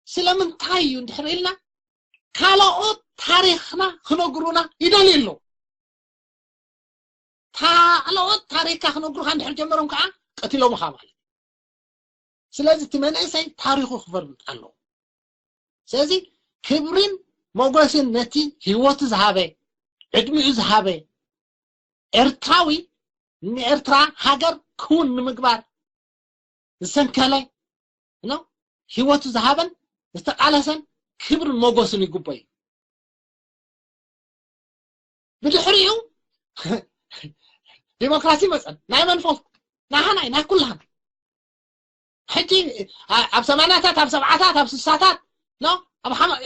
ስለምንታይ እዩ እንድሕር ኢልና ካልኦት ታሪክና ክነግሩና ይደልዩ ኣለዉ። ካልኦት ታሪክካ ክነግሩካ እንድሕር ጀመሮም ከዓ ቀቲሎምኻ ማለት እዩ። ስለዚ እቲ መንእሰይ ታሪኹ ክፈልጥ ኣለዎ። ስለዚ ክብርን ሞገስን ነቲ ህይወቱ ዝሃበ ዕድሚኡ ዝሃበ ኤርትራዊ ንኤርትራ ሃገር ክውን ንምግባር ዝሰንከለ ነው ህይወቱ ዝሃበን ዝተቃለሰን ክብርን ሞገስን ይግቦ እዩ። ብድሕሪኡ ዲሞክራሲ መፀን ናይ መን ፎልት ናሃናይ ናይ ኩልሃን ሕጂ ኣብ ሰማንያታት ኣብ ሰብዓታት ኣብ ስሳታት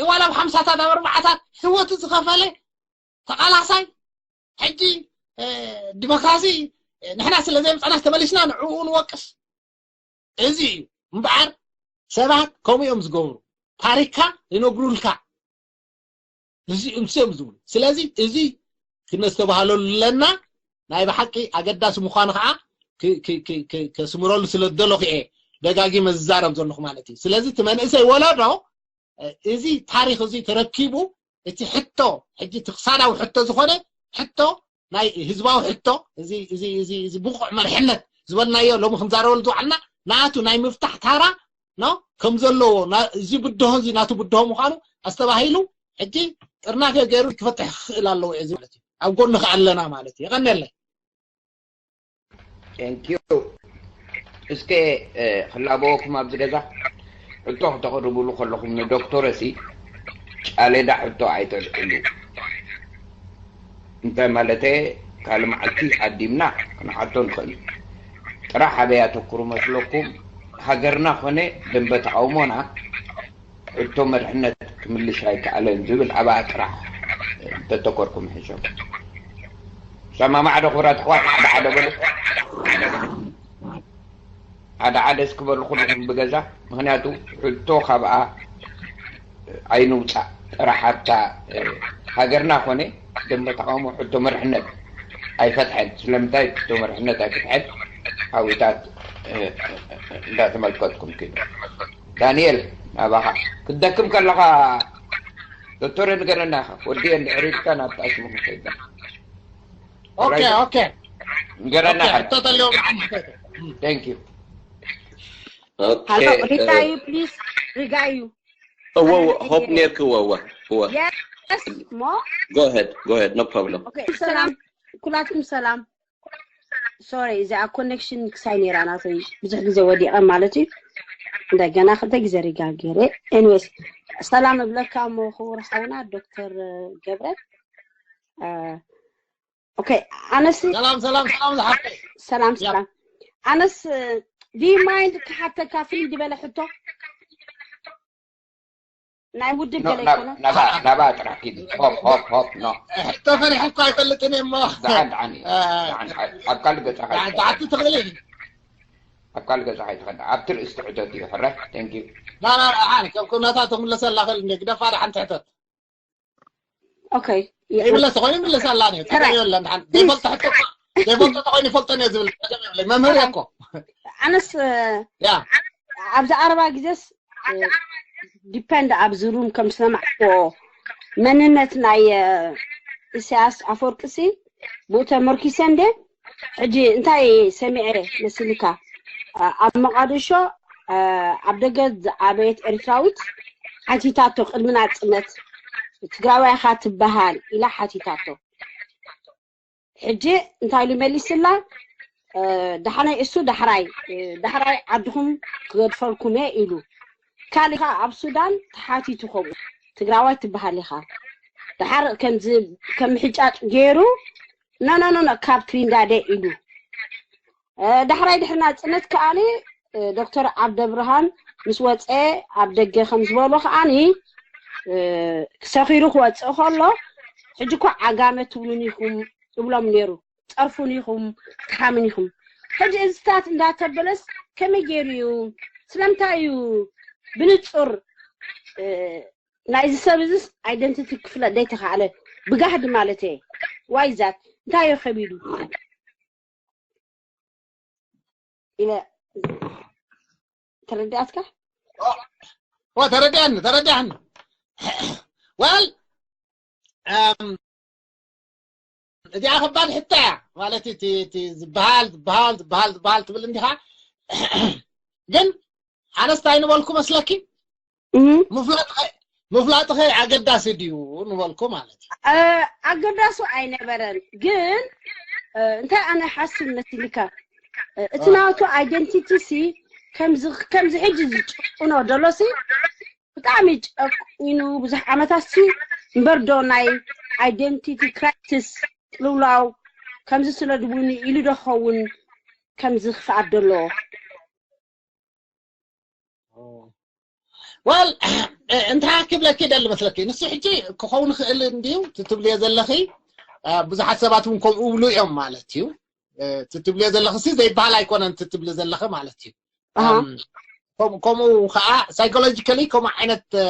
ዋላ ኣብ ሓምሳታት ኣብ ኣርባዓታት ህይወቱ ዝኸፈለ ተቃላሳይ ሕጂ ዲሞክራሲ ንሕና ስለ ዘምፀናስ ተመሊስና ንዕኡ ንወቅስ እዚ እዩ እምበኣር ሰባት ከምኡ እዮም ዝገብሩ ታሪክካ ይነግሩልካ እዚኦም ዝብሉ ስለዚ እዚ ክነስተባህለሉ ኣለና ናይ ብሓቂ ኣገዳሲ ምዃኑ ከዓ ከስምረሉ ስለ ዝደለኹ እየ ደጋጊመ ዝዛረብ ዘለኹ ማለት እዩ ስለዚ እቲ መንእሰይ ወለዶ እዚ ታሪክ እዚ ተረኪቡ እቲ ሕቶ ሕጂ እቲ ክሳዳዊ ሕቶ ዝኾነ ሕቶ ናይ ህዝባዊ ሕቶ እዚ እዚ እዚ እዚ ብቑዕ መርሕነት ዝበልናዮ ሎሚ ክንዛረበሉ ዝውዓልና ናቱ ናይ ምፍታሕ ታራ ኖ ከም ዘለዎ እዚ ብድሆ እዚ ናቱ ብድሆ ምዃኑ ኣስተባሂሉ ሕጂ ጥርናፈ ገይሩ ክፈትሕ ክኽእል ኣለዎ እዚ ማለት እዩ ኣብ ጎንኻ ኣለና ማለት እዩ የቐነለይ Thank you እስከ ክላበወኩም ኣብዚ ገዛ ሕቶ ክተቕርብሉ ከለኹም ንዶክተረሲ ጫሌዳ ሕቶ ኣይተልዕሉ እንታይ ማለተ ካልእ መዓልቲ ዓዲምና ክንሓቶ ንኽእል ጥራሕ ኣበይ ኣተኩሩ መስለኩም ሃገርና ኮነ ደንበ ተቃውሞና ሕቶ መርሕነት ክምልሽ ኣይከኣለን ዝብል ኣብኣ ጥራሕ እንተተኮርኩም ሕሸኩም ሰማማዕ ዶ ክብራት ኣሕዋት ሓደ ሓደ በሉ ሓደ ሓደ እስኪ በሉ ኩልኩም ብገዛ ምክንያቱ ሕቶ ካብኣ ኣይንውፃእ ጥራሕ ኣብታ ሃገርና ኮነ ደንበ ተቃውሞ ሕቶ መርሕነት ኣይፈትሐን ስለምንታይ ሕቶ መርሕነት ኣይፈትሐን ሓዊታት እንዳተመልከትኩም ኪዱ ዳንኤል ናባኻ ክትደክም ከለኻ ዶክተር ንገረና ኢኻ ወዲየ እንድሕር ኢልካ ናብ ተኣሽሙ ክንከይድ Okay, okay. ንገረና Okay, ሕቶ ተልዮም thank you Okay. ሪጋዩ ፕሊዝ ሪጋዩ እወ ሆፕ ኔርክ እወ እወ እወ የስ ሞ go ahead go ahead no problem ኦኬ ሰላም ኩላትኩም ሰላም ሶሪ እዚኣ ኮኔክሽን ክሳይ ነይራ ናተይ ብዙሕ ግዜ ወዲቐ ማለት እዩ እንደገና ክልተ ግዜ ሪጋ ገይረ ኤኒዌይስ ሰላም እብለካ እሞ ክቡር ሓውና ዶክተር ገብረ ኦኬ ኣነስ ሰላም ሰላም ሰላም ዝሓፍተይ ሰላም ሰላም ኣነስ do you mind ክሓተካ ፍልይ ዝበለ ሕቶ ናይ ውድብ ገለ ይኮነ ናባ ጥራሕ ኪዲ ሆፕ ሆፕ ሆፕ ኖ ሕቶ ፈሪሐ እኳ ኣይፈልጥን እየ እሞ ደሓን ደሓን እዩ ደሓን ኣብ ካልእ ገጻ ተዓቲ ትኽእል ኣብ ካልእ ገጻ ኣይትኸዳ ኣብቲ ርእስቲ ሕተት እዩ ሕራይ thank you ናና ደሓን ከም ኩነታት ትምለሰላ ክእል እንደ ግደፋ ደሓን ትሕተት ኦኬ ይምለስ ኮይኑ ይምለስ ኣላ ነው ተራይ የለን ደሓን ዘይፈልጦ ሕቶ ዘይፈልጦ ተኮይኑ ይፈልጦ ነው ዝብል መምህር እኮ ኣነስ ያ ኣብዚ ኣረባ ግዜስ ዲፐንድ ኣብዚ ሩም ከም ዝሰማዕክዎ መንነት ናይ ኢሳያስ ኣፈወርቂ ሲ ብኡ ተመርኪሰ እንደ ሕጂ እንታይ ሰሚዐ መስልካ ኣብ መቃድሾ ኣብ ደገ ዝዓበየት ኤርትራዊት ሓቲታቶ ቅድሚ ናጽነት ትግራዋይ ኢኻ ትበሃል ኢላ ሓቲታቶ ሕጂ እንታይ ኢሉ መሊስላ? እ፣ ዳሕናይ እሱ ዳሕራይ፣ እ፣ ዳሕራይ ዓድኹም ክገድፈልኩም እየ ኢሉ። ካልእ ኸዓ ኣብ ሱዳን ተሓቲቱ ከምኡ፣ ትግራዋይ ትበሃል ኢኻ። ደሓር ከምዚ ከም ምሕጫጭ ገይሩ፣ "ኖ፣ ኖ፣ ኖ፣ ኖ፣ ካብ ትሪንዳደ" ኢሉ። እ፣ ዳሕራይ ድሕሪ ናጽነት ከኣኒ፣ እ፣ ዶክተር ዓብደብርሃን ምስ ወጸ ኣብ ደገ ከም ዝበሎ ከኣኒ፣ እ፣ ሰኺሩ ክወጽእ ከሎ፣ "ሕጂ እኮ ዓጋመ ትብሉን ኢኹም" ይብሎም ነይሩ። "ጸርፉን ኢኹም፣ ትሓምን ኢኹም።" ሕጂ እዚታት እንዳተበለስ ከመይ ገይሩ እዩ? ስለምንታይ እዩ ብንጹር፣ እ፣ ናይዚ ሰብ እዚስ ኣይደንቲቲ ክፍለጥ ዘይተኻእለ? ብጋህዲ ማለት እየ። ዋይ ዛት እንታይ እዩ ከቢዱ? ኢለ ተረዳእትካ? ኦ፣ ተረዳእኒ፣ ተረዳእኒ። Well፣ እም፣ እዚኣ ከባድ ሕቶ እያ። ማለት እቲ፣ እቲ ዝበሃል፣ ዝበሃል፣ ዝበሃል፣ ዝበሃል ትብል እንዲኻ። ግን ኣነስ እንታይ ንበልኩ መስለኪ? እህ፣ ምፍላጥኸ፣ ምፍላጥኸ ኣገዳሲ ድዩ ንበልኩ ማለት እዩ። እ፣ ኣገዳሲ ኣይነበረን። ግን፣ እ፣ እንታይ ኣነ ሓስብ መሲልካ? እ፣ እቲ ናቱ ኣይደንቲቲ ሲ ከምዚ፣ ከምዚ ሕጂ ዝጭቁኖ ደሎ ሲ ብጣዕሚ ጨቁኑ ብዙሕ ዓመታት ሲ እምበር ዶ ናይ ኣይደንቲቲ ክራይሲስ ቅልውላው ከምዚ ስለ ድብሉኒ ኢሉ ዶ ኸውን ከምዚ ክፍኣት ደሎ? Well፣ እንታይ ክብለኪ ደሊ መስለኪ? ንሱ ሕጂ ክኸውን ይኽእል እንድዩ፣ እቲ ትብልዮ ዘለኺ፣ እ፣ ብዙሓት ሰባት እውን ከምኡ ይብሉ እዮም ማለት እዩ። እ፣ እቲ ትብልዮ ዘለኺ ሲ ዘይበሃል ኣይኮነን፣ እቲ ትብሊ ዘለኺ ማለት እዩ። ኣሃ። እም፣ ከም-፣ ከምኡ ከዓ ሳይኮሎጂካሊ ከምኡ ዓይነት፣ እ፣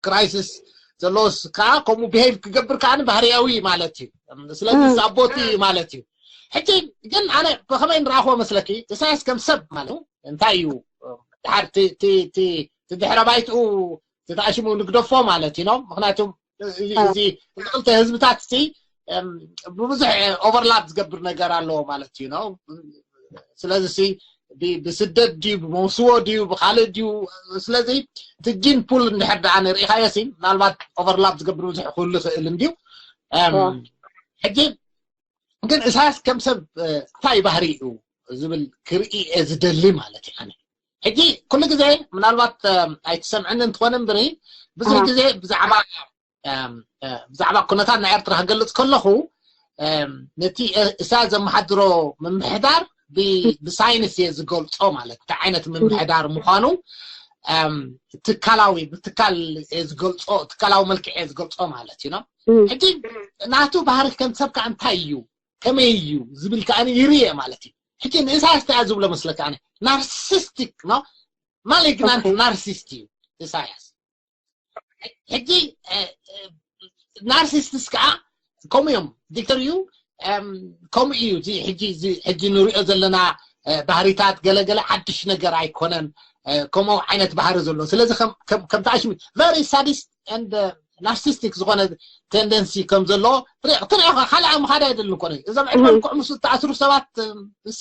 ክራይሲስ ዘለዎስ ከዓ ከምኡ ቢሄቭ ክገብር ከዓ ባህርያዊ ማለት እዩ። እም፣ ስለዚ እም። ሳቦት እዩ ማለት እዩ። ሕጂ ግን ኣነ ብኸመይ ንረኣኽዎ መስለኪ? ኢሳያስ ከም ሰብ ማለት እዩ እንታይ እዩ? ድሓር እቲ፣ እቲ፣ እቲ፣ እቲ ድሕረ ባይትኡ ተጣሽሙ ንግደፎ ማለት እዩ ነው። ምክንያቱም እዚ፣ ኣዎ። እዚ፣ እዚ ክልተ ህዝብታት እቲ፣ እም፣ ብብዙሕ ኦቨርላፕ ዝገብር ነገር ኣለዎ ማለት እዩ ነው። ስለዚ ሲ ብ-፣ ብስደት ድዩ፣ ብመውስቦ ድዩ፣ ብኻልእ ድዩ? ስለዚ እቲ ጂን ፑል እንድሕር ደኣ ንርኢኻዮ ሲ ምናልባት ኦቨርላፕ ዝገብር ብዙሕ ክህሉ ይኽእል እንድዩ። እም፣ ኣዎ። ሕጂ ግን ኢሳያስ ከም ሰብ፣ እ፣ እንታይ ባህሪ እዩ ዝብል ክርኢ እየ ዝደሊ ማለት እዩ። ኣነ ሕጂ ኩሉ ግዜ ምናልባት፣ እም፣ ኣይትሰምዕኒ እንትኾነ እምበሪ ብዙሕ ኣሃ። ግዜ ብዛዕባ፣ እም፣ እ፣ ብዛዕባ ኩነታት ናይ ኤርትራ ክገልጽ ከለኹ፣ እም፣ ነቲ፣ እ፣ ኢሳያስ ዘመሓድሮ ምምሕዳር ብ-፣ ብሳይንስ እየ ዝገልጾ ማለት እንታይ ዓይነት ምምሕዳር ምዃኑ፣ እም፣ ትካላዊ፣ ብትካል እየ ዝገልጾ፣ ትካላዊ መልክዕ እየ ዝገልጾ ማለት እዩ ነው። እም። ሕጂ ናቱ ባህሪ ከም ሰብ ከዓ እንታይ እዩ? ከመይ እዩ ዝብል ከዓ ይርየ ማለት እዩ። ሕጂ ንኢሳያስ እንታይ ዝብሎ መስለካ? ኣነ ናርሲስቲክ ነው፣ ማሊግናንት ኦኬ። ናርሲስት እዩ ኢሳያስ። ሕጂ፣ እ፣ እ፣ ናርሲስትስ ከዓ ከምኡ እዮም። ዲክተር እዩ፣ እም፣ ከምኡ እዩ። እዚ ሕጂ፣ እዚ ሕጂ ንሪኦ ዘለና፣ እ፣ ባህሪታት ገለገለ ሓድሽ ነገር ኣይኮነን። እ፣ ከምኡ ዓይነት ባህሪ ዘሎ። ስለዚ ከም፣ ከም፣ ከም ተኣሽሚ very sadist and፣ እ፣ ናርሲስቲክ ዝኾነ ቴንደንሲ ከም ዘሎ ትሪኦ፣ ትሪኦ ኢኻ። ካልእ ምኻድ ኣይደልን እኮ ነው። እዞም ዕድመ እህ። ልክዕ ምስ ተኣስሩ ሰባት፣ እም፣ እሲ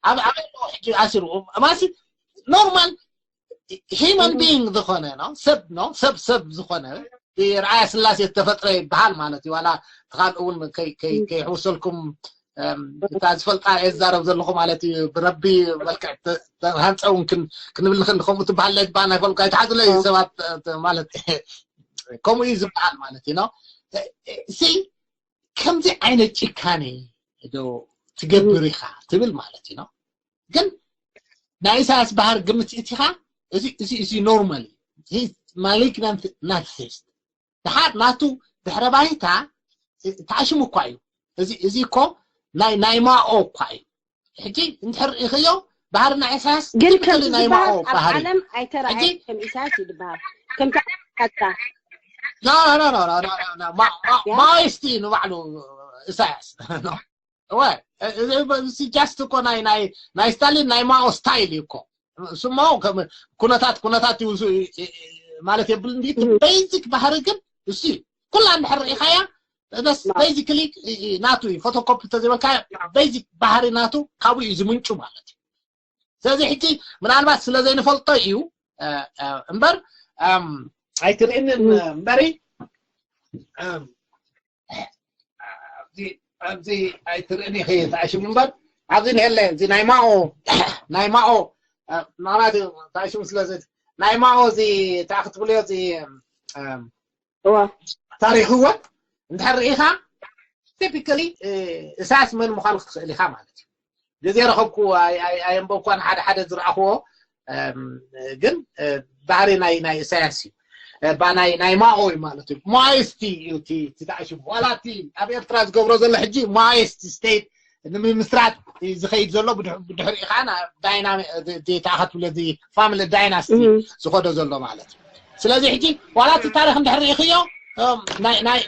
ኣብ፣ ኣብ ኣለዎ ሕጂ ኣሲሩ። ማሲ ኖርማል ሂማን እህ። ቢይንግ ዝኾነ ነው፣ ሰብ ነው፣ ሰብ፣ ሰብ ዝኾነ ብርኣያ ስላሴ ዝተፈጥረ ይበሃል ማለት እዩ። ዋላ ተኻልእ እውን ከይ-፣ ከይ-፣ እህ። ከይሕውሰልኩም፣ እም፣ እታ ዝፈልጣ እየ ዝዛረብ ዘለኹ ማለት እዩ። ብረቢ መልክዕ ተ-፣ ተሃንፀ እውን ክን-፣ ክንብል ንኽእል። ከምኡ ትበሃል ለ ዝበሃል ናይ ፈልኩ ኣይተሓዝለ እዩ። ኣዎ። ሰባት፣ እ፣ ተ-፣ ማለት ከምኡ እዩ ዝበሃል ማለት እዩ ነው። እ፣ እ፣ ሲ ከምዚ ዓይነት ጭካኔ ዶ ትገብር እህ። ኢኻ ትብል ማለት እዩ ነው። ግን ናይ ኢሳያስ ባህር ግምት እቲኻ እዚ፣ እዚ፣ እዚ ኖርማል እዩ። ማሊግናንት ናርሲስት። ድሓር ናቱ ድሕረ ባይታ ተኣሽሙ እኳ እዩ። እዚ፣ እዚ እኮ ናይ፣ ናይ ማኦ እኳ እዩ። ሕጂ እንድሕር ርኢኽዮ ባህሪ ናይ ኢሳያስ ግን ትክክል ከምዚ ናይ ማኦ ዝበሃል ኣብ ባህሪ። ዓለም ኣይተረኣየ ሕጂ ከም ኢሳያስ ይድበሃል። ከም ተኣታ ኖ፣ ኖ፣ ኖ፣ ኖ፣ ኖ፣ ኖ፣ ኖ። ማ-፣ ማ-፣ ያ? ማኦ እስቲ ንባዕሉ ኢሳያስ። ኖ። እወ፣ እዚ፣ እዚ ጃስት እኮ ናይ፣ ናይ፣ ናይ ስታሊን ናይ ማኦ ስታይል እዩ እኮ። ስሞ ከም ኩነታት፣ ኩነታት እዩ ሱ-፣ ማለት የብል እንዲ እህ። ቤዚክ ባህሪ ግን እሱ እዩ። ኩላ እንድሕር ርኢኻያ በስ ማኦ። ቤዚክሊ ናቱ እዩ። ፎቶኮፒ ተዘይበልካ ቤዚክ ባህሪ ናቱ ካብኡ እዩ ዝምንጩ ማለት እዩ። ስለዚ ሕጂ ምናልባት ስለ ዘይንፈልጦ እዩ፣ እ፣ እ፣ እምበር፣ እም፣ ኣይትርእንን እም። እምበሪ፣ እም፣ ኣብዚ ኣብዚ ኣይትርእን ኢኺ ተኣሽሙ እምበር፣ ኣብዚ ንሄለ እዚ ናይ ማኦ ናይ ማኦ ምክንያቱ ተኣሽሙ ስለዚ ናይ ማኦ እዚ እንታይ ክትብልዮ እዚ እዋ ታሪክ ህወት እንድሕር ርኢኻ ቲፒካሊ እሳያስ መን ምዃኑ ክትኽእል ኢኻ ማለት እዩ። ግዜ ረኸብኩ ኣየንበብኳን ሓደ ሓደ ዝረኣኽዎ ግን ባህሪ ናይ ናይ ኢሳያስ እዩ። ባ ናይ ናይ ማኦ እዩ ማለት እዩ። ማኦስቲ እዩ እቲ እቲ ተኣሽሙ ዋላ እቲ ኣብ ኤርትራ ዝገብሮ ዘሎ ሕጂ ማኦስቲ ስቴት ንምምስራት እዩ ዝኸይድ ዘሎ። ብድሕሪኡ ከዓ ዳይናሚ ተኣኸት ብለዚ ፋሚሊ ዳይናስቲ ዝኸዶ ዘሎ ማለት እዩ። ስለዚ ሕጂ ዋላ እቲ ታሪክ እንድሕር ርኢኽዮ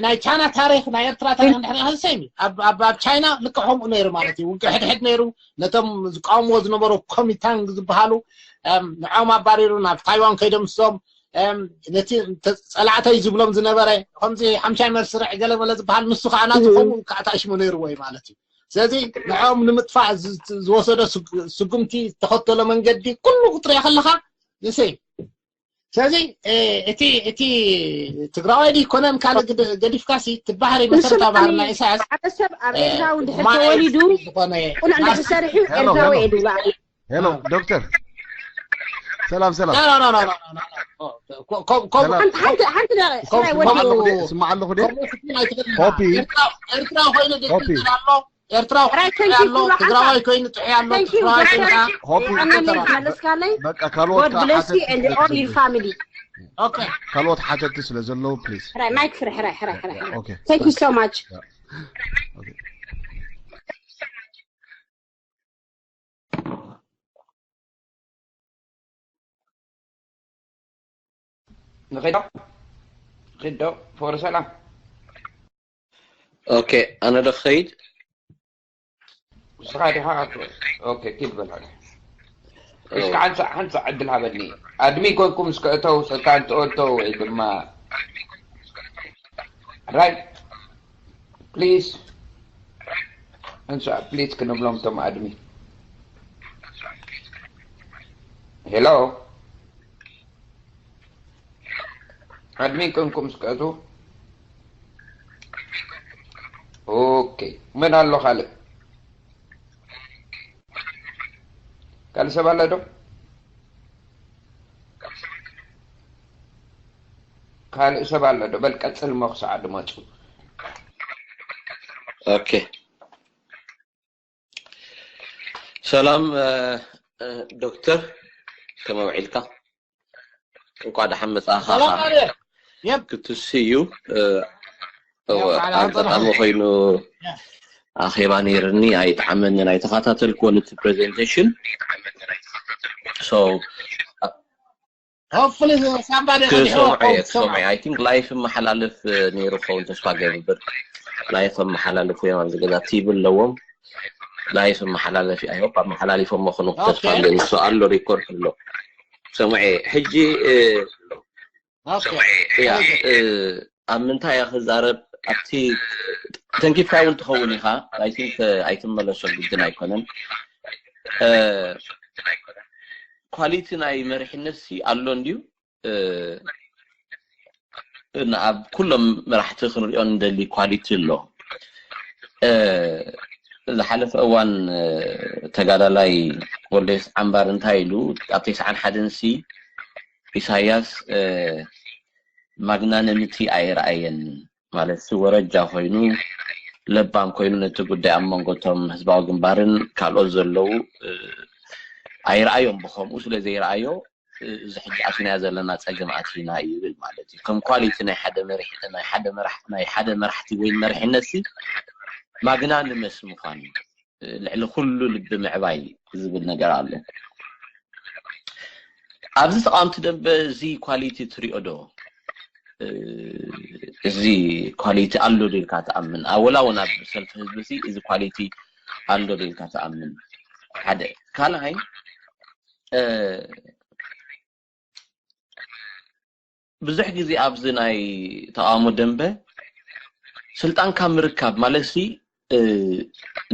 ናይ ቻይና ታሪክ ናይ ኤርትራ ታሪክ እንድሕር ርኢኻ ሰይም ኣብ ቻይና ልክዕ ከምኡ ነይሩ ማለት እዩ። ውግእ ሕድሕድ ነይሩ። ነቶም ዝቃወምዎ ዝነበሩ ኮሚታንግ ዝበሃሉ ንዖም ኣባሪሩ ናብ ታይዋን ከይዶም ንሶም ነቲ ጸላዕተይ ዝብሎም ዝነበረ ከምዚ ሓምሻይ መስርዕ ገለመለ ዝበሃል ንሱ ከዓ ናቱ ከምኡ ከዓ ተኣሽሙ ነይርዎ እዩ ማለት እዩ። ስለዚ ንዖም ንምጥፋእ ዝወሰዶ ስጉምቲ ዝተኸተሎ መንገዲ ኩሉ ክትሪኦ ከለካ ንሰይ ስለዚ እቲ እቲ ትግራዋይ ድዩ ኮነን ካልእ ገዲፍካሲ እቲ ባህሪ መሰረታዊ ባህሪ ናይ ኢሳያስ ሓደ ሰብ ኣብ ኤርትራዊ እንድሕር ተወሊዱ ቁኑዕ እንድሕር ሰሪሑ ኤርትራዊ እየ ድብሎ ኣነ። ሄሎ ዶክተር ሰላም ሰላም ሓንቲ ደቂቕ ስማይ ወዲ ስማዕ ኣለኹ ደ ኮፒ ኤርትራዊ ኮይኑ ደቂ ኣሎ ኤርትራዊ ኣሎ ትግራዋይ ኮይኑ ጥዑይ ኣሎ ትግራዋይ ኮይንካ መለስካለይ በቃ ካልኦት God bless you and all your family ካልኦት ሓተቲ ስለ ዘለዉ please ሕራይ ማይክ ፍረ ሕራይ ሕራይ ሕራይ thank you so much ንኺዶ ኺዶ ፎር ሰላም ኦኬ ኣነ ዶ ክኸይድ ንስኻ ዲኻ ኦኬ ኪድ በል እስከ ሓንሳ ሓንሳ ዕድል ሃበኒ ኣድሚ ኮንኩም እስከ እተው ሰካን ተወተው ወይ ድማ ራይት ፕሊዝ እንስዖ ፕሊዝ ክንብሎም እቶም ኣድሚ ሄሎ ኣድሚን ኮንኩም እስከ እቱ ኦኬ መን ኣሎ ካልእ ካልእ ሰብ ኣሎ ዶ ካልእ ሰብ ኣሎ ዶ በል ቀጽል እሞ ክሳዕ ድመጹ ኦኬ ሰላም ዶክተር ከመይ ውዒልካ እንኳ ደሓን መጻኻ ክትስዩ ኣጋጣሚ ኮይኑ ኣኼባ ነይርኒ ኣይጠዓመንን ኣይተኸታተልክዎን እቲ presentation so Hopefully somebody ክሰምዖ እየ ክሰምዖ እየ I think live መሓላልፍ ነይሩ ክኸውን ተስፋ ገብር live መሓላልፍ እዮም ኣብዚ ገዛ ቲቪ ኣለዎም live መሓላለፊ I hope ኣመሓላሊፎሞ ክኑ ተስፋ ኣለኒ እሱ ኣሎ record ኣሎ ሰምዐ ሕጂ ኣብ ምንታይ እያ ክዛረብ ኣብቲ ተንኪፍካ እውን ትኸውን ኢኻ ኣይትመለሶ ግድን ኣይኮነን quality ናይ መሪሕነት ሲ ኣሎ እንድዩ ኣብ ኩሎም መራሕቲ ክንሪኦ ንደሊ quality ኣሎ ዝሓለፈ እዋን ተጋዳላይ ወልደየስ ዓምባር እንታይ ኢሉ ኣብ ተስዓን ሓደን ሲ ኢሳያስ magnanimity ኣይረኣየን ማለት ወረጃ ኮይኑ ለባም ኮይኑ ነቲ ጉዳይ ኣብ መንጎ እቶም ህዝባዊ ግንባርን ካልኦት ዘለዉ ኣይረኣዮም ብከምኡ ስለ ዘይረኣዮ እዚ ሕጂ ኣቲናዮ ዘለና ፀገም ኣቲና እዩ ይብል ማለት እዩ ከም quality ናይ ሓደ መሪሕ ናይ ሓደ መራሕ ናይ ሓደ መራሕቲ ወይ መሪሕነት ሲ magnanimous ምኳን ልዕሊ ኩሉ ልቢ ምዕባይ ዝብል ነገር ኣሎ ኣብዚ ተቃወምቲ ደንበ እዚ quality ትሪኦ ዶ እዚ quality ኣሎ ዶ ኢልካ ትኣምን ኣወላ እውን ኣብ ሰልፊ ህዝቢ እዚ quality ኣሎ ዶ ኢልካ ትኣምን ሓደ ካልኣይ ብዙሕ ግዜ ኣብዚ ናይ ተቃውሞ ደንበ ስልጣን ካብ ምርካብ ማለት ሲ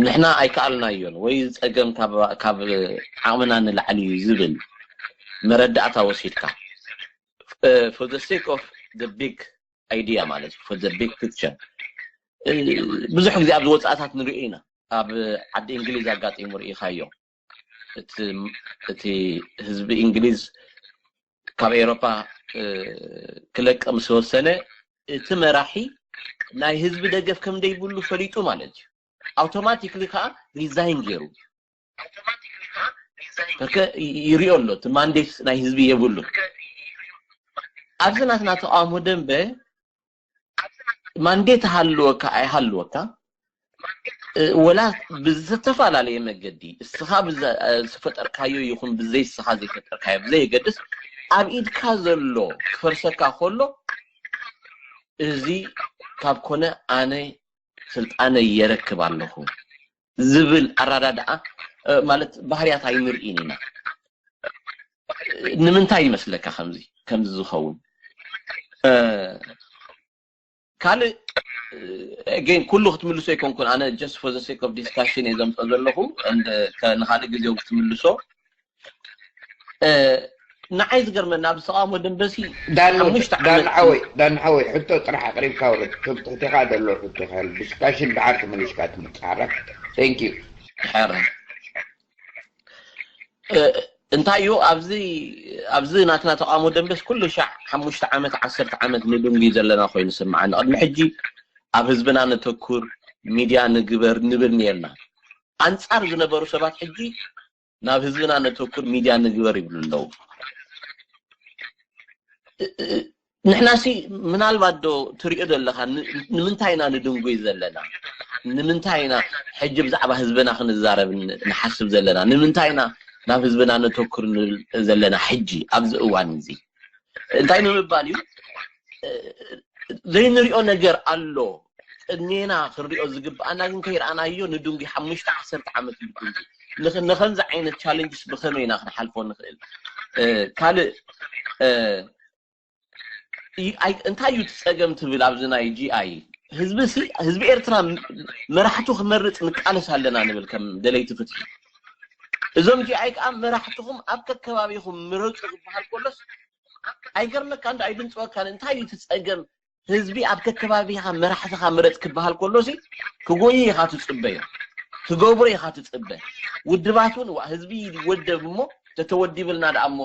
ንሕና ኣይከኣልናዮን ወይ ፀገም ካብ ዓቕምና ንላዕሊ እዩ ዝብል መረዳእታ ወሲድካ for the sake of the big idea ማለት እዩ for the big picture ብዙሕ ግዜ ኣብዚ ወፃእታት ንሪኦ ኢና። ኣብ ዓዲ እንግሊዝ ኣጋጢሙ ርኢኻዮ። እቲ ህዝቢ እንግሊዝ ካብ ኤውሮፓ ክለቀ ምስ ወሰነ፣ እቲ መራሒ ናይ ህዝቢ ደገፍ ከም ደይብሉ ፈሊጡ ማለት እዩ። ኣውቶማቲክሊ ከዓ ሪዛይን ገይሩ። ከከ ይሪኦ ኣሎ፣ እቲ ማንዴት ናይ ህዝቢ የብሉ። ኣብዚ ናትና ተቃውሞ ደንበ ማንዴት ሃልወካ ኣይሃልወካ፣ ወላ ብዝተፈላለየ መገዲ፣ እስኻ ዝፈጠርካዮ ይኹን ብዘይ እስኻ ዘይፈጠርካዮ ብዘየገድስ፣ ኣብ ኢድካ ዘሎ ክፈርሰካ ከሎ፣ እዚ ካብ ኮነ ኣነ ስልጣነ የረክብ ኣለኹ ዝብል ኣራዳድኣ፣ ማለት፣ ባህርያት ኣይንርኢን ኢና። ንምንታይ ይመስለካ ከምዚ ከምዚ ዝኸውን? ካልእ ግን ኩሉ ክትምልሶ ኣይኮንኩን። ኣነ just for the sake of discussion እየ ዘምፀ ዘለኹ። ንካልእ ግዜው ክትምልሶ። ንዓይ ዝገርመና ኣብዚ ተቃውሞ ደንበሲ ዳንወት ሓሙሽተ ዓመት ዳንሓወይ ዳንሓወይ ሕቶ ጥራሕ ኣቅሪብካ ውረድ። ትሕቴኻ ዘሎ ሕቶ ካል ዲስካሽን ድሓር ተመሊስካ ትምጻሓራ። Thank you። ሕረ እንታይ እዩ ኣብዚ ኣብዚ ናትና ተቃውሞ ደንበስ ኩሉ ሻዕ ሓሙሽተ ዓመት ዓሰርተ ዓመት ንድንጉይ ዘለና ኮይኑ ስምዓኒ። ቅድሚ ሕጂ ኣብ ህዝብና ነተኩር፣ ሚድያ ንግበር ንብል ነርና። ኣንጻር ዝነበሩ ሰባት ሕጂ ናብ ህዝብና ነተኩር፣ ሚድያ ንግበር ይብሉ ኣለዉ። ንሕናሲ ምናልባት ዶ ትሪኦ ዘለኻ ንምንታይ ኢና ንድንጉይ ዘለና? ንምንታይ ኢና ሕጂ ብዛዕባ ህዝብና ክንዛረብ ንሓስብ ዘለና? ንምንታይ ኢና ናብ ህዝብና ነተኩር ዘለና ሕጂ ኣብዚ እዋን እዚ? እንታይ ንምባል እዩ? ዘይንሪኦ ነገር ኣሎ። ቅድሜና ክንሪኦ ዝግብኣና ግን ከይረኣናዮ ንድንጉ ሓሙሽተ ዓሰርተ ዓመት ንድንጉ። ንኸምዚ ዓይነት ቻለንጅስ ብኸመይ ኢና ክንሓልፎ ንኽእል? ካልእ እንታይ እዩ እቲ ፀገም ትብል ኣብዚ ናይ ጂኣይ ህዝቢ ሲ ህዝቢ ኤርትራ መራሕቱ ክመርፅ ንቃለስ ኣለና ንብል ከም ደለይቲ ፍትሒ። እዞም ጂኣይ ከዓ መራሕትኹም ኣብ ከከባቢኹም ምረፁ ዝበሃል ከሎስ ኣይገርመካ እንዶ ኣይድንፅወካን። እንታይ እዩ እቲ ፀገም? ህዝቢ ኣብ ከከባቢኻ መራሕትኻ ምረፅ ክበሃል ከሎሲ ክጎዩ ኢኻ ትፅበዮ፣ ክገብሩ ኢኻ ትፅበ። ውድባት እውን ዋ ህዝቢ ይወደብ እሞ ተተወዲብልና ደኣ እሞ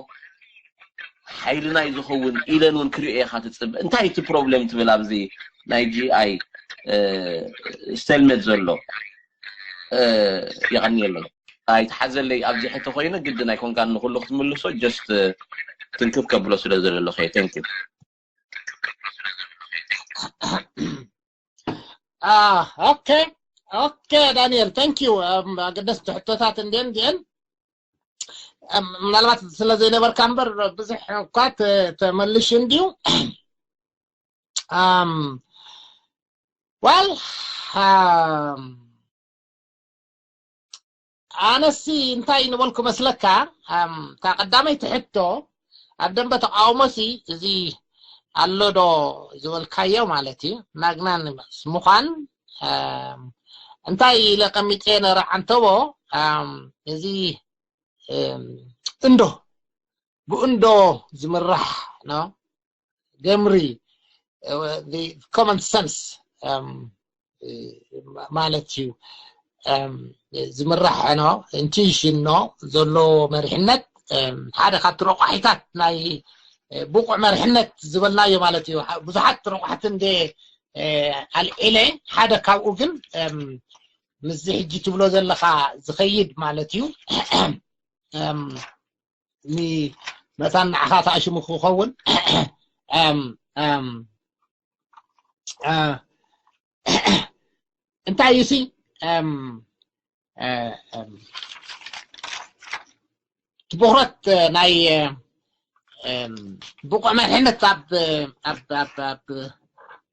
ሓይልና እዩ ዝኸውን ኢለን እውን ክሪኦ ኢኻ ትፅበ። እንታይ እቲ ፕሮብሌም ትብል ኣብዚ ናይ ጂኣይ ስቴልሜት ዘሎ? የቐንየለይ። ኣይትሓዘለይ ኣብዚ ሕቶ ኮይኑ ግድን ኣይኮንካን ንኩሉ ክትምልሶ just ትንክፍ ከብሎ ስለ ዘለለኹ። Thank you። ኦኬ ኦኬ ዳንኤል thank you። ኣገደስቲ ሕቶታት እንድየን እንድየን ምናልባት ስለ ዘይነበርካ እምበር ብዙሕ እኳ ተመልሽ እንድዩ። ዋል ኣነሲ እንታይ ንበልኩ መስለካ? እታ ቀዳመይቲ ሕቶ ኣብ ደንበ ተቃውሞሲ እዚ ኣሎ ዶ ዝበልካዮ ማለት እዩ። ናግናን ምዃን እንታይ ኢለ ቀሚጠ ነረ ዓንተቦ እዚ እንዶ ብእንዶ ዝምራሕ ነው ገምሪ common sense ማለት እዩ ዝምራሕ ነው intention ነው ዘሎ መሪሕነት ሓደ ካብ ትረቋሒታት ናይ ብቁዕ መሪሕነት ዝበልናዮ ማለት እዩ። ብዙሓት ረቋሕቲ እንደ ኣልዒለ ሓደ ካብኡ ግን ምስዚ ሕጂ ትብሎ ዘለኻ ዝኸይድ ማለት እዩ። ንመታን ንዓኻ ተኣሽሙ ክኸውን እንታይ እዩ ሲ ትኩረት ናይ ብቑዕ መሪሕነት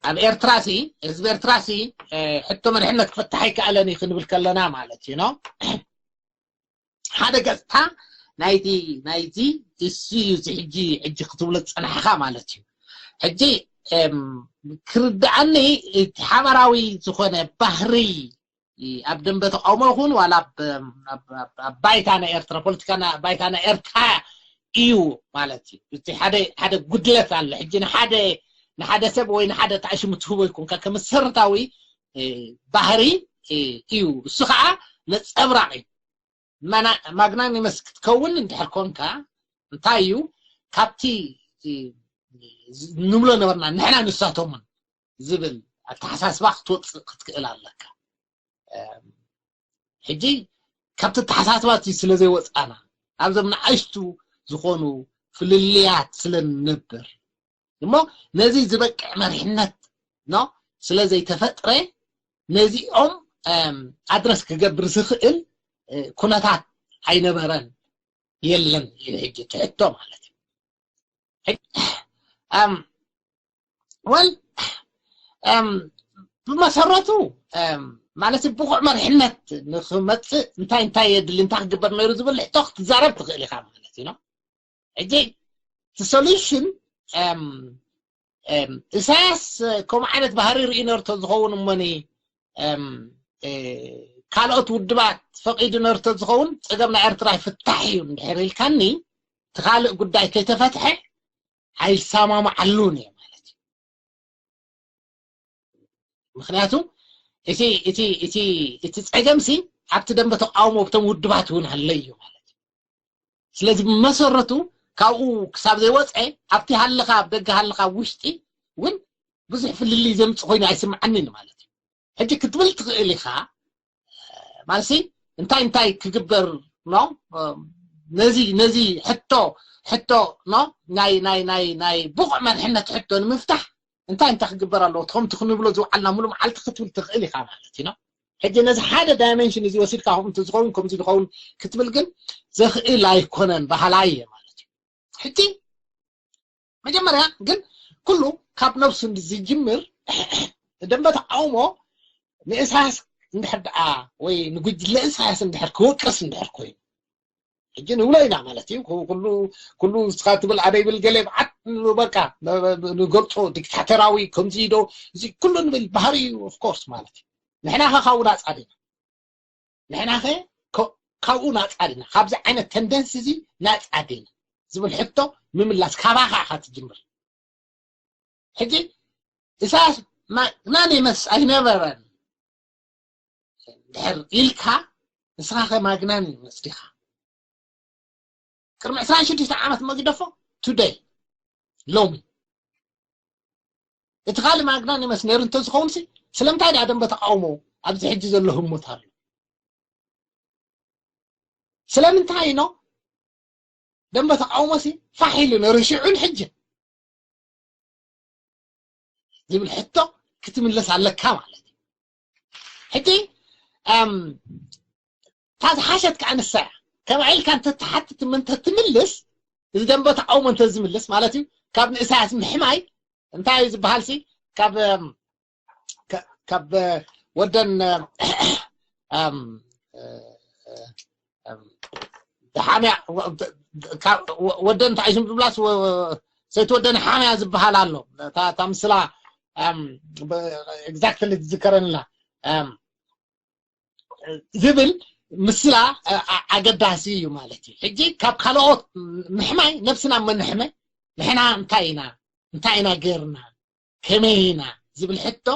ኣብ ኤርትራ ሲ ህዝቢ ኤርትራ ሲ ሕቶ መሪሕነት ክፈትሕ ኣይከኣለን እዩ ክንብል ከለና ማለት እዩ ነው። ሓደ ገጽታ ናይቲ ናይቲ እሱ እዩ እዚ ሕጂ ሕጂ ክትብሎ ዝጸናሕካ ማለት እዩ። ሕጂ ክርድኣኒ እቲ ሓበራዊ ዝኾነ ባህሪ ኣብ ደንበ ተቃውሞ ይኹን ዋላ ኣብ ባይታ ናይ ኤርትራ ፖለቲካ ባይታ ናይ ኤርትራ እዩ ማለት እዩ። እቲ ሓደ ሓደ ጉድለት ኣሎ። ሕጂ ንሓደ ንሓደ ሰብ ወይ ንሓደ ተኣሽሙ ትህቦ ይኩንካ ከመሰረታዊ እ፣ ባህሪ፣ እ፣ እዩ። እሱ ከዓ ነጸብራቕ እዩ። ማና-፣ ማግናኒመስ ክትከውን እንድሕር ኮንካ፣ እንታይ እዩ? ካብቲ፣ እ፣ ዝ-፣ ንብሎ ነበርና፣ ንሕና ንሳቶምን ዝብል ኣተሓሳስባ ክትወጽእ ክትክእል ኣለካ። እም፣ ሕጂ ካብቲ ኣተሓሳስባ እቲ ስለ ዘይወጻና፣ ኣብዞም ንኣሽቱ ዝኾኑ ፍልልያት ስለ ንነብር፣ እሞ ነዚ ዝበቅዕ መሪሕነት፣ ኖ፣ ስለ ዘይተፈጥረ፣ ነዚኦም፣ እም፣ ኣድረስ ክገብር ዝኽእል፣ እ፣ ኩነታት ኣይነበረን፣ የለን እዩ ሕጂ እቲ ሕቶ ማለት እዩ። ሕጂ፣ እም፣ ወል፣ እም፣ ብመሰረቱ፣ እም፣ ማለት ብቑዕ መሪሕነት ንኽመጽእ እንታይ እንታይ የድሊ፣ እንታይ ክግበር ነይሩ ዝብል ሕቶ ክትዛረብ ትኽእል ኢኻ ማለት እዩ፣ ኖ? ሕጂ እቲ ሶሉሽን፣ እም፣ እም፣ ኢሳያስ ከምኡ ዓይነት ባህሪ ርኢ ነርቶ ዝኸውን እሞኒ፣ እም፣ እ፣ ካልኦት ውድባት ፈቒዱ ነርቶ ዝኸውን ጸገም ናይ ኤርትራ ይፍታሕ እዩ እንድሕር ኢልካኒ፣ እቲ ካልእ ጉዳይ ከይተፈትሐ ኣይሰማማዓሉን እየ ማለት እዩ። ምኽንያቱ እቲ፣ እቲ፣ እቲ፣ እቲ ጸገምሲ ኣብቲ ደንበ ተቃውሞ ብቶም ውድባት እውን ኣሎ እዩ ማለት እዩ። ስለዚ ብመሰረቱ ካብኡ ክሳብ ዘይወፀ ኣብቲ ሃለኻ፣ ኣብ ደገ ሃለኻ፣ ኣብ ውሽጢ እውን ብዙሕ ፍልልይ ዘምጽእ ኮይኑ ኣይስምዓንን ማለት እዩ። ሕጂ ክትብል ትኽእል ኢኻ፣ ማለትሲ እንታይ እንታይ ክግበር፣ ኖ፣ ነዚ፣ ነዚ ሕቶ፣ ሕቶ፣ ኖ፣ ናይ፣ ናይ፣ ናይ፣ ናይ ብቑዕ መርሕነት ሕቶ ንምፍታሕ እንታይ እንታይ ክግበር ኣለዎ፣ ከምቲ ክንብሎ ዝውዓልና ሙሉ መዓልቲ ክትብል ትኽእል ኢኻ ማለት እዩ፣ ኖ? ሕጂ ነዚ ሓደ ዳይሜንሽን እዚ ወሲድካ ከምኡ እንተዝኸውን ከምዚ ዝኸውን ክትብል ግን ዘኽእል ኣይኮነን፣ ባህላይ እየ ማለት እዩ። ሕጂ መጀመርያ ግን ኩሉ ካብ ነብሱ ዝጅምር። ደንበ ተቃውሞ ንእሳያስ እንድሕር ደኣ ወይ ንጉጅለ እሳያስ እንድሕር ክወቅስ እንድሕር ኮይኑ፣ ሕጂ ንብሎ ኢና ማለት እዩ። ኩ-፣ ኩሉ፣ ኩሉ ንስኻ ትብል ኣነ ይብል ገለ ብዓት ንብሎ፣ በቃ ብ-፣ ብ-፣ ንገልጾ ዲክታተራዊ ከምዚ ዶ፣ እዚ ኩሉ ንብል ባህሪ እዩ ኦፍ ኮርስ ማለት እዩ። ንሕና ኸ ካብኡ ናጻ ዲና? ንሕና ኸ ከ-፣ ካብኡ ናጻ ዲና? ካብዚ ዓይነት ተንደንሲ እዚ ናጻ ዲና ዝብል ሕቶ ምምላስ ካባኻ ኢኻ ትጅምር። ሕጂ ኢሳያስ ማግናኒመስ ኣይነበረን እንድሕር ኢልካ፣ ንስኻ ኸ ማግናኒመስ ዲኻ? ቅድሚ ዕስራን ሽዱሽተ ዓመት መግደፎ፣ ቱደይ፣ ሎሚ። እቲ ካልእ ማግናኒመስ ነይሩ እንተዝኸውን ሲ፣ ስለምንታይ ደኣ ደንበ ተቃውሞ ኣብዚ ሕጂ ዘሎ ህሞት ኣሎ? ስለምንታይ ኢኖ ደንበ ተቃውሞ ሲ ፋሕ ኢሉ ነይሩ ሽዑን ሕጂ ዝብል ሕቶ ክትምልስ ኣለካ ማለት እዩ። ሕጂ፣ እም፣ እታ ዝሓሸት ከዓ ንሳ እያ። ከምኣ ኢልካ እንተትሓትት እሞ እንተትምልስ፣ እዚ ደንበ ተቃውሞ እንተዝምልስ ማለት እዩ፣ ካብ ንእሳያስ ምሕማይ እንታይ እዩ ዝበሃል ሲ፣ ካብ፣ እም፣ ከ-፣ ካብ ወደን፣ እም፣ እም፣ ሓምያ፣ ወ-፣ ካብ ወ-፣ ወደን እንታይ እዩ ዝብላስ፣ ወ-፣ ሰይቲ ወደን ሓምያ ዝበሃል ኣሎ። እታ፣ እታ ምስላ፣ እም፣ ብ-፣ ኤግዛክትሊ ትዝከረንላ። እም፣ ዝብል ምስላ፣ እ፣ ኣ-፣ ኣገዳሲ እዩ ማለት እዩ። ሕጂ ካብ ካልኦት ምሕማይ ነብስና መነሕመ፣ ንሕና እንታይ ኢና፣ እንታይ ኢና ገይርና፣ ከመይ ኢና ዝብል ሕቶ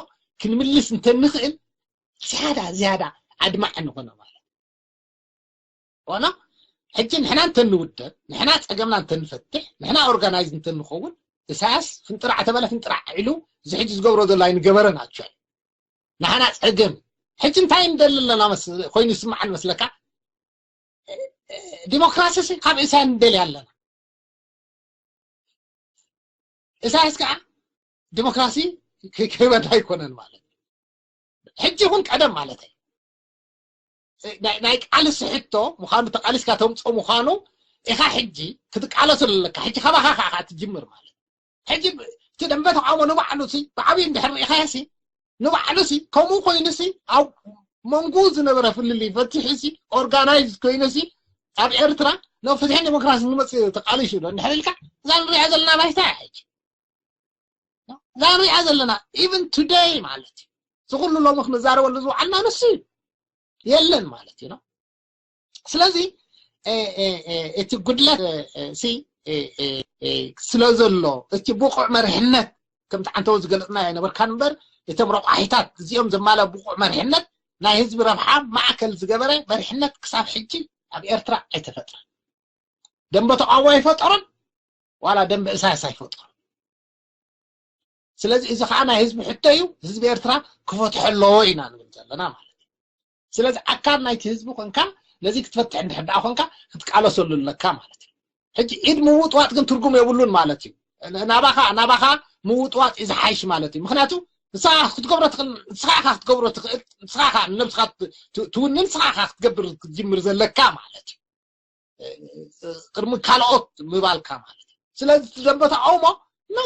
ክንምልስ እንተንኽእል፣ ዝያዳ፣ ዝያዳ ኣድማዒ ንኾኖ ማለት እዩ። ኮኖ፣ ሕጂ ንሕና እንተንውደብ፣ ንሕና ጸገምና እንተንፈትሕ፣ ንሕና ኦርጋናይዝ እንተንኸውን፣ ኢሳያስ ፍንጥራዕ ተበለ ፍንጥራዕ ኢሉ፣ እዚ ሕጂ ዝገብሮ ዘሎ ኣይንገበረን ኣክቹዋሊ። ንሓና ጸገም። ሕጂ እንታይ ንደሊ ኣለና መስ-፣ ኮይኑ ይስምዓን መስለካ? ዲሞክራሲ ሲ ካብ ኢሳያስ ንደሊ ኣለና። ኢሳያስ ከዓ ዲሞክራሲ ክ-፣ ክህበና ኣይኮነን ማለት እዩ። ሕጂ ይኹን ቀደም ማለት እዩ። ናይ፣ ናይ ቃልሲ ሕቶ ምዃኑ፣ ተቃሊስካ ተምፅኦ ምዃኑ ኢኻ ሕጂ ክትቃለሱ ኣለካ። ሕጂ ካባኻ ከዓ ትጅምር ማለት እዩ። ሕጂ እቲ ደንበ ተቃውሞ ንባዕሉ ሲ ብዓብዩ እንድሕር ርኢኻዮ ሲ ንባዕሉ ሲ ከምኡ ኮይኑ ሲ ኣብ መንጎ ዝነበረ ፍልልይ ፈቲሑ ሲ ኦርጋናይዝ ኮይኑ ሲ ኣብ ኤርትራ ናብ ፍትሕን ዲሞክራሲን ንመፅእ ተቃሊሱ ዶ እንድሕር ኢልካ እዛ ንሪኣ ዘለና ባይታ እያ ሕጂ። እዛ ንሪኣ ዘለና ኢቨን ቱደይ ማለት እዩ። እዚ ኩሉ ሎሚ ክንዛረበሉ ዝውዓልና ንሱ እዩ። የለን ማለት እዩ ነው። ስለዚ እ፣ እ፣ እ፣ እቲ ጉድለት እ፣ እ፣ ሲ እ፣ እ፣ እ፣ ስለ ዘሎ እቲ ብቑዕ መርሕነት ከምቲ ዓንተው ዝገለጽና ኣይነበርካን እምበር እቶም ረቋሒታት እዚኦም ዘማልኡ ብቑዕ መሪሕነት ናይ ህዝቢ ረብሓ ማእከል ዝገበረ መሪሕነት ክሳብ ሕጂ ኣብ ኤርትራ ኣይተፈጥረን። ደንበ ተቓውሞ ኣይፈጠሮን፣ ዋላ ደንበ እሳያስ ኣይፈጠሮን። ስለዚ እዚ ከዓ ናይ ህዝቢ ሕቶ እዩ። ህዝቢ ኤርትራ ክፈትሖ ኣለዎ ኢና ንብል ዘለና ማለት እዩ። ስለዚ ኣካል ናይቲ ህዝቢ ኮንካ ነዚ ክትፈትሕ እንድሕር ደኣ ኮንካ ክትቃለሰሉ ኣለካ ማለት እዩ። ሕጂ ኢድ ምውጥዋጥ ግን ትርጉም የብሉን ማለት እዩ። ናባኻ ናባኻ ምውጥዋጥ እዩ ዝሓይሽ ማለት እዩ። ምክንያቱ ንስኻ ክትገብሮ ትኽእል፣ ንስኻ ኢኻ ክትገብሮ ትኽእል፣ ንስኻ ኢኻ ንነብስኻ ት- ት- ትውንን፣ ንስኻ ኢኻ ክትገብር ክትጅምር ዘለካ ማለት እዩ። ቅድሚ ካልኦት ምባልካ ማለት እዩ። ስለዚ እቲ ደንበ ተቃውሞ ኖ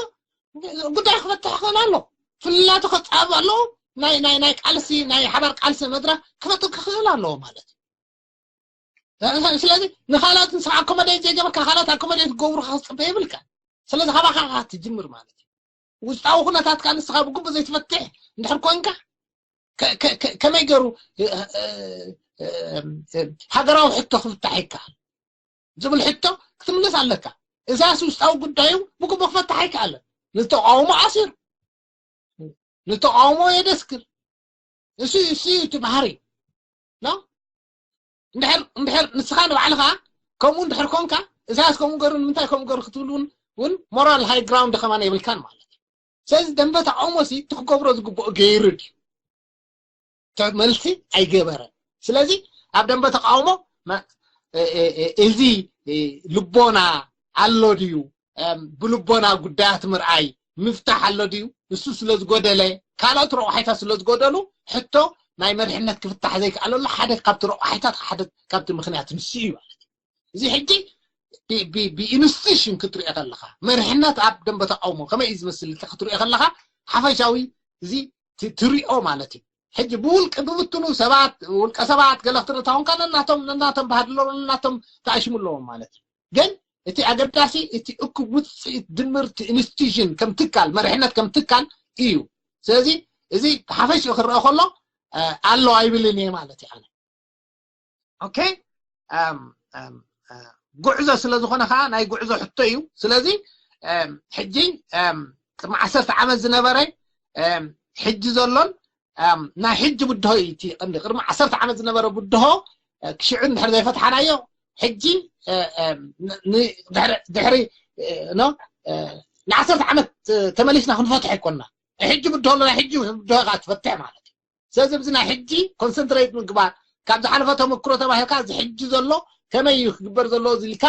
ጉዳይ ክፈትሕ ክኽእል ኣሎ፣ ፍልላቱ ከፃብብ ኣለዎ፣ ናይ ናይ ናይ ቃልሲ ናይ ሓባር ቃልሲ መድረክ ክፈጥር ክኽእል ኣለዎ ማለት እዩ። ስለዚ ንካልኦት ንስኻ ኣኮመዴት ዘይገበርካ ካልኦት ኣኮመዴት ክገብሩካ ክትፅበ የብልካ። ስለዚ ካባኻ ኢኻ ትጅምር ማለት እዩ። ውሽጣዊ ኩነታትካ ንስኻ ብግቡእ ዘይትፈትሕ እንድሕር ኮንካ ከ- ከ- ከ- ከመይ ገይሩ እ- እ- እ- እ- ሃገራዊ ሕቶ ክፍታሕ ይከኣል ዝብል ሕቶ ክትምልስ ኣለካ። እሳያስ ውሽጣዊ ጉዳዩ ብግቡእ ክፈታሕ ኣይከኣለን። ንተቃውሞ ኣሲሩ፣ ንተቃውሞ የደስክር። እሱ እሱ እዩ እቲ ባህሪ ነው። እንድሕር እንድሕር ንስኻ ንባዕልኻ ከምኡ እንድሕር ኮንካ እሳያስ ከምኡ ገሩ ንምንታይ ከምኡ ገሩ ክትብል እውን እውን ሞራል ሃይ ግራውንድ ከማን የብልካን ማለት እዩ። ስለዚ ደንበ ተቃውሞ ሲ እቲ ክገብሮ ዝግብኦ ገይሩ ድዩ? መልሲ ኣይገበረን። ስለዚ ኣብ ደንበ ተቃውሞ እዚ ልቦና ኣሎ ድዩ? ብልቦና ጉዳያት ምርኣይ ምፍታሕ ኣሎ ድዩ? እሱ ስለ ዝጎደለ ካልኦት ረቑሒታት ስለ ዝጎደሉ ሕቶ ናይ መሪሕነት ክፍታሕ ዘይከኣለሉ ሓደ ካብቲ ረቑሒታት ሓደ ካብቲ ምክንያት ንሱ እዩ ማለት እዩ። እዚ ሕጂ ብኢንስቲቱሽን ክትሪኦ ከለካ መሪሕነት ኣብ ደንበ ተቃውሞ ከመይ እዩ ዝመስል ክትሪኦ ከለካ ሓፈሻዊ እዚ ትሪኦ ማለት እዩ። ሕጂ ብውልቂ ብብትኑ ሰባት ውልቀ ሰባት ገለ ክትርኢ ተኾንካ ነናቶም ነናቶም ባህዲ ኣለዎም ነናቶም ተኣሽሙ ኣለዎም ማለት እዩ። ግን እቲ ኣገዳሲ እቲ እኩብ ውፅኢት ድምርቲ ኢንስቲቱሽን ከም ትካል መሪሕነት ከም ትካል እዩ። ስለዚ እዚ ሓፈሽኡ ክረአ ከሎ ኣሎ ኣይብልን እየ ማለት እዩ። ኣነ ኦኬ ጉዕዞ ስለ ዝኾነ ከዓ ናይ ጉዕዞ ሕቶ እዩ። ስለዚ ሕጂ ቅድሚ ዓሰርተ ዓመት ዝነበረ ሕጂ ዘሎን ናይ ሕጂ ብድሆ እዩ እቲ ቀንዲ። ቅድሚ ዓሰርተ ዓመት ዝነበረ ብድሆ ክሽዑ እንድሕር ዘይፈትሓናዮ ሕጂ ድሕሪ ንዓሰርተ ዓመት ተመሊስና ክንፈትሖ ኣይኮና። ሕጂ ብድሆ ኣሎ ናይ ሕጂ ብድሆ ከዓ ትፈትሕ ማለት እዩ። ስለዚ ኣብዚ ናይ ሕጂ ኮንሰንትሬት ምግባር ካብ ዝሓለፈ ተመክሮ ተባሂልካ እዚ ሕጂ ዘሎ ከመይ እዩ ክግበር ዘለዎ ኢልካ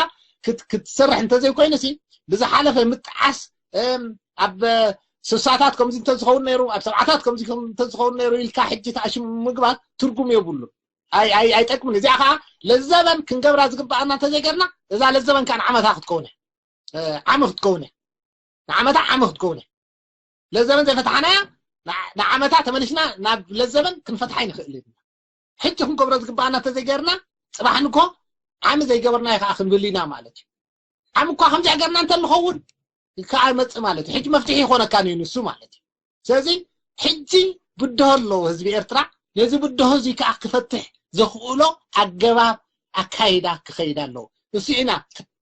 ክትሰርሕ እንተዘይኮይኑ ሲ ብዝሓለፈ ምጥዓስ ኣብ ስሳታት ከምዚ እንተዝኸውን ነይሩ ኣብ ሰብዓታት ከምዚ እንተዝኸውን ነይሩ ኢልካ ሕጂ ተኣሽሙ ምግባር ትርጉም የብሉ። ኣይጠቅምን። እዚኣ ከዓ ለዘበን ክንገብራ ዝግባኣና እንተዘይገርና እዛ ለዘበን ከዓ ንዓመታ ክትከውነ ዓሚ ክትከውነ ንዓመታ ዓሚ ክትከውነ ለዘበን ዘይፈትሓናያ ንዓመታ ተመሊስና ናብ ለዘበን ክንፈትሓ ይንኽእል ኢና። ሕጂ ክንገብሮ ዝግባኣና እንተዘይገርና ፅባሕ ንኮ ዓሚ ዘይገበርናዮ ከዓ ክንብል ኢና ማለት እዩ። ዓሚ እኳ ከምዚኣ ገርና እንተንኸውን ከዓ መፅእ ማለት እዩ። ሕጂ መፍትሒ ይኮነካ እዩ ንሱ ማለት እዩ። ስለዚ ሕጂ ብድሆ ኣለዎ ህዝቢ ኤርትራ። ነዚ ብድሆ እዚ ከዓ ክፈትሕ ዘኽእሎ ኣገባብ ኣካይዳ ክኸይድ ኣለዎ። እሱ ኢና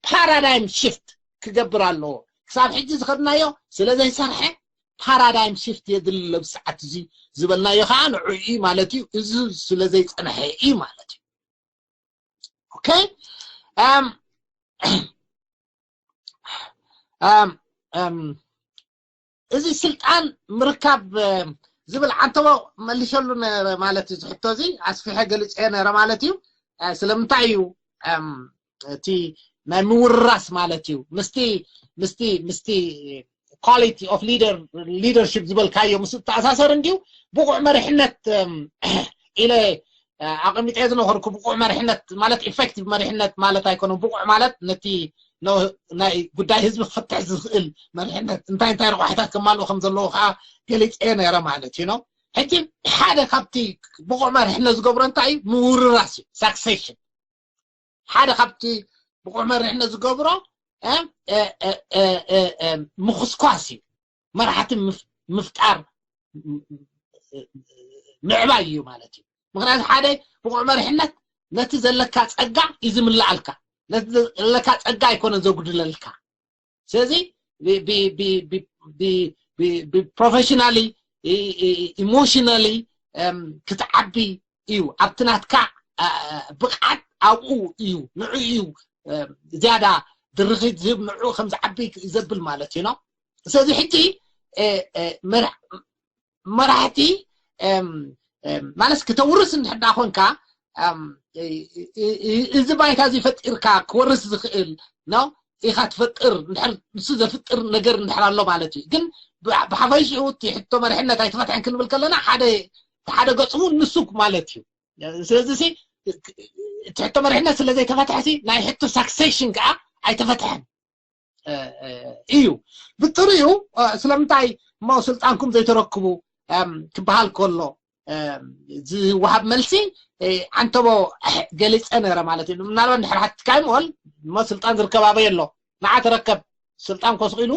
ፓራዳይም ሽፍት ክገብር ኣለዎ። ክሳብ ሕጂ ዝኸድናዮ ስለ ዘይሰርሐ ፓራዳይም ሽፍት የድሊ ለብዚ ሰዓት እዚ ዝበልናዮ ከዓ ንዑ እዩ ማለት እዩ። እዚ ስለ ዘይፀንሐ እዩ ማለት እዩ። ኦኬ እዚ ስልጣን ምርካብ ዝብል ዓንተቦ መሊሸሉ ነረ ማለት እዩ። ዝሕቶ እዚ ኣስፊሐ ገሊፀ ነረ ማለት እዩ። ስለምንታይ እዩ እቲ ናይ ምውርራስ ማለት እዩ ምስቲ ምስቲ ምስቲ quality of leader leadership ዝበልካዮ ምስ ተኣሳሰር እንዲዩ ብቑዕ መሪሕነት ኢለ ኣቐሚጠ ዝነበርኩ ብቑዕ መሪሕነት ማለት ኢፌክቲቭ መሪሕነት ማለት ኣይኮነን። ብቑዕ ማለት ነቲ ናይ ጉዳይ ህዝቢ ክፈትሕ ዝኽእል መሪሕነት እንታይ እንታይ ረቋሒታት ከማልኡ ከም ዘለዎ ከዓ ገሊፀ ነረ ማለት እዩ። ሕጂ ሓደ ካብቲ ብቑዕ መሪሕነት ዝገብሮ እንታይ እዩ? ምውርራስ እዩ። ሳክሴሽን ሓደ ካብቲ ብቑዕ መሪሕነት ዝገብሮ ምኹስኳስ እዩ። መራሕቲ ምፍጣር ምዕባይ እዩ ማለት እዩ። ምክንያቱ ሓደ ብቑዕ መሪሕነት ነቲ ዘለካ ፀጋ እዩ ዝምልኣልካ። ነቲ ዘለካ ፀጋ ኣይኮነን ዘጉድለልካ። ስለዚ ብፕሮፌሽናሊ ኢሞሽናሊ ክትዓቢ እዩ። ኣብቲ ናትካ ብቕዓት ኣብኡ እዩ፣ ንዑ እዩ ዝያዳ ድርኺት ዝህብ፣ ንዑ ከም ዝዓቢ ዘብል ማለት እዩ ነው። ስለዚ ሕጂ መራሕቲ ማለት ክተውርስ እንድሕዳ ኮንካ እዚ ባይታ እዚ ፈጢርካ ክወርስ ዝኽእል ነው ኢኻ ትፈጥር። ንሱ ዘፍጥር ነገር እንድሕር ኣሎ ማለት እዩ። ግን ብሓፈሽኡ እቲ ሕቶ መርሕነት ኣይተፈትሐን ክንብል ከለና ሓደ ሓደ ገጽሙ ንሱ ማለት እዩ። ስለዚ እቲ ሕቶ መርሕነት ስለዘይተፈትሐ ናይ ሕቶ ሳክሴሽን ከዓ ኣይተፈትሐን እዩ። ብጥሪኡ ስለምንታይ እሞ ስልጣንኩም ዘይተረክቡ ክበሃል ከሎ ዝወሃብ መልሲ ዓንተቦ ገሊፀ ነረ ማለት እዩ። ምናልባት እንድሕር ሓትትካይ ምወል እሞ ስልጣን ዝርከብ ኣበይ ኣሎ? ንዓ ተረከብ፣ ስልጣን ኮስቕ ኢሉ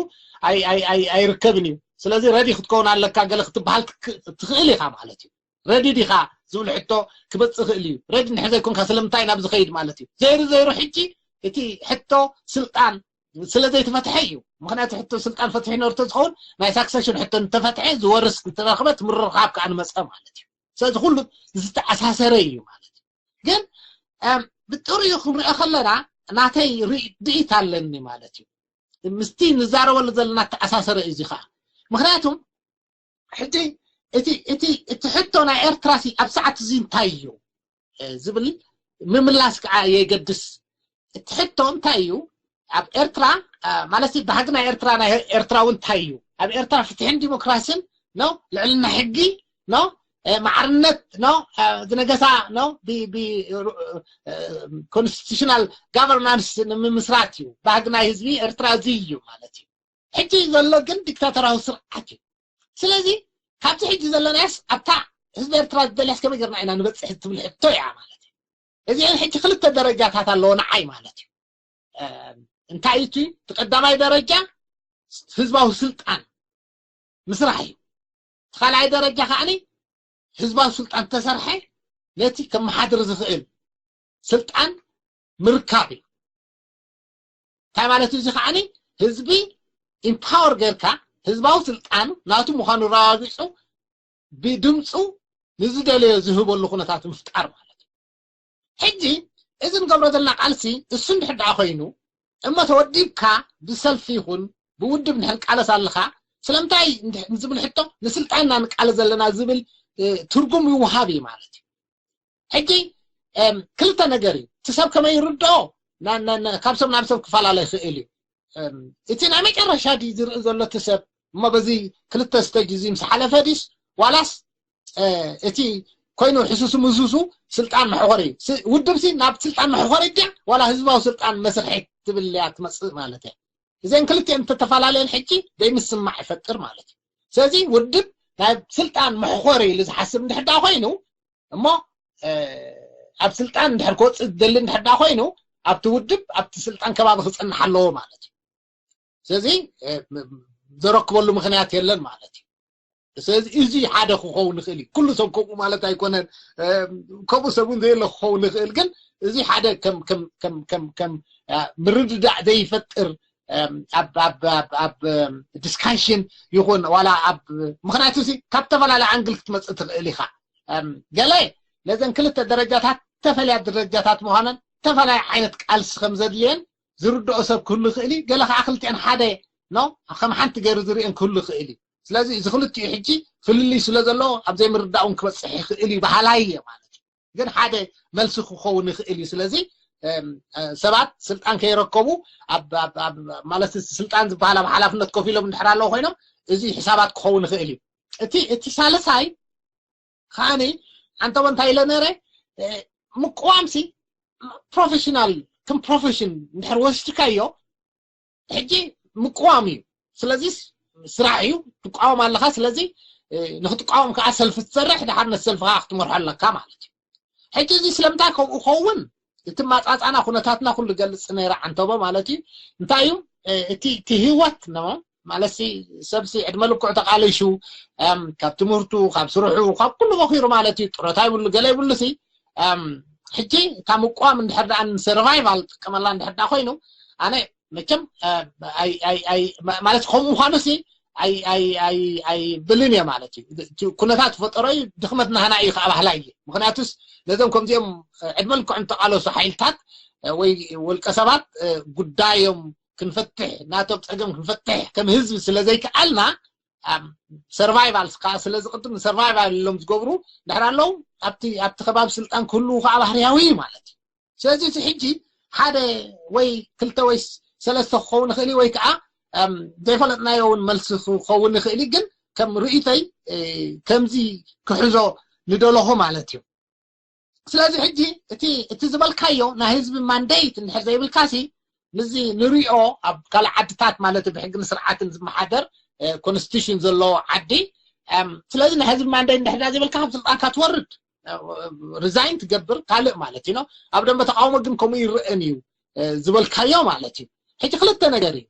ኣይርከብን እዩ። ስለዚ ረዲ ክትከውን ኣለካ ገለ ክትበሃል ትኽእል ኢኻ ማለት እዩ። ረዲ ዲኻ ዝብል ሕቶ ክመፅእ ይኽእል እዩ። ረዲ እንድሕር ዘይኮንካ ስለምንታይ ናብ ዝኸይድ ማለት እዩ። ዘይሩ ዘይሩ ሕጂ እቲ ሕቶ ስልጣን ስለ ዘይተፈትሐ እዩ። ምክንያቱ ሕቶ ስልጣን ፈትሒ ነርቶ ዝኸውን ናይ ሳክሰሽን ሕቶ እንተፈትሐ ዝወርስ እንተረኽበ ምርርኻብ ከዓ ንመፀ ማለት እዩ። ስለዚ ኩሉ ዝተኣሳሰረ እዩ ማለት እዩ። ግን ብጥሪኡ ክንሪኦ ከለና ናተይ ርድኢት ኣለኒ ማለት እዩ። ምስቲ ንዛረበሉ ዘለና ተኣሳሰረ እዩ። እዚ ከዓ ምክንያቱም ሕጂ እቲ እቲ እቲ ሕቶ ናይ ኤርትራ ሲ ኣብ ሰዓት እዚ እንታይ እዩ ዝብል ምምላስ ከዓ የገድስ። እቲ ሕቶ እንታይ እዩ? ኣብ ኤርትራ ማለት ባህጊ ናይ ኤርትራ ናይ ኤርትራ እውን እንታይ እዩ? ኣብ ኤርትራ ፍትሕን ዲሞክራሲን ነው፣ ልዕልና ሕጊ ነው፣ ማዕርነት ነው፣ ዝነገሳ ነው፣ ኮንስቲቱሽናል ጋቨርናንስ ንምምስራት እዩ። ባህጊ ናይ ህዝቢ ኤርትራ እዚ እዩ ማለት እዩ። ሕጂ ዘሎ ግን ዲክታተራዊ ስርዓት እዩ። ስለዚ ካብዚ ሕጂ ዘለናስ ኣብታ ህዝቢ ኤርትራ ዝደልያስ ከመይ ገርና ኢና ንበፅሕ ትብል ሕቶ እያ ማለት እዩ። እዚአን ሕጂ ክልተ ደረጃታት ኣለዎ ንዓይ ማለት እዩ። እንታይ እዩ እቲ ቀዳማይ ደረጃ ህዝባዊ ስልጣን ምስራሕ እዩ። እቲ ካልኣይ ደረጃ ከዓኒ ህዝባዊ ስልጣን ተሰርሐ ነቲ ከመሓድር ዝኽእል ስልጣን ምርካብ እዩ። እንታይ ማለት እዩ? እዚ ከዓኒ ህዝቢ ኢምፓወር ጌርካ ህዝባዊ ስልጣን ናቱ ምዃኑ ረጋጊፁ ብድምፁ ንዝደለዮ ዝህበሉ ኩነታት ምፍጣር ማለት እዩ። ሕጂ እዚ ንገብሮ ዘለና ቃልሲ እሱ እንድሕር ደኣ ኮይኑ እሞ ተወዲብካ ብሰልፊ ይኹን ብውድብ እንድሕር ቃለስ ኣለኻ ስለምንታይ ዝብል ሕቶ ንስልጣንና ንቃለስ ዘለና ዝብል ትርጉም ይውሃብ እዩ ማለት እዩ። ሕጂ ክልተ ነገር እዩ። እቲ ሰብ ከመይ ይርድኦ ካብ ሰብ ናብ ሰብ ክፈላለ ይኽእል እዩ። እቲ ናይ መጨረሻ ድዩ ዝርኢ ዘሎ እቲ ሰብ እሞ በዚ ክልተ ስተጅ እዚ ምስ ሓለፈ ድስ ዋላስ እቲ ኮይኑ ሕሱሱ ምሱሱ ስልጣን መሕኾሪ ውድብሲ ናብ ስልጣን መሕኾሪ ድያ ዋላ ህዝባዊ ስልጣን መስርሒ ትብል እያ ትመፅእ ማለት እያ። እዘን ክልቲአን እንተተፈላለየን ሕጂ ዘይምስማዕ ይፈጥር ማለት እዩ። ስለዚ ውድብ ናይ ስልጣን መሕኾሪ ኢሉ ዝሓስብ እንድሕዳ ኮይኑ እሞ ኣብ ስልጣን እንድሕር ክወፅእ ዝደሊ እንድሕዳ ኮይኑ ኣብቲ ውድብ ኣብቲ ስልጣን ከባቢ ክፅንሕ ኣለዎ ማለት እዩ። ስለዚ ዘረክበሉ ምክንያት የለን ማለት እዩ። ስለዚ እዚ ሓደ ክኸውን ይኽእል እዩ። ኩሉ ሰብ ከምኡ ማለት ኣይኮነን። ከምኡ ሰብ እውን ዘየለ ክኸውን ይኽእል፣ ግን እዚ ሓደ ከም ከም ከም ከም ከም ምርድዳእ ዘይፈጥር ኣብ ኣብ ኣብ ኣብ ዲስካሽን ይኹን ዋላ ኣብ ምክንያቱ እዚ ካብ ዝተፈላለየ ኣንግል ክትመፅእ ትኽእል ኢኻ። ገለ ነዘን ክልተ ደረጃታት ተፈልያ ደረጃታት ምዃነን ተፈላለየ ዓይነት ቃልሲ ከም ዘድልየን ዝርድኦ ሰብ ክህሉ ይኽእል እዩ። ገለ ከዓ ክልቲአን ሓደ ነው ከም ሓንቲ ገይሩ ዝርእየን ክህሉ ይኽእል እዩ። ስለዚ እዚ ክልቲኡ ሕጂ ፍልልይ ስለ ዘለዎ ኣብ ዘይምርዳእ እውን ክበፅሕ ይኽእል እዩ በሃላይ እየ ማለት እዩ። ግን ሓደ መልሲ ክኸውን ይኽእል እዩ። ስለዚ ሰባት ስልጣን ከይረከቡ ማለት ስልጣን ዝበሃል ኣብ ሓላፍነት ኮፍ ኢሎም እንድሕር ኣለዉ ኮይኖም እዚ ሕሳባት ክኸውን ይኽእል እዩ። እቲ እቲ ሳልሳይ ከዓኒ ኣንተቦ እንታይ ኢለ ነረ ምቅዋም ሲ ፕሮፌሽናል ከም ፕሮፌሽን እንድሕር ወሲድካዮ ሕጂ ምቅዋም እዩ። ስለዚ ስራሕ እዩ ትቃወም ኣለኻ። ስለዚ ንክትቃወም ከዓ ሰልፊ ትሰርሕ ድሓር ነሰልፊ ከዓ ክትመርሖ ኣለካ ማለት እዩ። ሕጂ እዚ ስለምንታይ ከምኡ ኸውን እቲ ማፃፃና ኩነታትና ኩሉ ገልፅ ነይረ ዓንተቦ ማለት እዩ። እንታይ እዩ እቲ ህይወት ነው ማለት ሲ ሰብሲ ዕድመ ልክዑ ተቃሊሹ ካብ ትምህርቱ ካብ ስርሑ ካብ ኩሉ መኪሩ ማለት እዩ። ጥሮታ ይብሉ ገለ ይብሉ ሲ ሕጂ እታ ምቋም እንድሕር ደኣ ንሰርቫይቫል ጥቀመላ እንድሕር ደኣ ኮይኑ ኣነ መቸም ማለት ከምኡ ምዃኑ ሲ ኣይብልን እየ ማለት እዩ። ኩነታት ፈጠሮ እዩ፣ ድኽመት ናህና እዩ ከዓ ባህላ እየ። ምክንያቱስ ነዞም ከምዚኦም ዕድመ ልክዖም ተቃለሱ ሓይልታት ወይ ውልቀ ሰባት ጉዳዮም ክንፈትሕ፣ ናቶም ፀገም ክንፈትሕ ከም ህዝቢ ስለ ዘይከኣልና፣ ሰርቫይቫል ከዓ ስለ ዝቅድም፣ ሰርቫይቫል ኢሎም ዝገብሩ ድሕር ኣለዉ ኣብቲ ከባቢ ስልጣን ክህልዉ ከዓ ባህርያዊ እዩ ማለት እዩ። ስለዚ እቲ ሕጂ ሓደ ወይ ክልተ ወይ ሰለስተ ክኸውን ይኽእል እዩ፣ ወይ ከዓ ዘይፈለጥናዮ እውን መልሲ ክኸውን ይኽእል እዩ። ግን ከም ርእይቶይ ከምዚ ክሕዞ ንደለኹ ማለት እዩ። ስለዚ ሕጂ እቲ ዝበልካዮ ናይ ህዝቢ ማንዴት እንድሕር ዘይብልካሲ፣ ምስዚ ንሪኦ ኣብ ካልእ ዓድታት ማለት ብሕግን ስርዓትን ዝመሓደር ኮንስቲቱሽን ዘለዎ ዓዲ፣ ስለዚ ናይ ህዝቢ ማንዴት እንድሕር ዘይብልካ ካብ ስልጣንካ ትወርድ፣ ሪዛይን ትገብር ካልእ ማለት እዩ። ኣብ ደንበ ተቃውሞ ግን ከምኡ ይረአን እዩ ዝበልካዮ ማለት እዩ። ሕጂ ክልተ ነገር እዩ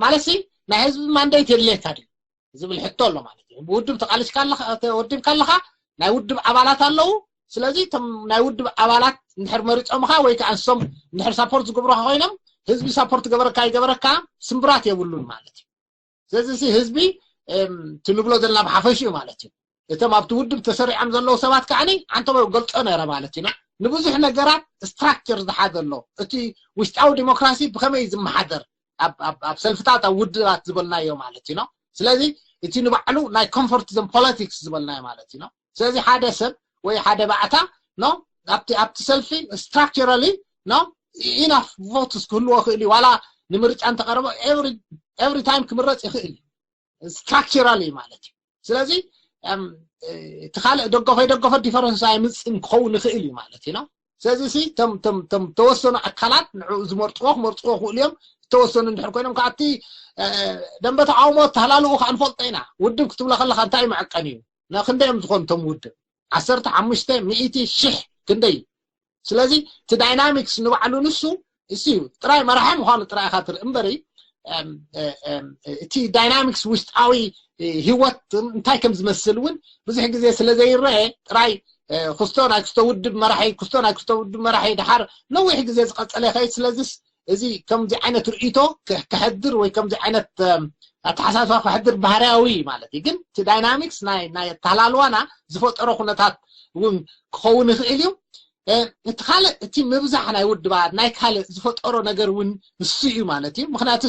ማለት ናይ ህዝቢ ማንዴት የድልየካ ድዩ ዝብል ሕቶ ኣሎ ማለት እዩ። ብውድብ ተቃሊስካ ኣለኻ፣ ተወዲብካ ኣለኻ፣ ናይ ውድብ ኣባላት ኣለዉ። ስለዚ እቶም ናይ ውድብ ኣባላት እንድሕር መሪፆምኻ ወይ ከዓ ንሶም እንድሕር ሳፖርት ዝገብሩካ ኮይኖም፣ ህዝቢ ሳፖርት ገበረካ ይገበረካ ስምብራት የብሉን ማለት እዩ። ስለዚ ህዝቢ እቲ ንብሎ ዘለና ብሓፈሽኡ ማለት እዩ። እቶም ኣብቲ ውድብ ተሰሪዖም ዘለዉ ሰባት ከዓ ዓንተቦ ገልፆ ነረ ማለት እዩ። ንብዙሕ ነገራት ስትራክቸር ዝሓዘ ኣሎ። እቲ ውሽጣዊ ዲሞክራሲ ብከመይ ዝመሓደር ኣብ ሰልፍታት ኣብ ውድባት ዝበልናዮ ማለት እዩ። ስለዚ እቲ ንባዕሉ ናይ ኮንፈርቲዝም ፖለቲክስ ዝበልናዮ ማለት እዩ። ስለዚ ሓደ ሰብ ወይ ሓደ ባዕታ ኖ ኣብቲ ኣብቲ ሰልፊ ስትራክቸራሊ ኖ ኢናፍ ቮትስ ክህልዎ ይኽእል እዩ። ዋላ ንምርጫ እንተቀረበ ኤቭሪ ታይም ክምረፅ ይኽእል እዩ። ስትራክቸራሊ ማለት እዩ። ስለዚ እቲ ካልእ ደገፎ ይደገፎ ዲፈረንስ ኣይምፅን ክኸውን ይኽእል እዩ ማለት እዩ። ስለዚ ሲ ተም ተም ተም ተወሰኑ ኣካላት ንዕኡ ዝመርፅዎ ክመርፅዎ ክኽእሉ እዮም። ዝተወሰኑ እንድሕር ኮይኖም ከዓ እቲ ደንበ ተቃውሞ ተሃላልኡ ከዓ ንፈልጦ ኢና። ውድብ ክትብሎ ከለካ እንታይ መዐቀኒ እዩ? ንክንደይ እዮም ዝኾኑ እቶም ውድብ? ዓሰርተ ሓሙሽተ፣ ሚእቲ፣ ሽሕ ክንደይ እዩ? ስለዚ እቲ ዳይናሚክስ ንባዕሉ ንሱ እሱ እዩ ጥራይ መራሒ ምዃኑ ጥራይ ኢኻ ትርኢ እምበሪ እቲ ዳይናሚክስ ውሽጣዊ ህይወት እንታይ ከም ዝመስል እውን ብዙሕ ግዜ ስለ ዘይረአ ጥራይ ክስቶ ናይ ክስቶ ውድብ መራሒ ክስቶ ናይ ክስቶ ውድብ መራሒ ድሓር ነዊሕ ግዜ ዝቐፀለ ይኸይድ። ስለዚስ እዚ ከምዚ ዓይነት ርእይቶ ከሕድር ወይ ከምዚ ዓይነት ኣተሓሳስባ ከሕድር ባህርያዊ ማለት እዩ። ግን እቲ ዳይናሚክስ ናይ ኣተሃላልዋና ዝፈጠሮ ኩነታት እውን ክኸውን ይኽእል እዩ። እቲ ካልእ እቲ ምብዛሕ ናይ ውድባት ናይ ካልእ ዝፈጠሮ ነገር እውን ንሱ እዩ ማለት እዩ። ምክንያቱ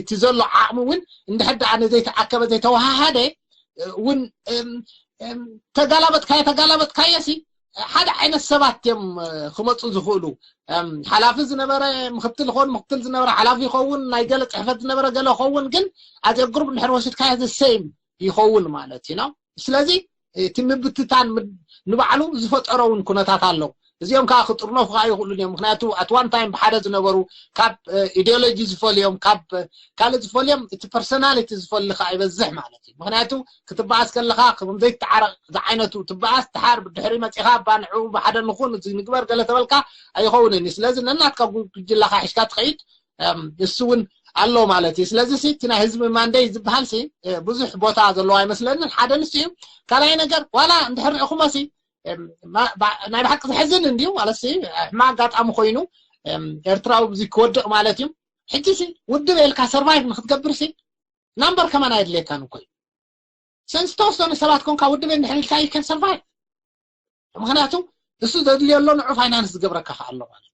እቲ ዘሎ ዓቕሚ እውን እንድሕር ደኣ ንዘይተኣከበ ዘይተወሃሃደ እውን ተጋላበጥካዮ ተጋላበጥካዮ ሲ ሓደ ዓይነት ሰባት እዮም ክመፁ ዝኽእሉ። ሓላፊ ዝነበረ ምክትል ይኸውን፣ ምክትል ዝነበረ ሓላፊ ይኸውን፣ ናይ ገለ ፅሕፈት ዝነበረ ገለ ይኸውን። ግን ኣዜ ግሩፕ እንድሕር ወሲድካዮ ዘሰይም ይኸውን ማለት እዩ። ስለዚ እቲ ምብትታን ንባዕሉ ዝፈጠሮ እውን ኩነታት ኣሎ። እዚኦም ከዓ ክጥርነፉ ከዓ ይኽእሉን እዮም። ምክንያቱ ኣት ዋን ታይም ብሓደ ዝነበሩ ካብ ኢዲዮሎጂ ዝፈልዮም ካብ ካልእ ዝፈልዮም እቲ ፐርሶናሊቲ ዝፈሊ ከዓ ይበዝሕ ማለት እዩ። ምክንያቱ ክትበኣስ ከለካ ከም ዘይተዓረቕ ዝዓይነቱ ትበኣስ ድሓር ብድሕሪ መፂኻ እባ ንዕኡ ብሓደ ንኹን እዚ ንግበር ገለ ተበልካ ኣይኸውንን እዩ። ስለዚ ነናትካ ጉጅላካ ሒዝካ ትኸይድ እሱ እውን ኣሎ ማለት እዩ። ስለዚ እቲ ናይ ህዝቢ ማንዴት ዝበሃል ብዙሕ ቦታ ዘለዎ ኣይመስለንን። ሓደ ንሱ እዩ። ካልኣይ ነገር ዋላ እንድሕር ርኢኹሞ ሲ ናይ ብሓቂ ዘሕዝን እንድዩ ማለት ሕማ ኣጋጣሚ ኮይኑ ኤርትራዊ ብዙ ክወድቕ ማለት እዩ። ሕጂ ሲ ውድብ የልካ ሰርቫይቭ ንክትገብር ሲ ናምበር ከማን ኣየድልየካን እኮ እዩ። ሰንስ ተወሰኑ ሰባት ኮንካ ውድብ እንድሕር ኢልካ ይከን ሰርቫይቭ። ምክንያቱ እሱ ዘድልዮ ኣሎ ንዑ ፋይናንስ ዝገብረካ ከ ኣሎ ማለት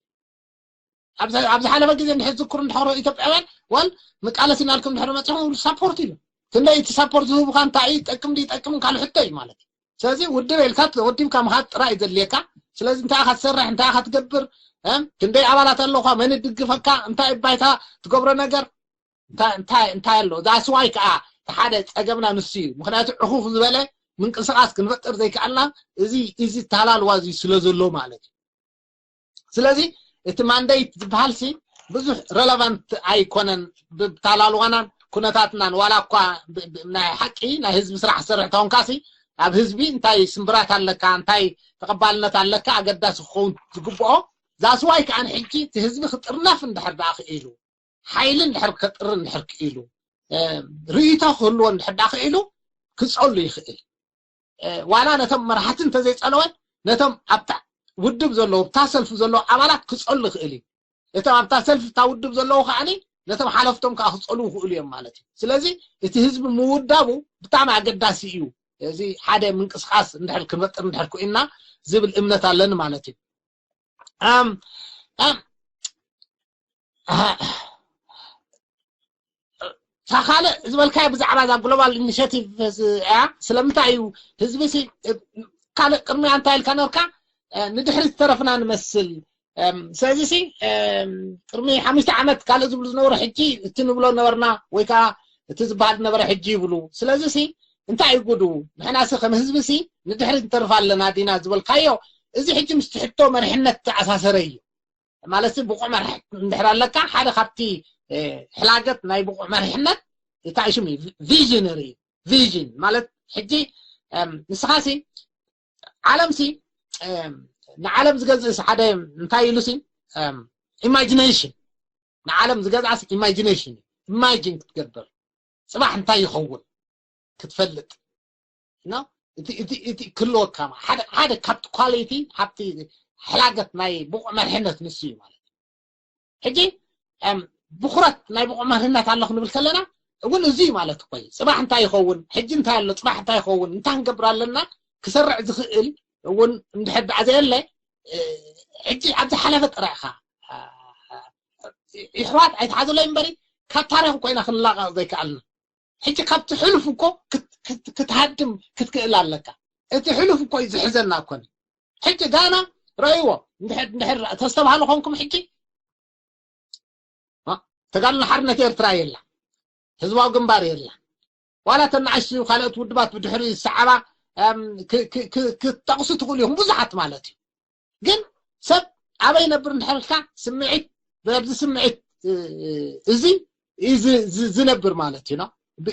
ኣብ ዝሓለፈ ግዜ እንድሕር ዝክሩ እንድሕሮ ኢትዮጵያውያን ዋል ንቃለስ ኢናልኩም እንድሕር መፅኹም ሳፖርት እዩ። ክንደይ እቲ ሳፖርት ዝህቡካ እንታይ እዩ ይጠቅም ይጠቅም ካልእ ሕቶ እዩ ማለት እዩ። ስለዚ ውድብ ኢልካ ተወዲብካ ምኻድ ጥራይ እዩ ዘድልየካ። ስለዚ እንታይ ኢኻ ትሰርሕ እንታይ ኢኻ ትገብር ክንደይ ኣባላት ኣለኳ መን ድግፈካ እንታይ ባይታ ትገብሮ ነገር እንታይ ኣሎ ዛስዋይ ከዓ ሓደ ፀገምና ንሱ እዩ። ምክንያቱ ዕኹኽ ዝበለ ምንቅስቃስ ክንፈጥር ዘይከኣልና እዚ እዚ ታላልዋ እዚ ስለ ዘሎ ማለት እዩ። ስለዚ እቲ ማንዴት ዝበሃል ሲ ብዙሕ ረለቫንት ኣይኮነን ብታላልዋናን ኩነታትናን ዋላ እኳ ናይ ሓቂ ናይ ህዝቢ ስራሕ ዝሰርሕ ተኾንካ ሲ ኣብ ህዝቢ እንታይ ስምብራት ኣለካ እንታይ ተቐባልነት ኣለካ ኣገዳሲ ክኸውን ዝግብኦ ዛስዋይ ከዓ ንሕጂ እቲ ህዝቢ ክጥርነፍ እንድሕር ደኣ ክኢሉ ሓይሊ እንድሕር ከጥሪ እንድሕር ክኢሉ ርእይቶ ክህልዎ እንድሕር ደኣ ክኢሉ ክፀሉ ይኽእል። ዋላ ነቶም መራሕቲ እንተዘይፀለወ ነቶም ኣብታ ውድብ ዘለዉ ኣብታ ሰልፊ ዘለዉ ኣባላት ክፀሉ ይኽእል እዩ። እቶም ኣብታ ሰልፊ እታ ውድብ ዘለዉ ከዓኒ ነቶም ሓለፍቶም ከዓ ክፀልዉ ይኽእሉ እዮም ማለት እዩ። ስለዚ እቲ ህዝቢ ምውዳቡ ብጣዕሚ ኣገዳሲ እዩ። እዚ ሓደ ምንቅስቃስ እንድሕር ክንፈጥር እንድሕር ኮይና ዝብል እምነት ኣለኒ ማለት እዩ። ኣም ኣም ታኻለ ዝበልካዮ ብዛዕባ እዛ ግሎባል ኢኒሽቲቭ እያ። ስለምንታይ እዩ ህዝቢ ሲ ካልእ ቅድሚያ እንታይ ኢልካ ነርካ? ንድሕሪት ዝተረፍና ንመስል። ስለዚ ሲ ቅድሚ ሓሙሽተ ዓመት ካልእ ዝብሉ ዝነበሩ ሕጂ እቲ ንብሎ ነበርና ወይ ከዓ እቲ ዝበሃል ነበረ ሕጂ ይብሉ። ስለዚ ሲ እንታይ እዩ ጉዱ? ንሕና ሲ ከም ህዝቢ ሲ ንድሕሪት ንተርፍ ኣለና ዲና ዝበልካዮ፣ እዚ ሕጂ ምስቲ ሕቶ መሪሕነት ተኣሳሰረ እዩ። ማለት ብቑዕ መርሒ እንድሕር ኣለካ ሓደ ካብቲ ሕላገት ናይ ብቑዕ መሪሕነት እንታይ ሽሙ ቪዥነሪ ቪዥን ማለት ሕጂ ንስኻ ሲ ዓለም ሲ ንዓለም ዝገዝእ ሓደ እንታይ ኢሉ ሲ ኢማጂኔሽን ንዓለም ዝገዝኣስ ኢማጂኔሽን ኢማጂን ክትገብር ፅባሕ እንታይ ይኸውን ክትፈልጥ እቲ ክህልወካ ሓደ ካብቲ ኳሊቲ ካብቲ ሕላገት ናይ ብቑዕ መርሕነት ንሱ እዩ ማለት ሕጂ ብኩረት ናይ ብቑዕ መርሕነት ኣሎ ክንብል ከለና እውን እዚ ማለት እኮ እዩ ፅባሕ እንታይ ይኸውን ሕጂ እንታይ ኣሎ ፅባሕ እንታይ ይኸውን እንታይ ክንገብር ኣለና ክሰርዕ ዝኽእል እውን እንድሕር ደኣ ዘየለ ሕጂ ኣብ ዝሓለፈ ጥራይ ኢኻ ይሕዋት ኣይትሓዙለይ እምበሪ ካብ ታሪኽ እኮ ኢና ክንላቐቕ ዘይከኣልና ሕጂ ካብቲ ሕሉፍ እኮ ክትሃድም ክትክእል ኣለካ እቲ ሕሉፍ እኮ እዩ ዝሕዘና እኮ ሕጂ ጋና ረእይዎ እንድሕር ተስተባሃሉ ኮንኩም ሕጂ ተጋድሎ ሓርነት ኤርትራ የላ ህዝባዊ ግንባር የላ ዋላ ተናኣሽቱ ካልኦት ውድባት ብድሕሪ ዝሰዓባ ክጠቕሱ ትኽእሉ ኢኹም ብዙሓት ማለት እዩ ግን ሰብ ኣበይ ነብር እንድሕርልካ ስምዒት በዚ ስምዒት እዚ ዝነብር ማለት እዩ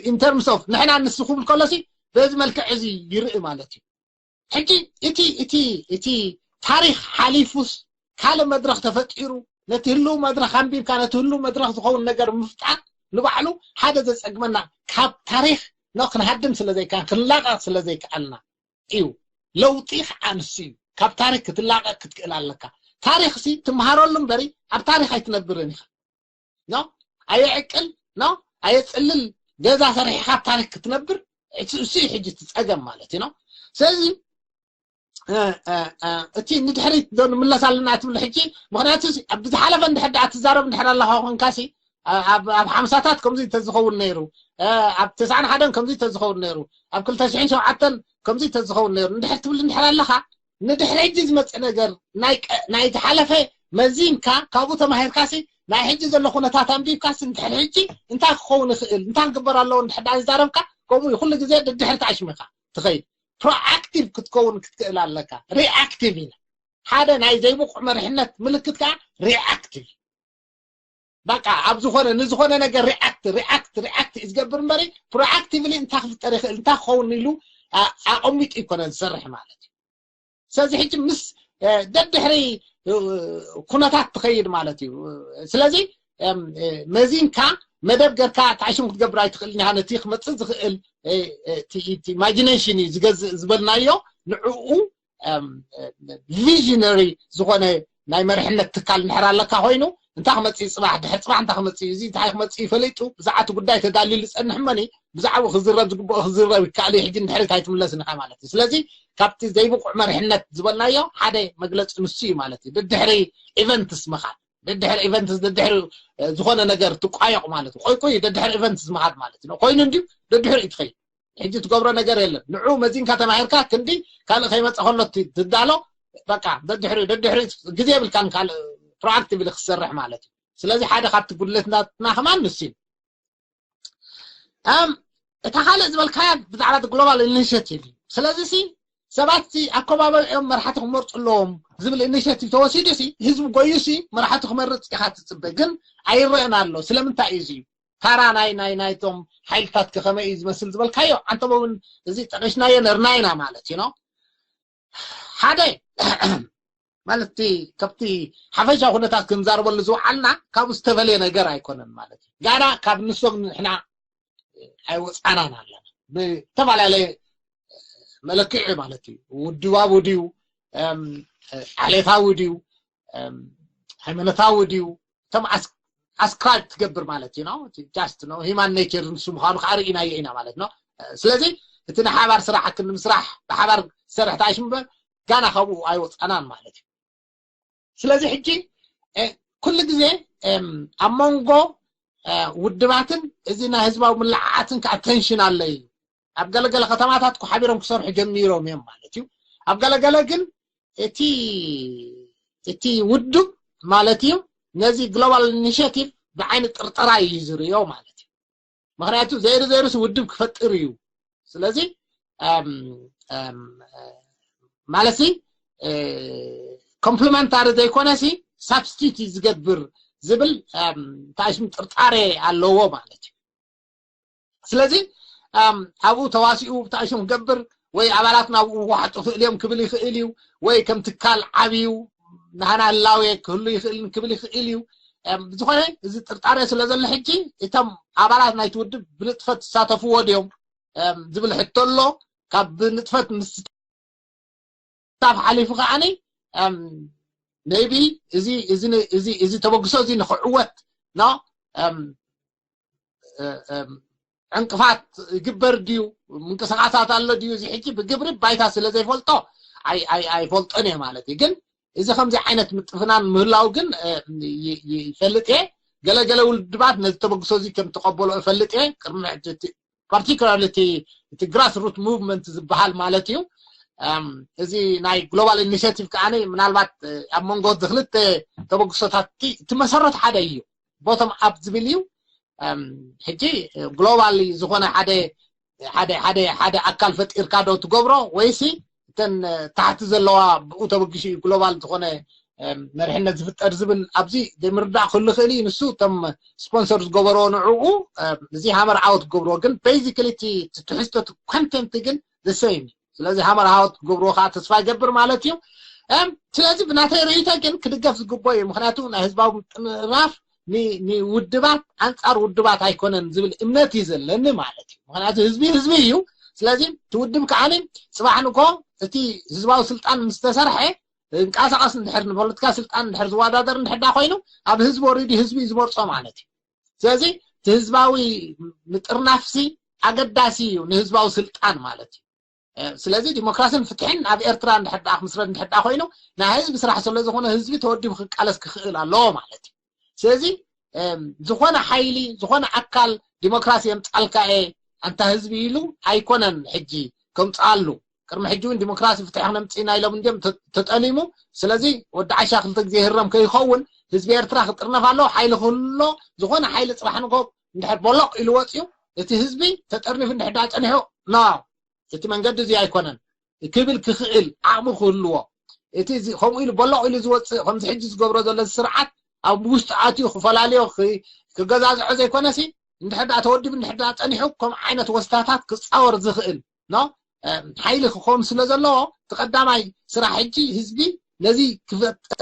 in terms of ንሕና ንሱ ክብል ከሎሲ በዚ መልክዕ እዚ ይርኢ ማለት እዩ ሕጂ እቲ እቲ እቲ ታሪኽ ሓሊፉስ ካልእ መድረኽ ተፈጢሩ ነቲ ህልው መድረኽ ኣንቢብካ ነቲ ህልው መድረኽ ዝኸውን ነገር ምፍጣር ንባዕሉ ሓደ ዘጸግመና ካብ ታሪኽ ኖ ክንሃድም ስለ ዘይከኣል ክንላቐቕ ስለ ዘይከኣልና እዩ ለውጢ ከዓ ንሱ እዩ ካብ ታሪክ ክትላቀቅ ክትክእል ኣለካ ታሪክ ሲ ትምሃረሉ እምበሪ ኣብ ታሪክ ኣይትነብርን ኢካ ኖ ኣየዕቅል ኖ ኣየፅልል ገዛ ሰሪሕካ ኣብ ታሪክ ክትነብር እሱ እዩ ሕጂ ትፀገም ማለት እዩ ኖ ስለዚ እቲ ንድሕሪት ዶ ንምለስ ኣለና ትብሉ ሕጂ ምክንያቱ ብዝሓለፈ እንድሕር ደኣ ትዛረብ እንድሕር ኣለካ ኮንካ ሲ ኣብ ሓምሳታት ከምዚ ተዝኸውን ነይሩ ኣብ ተስዓን ሓደን ከምዚ ተዝኸውን ነይሩ ኣብ ክልተ ሽሕን ሸውዓተን ከምዚ ተዝኸውን ነይሩ እንድሕር ትብል እንድሕር ኣለካ ንድሕሪ ሕጂ ዝመፅእ ነገር ናይ ዝሓለፈ መዚንካ ካብኡ ተማሂርካ ሲ ናይ ሕጂ ዘሎ ኩነታት ኣንቢብካ ሲ እንድሕር ሕጂ እንታይ ክኸውን ይኽእል እንታይ ክግበር ኣለዎ እንድሕር ዝዛረብካ ከምኡ እዩ ኩሉ ግዜ ድድሕሪ ተኣሽሚካ ትኸይድ ፕሮኣክቲቭ ክትከውን ክትክእል ኣለካ ሪኣክቲቭ ኢና ሓደ ናይ ዘይብቑዕ መሪሕነት ምልክት ከዓ ሪኣክቲቭ በቃ ኣብ ዝኾነ ንዝኾነ ነገር ሪኣክት ሪኣክት ሪኣክት እዩ ዝገብር እምበሪ ፕሮኣክቲቭሊ እንታይ ክፍጠር ይኽእል እንታይ ክኸውን ኢሉ ኣቐሚጡ ይኮነ ዝሰርሕ ማለት እዩ ስለዚ ሕጂ ምስ ደድሕሪ ኩነታት ትኸይድ ማለት እዩ ስለዚ መዚንካ መደብ ገርካ ተዓሽም ክትገብር ኣይትኽእልን ኢኻ ነቲ ክመፅእ ዝኽእል ኢማጂኔሽን እዩ ዝገዝእ ዝበልናዮ ንዕኡ ቪዥነሪ ዝኾነ ናይ መርሕነት ትካል እንድሕር ኣለካ ኮይኑ እንታይ ክመፅእ ፅባሕ ድሕር ፅባሕ እንታይ ክመፅእ እዚ እንታይ ክመፅእ ፈሊጡ ብዛዕባ እቲ ጉዳይ ተዳልዩ ዝፀንሕ እመኒ ብዛዕባኡ ክዝረብ ዝግብኦ ክዝረብ ይከኣል እዩ ሕጂ እንድሕር እንታይ ትምለስ ንኻ ማለት እዩ ስለዚ ካብቲ ዘይብቑዕ መርሕነት ዝበልናዮ ሓደ መግለፂ ንሱ እዩ ማለት እዩ ድድሕሪ ኢቨንትስ ምኻድ ድድሕሪ ኢቨንትስ ድድሕሪ ዝኾነ ነገር ትቋየቑ ማለት እዩ ቆይ ቆይ ድድሕሪ ኢቨንትስ ምኻድ ማለት እዩ ኮይኑ እንድዩ ድድሕሪ እዩ ትኸይድ ሕጂ ትገብሮ ነገር የለን ንዑ መዚንካ ተማሂርካ ክንዲ ካልእ ከይመፀ ከሎ ትዳሎ በቃ ደድሕሪ ደድሕሪ ግዜ የብልካን ካልእ ፕሮኣክቲቭሊ ክትሰርሕ ማለት እዩ ስለዚ ሓደ ካብቲ ጉድለትናትና ከማን ንሱ እዩ እታ ካልእ ዝበልካያ ብዛዕባ ግሎባል ኢኒሽቲቭ እዩ ስለዚ ሲ ሰባት ሲ ኣከባቢኦም መራሕቲ ክመርፁ ኣለዎም ዝብል ኢኒሽቲቭ ተወሲዱ ሲ ህዝቢ ጎዩ ሲ መራሕቲ ክመርፅ ኢካ ትፅበ ግን ኣይረአን ኣሎ ስለምንታይ እዩ ታራ ናይ ናይ ናይቶም ሓይልታት ከመይ እዩ ዝመስል ዝበልካዮ ኣንተም እውን እዚ ጠቂስናዮ ነርና ኢና ማለት እዩ ሓደ ማለት እቲ ካብቲ ሓፈሻ ኩነታት ክንዛርበሉ ዝውዓልና ካብኡ ዝተፈለየ ነገር ኣይኮነን ማለት እዩ ጋና ካብ ንሶም ንሕና ኣይወፃናን ኣለና ብተፈላለየ መለክዒ ማለት እዩ ውድባዊ ድዩ ዓሌታዊ ድዩ ሃይማኖታዊ ድዩ እቶም ኣስክራይብ ትገብር ማለት እዩ ነው። ጃስት ነው ሂማን ኔቸር ንሱ ምዃኑ ከዓ ርኢናዮ ኢና ማለት ነው። ስለዚ እቲ ናይ ሓባር ስራሕ ክንዲ ምስራሕ ብሓባር ዝሰርሕ ተኣሽምበር ጋና ካብኡ ኣይወፃናን ማለት እዩ። ስለዚ ሕጂ ኩሉ ግዜ ኣብ መንጎ ውድባትን እዚ ናይ ህዝባዊ ምልዓዓትን ከዓ ቴንሽን ኣሎ እዩ። ኣብ ገለገለ ከተማታት ሓቢሮም ክሰርሑ ጀሚሮም እዮም ማለት እዩ። ኣብ ገለገለ ግን እቲ እቲ ውድብ ማለት እዩ ነዚ ግሎባል ኢኒሽቲቭ ብዓይኒ ጥርጠራ እዩ ዝርዮ ማለት እዩ። ምክንያቱ ዘይሩ ዘይሩስ ውድብ ክፈጥር እዩ። ስለዚ ማለት ኮምፕሊመንታሪ ዘይኮነሲ ሳብስቲት ዝገብር ዝብል ታሽም ጥርጣሬ ኣለዎ ማለት እዩ። ስለዚ ኣብኡ ተዋሲኡ ብታሽም ክገብር ወይ ኣባላት ናብኡ ዋሕጡ ክእል እዮም ክብል ይኽእል እዩ። ወይ ከም ትካል ዓብዩ ናህና ህላዌ ክህሉ ይኽእልን ክብል ይኽእል እዩ። ብዝኾነ እዚ ጥርጣሬ ስለ ዘሎ ሕጂ እቶም ኣባላት ናይቲ ውድብ ብንጥፈት ዝሳተፍዎ ድዮም ዝብል ሕቶ ኣሎ። ካብ ብንጥፈት ምስታፍ ሓሊፉ ከዓኒ ሜቢ እዚ ተበግሶ እዚ ንክዕወት ኖ ዕንቅፋት ይግበር ድዩ፣ ምንቅስቃሳት ኣሎ ድዩ፣ እዚ ሕጂ ብግብሪ ባይታ ስለ ዘይፈልጦ ኣይፈልጦን እየ ማለት እዩ። ግን እዚ ከምዚ ዓይነት ምጥፍናን ምህላው ግን ይፈልጥ እየ። ገለገለ ውድባት ነዚ ተበግሶ እዚ ከም ተቀበሎ እፈልጥ እየ። ቅድሚ ሕጂ ፓርቲኩላርሊ እቲ ግራስ ሩት ሙቭመንት ዝበሃል ማለት እዩ። እዚ ናይ ግሎባል ኢኒሽቲቭ ከዓ ምናልባት ኣብ መንጎ ዝክልተ ተበግሶታት እቲ መሰረት ሓደ እዩ። ቦቶም ኣፕ ዝብል እዩ። ሕጂ ግሎባል ዝኾነ ሓደ ሓደ ሓደ ሓደ ኣካል ፈጢርካ ዶ ትገብሮ ወይሲ እተን ታሕቲ ዘለዋ ብኡ ተበግሽ እዩ ግሎባል ዝኾነ መርሕነት ዝፍጠር ዝብል ኣብዚ ዘይምርዳእ ክህሉ ይኽእል እዩ። ንሱ እቶም ስፖንሰር ዝገበርዎ ንዕኡ እዚ ሃመር ኣውት ክገብርዎ ግን ቤዚካሊ እቲ ትሕዝቶ ኮንተንት ግን ዘሰይም እዩ። ስለዚ ሃመር ኣውት ክገብርዎ ከዓ ተስፋ ይገብር ማለት እዩ። ስለዚ ብናተይ ርእይቶ ግን ክድገፍ ዝግቦ እዩ። ምክንያቱ ናይ ህዝባዊ ምጥርናፍ ንውድባት ኣንፃር ውድባት ኣይኮነን ዝብል እምነት እዩ ዘለኒ ማለት እዩ። ምክንያቱ ህዝቢ ህዝቢ እዩ። ስለዚ እቲ ውድብ ከዓ ፅባሕ ንግሆ እቲ ህዝባዊ ስልጣን ምስ ተሰርሐ እንቃሳቀስ እንድሕር ንፖለቲካ ስልጣን እንድሕር ዝወዳደር እንድሕር ዳ ኮይኑ ኣብ ህዝቢ ወሪዲ ህዝቢ እዩ ዝመርፆ ማለት እዩ። ስለዚ እቲ ህዝባዊ ምጥርናፍሲ ኣገዳሲ እዩ ንህዝባዊ ስልጣን ማለት እዩ። ስለዚ ዲሞክራሲን ፍትሕን ኣብ ኤርትራ እንድሕር ዳ ክምስረት እንድሕር ዳ ኮይኑ ናይ ህዝቢ ስራሕ ስለ ዝኾነ ህዝቢ ተወዲቡ ክቃለስ ክኽእል ኣለዎ ማለት እዩ። ስለዚ ዝኾነ ሓይሊ ዝኾነ ኣካል ዲሞክራሲ የምፃልካ እየ ኣንታ ህዝቢ ኢሉ ኣይኮነን ሕጂ ከምፅኣሉ። ቅድሚ ሕጂ እውን ዲሞክራሲ ፍትሒ ክነምፅእ ኢና ኢሎም እንዲም ተጠሊሙ። ስለዚ ወዲ ዓሻ ክልተ ግዜ ይህረም ከይኸውን ህዝቢ ኤርትራ ክጥርነፍ ኣለዎ። ሓይሊ ክህሎ ዝኾነ ሓይሊ ፅባሕ ንጎ እንድሕር ቦሎቕ ኢሉ ወፅዩ እቲ ህዝቢ ተጠርኒፉ እንድሕር ዳ ፀኒሑ ኖ እቲ መንገዲ እዚ ኣይኮነን ክብል ክኽእል ዓቕሚ ክህልዎ እቲ ከምኡ ኢሉ ቦሎቕ ኢሉ ዝወፅእ ከምዚ ሕጂ ዝገብሮ ዘሎ ስርዓት ኣብ ውሽጢ ኣትዩ ክፈላለዮ ክገዛዝዖ ዘይኮነሲ እንድሕር ዳ ተወዲቡ እንድሕር ዳ ፀኒሑ ከም ዓይነት ወስታታት ክፃወር ዝኽእል ኖ ሓይሊ ክኾን ስለ ዘለዎ እቲ ቀዳማይ ስራሕ ሕጂ ህዝቢ ነዚ ክፈጥር